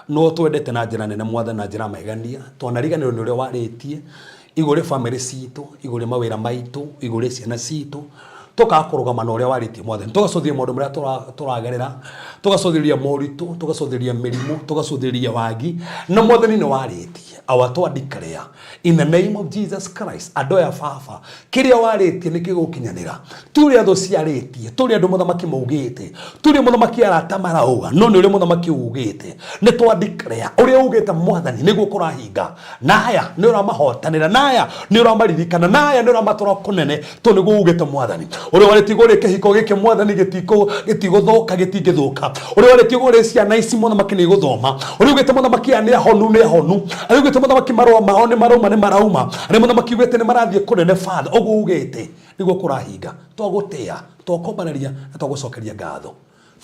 No twendete na njĩra nene Mwathani na njĩra ya magegania. Twanariganĩrwo nĩ ũrĩa warĩtie igũrũ rĩa bamĩrĩ citũ, igũrũ rĩa mawĩra maitũ, igũrũ rĩa ciana citũ. Tũkaga kũrũgama na ũrĩa warĩtie Mwathani. Tũgacũthĩrĩria maũndũ marĩa tũragerera, tũgacũthĩrĩria moritũ, tũgacũthĩrĩria mĩrimũ, tũgacũthĩrĩria wagi. Na Mwathani nĩ warĩtie. Awa twa declare in the name of Jesus Christ, andũ aya baba, kĩrĩa warĩtie nĩ gĩgũkinyanĩra. Ti ũrĩa thũ ciarĩtie, ti ũrĩa andũ mũthamaki maugĩte, ti ũrĩa mũthamaki arata marauga, no nĩ ũrĩa mũthamaki ugĩte. Nĩ twa declare ũrĩa ugĩte Mwathani nĩguo kũrahinga. Na aya nĩ ũramahotanĩra, na aya nĩ ũramaririkana, na aya nĩ ũramatwara kũnene, tondũ nĩguo ugĩte Mwathani. Ũrĩa warĩtie igũrũ rĩa kĩhiko gĩkĩ Mwathani gĩtigũthũka, gĩtingĩthũka. Ũrĩa warĩtie igũrũ rĩa ciana ici mũthamaki nĩ igũthoma. Ũrĩa ugĩte mũthamaki aya nĩ ahonu, nĩ ahonu. Ũrĩa ugĩte mũthamaki marũa mao nĩ marauma, nĩ marauma. Arĩa mũthamaki ugĩte nĩ marathiĩ kũnene Father, ũguo ugĩte nĩguo kũrahinga. Twagũtĩa, twakwambararia na twagũcokeria ngatho.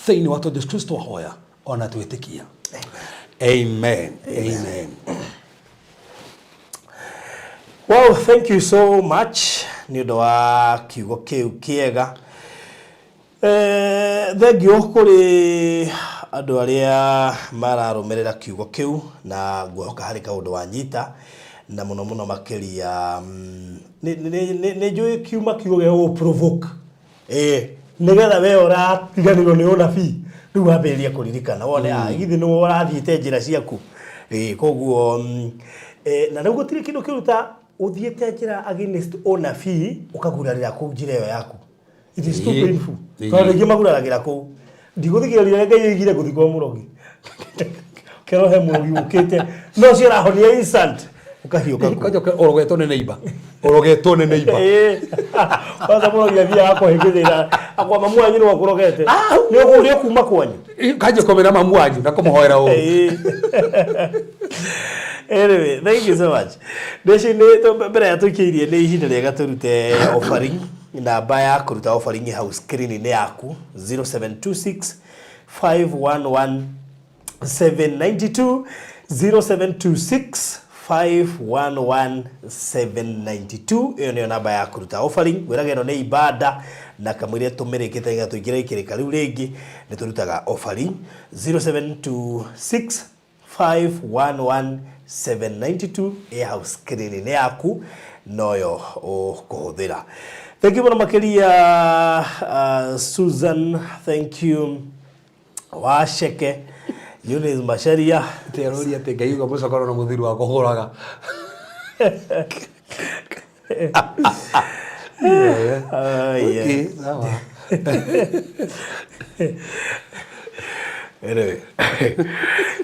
Thĩinĩ wa Jesu Kristo twahoya ona twĩtĩkia. Amen. Amen. Wow, thank you so much nĩ ũndũ wa kiugo kĩu kĩega. Thengiũ kũrĩ andũ arĩa mararũmĩrĩra kiugo kĩu na ngwĩhoka harĩ kaũndũ wanyita. Na mũno mũno makĩria nĩ njũĩ kiuma kiugo gĩa gũ provoke ĩĩ nĩgetha we ũratiganĩrwo nĩ ũnabii rĩu wambĩrĩrie kũririkana wone ah githĩ nĩwe ũrathiĩte njĩra ciaku. Ĩĩ koguo na rĩu gũtirĩ kĩndũ kĩũru ta ũthiĩte njĩra against ũnabii ũkagurarĩra kũu njĩra ĩyo yaku. It is too painful. Tondũ aingĩ maguraragĩra kũu. Ndigũthikĩrĩria ũrĩa Ngai oigire ngũthiĩ kwa mũrogi. Kero he mũrogi ũkĩte no ũcio ũrahonia instant ũkahiũka kũu. Kwanza ũrogetwo nĩ neighbor. Ũrogetwo nĩ neighbor. Ĩĩ. Kwanza mũrogi athiaga akũhĩngĩthĩra akwa mamu wanyu nĩwe ũkũrogete. Nĩ ũkuma kwanyu. Kanjia kũmĩra mamu wanyu na kũmũhoera ũru. Ĩĩ. Anyway, thank you so much. Ndeci nĩ mbere ya tũikĩirie nĩ ihinda rĩega tũrute offering. Namba ya kũruta offering hau screen-inĩ yaku 0726 511 792 0726 511 792 ĩyo nĩyo namba ya kũruta offering. Ngwĩraga ĩno nĩ ibada na kamũira tũmĩrĩkĩte nĩgetha tũingĩre ikĩrĩka rĩu rĩngĩ nĩ tũrutaga offering 0726 511 792 ĩ hau screen-inĩ yaku noyo ũkũhũthĩra. Thank you mũno makĩria Susan, thank you Waceke, Eunice Macharia. Atĩ aroria atĩ Ngai uga mũcokoro na mũthuri wa kũhũraga. Yeah. Okay, sawa. Anyway.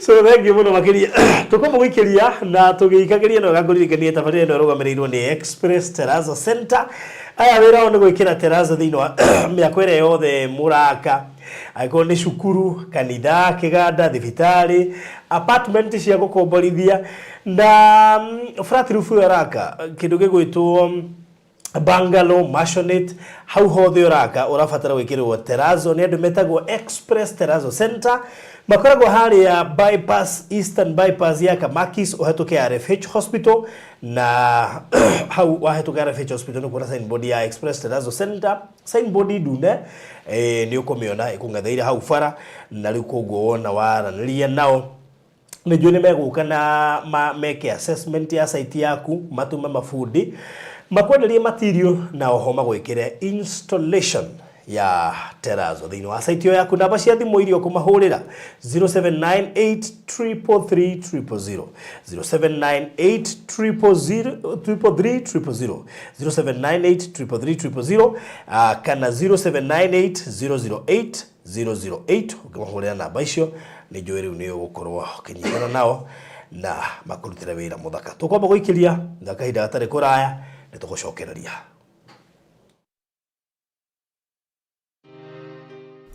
So thank you mũno makĩria tũkwamba gũikĩria na tũgĩikagĩria no ngũririkanie tabarĩra ĩno ĩrũgamĩrĩirwo nĩ Express Terrazzo Center. Aya wĩra wao nĩ gwĩkĩra terrazzo thĩinĩ wa mĩako ĩrĩa yothe mũraka, angĩkorwo nĩ cukuru, kanitha, kĩganda, thibitarĩ, apartment cia gũkomborithia na flat roof ĩyo ũraka, kĩndũ gĩgwĩtwo bungalow, maisonette, hau hothe ũraka ũrabatara gwĩkĩrĩrwo terrazzo nĩ andũ metagwo Express Terrazzo Center. Makoragwo harĩa bypass, Eastern bypass ya Kamakis, ũhetũke RFH Hospital, na hau wahĩtũka RFH Hospital nĩ ũkuona signboard ya Express Terrazzo Center, signboard ndune, nĩ ũkũmĩona ĩkũng'etheire hau bara, na rĩu koguo wona waranĩria nao nĩ njũĩ nĩ megũka na meke assessment ya site yaku, matũme mabundi makwenderie material na oho magwĩkĩre installation ya terrazzo thĩinĩ wa site ĩyo yaku. Namba cia thimũ iria ũkũmahũrĩra 0798 333 000, 0798 000 333 000, 0798 333 000, kana 0798 008 008. Ũngĩmahũrĩra namba icio nĩ njũĩ rĩu nĩ ũgũkorwo ũkĩnyitana nao na makũrutĩre wĩra mũthaka. Tũkwamba gũikĩria na kahinda gatarĩ kũraya nĩ tũgũcokereria.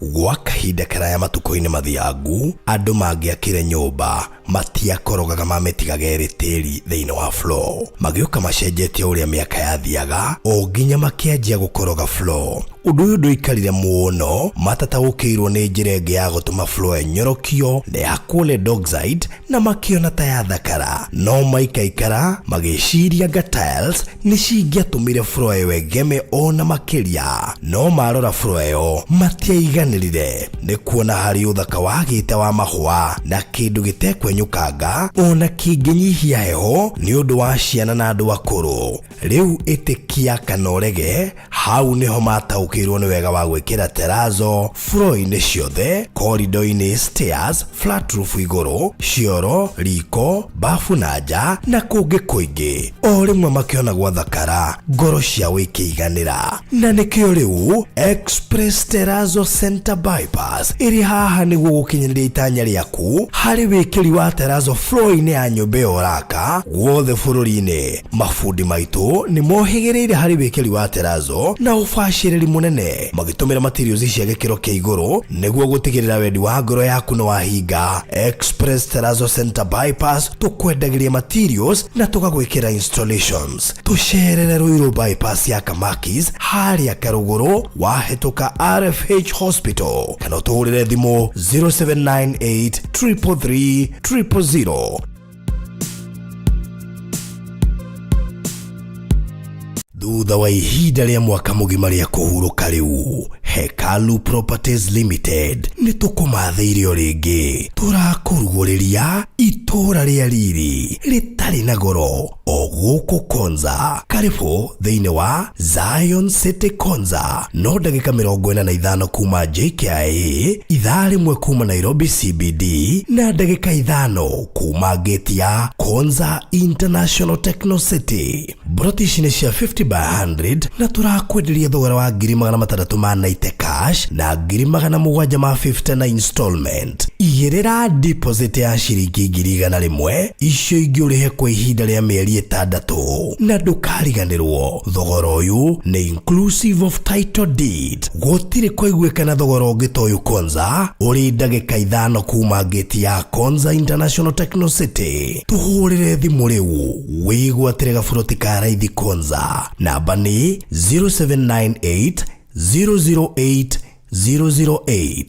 Gwa kahinda karaya matukũ-inĩ mathiangu, andũ mangĩakire nyũmba matiakorogaga mamĩtigaga ĩrĩ tĩri thĩinĩ wa floor. Magĩũka macenjetie ũrĩa mĩaka yathiaga o nginya makĩanjia gũkoroga floor. Ũndũ ũyũ ndũikarire mũno, matataũkĩirwo nĩ njĩra ĩngĩ ya gũtũma floor ĩnyorokio na yakwo lead oxide na makĩona ta yathakara. No maikaikara magĩciria nga tiles nĩ cingĩatũmire floor ĩyo ĩgeme ona makĩria. No marora floor ĩyo matiaiganĩrire nĩ kuona harĩ ũthaka wagĩte wa mahũa na kĩndũ gĩtekwenyũkanga ona kĩngĩnyihia heho nĩ ũndũ wa ciana na andũ akũrũ. Rĩu ĩtĩkia kana ũrege, hau nĩho mataũkĩirwo nĩ wega wa gwĩkĩra terrazzo floor-inĩ ciothe, corridor-inĩ, stairs, flat roof igũrũ, cioro, riko, bafu na nja na kũngĩ kũingĩ. O rĩmwe makĩona gwathakara, ngoro ciao ikĩiganĩra. Na nĩkĩo rĩu Express Terrazzo Center Bypass ĩrĩ haha nĩguo gũkinyanĩria itanya rĩaku harĩ wĩkĩri wa terrazzo floor-inĩ ya nyũmba ĩyo ũraka guothe bũrũri-inĩ. Mabundi maitũ nĩ mohĩgĩrĩire harĩ wĩkĩri wa terrazzo na ũbacĩrĩri mũnene, magĩtũmĩra materials cia gĩkĩro kĩa igũrũ nĩguo gũtigĩrĩra wendi wa ngoro yaku nĩ wahinga. Express Terrazzo Center Bypass tũkwendagĩria materials na tũgagwĩkĩra installations. Tũcerere Ruiru Bypass ya Kamakis harĩa Karũgũrũ wahĩtũka RFH Hospital kana ũtũhũrĩre thimũ 0798 333 000. Thutha wa ihinda rĩa mwaka mũgima rĩa kũhurũka rĩu Hekalu Properties Limited nĩ tũkũmathĩire o rĩngĩ tũrakũrugũrĩria itũũra rĩa riri rĩtarĩ na goro o gũkũ Konza. Karibu thĩinĩ wa Zion City Konza, no ndagĩka 45 kuma JKIA, ithaa rĩmwe kuma Nairobi CBD na ndagĩka 5 kuma gate ya Konza International Techno City. Mburoti ici nĩ cia 50 by 100 na tũrakwenderia thogora wa ngiri magana matandatũ ma 90 cash na ngiri magana mũgwanja ma 50 na installment. Igĩrĩra deposit ya ciringi ngiri igana rĩmwe, icio ingĩ ũrĩhe kwa ihinda rĩa mĩeri 6 na ndũkariganĩrwo thogora ũyũ nĩ inclusive of title deed. Gũtirĩ kwaiguĩkana thogora ũngĩ ta ũyũ Konza, ũrĩ ndagĩka 5 kuma gate ya Konza International Techno City. Tũhũrĩre thimũ rĩu wĩgwatĩre gaburoti ka raithi Konza. Namba nĩ 0798 008 008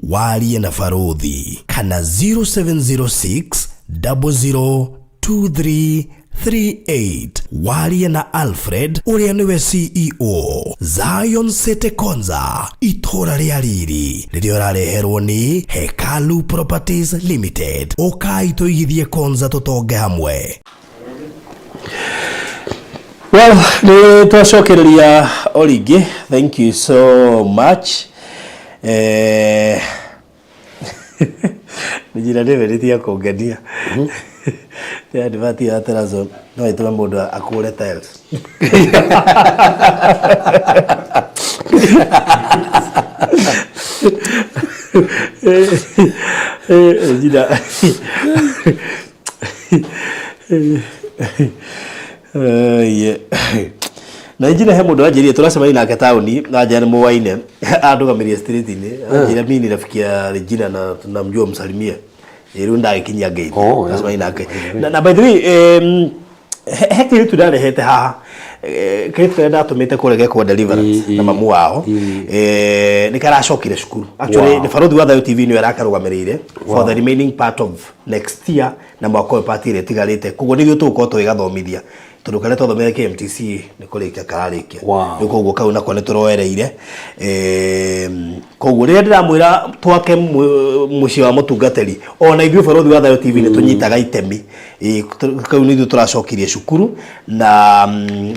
warie na baruthi kana 0706 002338 warie na Alfred ũrĩa nĩwe CEO Zion City Konza, itũũra rĩa riri rĩrĩa ũrareherwo nĩ Hekalu Properties Limited. Ũkai tũigithie Konza tũtonge hamwe. Well, nĩ twacokereria o rĩngĩ. Thank you so much. Njĩra nĩ nĩ kũngenia. Nĩ advert ya Terrazone no ĩtũme mũndũ akũre tiles. Njĩra yeah. Na njĩra he mũndũ anjĩrire tũracemania nake taũni na njĩra nĩ mũwaine andũgamĩrie street-inĩ anjĩra mimi ni rafiki ya Regina na namjua msalimie rĩu ndagĩkinyia ngeithi. Oh, yeah. Tũracemania nake na by the way he kĩirĩtu ndarehete haha, kĩirĩtu karĩa ndatũmĩte kũrĩa gekwo deliverance na mamu wao, nĩ karacokire cukuru actually. Nĩ Baruthi wa Thayo TV nĩwe arakarũgamĩrĩire for the remaining part of next year na mwaka ũyũ part ĩrĩa ĩtigarĩte, koguo nĩguo tũgũkorwo tũgĩgathomithia tondũ karĩa twathomire KMTC nĩ kũrĩkia kararĩkia. Rĩu koguo kau nako nĩ tũroereire. Koguo rĩrĩa ndĩramwĩra twake mũciĩ wa mũtungatĩri, ona ithuĩ Baruthi wa Thayo TV nĩ tũnyitaga itemi. Kau nĩ ithuĩ tũracokirie cukuru na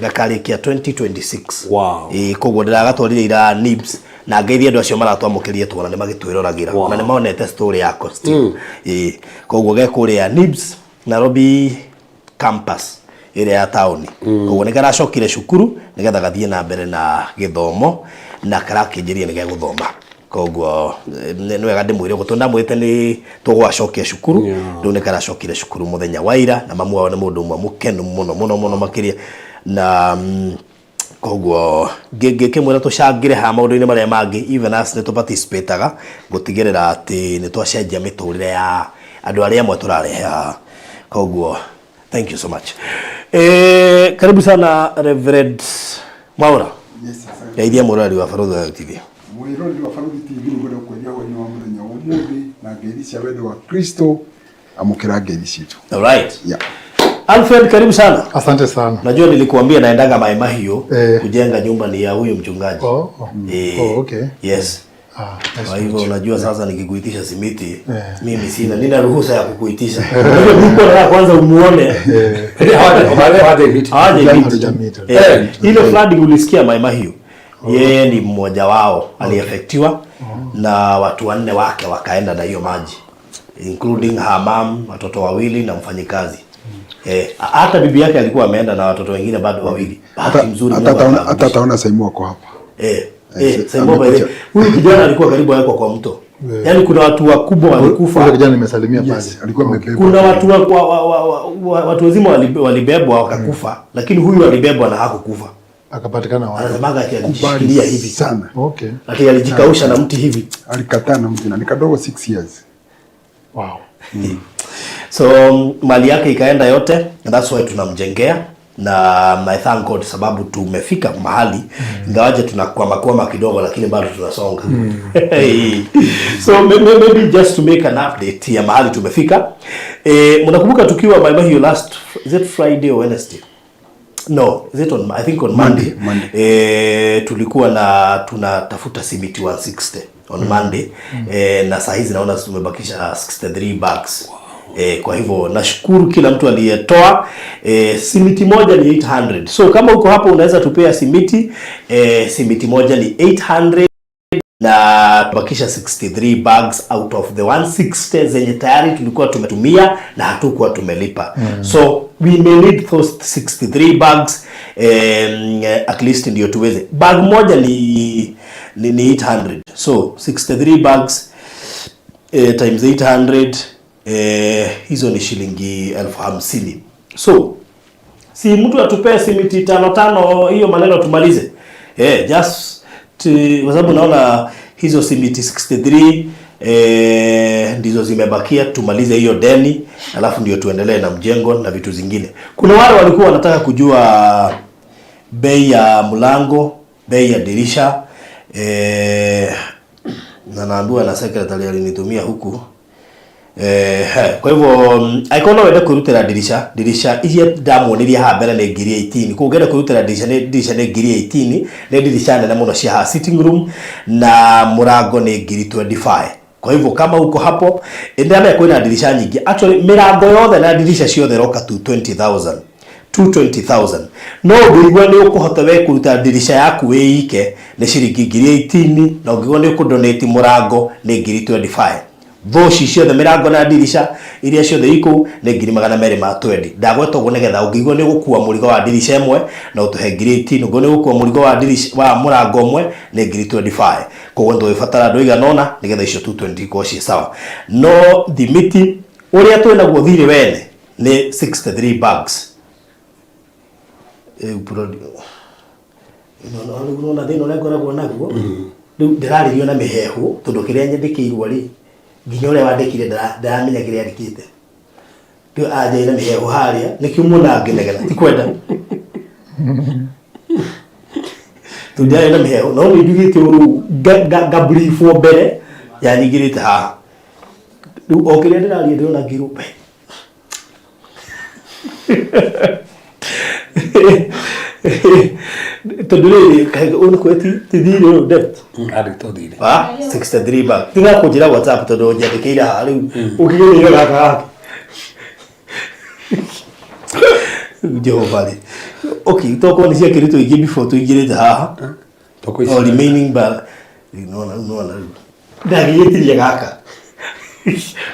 gakarĩkia 2026. Koguo ndĩragatwarire ira NIBS na ngeithie andũ acio maratwamũkĩria tuona nĩ magĩtwĩroragĩra na nĩ monete story yako still. Koguo ge kũrĩa NIBS Nairobi campus ĩrĩa ya taũni. Koguo nĩ karacokire cukuru nĩgetha gathiĩ na mbere na gĩthomo na karakĩnjĩria nĩ gegũthoma, koguo nĩ wega ndĩmwĩre ũguo tondũ ndamwĩrĩte nĩ tũgwacokia cukuru. Rĩu nĩ karacokire cukuru mũthenya wa ira na mamu wao nĩ mũndũ ũmwe mũkenu mũno mũno mũno makĩria na koguo ngĩkĩmwĩra tũcangĩre haha maũndũ-inĩ marĩa mangĩ, even us nĩ tũparticipataga gũtigĩrĩra atĩ nĩ twacenjia mĩtũrĩre ya andũ arĩa amwe tũrarehe haha. Koguo thank you so much. Karibu sana Reverend Mwaura. Yes, asante. Geithia mũroreri wa Baruthi wa TV. Mwĩroreri wa Baruthi TV, nĩ ngwenda gũkũria hwainĩ wa mũthenya wa ũmũthĩ na ngeithi cia wendo wa Kristo. Amũkĩra ngeithi citũ. All right. Yeah. Alfred, karibu sana. Asante sana. Najua nilikuambia naendaga Mai Mahiu Eh. kujenga nyumba ni ya huyu mchungaji. Oh. Oh, okay. Yes. Ah, nice Kwa hivyo to meet you. unajua sasa nikikuitisha simiti mimi sina nina ruhusa ya kukuitisha. Unajua niko nataka kwanza umuone. Hawajameet. Hawajameet. Hatujameet. Ile flooding ulisikia Mai Mahiu. Yeye ni mmoja wao aliafektiwa na watu 4 wake wakaenda na hiyo maji, including her mom, watoto wawili na mfanyikazi. Hata bibi yake alikuwa ameenda na watoto wengine bado wawili. Bahati mzuri Hata Mungu ataona akawarudisha. Hata ataona Saimu wako hapa. Saimu by the way, Amekuja. huyu kijana alikuwa karibu awekwa kwa mto. Yaani kuna watu wakubwa walikufa. Ule kijana nimesalimia pale. Yes, alikuwa amebebwa. Kuna watu watu wazima walibebwa wakakufa, lakini huyu alibebwa na hakukufa. Akapatikana wapi? Anasemaga ati alijishikilia Kubali hivi. sana. Okay. Ati alijikausha na mti hivi. Alikataa na mti na ni kadogo 6 years. Wow. So mali yake ikaenda yote and that's why tunamjengea na I thank God sababu tumefika mahali, ingawaje tunakwama kwama kidogo, lakini bado tunasonga. So maybe just to make an update ya mahali tumefika. Mnakumbuka tukiwa Mai Mahiu last, is it Friday or Wednesday? No, is it on, I think on Monday. Monday. Tulikuwa na tunatafuta simiti 160 on Monday. Na saa hizi naona tumebakisha 63 bags. Kwa hivyo nashukuru kila mtu aliyetoa. Simiti moja ni 800. So kama uko hapo unaweza tupea simiti. Simiti moja ni 800 na tubakisha 63 bags out of the 160 zenye tayari tulikuwa tumetumia na hatukuwa tumelipa. So we may need those 63 bags, at least ndio tuweze. Bag moja ni 800. So 63 bags times 800, hizo ni shilingi 50,000. So si mtu atupee simiti tano tano, hiyo maneno tumalize. Just kwa sababu naona hizo simiti 63 ndizo zimebakia, tumalize hiyo deni alafu ndio tuendelee na mjengo na vitu zingine. Kuna wale walikuwa wanataka kujua bei ya mlango, bei ya dirisha, na naambiwa na secretary alinitumia huku. Kwa hivyo angĩkorwo no wende kwĩrutĩra dirisha, dirisha iria ndamuonirie haha mbere nĩ ngiri 18. Koguo ũngĩenda kwĩrutĩra dirisha, nĩ dirisha nĩ ngiri 18, nĩ dirisha nene mũno cia haha sitting room, na mũrango nĩ ngiri 25. Kwa hivyo kama uko hapo, ndamenya kwĩna dirisha nyingĩ. Actually mĩrango yothe na dirisha ciothe roka 220,000. 220,000. No ũngĩigua nĩ ũkũhota we kũruta dirisha yaku wĩike nĩ ciringi ngiri 18, na ũngĩigua nĩ ũkũdonate mũrango nĩ ngiri 25. Thũci ciothe mĩrango na dirisha iria ciothe ikũu nĩ ngiri magana merĩ ma 20. Ndagweta ũguo nĩgetha ũngĩigua nĩ ũgũkua mũrigo wa dirisha ĩmwe na ũtũhe ngiri 18, ũngĩigua nĩ ũgũkua mũrigo wa dirisha wa mũrango ũmwe nĩ ngiri 25. Koguo nĩ tũgĩbatara andũ aigana ũna nĩgetha icio 220 ikorwo ciĩ sawa. No thimiti ũrĩa twĩnaguo thirĩ wene nĩ 63 bags. Nona thĩna ũrĩa ngoragwo naguo rĩu ndĩrarĩrio na mĩhehu tondũ kĩrĩa nyandĩkĩirwo rĩ nginya ũrĩa wandĩkire ndaramenya kĩrĩa andĩkĩte. Rĩu anjaire na mĩhehu harĩa nĩkĩo muona ngĩnegena ti kwenda tondũ ndĩrarĩ na mĩhehu no nĩ njugĩte ũru ngabriefwo mbere yanyingĩrĩte haha. Rĩu o kĩrĩa ndĩraria ndĩrona ngĩrwo tondũ rĩrĩ kaĩ ũyũ nĩ kwĩ ti thirĩ ũyũ debt Andĩkĩtwo thirĩ. 63 bag. Tiga kũnjĩra WhatsApp tondũ nyandĩkĩire haha rĩu ũkĩgeria gaka gaka. Jehova rĩ. Okay, tokorwo nĩ ciakĩrĩtwo ingĩ before tũingĩrĩte haha. Tokorwo O remaining balance. Nona nona rĩu. Ndagĩgĩtiria gaka.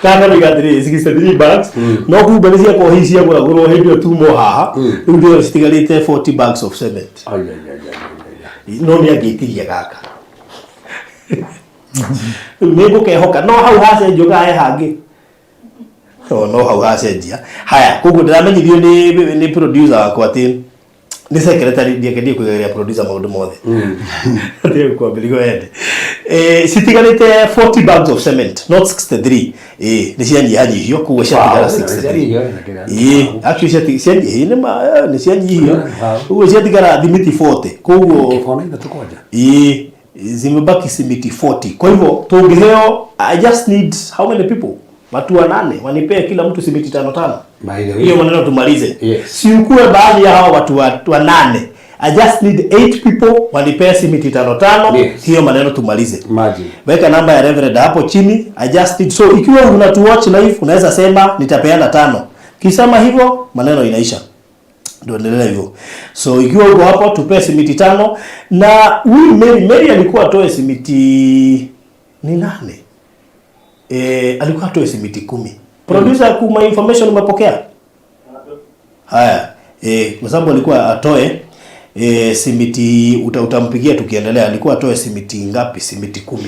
Gaka nĩ atĩrĩrĩ 63 bags. No kumbe nĩ ciakorwo hihi ciagũragũrwo hĩndĩ ĩyo tumo haha. Rĩu ndĩrona citigarĩte 40 bags of cement. Ai, ai, ai, ai, ai, ai. No nĩ angĩtiria gaka. Rĩu nĩ ngũkehoka no hau hacenjio kana he hangĩ. No hau hacenjia. Haya, koguo ndĩramenyithio nĩ producer wakwa atĩ nĩ secretary ndiakendie kwĩgaĩra producer maũndũ mothe. Atige kwambĩrĩria wende. Citigarĩte 40 bags of cement, not 63. Nĩ cianyihanyihio koguo ciatigara Wow, 63. cianyihio. Actually cianyihio nĩ cianyihio. Wow. Koguo ciatigara thimiti 40. Koguo Kĩbona ithatũ kwanja. Zimebaki simiti 40. Kwa hivyo tungeheo, I just need how many people? Watu wanane wanipee kila mtu simiti tano tano. By the way. Hiyo maneno tumalize. Yes. Siukue baadhi ya hawa watu wanane. I just need 8 people wanipee simiti tano tano. Yes. Hiyo maneno tumalize. Imagine. Weka namba ya Reverend hapo chini. I just need, so ikiwa una watch live unaweza sema nitapeana 5. Kisema hivyo maneno inaisha. Ndio endelea hivyo. So ikiwa uko hapo tupee simiti 5 na huyu Mary alikuwa atoe simiti ni 8. Alikuwa atoe simiti 10. Producer, kuma information umepokea? Haya, kwa sababu alikuwa atoe simiti, utampigia tukiendelea. Alikuwa atoe simiti ngapi? Simiti 10.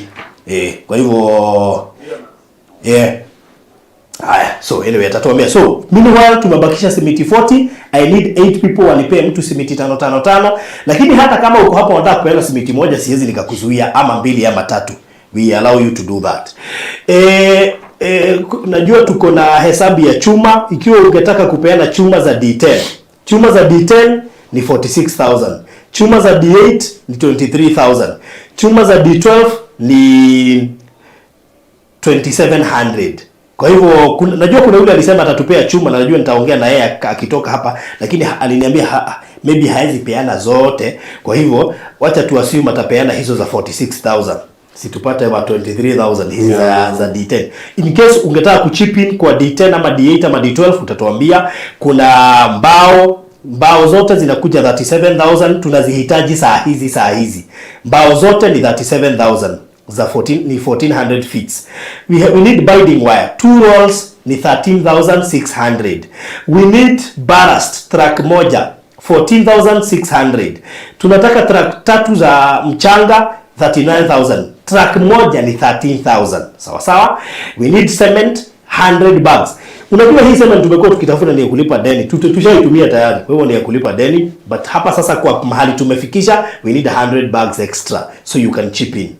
Kwa hivyo haya, so anyway atatuambia. So meanwhile tumebakisha simiti 40. I need 8 people wanipee mtu simiti 5 5 5. Lakini hata kama uko hapo unataka kupeana simiti 1 siwezi nikakuzuia, ama 2 ama 3. We allow you to do that. Najua tuko na hesabu ya chuma. Ikiwa ungetaka kupeana chuma za D10, chuma za D10 ni 46,000. Chuma za D8 ni 23,000. Chuma za D12 ni 2,700. Kwa hivyo najua kuna yule alisema atatupea chuma na najua nitaongea na yeye akitoka hapa, lakini aliniambia Maybe haezi peana zote, kwa hivyo wacha tu assume atapeana hizo za 46,000, situpate wa 23,000 hizi za D10. In case ungetaka kuchip in kwa D10 ama D8 ama D12, utatuambia. Kuna mbao zote zinakuja 37,000, tunazihitaji saa hizi saa hizi. Mbao zote ni 37,000 za 14, ni 1400 feet. We need binding wire, two rolls ni 13,600. We need ballast truck moja, 14,600. Tunataka truck tatu za mchanga, 39,000. Truck moja ni 13,000. Sawa sawa. We need cement 100 bags. Unajua hii cement tumekuwa tukitafuta ni ya kulipa deni. Tushaitumia tayari. Kwa hivyo ni ya kulipa deni, but hapa sasa kwa mahali tumefikisha, we need 100 bags extra, so you can chip in.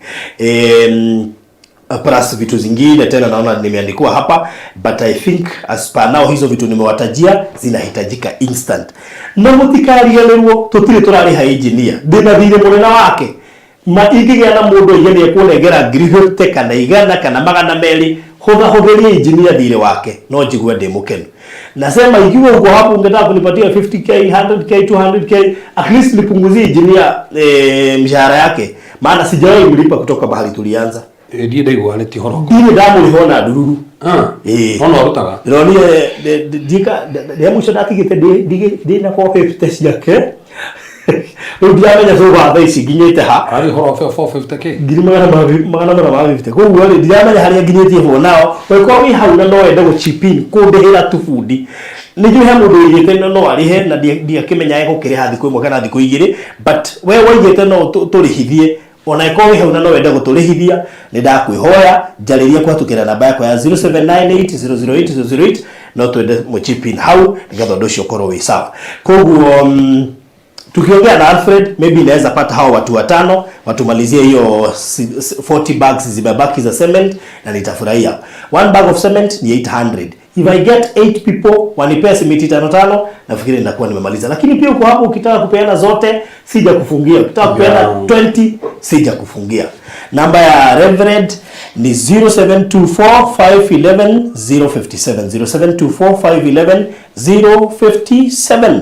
Plus vitu zingine tena naona nimeandikiwa hapa, but I think as per now hizo vitu nimewatajia zinahitajika instant. Na mutikariganĩrwo tutire turariha engineer, ndĩna thirĩ mũnene wake ma ingĩgĩa na mũndũ aige nĩ ekũnengera 50,000 kana 100 kana 200, hũthahũthĩrie engineer thirĩ wake, no njigue ndĩ mũkenu. Nasema ikiwa uko hapo ungetaka kunipatia 50K, 100K, 200K, at least nipunguzie engineer mshahara yake, maana sijawahi mlipa kutoka mahali tulianza. Ndiĩ ndaigua nĩ ti horo. Ndirĩ ndamũrĩha ona ndururu. Ĩĩ. No no arutaga. Ndĩronire ndika rĩa mũico ndatigĩte ndĩ na 450 ciake, rĩu ndiramenya thũgwa thaa ici nginyĩte ha. Arĩ horo 450K. Ngiri 450. Koguo rĩ, ndiramenya harĩa nginyĩtie for now. Ũngĩkorwo wĩ hau na no wende gũ-chip in kũndĩhĩra tu bundi, nĩ njũĩ he mũndũ ũigĩte no arĩhe na ndiakĩmenya egũkĩrĩha thikũ ĩmwe kana thikũ igĩrĩ, but we waigĩte no tũrĩhithie, ona ĩkorwo wĩ hau na no wende gũtũrĩhithia, nĩ ndakwĩhoya njarĩria kũhatũkĩra namba yakwa ya 0798 008 008. No twende mũchip in hau nĩgetha ũndũ ũcio ũkorwo wĩ sawa. Koguo tukiongea na Alfred, maybe inaweza pata hao watu watano watumalizie hiyo 40 bags zimebaki za cement na nitafurahia. One bag of cement ni 800. If I get 8 people wanipea simiti tano tano, nafikiri nitakuwa nimemaliza. Lakini pia uko hapo ukitaka kupeana zote, sija kufungia. Ukitaka kupeana 20, sija kufungia. Namba ya Reverend ni 0724 511 057, 0724 511 057.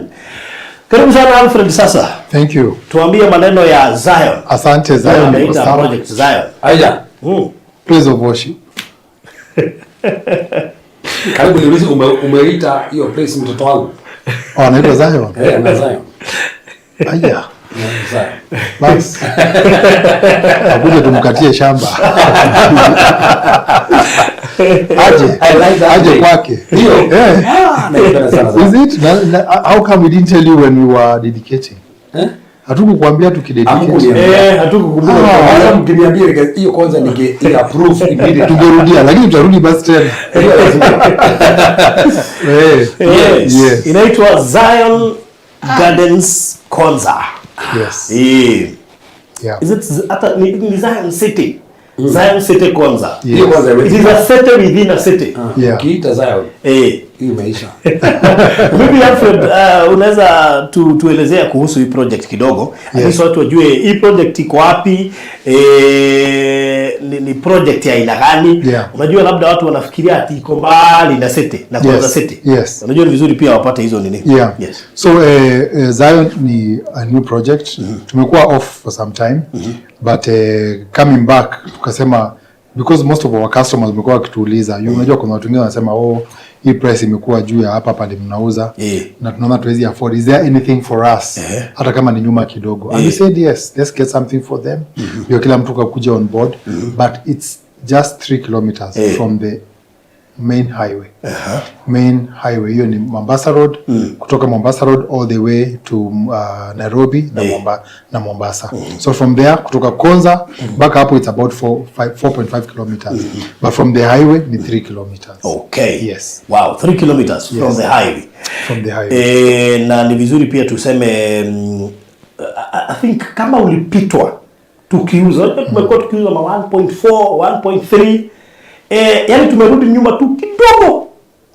Karibu sana Alfred sasa. Thank you. Tuambie maneno ya Zion. Asante. Zion iko Ameita sawa. Project Zion. Aija. Place of worship. Karibu niulize umeita hiyo place mtoto wangu. Oh, anaitwa Zion. Eh, na Zion. Aya. Na Zion. Bas. Akuje tumkatie shamba. Aje. I like that Aje name. kwake. Ndio. Eh. Ah, naipenda sana Zion. Is it? Na, how come we didn't tell you when we were dedicating? Eh? Hatukukwambia tukidedicate. Hamkuniambia. Eh, hatukukumbuka. Ah. Kwanza mkiniambia hiyo kwanza ninge approve immediately. Tungerudia, lakini tutarudi basi tena. Hiyo lazima. Eh. Yes. Yes. Inaitwa Zion Gardens Konza. Yes. Eh. Yeah. Is it hata ni Zion City? Zion City Konza. Hiyo kwanza It is a city within a city. Yeah. Ukiita Zion, Eh. hiyo imeisha. Maybe Alfred, unaweza tuelezea kuhusu hii project kidogo, at Yes. least watu wajue hii project iko wapi, ni project ya aina gani? Yeah. Unajua labda watu wanafikiria ati iko mbali na city na Konza Yes. City. Yes. Unajua ni vizuri pia wapate hizo nini. Yeah. Yes. So Zion ni a new project. Tumekuwa off for some time, but coming back tukasema, because most of our customers wamekuwa wakituuliza, unajua kuna watu wengine wanasema, "Oh, hii price imekuwa juu ya hapa pale mnauza na tunaona tuwezi afford. Is there anything for us, hata kama ni nyuma kidogo?" And we said, "Yes, let's get something for them," ndio kila mtu kakuja on board. But it's just 3 kilometers from the main highway. Main highway hiyo ni Mombasa Road, kutoka Mombasa Road all the way to Nairobi na, na Mombasa. So from there, kutoka Konza mpaka hapo, it's about 4, 5, 4.5 kilometers, but from the highway ni 3 kilometers. Okay. Yes. Wow, 3 kilometers from Yes. the highway. From the highway. Na ni vizuri pia tuseme, I think kama ulipitwa tukiuza, tumekuwa tukiuza ma 1.4, 1.3, yani tumerudi nyuma tu kidogo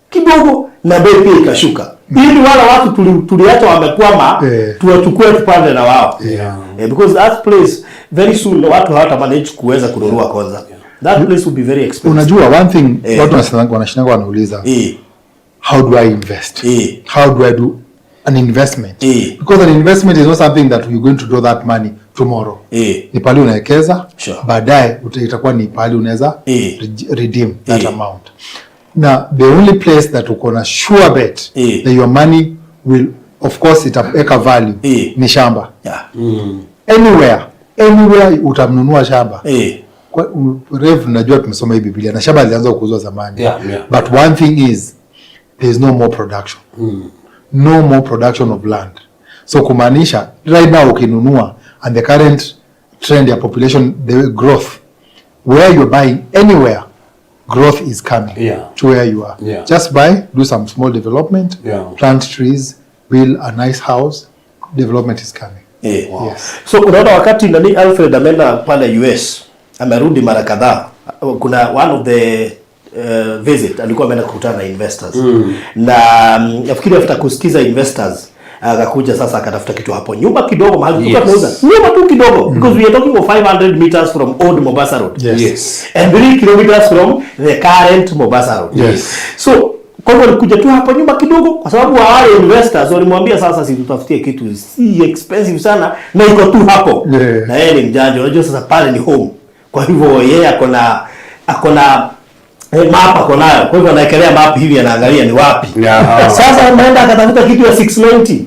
kidogo na bei pia ikashuka, ili wala watu tuliacha wamekwama, tuwachukue tupande na wao. Because that place very soon watu hawata manage kuweza kununua kwanza. That place will be very expensive. Unajua one thing, watu wanashindanga wanauliza, "How do I invest? How do I do?" an investment. Eh. Because an investment is not something that you're going to draw that money tomorrow. Eh. Ni pahali unawekeza, Sure. baadaye itakuwa ni pahali unaweza Eh. redeem that Eh. amount. Now, the only place that uko na sure bet Eh. that your money will, of course, itaweka value Eh. ni shamba. Yeah. Anywhere utamnunua shamba. Eh. Kwa, Rev, najua tumesoma hii Biblia na shamba lilianza kuuzwa zamani. Yeah. But one thing is there is no more production. No more production of land. So kumaanisha right now ukinunua, and the current trend ya population, the growth, where you're buying, anywhere growth is coming to where you are. Just buy, do some small development, plant trees, build a nice house, development is coming. Eh. Wow. Yes. So unaona wakati nani Alfred ameenda pale US, amerudi mara kadhaa. Kuna one of the visit alikuwa ameenda kukutana na investors. Na nafikiri after kusikiza investors, akakuja sasa akatafuta kitu hapo nyuma kidogo mahali tulikuwa tunauza. Nyuma tu kidogo, because we are talking of 500 meters from Old Mombasa Road. Yes. And 3 kilometers from the current Mombasa Road. So kwa hivyo alikuja tu hapo nyuma kidogo, kwa sababu wale investors walimwambia sasa, si tutafutie kitu si expensive sana na iko tu hapo. Na yeye ni mjanja, unajua sasa pale ni home. Kwa hivyo yeye ako na map ako nayo. Kwa hivyo anaekelea map hivi, anaangalia ni wapi. Sasa ameenda akatafuta kitu ya 690.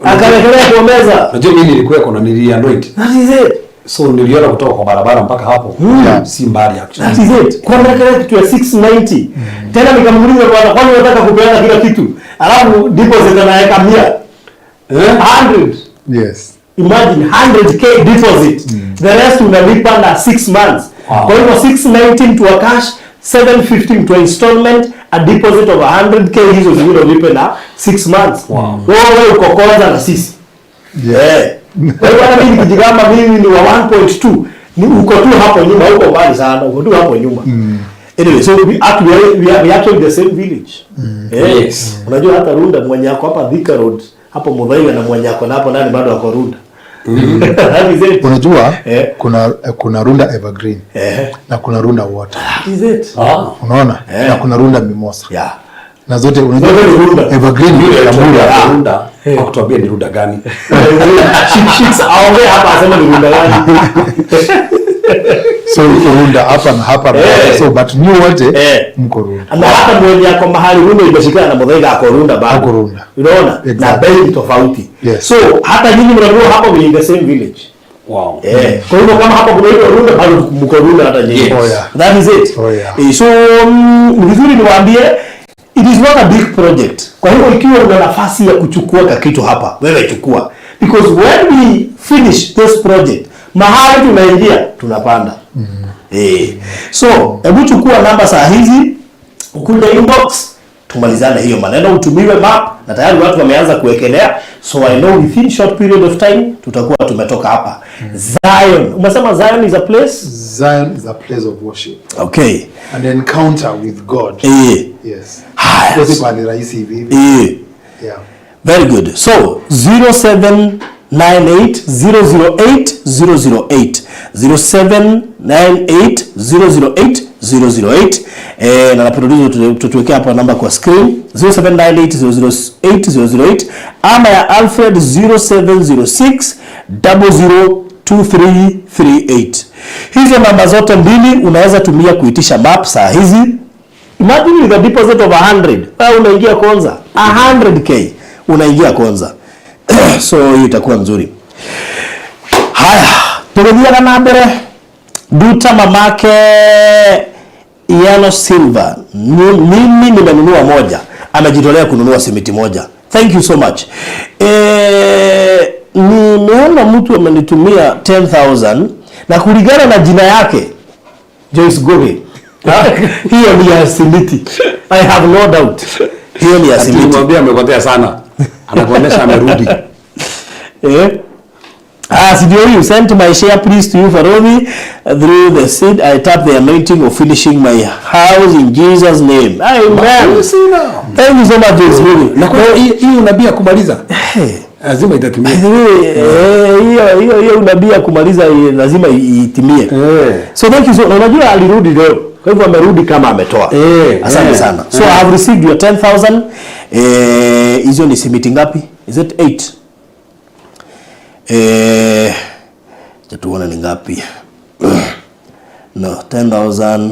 Akawekelea kwa meza. Unajua mimi nilikuwa na nilianoint. That is it. So niliona kutoka kwa barabara mpaka hapo. Si mbali actually. That is it. Kwa nini kitu ya 690? Tena nikamuuliza, bwana, kwani unataka kupeana kila kitu? Alafu deposit anaweka 100. 100. Yes. Imagine 100K deposit. The rest unalipa na 6 months. Wow. Kwa hivyo 690 to a cash, 750 to installment, a deposit of 100K, hizo zingine ulipe na 6 months. Wow. Wewe uko kwanza na sisi. Yeah. Kwa hivyo hata mimi nikijigamba mimi ni wa 1.2, ni uko tu hapo nyuma, uko mbali sana, uko tu hapo nyuma. Anyway, so we are actually the same village. Yes. Unajua hata Runda mwenye ako hapa Thika Road, hapo Muthaiga, na mwenye ako na hapo ndani bado ako Runda. That is it. Unajua kuna Runda Evergreen na kuna Runda Water. That is it. Unaona? Na kuna Runda Mimosa. Na zote unajua Zote ni Runda. Evergreen Yule ya alituambia Runda. Runda, hakutuambia ni Runda gani. Shik aongee hapa aseme ni Runda gani. So Runda hapa na hapa na hapa. So but new wote mko Runda. Na hata mwenye ako mahali Runda imeshikana na Muthaiga ako Runda bado. Ako Runda. Unaona? Na Exactly. bei tofauti. Yes. So hata nyinyi mnajua hapo we in the same village. Wow. Kwa hivyo kama hapa kuna hiyo Runda, bado mko Runda hata nyinyi. Yes. Oh, yeah. That is it. Oh, yeah. So ni vizuri niwaambie it is not a big project. Kwa hivyo ikiwa una nafasi ya kuchukua kakitu hapa, wewe chukua. Because when we finish this project, mahali tunaingia tunapanda. So hebu chukua namba saa hizi, ukuje inbox tumalizane hiyo maneno, utumiwe map, na tayari watu wameanza kuwekelea, so I know within short period of time tutakuwa tumetoka hapa. Zion, umesema Zion is a place? Zion is a place of worship. Okay. An encounter with God. Yes. Haya. Sio pahali rahisi hivi hivi. Yeah. Very good. So 0798 008 008, 0798 008 008. Na producer tutuwekea hapa namba kwa screen, 0798 008 008, ama ya Alfred 0706 002338. Hizo namba zote mbili unaweza tumia kuitisha map saa hizi. Imagine with a deposit of 100, wewe unaingia Konza, 100K unaingia Konza. So hiyo itakuwa nzuri. Haya, tugĩthiaga na mbere. Duta mamake Iano Silva, mimi nimenunua moja, amejitolea kununua simiti moja. Thank you so much. Nimeona mtu amenitumia 10,000 na kulingana na jina yake Joyce Gobe, hiyo ni ya simiti. I have no doubt. Hiyo ni ya simiti. Akimwambia amepotea sana, anakuonyesha amerudi. Ah, si ndio huyu, sent my share please to you, Farodhi, through the seed I tap the anointing of finishing my house in Jesus' name. Amen. You see now. Thank you so much, Joyce Gobe. Na kwa hii unabii ya kumaliza lazima itatimia. By the way, hiyo unabii ya kumaliza lazima itimie. So thank you so, na unajua alirudi leo. Kwa hivyo amerudi kama ametoa. Asante sana. So I have received your 10,000. Hizo ni simiti ngapi? Is it 8? Acha tuone ni ngapi. No, 10,000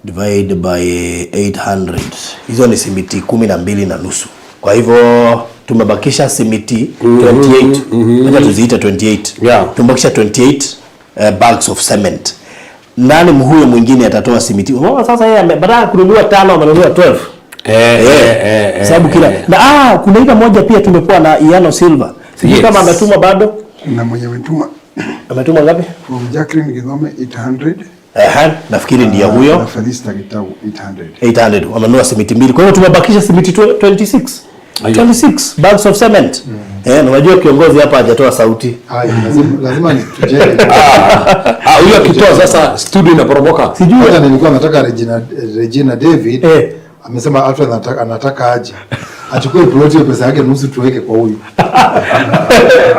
divide by 800. Hizo ni simiti 12.5. Kwa hivyo tumebakisha simiti 28. Acha tuziite 28. Tumebakisha 28 bags of cement. Nani huyo mwingine atatoa simiti? Unaona sasa yeye baada ya kununua 5 amenunua 12. Sababu kila na kuna ile moja pia tumekuwa na Iano Silva. Sijui kama ametuma bado. Na mwenye ametuma. Ametuma ngapi? From Jacqueline Githome 800. Nafikiri ndiye huyo. Na Felista Gitau 800. 800. Wamenunua simiti 2. Kwa hiyo tumebakisha simiti 26. 26 bags of cement. Na unajua kiongozi hapa hajatoa sauti. Hai, lazima nitujenge. Huyo akitoa sasa studio inaporomoka. Sijui hata nilikuwa nataka Regina David. Amesema Alfred anataka aje. Achukue plot hiyo pesa yake nusu tuweke kwa huyu.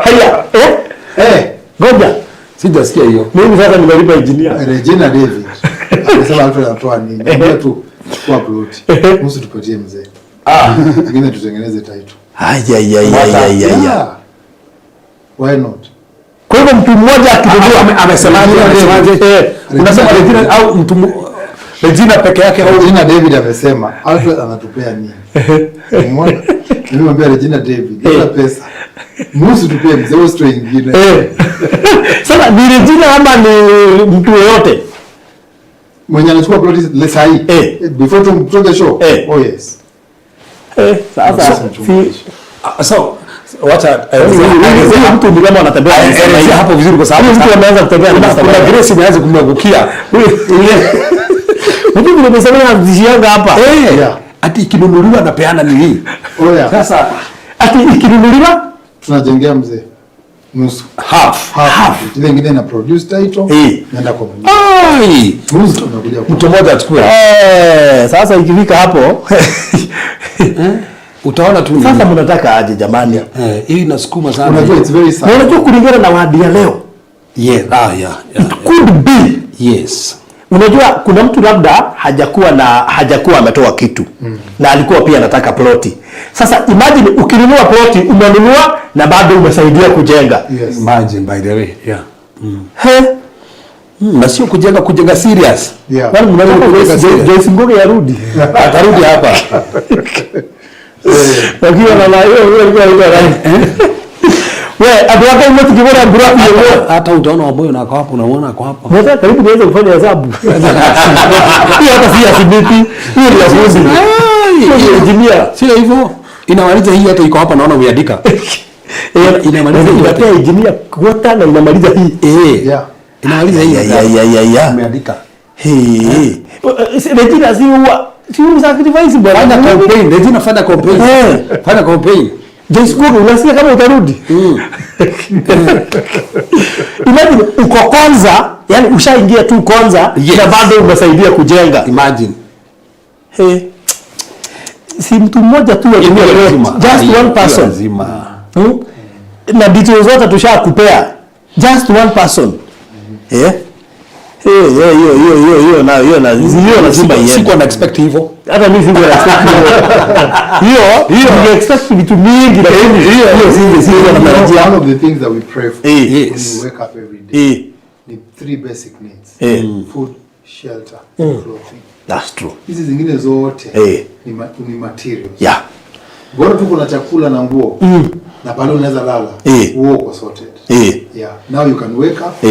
Haya, Ngoja. Sijasikia hiyo. Mimi sasa nimelipa engineer. Regina David. Amesema Alfred anatoa nini? Niambia tu chukua plot. Nusu tupatie mzee. Ingine tutengeneze title. Haya. Why not? Kwa hivyo mtu mmoja akinunua amesemaje? Unasema Regina au mtu Regina peke yake au Regina David amesema Alfred anatupea nini? Umeona? Nilimwambia Regina David, bila pesa. Nusu tupee mzee wetu wengine. Sasa ni Regina ama ni mtu yeyote? Mwenye anachukua plot lesa hii. Before tutoke show. Oh yes. Sasa so wacha mtu ni kama anatembea hapo vizuri kwa sababu mtu ameanza kutembea na kuna grace imeanza kumwangukia. Mtu vile pesa anazishianga hapa. Ati ikinunuliwa anapeana nini? Sasa ati ikinunuliwa tunajengea mzee nusu. Half. Ile nyingine ina produce title, naenda kwa mwingine. Ai, nusu tunakuja kwa mtu mmoja achukue. Sasa ikifika hapo utaona tu. Sasa mnataka aje jamani? Hii inasukuma sana. Unajua it's very sad. Unajua kulingana na wadi ya leo. Yeah, yeah. It could be. Yes. Unajua kuna mtu labda hajakuwa ametoa kitu. Na alikuwa pia anataka ploti. Sasa imagine ukinunua ploti umenunua na bado umesaidia kujenga. Yes. Imagine by the way. Yeah. Na sio kujenga serious. Yeah. Wale mnataka Joyce Ngugi yarudi. Atarudi hapa. Lakini na hiyo ilikuwa wewe aduaka umetikibora buraku yewe. Hata utaona waboyo na hapo unaona kwa hapa. Mwanzo karibu niweze kufanya hesabu. Hiyo hata si ya simiti, hiyo ni ya fundi. Hiyo ni engineer. Sio hivyo. Inamaliza hii hata iko hapa naona umeandika. Inamaliza hii hata engineer kuota na inamaliza hii. Yeah. Inamaliza hii. Ya. Umeandika. Regina si huwa si sacrifice bwana. Fanya campaign, Regina fanya campaign. Fanya campaign. Joyce Ngugi unasikia kama utarudi. Imagine uko kwanza, yani ushaingia tu kwanza na bado umesaidia kujenga. Imagine. Si mtu mmoja tu just one person. Na details zote tushakupea. Just one person. Hiyo na hiyo lazima iende. Sikuwa na expect hivyo. Hata mimi sikuwa na expect hivyo. Hiyo ni expect vitu mingi lakini hiyo sikuwa na tarajia. One of the things that we pray for when we wake up every day. Ni three basic needs. Food, shelter, clothing. That's true. Hizi zingine zote ni materials. Yeah. Bora tu kuna chakula na nguo. Na pale unaweza lala. Huo uko sorted. Yeah. Now you can wake up.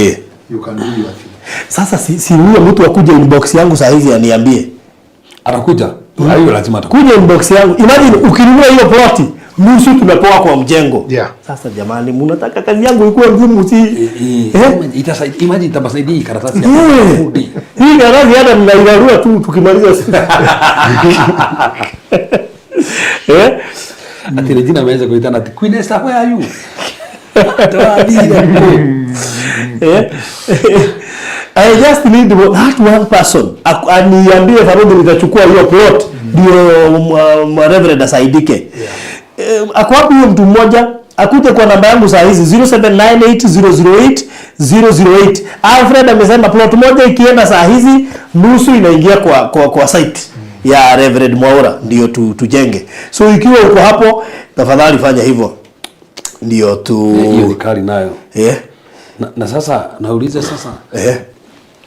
You can do your thing. Sasa si huyo mtu akuja inbox yangu saa hizi aniambie. Atakuja. Hiyo lazima atakuja. Kuja inbox yangu. Imagine ukinunua hiyo plot nusu tumepoa kwa mjengo. Yeah. Sasa jamani mnataka kazi yangu ikuwe ngumu si? Itasaidia, imagine itabasaidia hii karatasi ya kudi. Hii karatasi hata mnairarua tu tukimaliza. Ati Regina ameweza kuitana ati Queen Esther where are you? I just need that one person. Aniambie Farudu nitachukua hiyo plot ndio Reverend asaidike. Ako wapi huyo mtu mmoja? Akuje kwa namba yangu saa hizi 0798008008. Alfred amesema plot moja ikienda saa hizi nusu inaingia kwa site. Ya Reverend Mwaura ndio tujenge. So ikiwa uko hapo, tafadhali fanya hivyo ndio tu. Hiyo ni kali nayo. Na sasa nauliza sasa,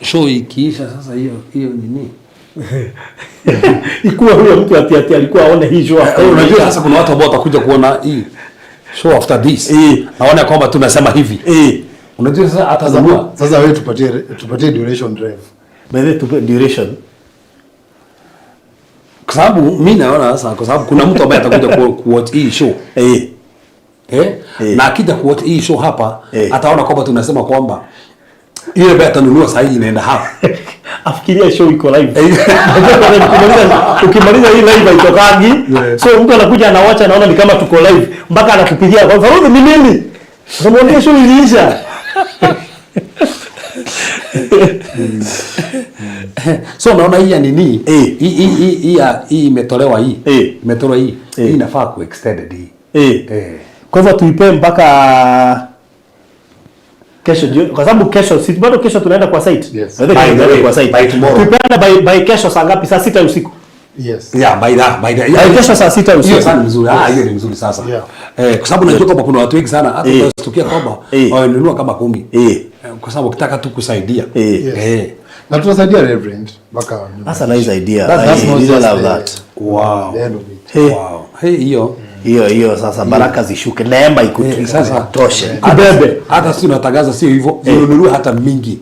show ikiisha sasa, hiyo hiyo nini? Ikuwa huyo mtu ati alikuwa aone hii show after. Unajua sasa kuna watu ambao watakuja kuona hii show after this. Naona kwamba tunasema hivi. Unajua sasa atanunua. Sasa wewe tupatie duration drive. By the way, tupe duration. Kwa sababu mimi naona sasa, kwa sababu kuna mtu ambaye atakuja ku watch hii show. Na akija ku watch hii show hapa, ataona kwamba tunasema kwamba ile ambaye atanunua sasa hii inaenda hapa. Afikiria show iko live. Ukimaliza hii live haitokangi. So mtu anakuja anawacha, anaona ni kama tuko live mpaka anakupigia kwa sababu ni nini? Unamwambia show iliisha. So naona hii ya nini? Hii imetolewa hii. Imetolewa hii. Hii inafaa ku extended hii. Kwa hivyo tuipe mpaka kesho jioni, kwa sababu kesho si bado kesho tunaenda kwa site. Yes. By the way, By the tunaenda way, kwa site. by tomorrow. Tuipeane by kesho saa ngapi? Saa 6 usiku. Yes. Yeah, by that. By kesho saa 6 usiku. Hiyo sana ni mzuri. Ah, hiyo ni mzuri sasa. Kwa sababu najua kwamba kuna watu wengi sana hata utashtukia kwamba wamenunua kama 10. Kwa sababu ukitaka tu kusaidia. Yes. Na tutasaidia Reverend mpaka nyumba. That's a nice idea. That's I not really just love that. Wow. the end of it. Hey. Wow. Hey, hiyo. Hiyo hiyo sasa baraka zishuke, neema Sasa ikutoshe. Kubebe. Hata sisi tunatangaza sio hivyo, zinunue hata mingi.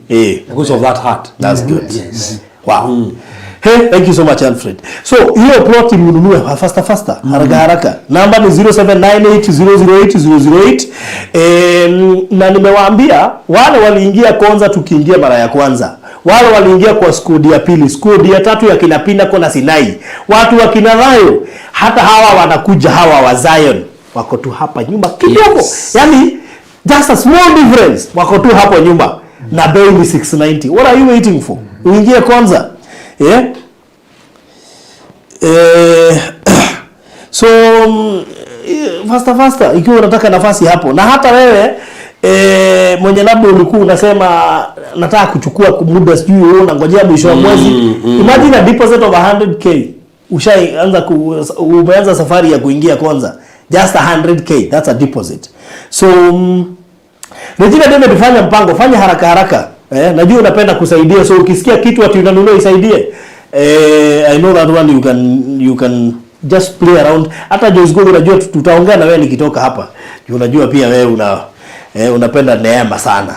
Because of that heart. That's good. Yes. Wow. Hey, thank you so much, Alfred. So hiyo plot mnunue faster faster, haraka haraka. Namba ni 0798008008. Na nimewaambia wale waliingia kwanza, tukiingia mara ya kwanza, wale waliingia kwa squad ya pili, squad ya tatu ya kina Pinnacle na Sinai, watu wa kina Thayo, hata hawa wanakuja, hawa wa Zion wako tu hapa nyuma kidogo. Yani just a small difference, wako tu hapo nyuma na bei ni 690. What are you waiting for? Uingie kwanza. Yeah? So faster faster ikiwa unataka nafasi hapo, na hata wewe mwenye labda ulikuwa unasema nataka kuchukua muda, sijui wewe unangojea mwisho wa mwezi. Imagine a deposit of 100K, ushaanza umeanza safari ya kuingia kwanza, just 100K, that's a deposit. So Regina David, fanya mpango, fanya haraka haraka. Najua unapenda kusaidia, so ukisikia kitu ati unanunua isaidie. I know that one you can just play around. Hata Joyce Gogo unajua tutaongea na wewe nikitoka hapa. Juu unajua pia wewe unapenda neema sana.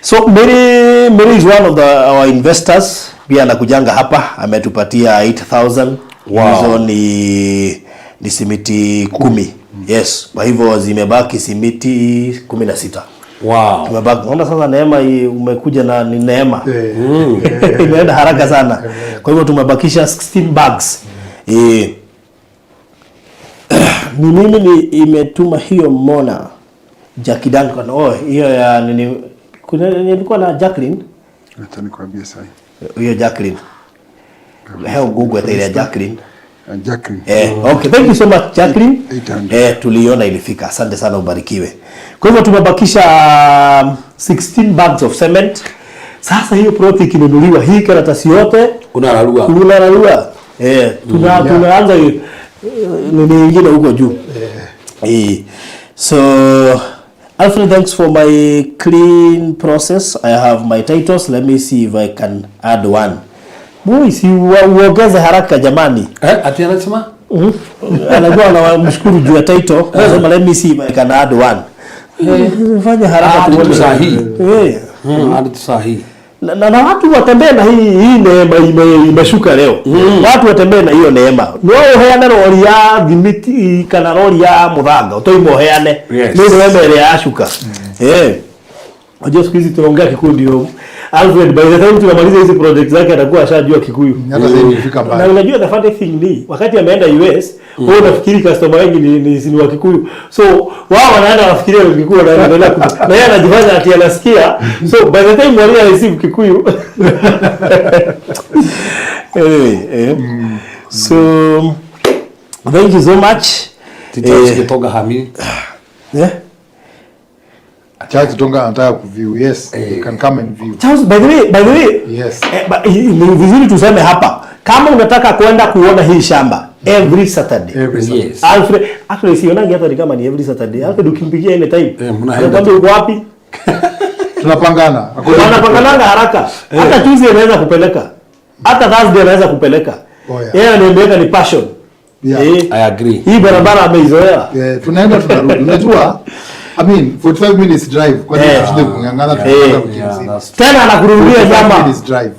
So Mary is one of our investors. Pia anakujanga hapa, ametupatia 8000. Wow. Hizo ni simiti 10. Yes, kwa hivyo zimebaki simiti 16. Wow. Tumebaki. Unaona sasa neema hii umekuja na ni neema. Imeenda haraka sana. Kwa hivyo tumebakisha 16 bags. Ni mimi ni imetuma hiyo Mona Jackie Duncan. Oh, hiyo ya nini? Kuna nilikuwa na Jacqueline. Acha nikwambie sasa. Hiyo Jacqueline. Heo Google ile ya Jacqueline. Jacqueline. Okay, thank you so much, Jacqueline. 800. Tuliona ilifika. Asante sana, ubarikiwe. Kwa hivyo tumebakisha 16 bags of cement. Sasa hiyo plot ikinunuliwa, hii karatasi yote Unararua. Unararua. Tunaanza nini nyingine huko juu. So Alfred, thanks for my clean process. I have my titles. Let me see if I can add one. Boy, si uongeze haraka jamani. Ati anasema? Anajua anamshukuru juu ya title. Anasema let me see if I can add one. Fanya haraka Ah, tuone. tu sahihi. Hadi tu sahihi. Na watu watembee na hii neema imeshuka leo. Watu watembee na hiyo neema. No uheane rori ya thimiti kana rori ya muthanga, utoima uheane. Ni neema ĩrĩa yashuka. Unajua siku hizi tunaongea Kikuyu ndio Alfred, by the time tunamaliza hizi project zake atakuwa ashajua Kikuyu. Hata sasa imefika Na mbali. unajua the funny thing ni wakati ameenda US, wewe unafikiri customer wengi ni wa Kikuyu. So wao wanaenda wanafikiria ni Kikuyu, wanaendelea na yeye anajifanya ati anasikia. So by the time wale receive Kikuyu. Anyway, So thank you so much. Tito Kitonga hami. Charles Kitonga anataka kuview. Yes, you can come and view. Charles, by the way, Yes. But, ni vizuri tuseme hapa. Kama unataka kwenda kuona hii shamba every Saturday. Every Saturday. Yes. Alfred, actually sionangi hata ni kama ni every Saturday. Alfred ukimpigia anytime. Mnaenda Anakwambia uko wapi? Tunapangana. Wanapangananga haraka. Hata Tuesday anaweza kupeleka. Hata Thursday anaweza kupeleka. Oh, yeah. Yeye ananiambia ni passion. Yeah. I agree. Hii barabara ameizoea. Yeah, tunaenda tunarudi. Unajua, I mean 45 minutes drive kwa nini tushinde kung'ang'ana tunapata wiki nzima. Tena anakurudia 45 nyama. minutes drive.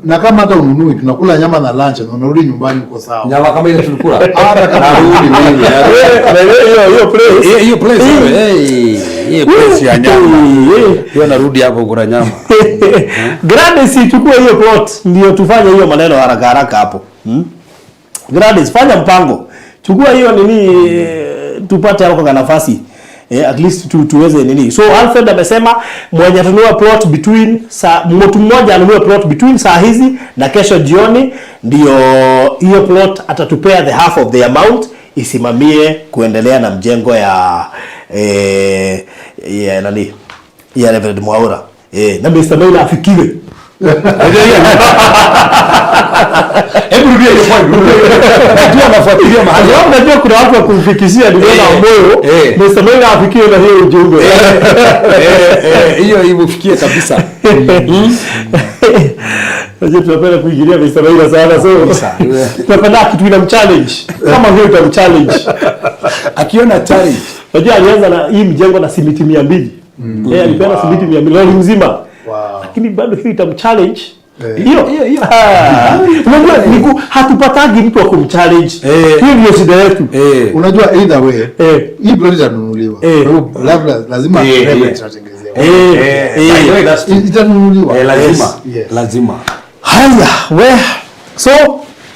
Na kama hata ununui tunakula nyama na lunch na unarudi nyumbani uko sawa. Nyama kama ile tulikula. Hata kama Narudi mimi. Hiyo place. Hiyo hiyo place hiyo. Hiyo place ya nyama. Hiyo narudi hapo kula nyama. Gladys ichukue hiyo plot ndio tufanye hiyo maneno haraka haraka hapo. Gladys fanya mpango. Chukua hiyo nini tupate hapo kwa nafasi. At least tuweze nini. So Alfred amesema mwenye atanunua plot between saa mtu mmoja anunue plot between saa hizi na kesho jioni, ndio hiyo plot atatupea the half of the amount isimamie kuendelea na mjengo ya ya nani ya Reverend Mwaura. Na Mr. Maina afikiwe. Hebu rudia hiyo point. Najua nafuatilia mahali. Sababu najua kuna watu wa kumfikishia niliona moyo. Mr. Maina afikiwe na hiyo ujumbe. Hiyo imufikie kabisa. Unajua tunapenda kuingilia Mr. Maina sana, so tunapenda kitu ina mchallenge. Kama hiyo itamchallenge. Akiona challenge. Unajua alianza na hii mjengo na simiti 200. Alipeana simiti 200 lori mzima. Wow. Lakini bado hiyo itamchallenge. Hiyo. Hiyo. Unajua hatupatagi mtu wa kumchallenge. Hiyo ndio shida yetu. Unajua either way hii plot itanunuliwa. Kwa hiyo lazima Reverend atatengezewa. Itanunuliwa. Lazima. Yes. Lazima. Haya, we. So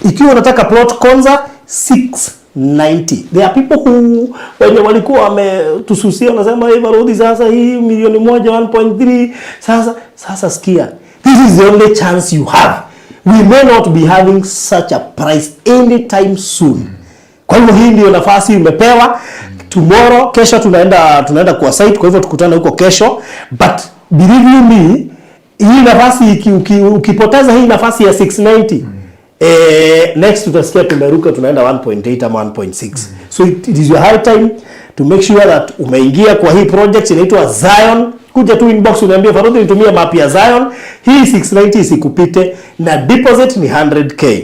ikiwa unataka plot Konza 690. There are people who wenye walikuwa wametususia wanasema hey, Barodi sasa hii milioni moja 1.3 sasa sikia. This is the only chance you have. We may not be having such a price anytime soon. Kwa hivyo hii ndio nafasi umepewa. Tomorrow, kesho tunaenda kwa site, kwa hivyo tukutane huko kesho. But believe you me, hii nafasi ukipoteza hii nafasi ya 690, next tutasikia tumeruka tunaenda 1.8 ama 1.6. So it is your high time to make sure that umeingia kwa hii project inaitwa Zion. Kuja tu inbox uniambie Farodhi nitumie map ya Zion. Hii 690 isikupite na deposit ni 100k.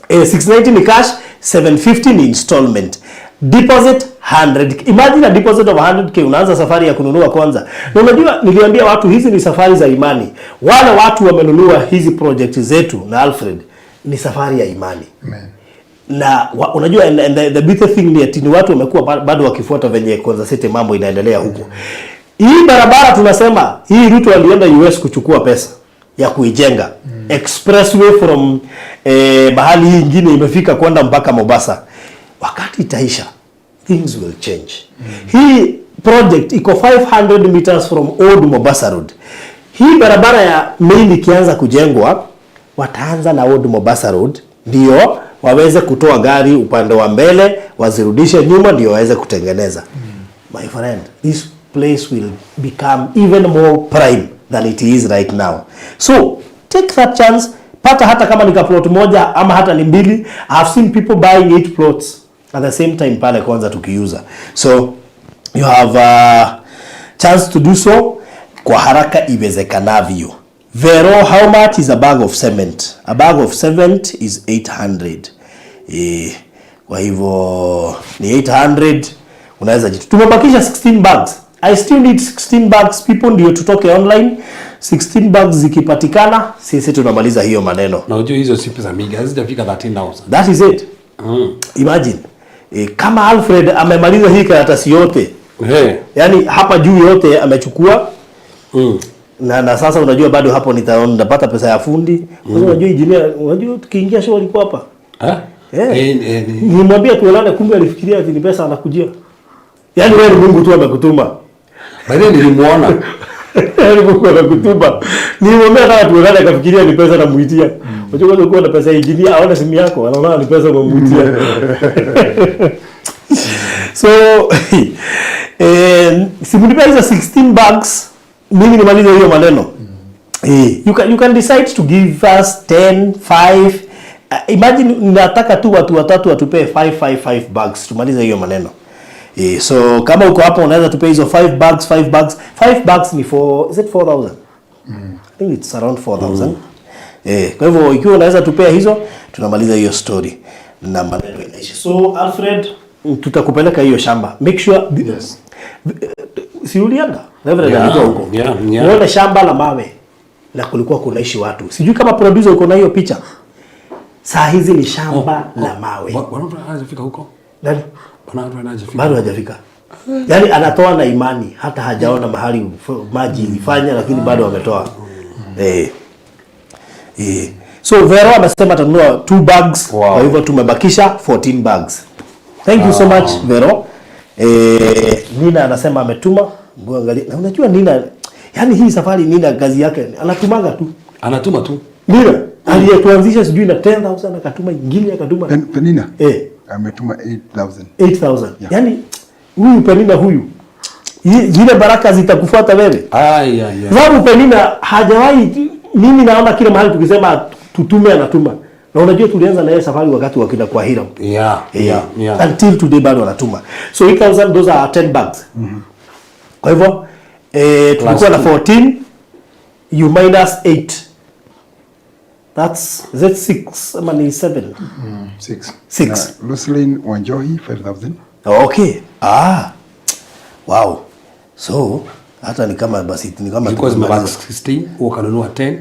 690 ni cash, 750 ni installment. Deposit 100. Imagine a deposit of 100k unaanza safari ya kununua kwanza. Na unajua niliambia watu hizi ni safari za imani. Wale watu wamenunua hizi project zetu na Alfred ni safari ya imani. Amen. Na unajua and the bitter thing ni ati ni watu wamekuwa bado wakifuata venye Konza City mambo inaendelea huko. Hii barabara tunasema hii Ruto alienda US kuchukua pesa ya kuijenga. Expressway from bahali hii nyingine imefika kwenda mpaka Mombasa. Wakati itaisha things will change. Hii project iko 500 meters from Old Mombasa Road. Hii barabara ya main ikianza kujengwa wataanza na Old Mombasa Road ndio waweze kutoa gari upande wa mbele wazirudishe nyuma ndio waweze kutengeneza. My friend, this place will become even more prime than it is right now. So take that chance. Pata hata kama ni plot moja ama hata ni mbili. I've seen people buying 8 plots at the same time pale kwanza tukiuza. So you have a chance to do so kwa haraka iwezekanavyo. Vero, how much is a bag of cement? A bag of cement is 800. Kwa hivyo ni 800 unaweza jitu. Tumebakisha 16 bags. I still need 16 bags people ndio tutoke online. 16 bags zikipatikana sisi tunamaliza hiyo maneno. Na unajua hizo si pesa mingi, hazijafika 13,000. That is it. Imagine. Kama Alfred amemaliza hii karatasi yote. Yaani hapa juu yote amechukua. Na sasa unajua bado hapo nitapata pesa ya fundi. Unajua engineer, unajua tukiingia show alikuwa hapa. Nilimwambia tuelane, kumbe alifikiria ati ni pesa anakujia. Yaani wewe ni Mungu tu amekutuma. By the way nilimuona. Yaani Mungu amekutuma. Nilimwambia kama tuelane akafikiria ni pesa namuitia. Unajua kwanza ukiwa na pesa ya engineer aone simu yako, anaona ni pesa umemuitia. So simunipe hizo 16 bags mimi nimalize hiyo maneno. You can decide to give us 10, 5, Imagine nataka tu watu watatu watupee 555 bags tumalize hiyo maneno. So kama uko hapo unaweza tupee hizo 5 bags. 5 bags, 5 bags ni 4, is it 4000? I think it's around 4000. Kwa hivyo ikiwa unaweza tupea hizo, tunamaliza hiyo story na maneno inaisha. So Alfred, tutakupeleka hiyo shamba. Make sure, yes. Si ulienda? Reverend alikuwa huko. Yeah. Uone shamba la mawe na kulikuwa kunaishi watu. Sijui kama producer uko na hiyo picha. Saa hizi ni shamba la mawe. Bwana hajafika huko. Nani? Bwana hajafika. Bado hajafika. Yaani anatoa na imani, hata hajaona mahali maji ilifanya, lakini bado ametoa. So Vero amesema atanunua 2 bags. Wow. Kwa hivyo tumebakisha 14 bags. Thank you so much, Vero. Nina anasema ametuma. Hebu angalia. Na unajua Nina, yani hii safari Nina kazi yake anatumanga tu. Anatuma tu. Nina aliyetuanzisha sijui na 10,000 akatuma ingine akatuma. Penina ametuma 8,000. 8,000. Yeah. Yaani huyu Penina huyu, zile baraka zitakufuata wewe. Ai ai ai. Sababu Penina hajawahi, mimi naona kila mahali tukisema tutume anatuma. Na unajua tulianza na yeye safari wakati wa kina kwa Hiram. Until today bado anatuma. So 8,000, those are 10 bags. Kwa hivyo tulikuwa na 14, you minus 8. That's, is it 6 ama ni 7? 6. 6. Na Roslyn Wanjohi 5,000. Okay. Ah. Wow. So hata ni kama basi ni kama Zilikuwa zimebaki tumemaliza. 16, huo kanunua 10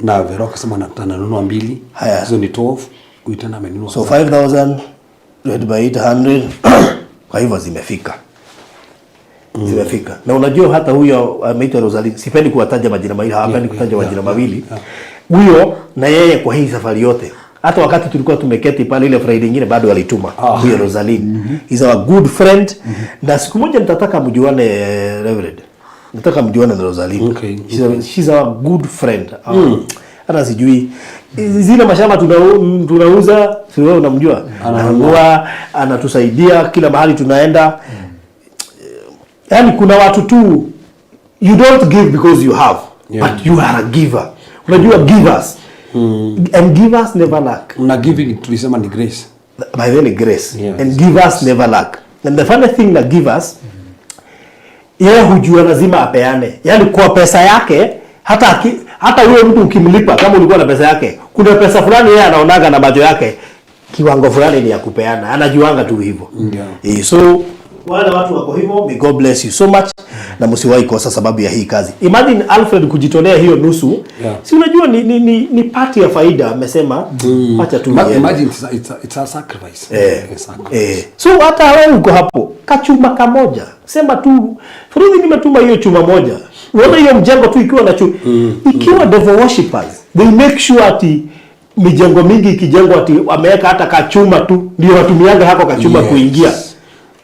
na Vero akasema ananunua 2. Haya. Hizo ni 12. Huyu tena amenunua. So 5,000 divided by 800, kwa hivyo zimefika. Zimefika. Na unajua hata huyo ameitwa Rosaline, sipendi kuwataja majina mawili, hawapendi kutaja majina mawili. Huyo na yeye kwa hii safari yote, hata wakati tulikuwa tumeketi pale ile Friday nyingine bado alituma. Huyo Rosaline. He's our good friend. Na siku moja nitataka mjuane, Reverend. Nataka mjuane na Rosaline. She's our good friend. Hata sijui zile mashamba tunauza, si wewe unamjua? Ananunua, anatusaidia kila mahali tunaenda. Yaani kuna watu tu, you don't give because you have, but you are a giver. Unajua givers. And givers never lack. Na giving tulisema ni grace. By then grace. And givers never lack. And the funny thing that givers, yeye hujua lazima apeane. Yaani kwa pesa yake, hata huyo mtu ukimlipa kama ulikuwa na pesa yake, kuna pesa fulani yeye anaonaga na macho yake, kiwango fulani ni ya kupeana. Anajuanga tu hivyo. So wale watu wako hivyo, may God bless you so much, na msiwahi kosa sababu ya hii kazi. Imagine Alfred kujitolea hiyo nusu. Si unajua ni part ya faida, amesema acha tu niende. Imagine it's a sacrifice. A sacrifice. So hata wewe uko hapo, kachuma kamoja. Sema tu, Fruthi nimetuma hiyo chuma moja. Unaona hiyo mjengo tu ikiwa na chuma. Ikiwa devil worshippers, they make sure ati mijengo mingi ikijengwa ati wameweka hata kachuma tu, ndio watumianga hako kachuma kuingia.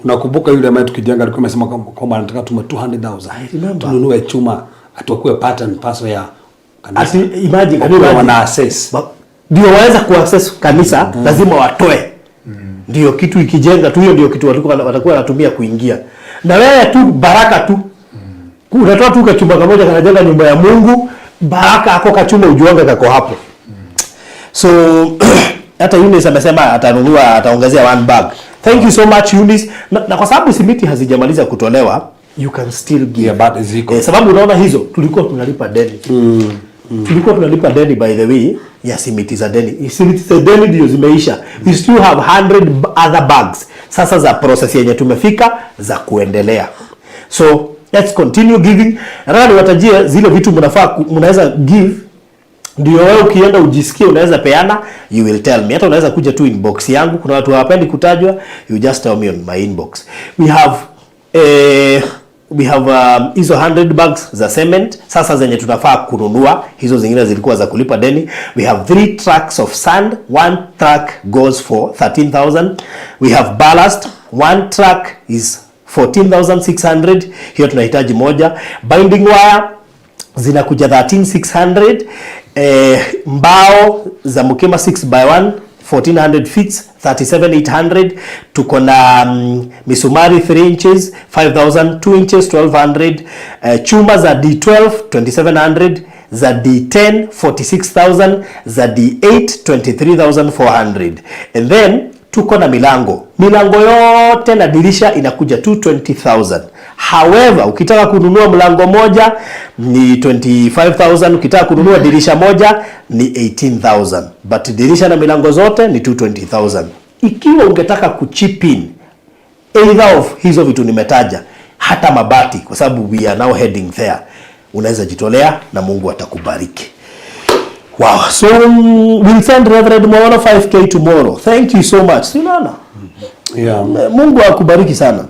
Unakumbuka yule ambaye tukijenga alikuwa amesema kwamba anataka tume 200,000. I remember. Tununue chuma atuakue pattern paso ya kanisa. Ati imagine, Wakuwe imagine. wana access. Ndio waweza kuaccess kanisa, lazima watoe. Ndio kitu ikijenga tu hiyo ndio kitu watakuwa wanatumia kuingia. Na wewe tu baraka tu. Unatoa tu kachuma kamoja kanajenga nyumba ya Mungu, baraka ako kachuma ujuanga kako hapo. So hata Eunice amesema atanunua, ataongezea 1 bag. Thank you so much Eunice. Na kwa sababu simiti hazijamaliza kutolewa, you can still give. Yeah, but ziko. Sababu unaona hizo tulikuwa tunalipa deni. Tulikuwa tunalipa deni by the way ya simiti za deni. Simiti za deni ndio zimeisha. We still have 100 other bags. Sasa za process yenye tumefika za kuendelea. So let's continue giving. Nataka niwatajie zile vitu mnaweza give. Ndio wewe ukienda ujisikie unaweza peana, you will tell me. Hata unaweza kuja tu inbox yangu. Kuna watu hawapendi kutajwa, you just tell me on my inbox. We have hizo 100 bags za cement sasa zenye tunafaa kununua, hizo zingine zilikuwa za kulipa deni. We have 3 trucks of sand, 1 truck goes for 13,000. We have ballast, 1 truck is 14,600, hiyo tunahitaji moja. Binding wire zinakuja 13,600. Mbao za Mukima six by one, 1400 feet, 37,800. Tuko na misumari 3 inches, 5,000, 2 inches, 1,200. Chuma za D12, 2,700. Za D10 46,000, za D8 23,400. And then tuko na milango. Milango yote na dirisha inakuja 220,000. However, ukitaka kununua mlango moja ni 25,000, ukitaka kununua dirisha moja ni 18,000. But dirisha na milango zote ni 220,000. Ikiwa ungetaka kuchip in either of hizo vitu nimetaja, hata mabati, kwa sababu we are now heading there, unaweza jitolea na Mungu atakubariki. Wow. So we'll send Reverend Mwaona 5K tomorrow. Thank you so much. Si unaona? Yeah. Mungu akubariki sana.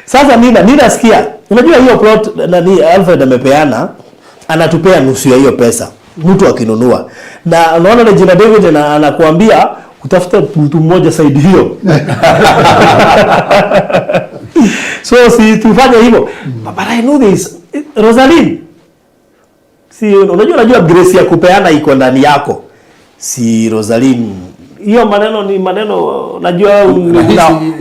Sasa Nina sikia. Unajua hiyo plot nani Alfred amepeana, anatupea nusu ya hiyo pesa mtu akinunua. Na unaona Regina David anakuambia utafute mtu mmoja side hiyo. So si tufanye hivyo. But I know this. Rosaline. Si unajua grace ya kupeana iko ndani yako. Si Rosaline, hiyo maneno ni maneno najua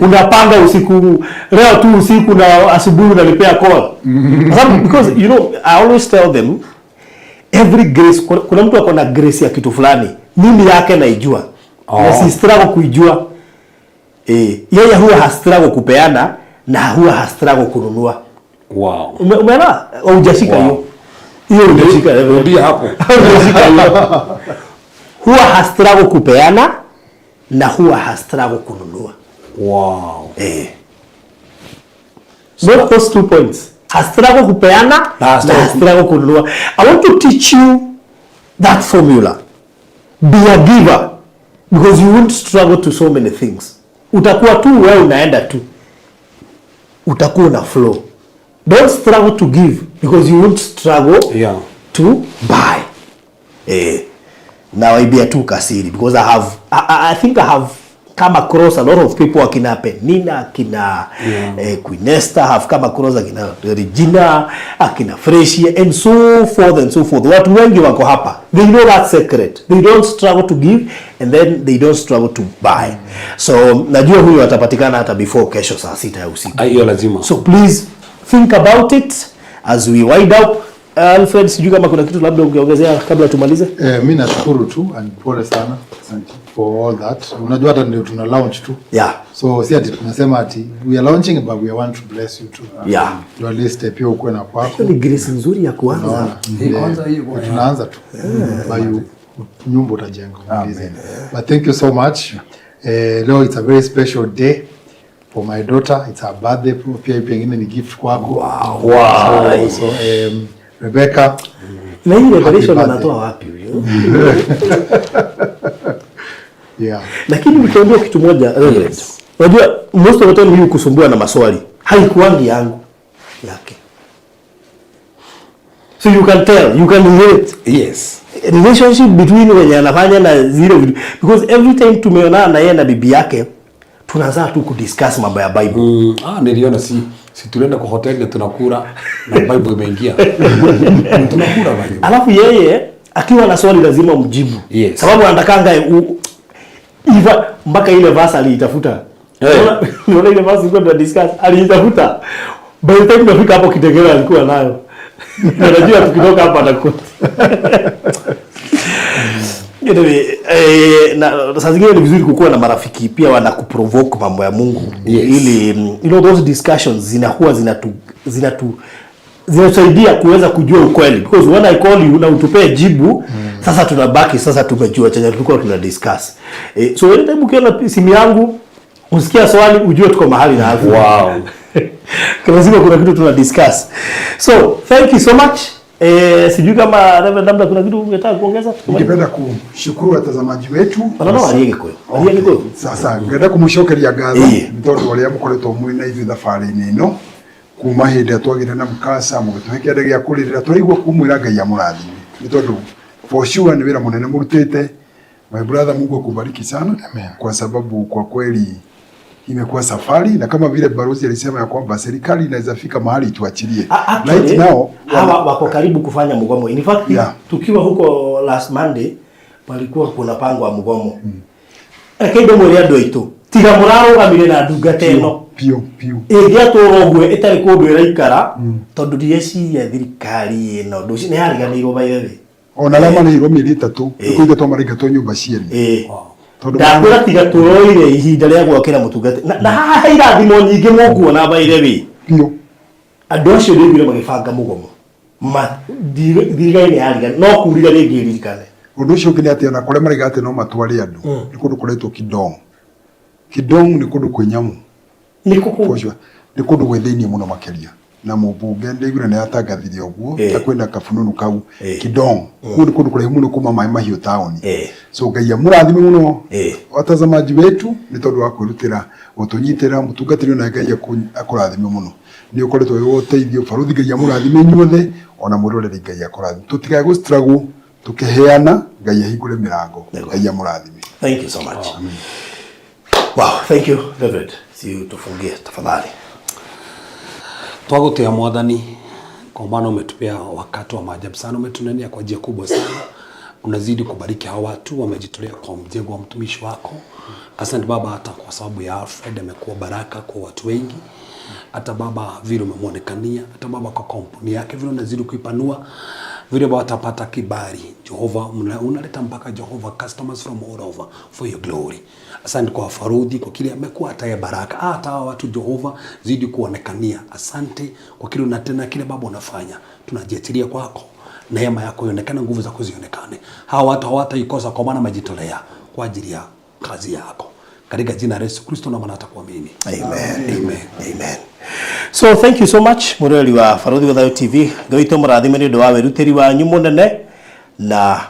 unapanga usiku leo tu usiku na asubuhi unalipea call. Kwa sababu because you know I always tell them every grace, kuna mtu ako na grace ya kitu fulani, mimi yake naijua. Na si struggle kuijua. Yeye huwa hastruggle kupeana na huwa hastruggle kununua. Wow. Umeelewa? Hujashika hiyo. Hiyo hujashika. Rudia hapo. Hujashika hiyo. Huwa hastruggle kupeana na huwa hastruggle kununua. Wow. Not those 2 points. Hastruggle kupeana Na hastruggle na hastruggle kununua. I want to teach you that formula. Be a giver because you won't struggle to so many things. Utakuwa tu wewe unaenda tu. Utakuwa na flow. Don't struggle to give because you won't struggle to buy. Nawaibia tu kasiri because I think I have come across a lot of people akina Penina, akina Queen Esther, have come across akina Regina, akina Freshia and so forth and so forth. Watu wengi wako hapa. They know that secret. They don't struggle to give and then they don't struggle to buy. So najua huyu atapatikana hata before kesho saa 6 ya usiku. Hiyo lazima. So please think about it as we wind up. Alfred, sijui kama kuna kitu labda ungeongezea kabla tumalize. Mi nashukuru tu and pole sana. Asante for all that. Unajua hata ndio tuna launch tu. So si ati tunasema ati we are launching but we want to bless you too. Ndio at least pia ukuwe na kwako. Hiyo ni grace nzuri ya kuanza. Unaona? Hii kwanza hiyo bwana. Tunaanza tu. But you nyumba utajenga. Amen. But thank you so much. Leo it's a very special day for my daughter. It's her birthday. Pia pengine ni gift kwako. Wow. Wow. So Rebecca, Na hii revelation Happy birthday. anatoa wapi huyo? Lakini nikiambia kitu moja, Reverend. Unajua most of the time huyu kusumbua na maswali haikuangi yangu yake. So you can tell, you can relate. Relationship between wenye anafanya na zile vitu. Because every time tumeonana na yeye na bibi yake tunaanza tu kudiscuss mambo ya Bible. Niliona si tulienda kwa hoteli na tunakula na Bible imeingia. Tunakula Bible. Alafu yeye akiwa na swali lazima mjibu. Sababu anatakanga mpaka ile verse aliitafuta. Unaona ile verse ilikuwa tuna discuss, aliitafuta. By the time tunafika hapo Kitegera alikuwa nayo. Unajua tukitoka hapa atakuwa. Anyway, na saa zingine ni vizuri kukuwa na marafiki pia wanakuprovoke mambo ya Mungu. Ili, those discussions zinakuwa zinatusaidia kuweza kujua ukweli. Because when I call you na utupee jibu, sasa tunabaki sasa tumejua chenye tulikuwa tuna discuss. So anytime ukiona simu yangu usikia swali ujue tuko mahali na hapo. Wow. Lazima kuna kitu tuna discuss. So thank you so much. Sijui kama Reverend labda kuna kitu ungetaka kuongeza? Ningependa kushukuru watazamaji wetu. Wanaona warie Gikuyu. Warie Gikuyu. Sasa ngenda kumucokeria ngatho nĩ tondũ ũrĩa mũkoretwo mwĩ na ithuĩ thabarĩ-inĩ ĩno kuma hĩndĩ ĩrĩa twagĩire na mkasa mũgĩtũhe kĩande gĩa kũrĩrĩra tũraigua kumwĩra Ngai amũrathime nĩ tondũ for sure nĩ wĩra mũnene mũrutĩte. My brother, Mungu akubariki sana. Amen. Kwa sababu kwa kweli imekuwa safari na kama vile balozi alisema ya kwamba serikali inaweza fika mahali ituachilie. Actually, Right now, hawa wako karibu kufanya mgomo. In fact, tukiwa huko last Monday palikuwa kuna pangwa mgomo. Lakini ndio mwele andũ aitũ. Tiga mũrarũgamire na ndungata ĩno. Piũ piũ. Ĩngĩatũra ũguo ĩtarĩ kũndũ ĩraikara, tondũ ndireciria thirikari ĩno nĩ yariganĩirwo by the way. Ona arĩa marĩhirwo mĩeri 3 nĩ kũingatwo maraingatwo nyũmba ciene. Tondũ Ndakwĩra tiga tũroire ihinda rĩa gwakĩra mũtungata na haha he irathimo nyingĩ mũkuona by the way. Piũ. Andũ acio nĩiguire magĩbanga mũgomo. Thirikari nĩ yarigana no kurire rĩngĩ ĩririkane. Ũndũ ũcio ũngĩ nĩ atĩ ona kũrĩa maraiga atĩ no matware andũ nĩ kũndũ kũretwo Kidong. Kidong nĩ kũndũ kwĩ nyamũ. Nĩ kũ kũu? Nĩ kũndũ gwĩ thĩinĩ mũno makĩria. Na mũmbunge ndaiguire nĩ atangathire ũguo ta kwĩna kabununu kau Kidong. Kũu nĩ kũndũ kũraihu mũno kuma Maĩ Mahiũ taũni. So Ngai amũrathime mũno watazamaji wetu nĩ tondũ wa kwĩrutĩra gũtũnyitĩra. Mũtungatĩri ona Ngai akũrathime mũno. Nĩ ũkoretwo wĩ wa ũteithio. Barũthi Ngai amũrathime inyuothe ona mwĩroreri Ngai akũrathime. Tũtigae gũ struggle tũkĩheana, Ngai ahingũre mĩrango. Ngai amũrathime. Thank you so much. Wow, thank you Reverend. Si tufungie tafadhali. Twagutia Mwathani kwa maana umetupea wakati wa maajabu sana, umetunenia kwa njia kubwa sana. Unazidi kubariki hawa watu wamejitolea kwa mjengo wa mtumishi wako. Asante Baba, hata kwa sababu ya Alfred amekuwa baraka kwa watu wengi. Hata Baba vile umemwonekania, hata Baba kwa kampuni yake vile unazidi kuipanua, vile Baba atapata kibali. Jehova, unaleta mpaka Jehova customers from all over for your glory. Asante kwa Farudhi kwa kile amekuwa hata ya baraka. Hata hawa watu Jehova zidi kuonekania. Asante kwa kile unatenda, kile Baba unafanya. Tunajiachilia kwako. Neema yako ionekane, nguvu zako zionekane. Hawa watu hawataikosa kwa maana wamejitolea kwa ajili ya kazi yako. Katika jina la Yesu Kristo na maana atakuamini. Amen. Amen. Amen. So thank you so much mureri wa Barũthi wa Thayũ TV. Ngai witũ mũrathime nĩ ũndũ wa wĩrutĩri wanyu mũnene na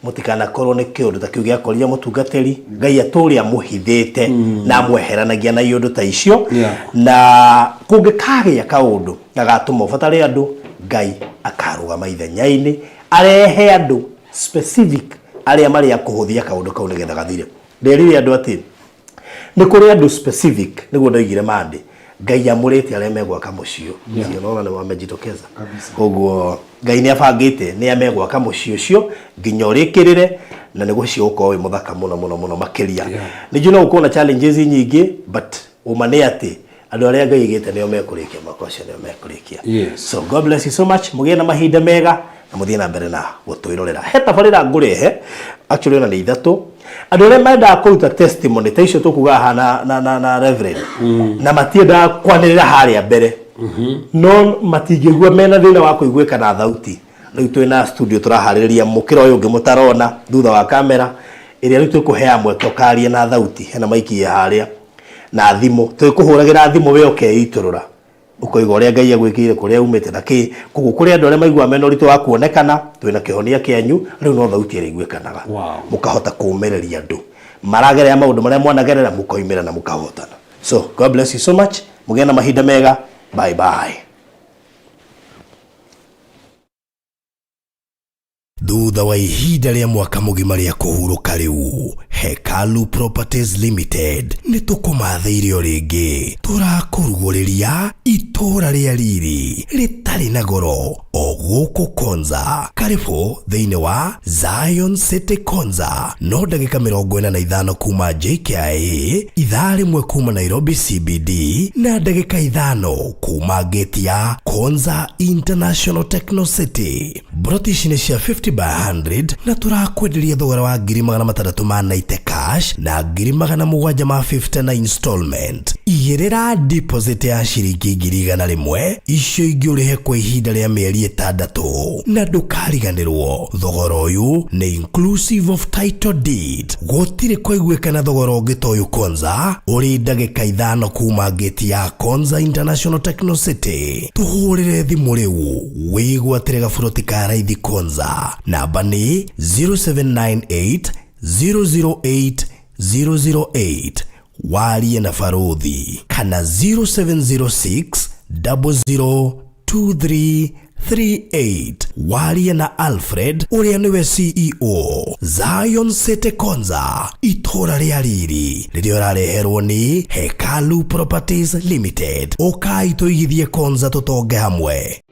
mũtikanakorwo nĩ kĩũndũ ta kĩu gĩakorire mũtungatĩri. Ngai atũũre amũhithĩte na amweheranagia na iũndũ ta icio. Na kũngĩkagĩa kaũndũ gagatũma ũbatare andũ, Ngai akarũgama ithenya-inĩ arehe andũ specific arĩa marĩ a kũhũthia kaũndũ kau nĩgetha gathire. Nderire andũ atĩ nĩ kũrĩ andũ specific, nĩguo ndoigire mande Ngai amũrĩte arĩa megwaka mũciĩ ũcio. Unaona nĩ wamejitokeza. Koguo Ngai nĩ abangĩte nĩ amegwaka mũciĩ ũcio nginya ũrĩkĩrĩre, na nĩ gũcio ũkorwo wĩ mũthaka mũno mũno mũno makĩria. Nĩ njũĩ no gũkorwo na challenges nyingĩ, but ũma nĩ atĩ andũ arĩa Ngai aigĩte nĩo mekũrĩkia mwaka ũcio, nĩo mekũrĩkia. So God bless you so much. Mũgĩe na mahinda mega na mũthiĩ na mbere na gũtwĩrorera. He tabarĩra ngũrehe actually ona nĩ ithatũ. Andũ arĩa mendaga kũruta testimony ta icio tũkugaga haha na Reverend, na matiendaga kwanĩrĩra harĩa mbere, no matingĩigua mena thĩna wa kũiguĩka na thauti. Rĩu twĩna studio tũraharĩrĩria mũkĩra ũyũ ũngĩ mũtarona thutha wa kamera ĩrĩa rĩu twĩkũheaga mweke ũkarie na thauti. Hena maiki harĩa na thimũ, twĩkũhũragĩra thimũ we ũkeitũrũra ũkoiga ũrĩa Ngai agwĩkĩire, kũrĩa umĩte na kĩ. Koguo kũrĩ andũ arĩa maiguaga mena ũritũ wa kuonekana, twĩna kĩhonia kĩanyu rĩu no thauti ĩrĩa iguĩkanaga. Mũkahota kũũmĩrĩria andũ maragerera maũndũ marĩa mwanagerera, mũkoimĩra na mũkahotana. So God bless you so much. Mũgĩe na mahinda mega. Bye bye. Thutha wa ihinda rĩa mwaka mũgima rĩa kũhurũka rĩu, Hekalu Properties Limited nĩ tũkũmathĩire o rĩngĩ. Tũrakũrugũrĩria itũũra rĩa riri rĩtarĩ na goro o gũkũ Konza. Karibu thĩinĩ wa Zion City Konza, no ndagĩka 45 kuma JKIA, ithaa rĩmwe kuma Nairobi CBD, na ndagĩka 5 kuma gate ya Konza International Techno City. Broti ici nĩ cia 50 by 100 na tũrakwenderia thogora wa ngiri magana matandatũ ma 90 cash na ngiri magana mũgwanja ma 50 na installment. Igĩrĩra deposit ya ciringi ngiri igana rĩmwe, icio ingĩ ũrĩhe kwa ihinda rĩa mĩeri 6, na ndũkariganĩrwo thogora ũyũ nĩ inclusive of title deed. Gũtirĩ kũiguĩkana thogora ũngĩ ta ũyũ Konza, ũrĩ ndagĩka 5 kuma gate ya Konza International Techno City. Tũhũrĩre thimũ rĩu wĩgwatĩre gaburoti ka raithi Konza. Namba nĩ 0798 008 008, warie na Barũthi, kana 0706 002338, warie na Alfred ũrĩa nĩwe CEO Zion City Konza, itũũra rĩa riri rĩrĩa ũrareherwo nĩ Hekalu Properties Limited. Ũkai tũigithie Konza tũtonge hamwe.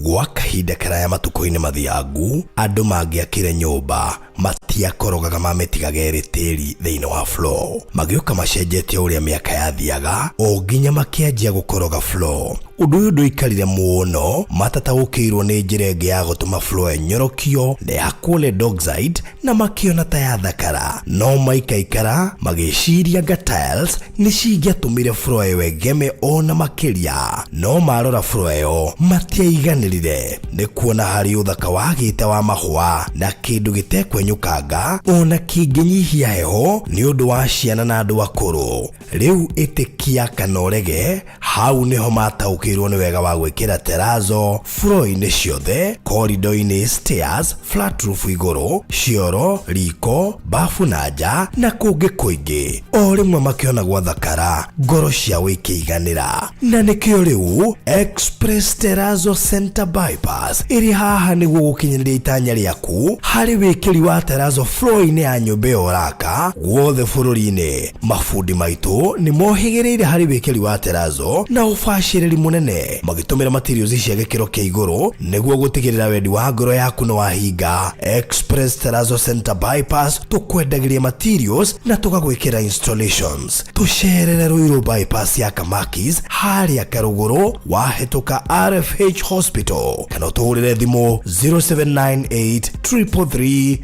Gwa kahinda karaya matukũ-inĩ mathiangu, andũ mangĩakire nyũmba Matiakorogaga mamĩtigaga ĩrĩ tĩri thĩinĩ wa floor. Magĩũka macenjetie ũrĩa mĩaka yathiaga o nginya makĩanjia gũkoroga floor. Ũndũ ũyũ ndũikarire mũno matataũkĩirwo nĩ njĩra ĩngĩ ya gũtũma floor ĩnyorokio na ĩhakwo lead oxide na makĩona ta yathakara. No maikaikara magĩciria anga tiles nĩ cingĩatũmire floor ĩyo ĩgeme ona makĩria. No marora floor ĩyo matiaiganĩrire nĩ kuona harĩ ũthaka wagĩte wa mahũa na kĩndũ gĩtekwenyũkanga ona kĩngĩnyihia heho nĩ ũndũ wa ciana na andũ akũrũ. Rĩu ĩtĩkia kana ũrege, hau nĩho mataũkĩirwo nĩ wega wa gwĩkĩra terazo floor-inĩ ciothe, corridor-inĩ, stairs, flat roof igũrũ, cioro, riko, bafu na nja na kũngĩ kũingĩ. O rĩmwe makĩona gwathakara, ngoro ciao ikĩiganĩra. Na nĩkĩo rĩu Express Terrazzo Center Bypass ĩrĩ haha nĩguo gũkinyanĩria itanya rĩaku harĩ wĩkĩri wa terrazzo floor-inĩ ya nyũmba ĩyo ũraka guothe bũrũri-inĩ. Mabundi maitũ nĩ mohĩgĩrĩire harĩ wĩkĩri wa terrazzo na ũbacĩrĩri mũnene magĩtũmĩra materials cia gĩkĩro kĩa igũrũ nĩguo gũtigĩrĩra wendi wa ngoro yaku nĩ wahinga. Express Terrazzo Center Bypass tũkwendagĩria materials na tũgagwĩkĩra installations. Tũcerere Ruiru Bypass ya Kamakis harĩa Karũgũrũ wahĩtũka RFH Hospital kana ũtũhũrĩre thimũ 0798 333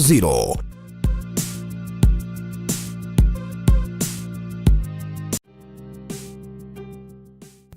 000.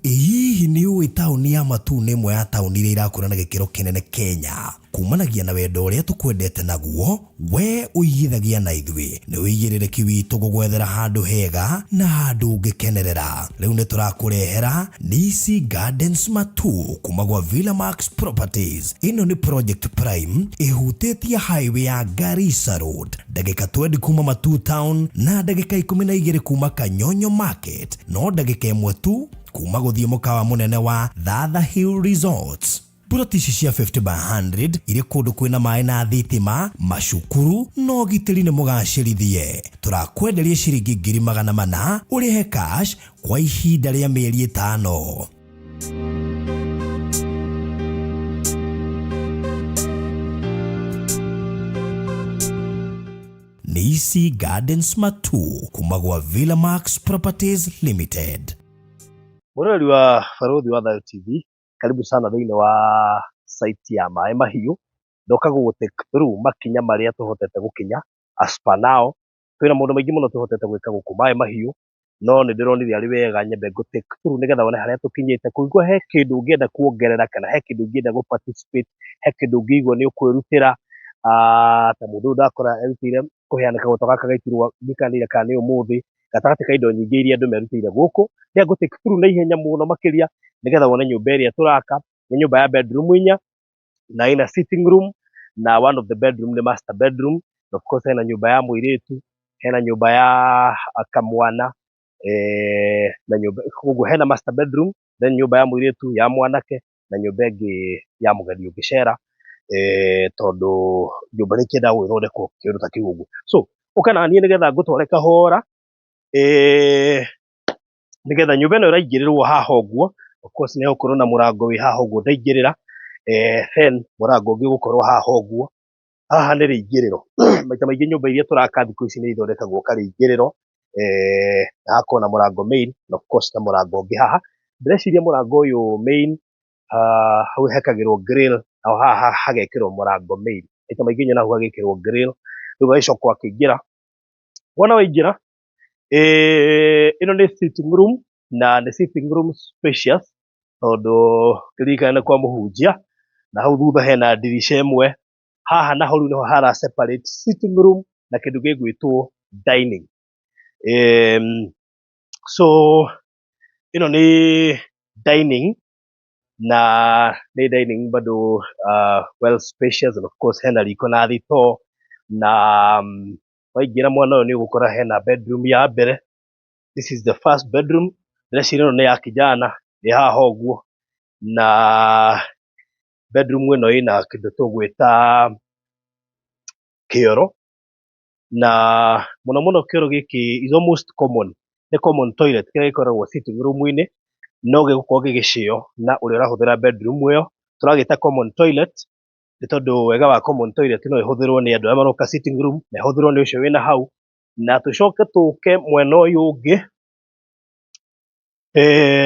Ĩ hihi nĩ ũĩ taũni ya Matuu nĩ ĩmwe ya taũni iria irakũra na gĩkĩro kĩnene Kenya? Kumanagia na wendo ũrĩa tũkwendete naguo, we ũigithagia na ithuĩ. Nĩ ũigĩrĩrĩki witũ gũgwethera handũ hega na handũ ũngĩkenerera. Rĩu nĩ tũrakũrehera Nisi Gardens Matuu kuma gwa Villa Max Properties. Ĩno nĩ project prime ĩhutĩtie highway ya Garissa Road, ndagĩka 20 kuma Matuu Town na ndagĩka 12 kuma Kanyonyo Market, no ndagĩka ĩmwe tu kuma gũthiĩ mũkawa mũnene wa Thatha Hill Resorts. Mburoti ici cia 50 by 100 irĩ kũndũ kwĩna maĩ na thitima, macukuru na ũgitĩri nĩ mũgacĩrithie. Tũrakwenderia ciringi 400,000 ũrĩhe cash kwa ihinda rĩa mĩeri ĩtano. Nisi Gardens Matuu kuma gwa Villa Max Properties Limited. Mũroreri wa Barũthi wa Thayũ TV, karibu sana thĩinĩ wa site ya Maĩ Mahiũ. Ndoka gũgũ take through makinya marĩa tũhotete gũkinya as per now. Twĩna maũndũ maingĩ mũno tũhotete gwĩka gũkũ Maĩ Mahiũ, no nĩ ndĩronire arĩ wega nyambe ngũ take through nĩgetha wone harĩa tũkinyĩte. Kũngĩkorwo he kĩndũ ũngĩenda kuongerera kana he kĩndũ ũngĩenda gũ participate, he kĩndũ ũngĩigua nĩ ũkwĩrutĩra, ta mũndũ ũyũ ndakora erutĩire kũheana kagoto gaka gaitirwo ndikanĩire kana nĩ ũmũthĩ, gatagatĩ ka indo nyingĩ iria andũ merutĩire gũkũ. Rĩrĩa ngũ take through na ihenya mũno makĩria nĩgetha wone nyũmba ĩrĩa tũraka, nĩ nyũmba ya bedroom inya na ĩna sitting room na one of the bedroom nĩ master bedroom. Of course hena nyũmba ya mũirĩtu, hena nyũmba ya kamwana, na nyũmba koguo hena master bedroom, then nyũmba ya mũirĩtu, ya mwanake na nyũmba ĩngĩ ya mũgeni ũngĩcera, tondũ nyũmba nĩ ĩkĩendaga gũgĩthondekwo kĩndũ ta kĩu ũguo. So ũka na niĩ nĩgetha ngũtware kahora, nĩgetha nyũmba ĩno ĩraingĩrĩrwo haha ũguo. Of course nĩ hegũkorwo na mũrango wĩ haha ũguo ndaingĩrĩra, then mũrango ũngĩ ũgũkorwo haha ũguo. Haha nĩ rĩingĩrĩro. Maita maingĩ nyũmba iria tũraka thikũ ici nĩ ithondekagwo karĩingĩrĩro, na hakorwo na mũrango main na of course na mũrango ũngĩ haha. Ndĩreciria mũrango ũyũ main hau hekagĩrwo grill, naho haha hagekĩrwo mũrango main. Maita maingĩ nyonaga hau hagĩkĩrwo grill, rĩu ũgagĩcoka ũgakĩingĩra. Wona waingĩra, ĩno nĩ sitting room na nĩ sitting room spacious tondũ kĩririkane nĩ kwa mũhunjia, na hau thutha hena ndirica ĩmwe. Haha naho rĩu nĩho hara separate sitting room na kĩndũ gĩgwĩtwo dining. So ĩno nĩ dining na nĩ dining bado well spacious and of course hena riko na thitoo na waingĩra mwena ũyũ nĩ ũgũkora hena bedroom ya mbere. This is the first bedroom. Ndĩreciria ĩno nĩ ya kijana ĩ haha ũguo, na bedroom ĩno ĩna kĩndũ tũgwĩta kĩoro, na mũno mũno kĩoro gĩkĩ is almost common, nĩ common toilet kĩrĩa gĩkoragwo sitting room -inĩ, no gĩgũkorwo gĩgĩcĩo na ũrĩa ũrahũthĩra bedroom ĩyo. Tũragĩta common toilet. Nĩ tondũ wega wa common toilet no ĩhũthĩrwo nĩ andũ arĩa maroka sitting room, na ĩhũthĩrwo nĩ ũcio wĩna hau. Na tũcoke tũke mwena ũyũ ũngĩ,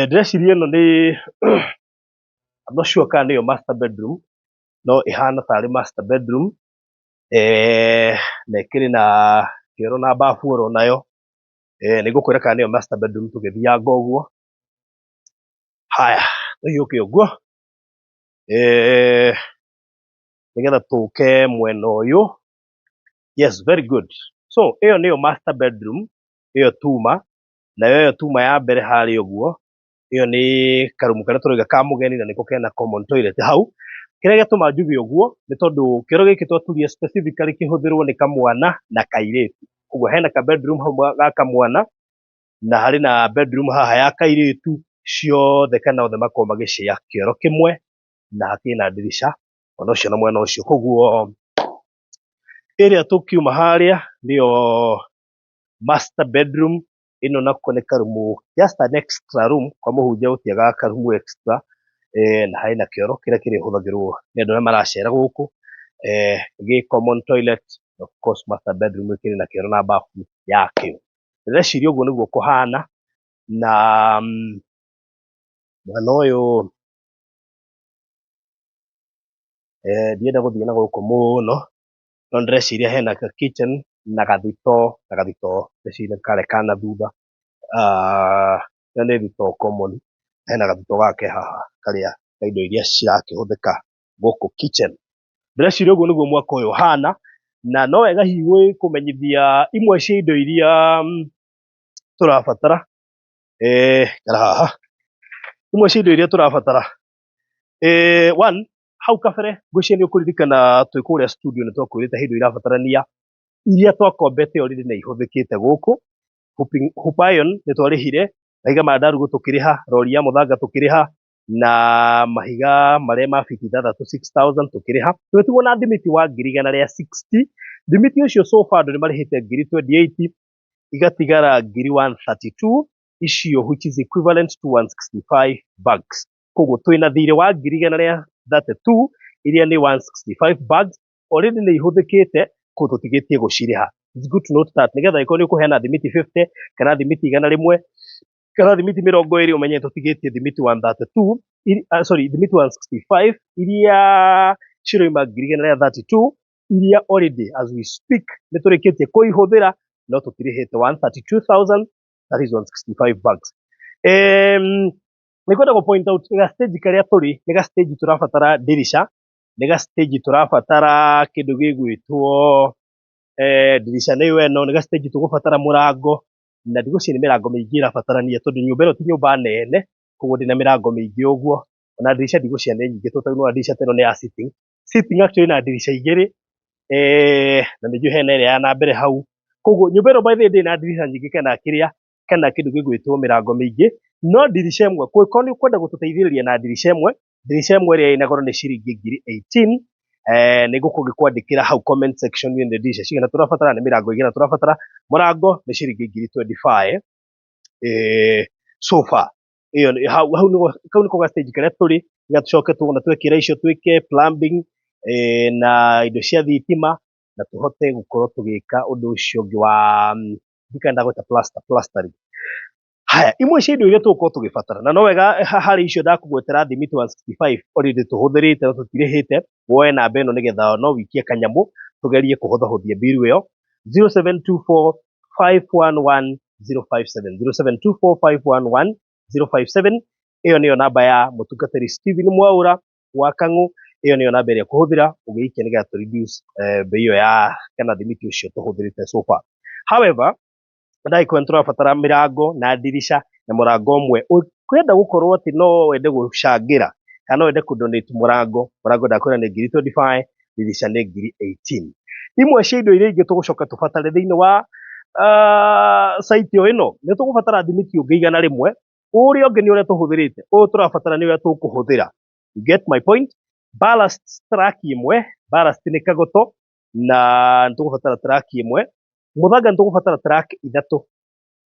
ndĩreciria ĩno nĩ I'm not sure kana nĩyo master bedroom, no ĩhana tarĩ master bedroom, na ĩkĩrĩ na kĩoro na bafu oro nayo. Nĩ ngũkwĩra kana nĩyo master bedroom tũgĩthianga ũguo. Haya, tũhiũke ũguo, nĩgetha tũke mwena ũyũ. Yes, very good. So ĩyo nĩyo master bedroom, ĩyo tuma, nayo ĩyo tuma ya mbere harĩa ũguo, ĩyo nĩ karumu karĩa tũrauga ka mũgeni na nĩko kena common toilet hau. Kĩrĩa gĩatũma njuge ũguo nĩ tondũ kĩoro gĩkĩ twaturie specifically kĩhũthĩrwo nĩ kamwana na kairĩtu. Koguo hena ka bedroom hau ga kamwana na harĩ na bedroom haha ya kairĩtu, ciothe kana othe makoragwo magĩshare kĩoro kĩmwe na hakĩrĩ na ndirica mwena ũcio na mwena ũcio. Koguo ĩrĩa tũkiuma harĩa nĩyo master bedroom, ĩno nako nĩ karumu just an extra room, kwa mũhunjia gũtiagaga karumu extra, na harĩ na kĩoro kĩrĩa kĩrĩhũthagĩrwo nĩ andũ arĩa maracera gũkũ, gĩ common toilet, of course master bedroom ĩkĩrĩ na kĩoro na bafu yakĩo. Ndĩreciria ũguo nĩguo kũhana, na mwena ũyũ ndienda gũthiĩ na gũkũ mũno, no ndĩreciria hena ka kitchen na gathitoo, na gathitoo ndĩreciria karĩa ka na thutha, ĩyo nĩ thitoo common, hena gathitoo gaka ke haha karĩa ka indo iria cirakĩhũthĩka gũkũ kitchen. Ndĩreciria ũguo nĩguo mwaka ũyũ ũhana, na no wega hihi kũmenyithia imwe cia indo iria tũrabatara, ikara haha, imwe cia indo iria tũrabatara, one, hau kabere ngwĩciria nĩ ũkũririkana twĩ kũrĩa studio nĩ twakwĩrĩte he indo irabatarania iria twakombete already na ihũthĩkĩte gũkũ. Hoop iron nĩ twarĩhire, mahiga ma ndarugu tũkĩrĩha, rori ya mũthanga tũkĩrĩha, na mahiga marĩa ma fiti ithathatũ 6000 tũkĩrĩha. Tũgĩtigwo na thimiti wa ngiri igana rĩa 60. Thimiti ũcio so far andũ nĩ marĩhĩte ngiri 28, igatigara ngiri 132, icio which is equivalent to 165 bags. Koguo twĩna thirĩ wa ngiri igana rĩa 32 iria nĩ 165 bags, already nĩ ihũthĩkĩte, koguo tũtigĩtie gũcirĩha. It's good to note that nĩgetha angĩkorwo nĩ ũkũheana thimiti 50 kana thimiti igana rĩmwe kana thimiti mĩrongo ĩrĩ, ũmenye tũtigĩtie thimiti 132, sorry, thimiti 165 iria ciroima ngiri igana rĩa 32, iria already as we speak nĩ tũrĩkĩtie kũihũthĩra no tũtirĩhĩte 132,000, that is 165 bags. Nĩ kwenda gũ point out ga stage karĩa tũrĩ nĩ ga stage tũrabatara ndirica, nĩ ga stage tũrabatara kĩndũ gĩgwĩtwo ndirica nĩyo ĩno, nĩ ga stage tũgũbatara mũrango, na ndigwĩciria nĩ mĩrango mĩingĩ ĩrabatarania tondũ nyũmba ĩno ti nyũmba nene, koguo ndĩna mĩrango mĩingĩ ũguo, ona ndirica ndigwĩciria nĩ nyingĩ tondũ nĩwona ndirica ta ĩno nĩ ya sitting. Sitting actually ĩna ndirica igĩrĩ, na nĩ njũĩ hena ĩrĩa ya na mbere hau. Koguo nyũmba ĩno by the way ndĩrĩ na ndirica nyingĩ kana kĩrĩa kana kĩndũ gĩgwĩtwo mĩrango mĩingĩ, no ndirica ĩmwe, kũngĩkorwo nĩ ũkwenda gũtũteithĩrĩria na ndirica ĩmwe, ndirica ĩmwe ĩrĩa ĩna goro nĩ ciringi ngiri 18, nĩ ngũkorwo ngĩkwandĩkĩra hau comment section nĩ ndirica cigana tũrabatara, nĩ mĩrango ĩigana tũrabatara, mũrango nĩ ciringi ngiri 25, so far. Ĩyo hau hau nĩho kau nĩko ga stage karĩa tũrĩ, nĩgetha tũcoke tuona twekĩra icio twĩke plumbing, na indo cia thitima, na tũhote gũkorwo tũgĩka ũndũ ũcio ũngĩ wa ndikana ndagweta plaster, plastering. Haya, imwe cia indo iria tũgũkorwo tũgĩbatara, na no wega harĩ icio ndakũgwetera thimiti 165 already tũhũthĩrĩte na tũtirĩhĩte, woe namba ĩno nĩgetha no wikie kanyamũ tũgerie kũhũthahũthia mbiru ĩyo, 0724 511 057, 0724 511 057, ĩyo nĩyo namba ya mũtungatĩri Stephen Mwaũra wa Kang'ũ, ĩyo nĩyo namba ĩrĩa ũkũhũthĩra ũgĩikia nĩgetha tũ reduce bei ĩyo ya kana thimiti ũcio tũhũthĩrĩte so far. However, ndagĩkorwo nĩ tũrabatara mĩrango na ndirica na mũrango ũmwe, ũkwenda gũkorwo atĩ no wende gũcangĩra kana no wende kũ donate mũrango, mũrango ndakwĩra nĩ ngiri 25, ndirica nĩ ngiri 18. Imwe cia indo iria ingĩ tũgũcoka tũbatare thĩinĩ wa site o ĩno, nĩ tũgũbatara thimiti ũngĩ igana rĩmwe, ũrĩa ũngĩ nĩ ũrĩa tũhũthĩrĩte, ũyũ tũrabatara nĩ ũrĩa tũkũhũthĩra. You get my point? Ballast truck ĩmwe, ballast nĩ kagoto, na nĩ tũgũbatara truck ĩmwe, mũthanga nĩ tũgũbatara truck ithatũ,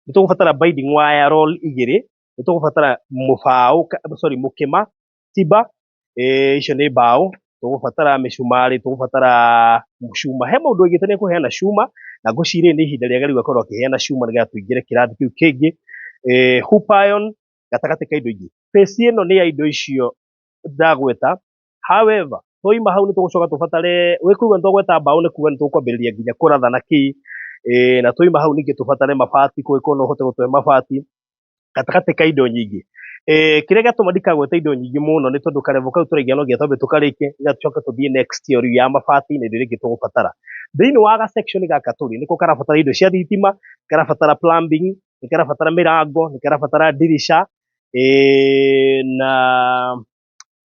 nĩ tũgũbatara binding wire roll igĩrĩ, nĩ tũgũbatara mũbaũ, sorry, mũkĩma, timber, icio nĩ mbaũ, Tũgũbatara mĩcumarĩ, tũgũbatara cuma. He maũndũ aigĩte nĩ ekũheana cuma, na ngwĩciria nĩ ihinda rĩagĩrĩru akorwo akĩheana cuma nĩgetha tũingĩre kĩrathi kĩu kĩngĩ. Hoop iron gatagatĩ ka indo ingĩ. Phase ĩno nĩ ya indo icio ndagweta. However, twaima hau nĩ tũgũcoka tũbatare, wĩkũigua nĩ twagweta mbaũ nĩ kuga nĩ tũkwambĩrĩria nginya kũratha na kĩ. Na twaima hau ningĩ tũbatare mabati, kũngĩkorwo no ũhote gũtũhe mabati gatagatĩ ka indo nyingĩ. Kĩrĩa gĩatũma ndikagwete indo nyingĩ mũno nĩ tondũ karevo kau tũraingĩra no nginya twambe tũkarĩkie nĩgetha tũcoke tũthiĩ next year rĩu ya mabati na indo iria ingĩ tũgũbatara. Thĩinĩ wa ga section gaka tũrĩ nĩko karabatara indo cia thitima, karabatara plumbing, nĩ karabatara mĩrango, nĩ karabatara ndirisha,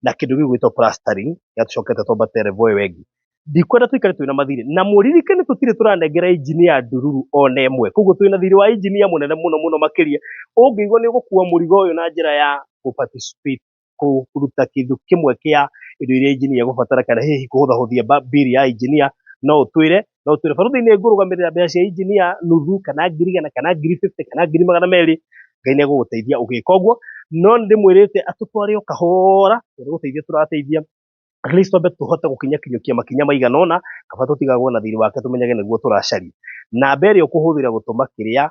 na kĩndũ gĩgwĩtwo plastering, nĩgetha tũcoke twambate level ĩyo ĩngĩ. Ndikwenda tũikare twĩna mathirĩ, na mũririkane tũtirĩ tũranengera engineer ndururu ona ĩmwe, koguo twĩna thirĩ wa engineer mũnene mũno mũno makĩria. Ũngĩigua nĩ ũgũkua mũrigo ũyũ na njĩra ya gũ participate, kũruta kĩndũ kĩmwe kĩa indo iria engineer egũbatara, kana hihi kũhũthahũthia bill ya engineer, no ũtwĩre, no ũtwĩre barũthi nĩ ngũrũgamĩrĩra mbeca cia engineer nuthu, kana 100,000, kana 50,000, kana 200,000. Ngai nĩ egũgũteithia ũgĩka ũguo. No nĩ ndĩmwĩrĩte atũtware o kahora, nĩ gũteithia tũrateithia, at least twambe tũhote gũkinya kinyũkia makinya maigana ũna, kaba tũtigagwo na thirĩ wake, tũmenyage nĩguo tũracaria. Namba ĩrĩa ũkũhũthĩra gũtũma kĩrĩa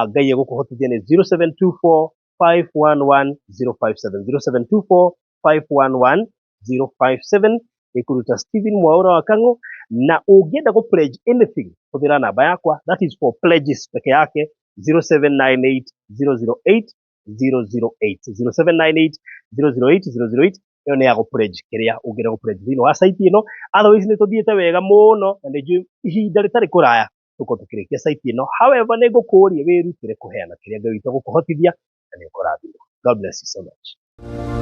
Ngai egũkũhotithia nĩ 0724 511 057, 0724 511 057, ĩkũruta Stephen Mwaũra wa Kang'ũ. Na ũngĩenda gũ pledge anything, hũthĩra namba yakwa, that is for pledges peke yake, 0798 008 008, 0798 008 008. Ĩyo nĩ ya gũ pledge kĩrĩa ũngĩenda gũ pledge thĩinĩ wa site ĩno. Otherwise nĩ tũthiĩte wega mũno, na nĩ njũĩ ihinda rĩtarĩ kũraya tũkorwo tũkĩrĩkia site ĩno. However, nĩ ngũkũria wĩrutĩre kũheana kĩrĩa Ngai witũ egũkũhotithia, na nĩ ũkũrathimwo. God bless you so much.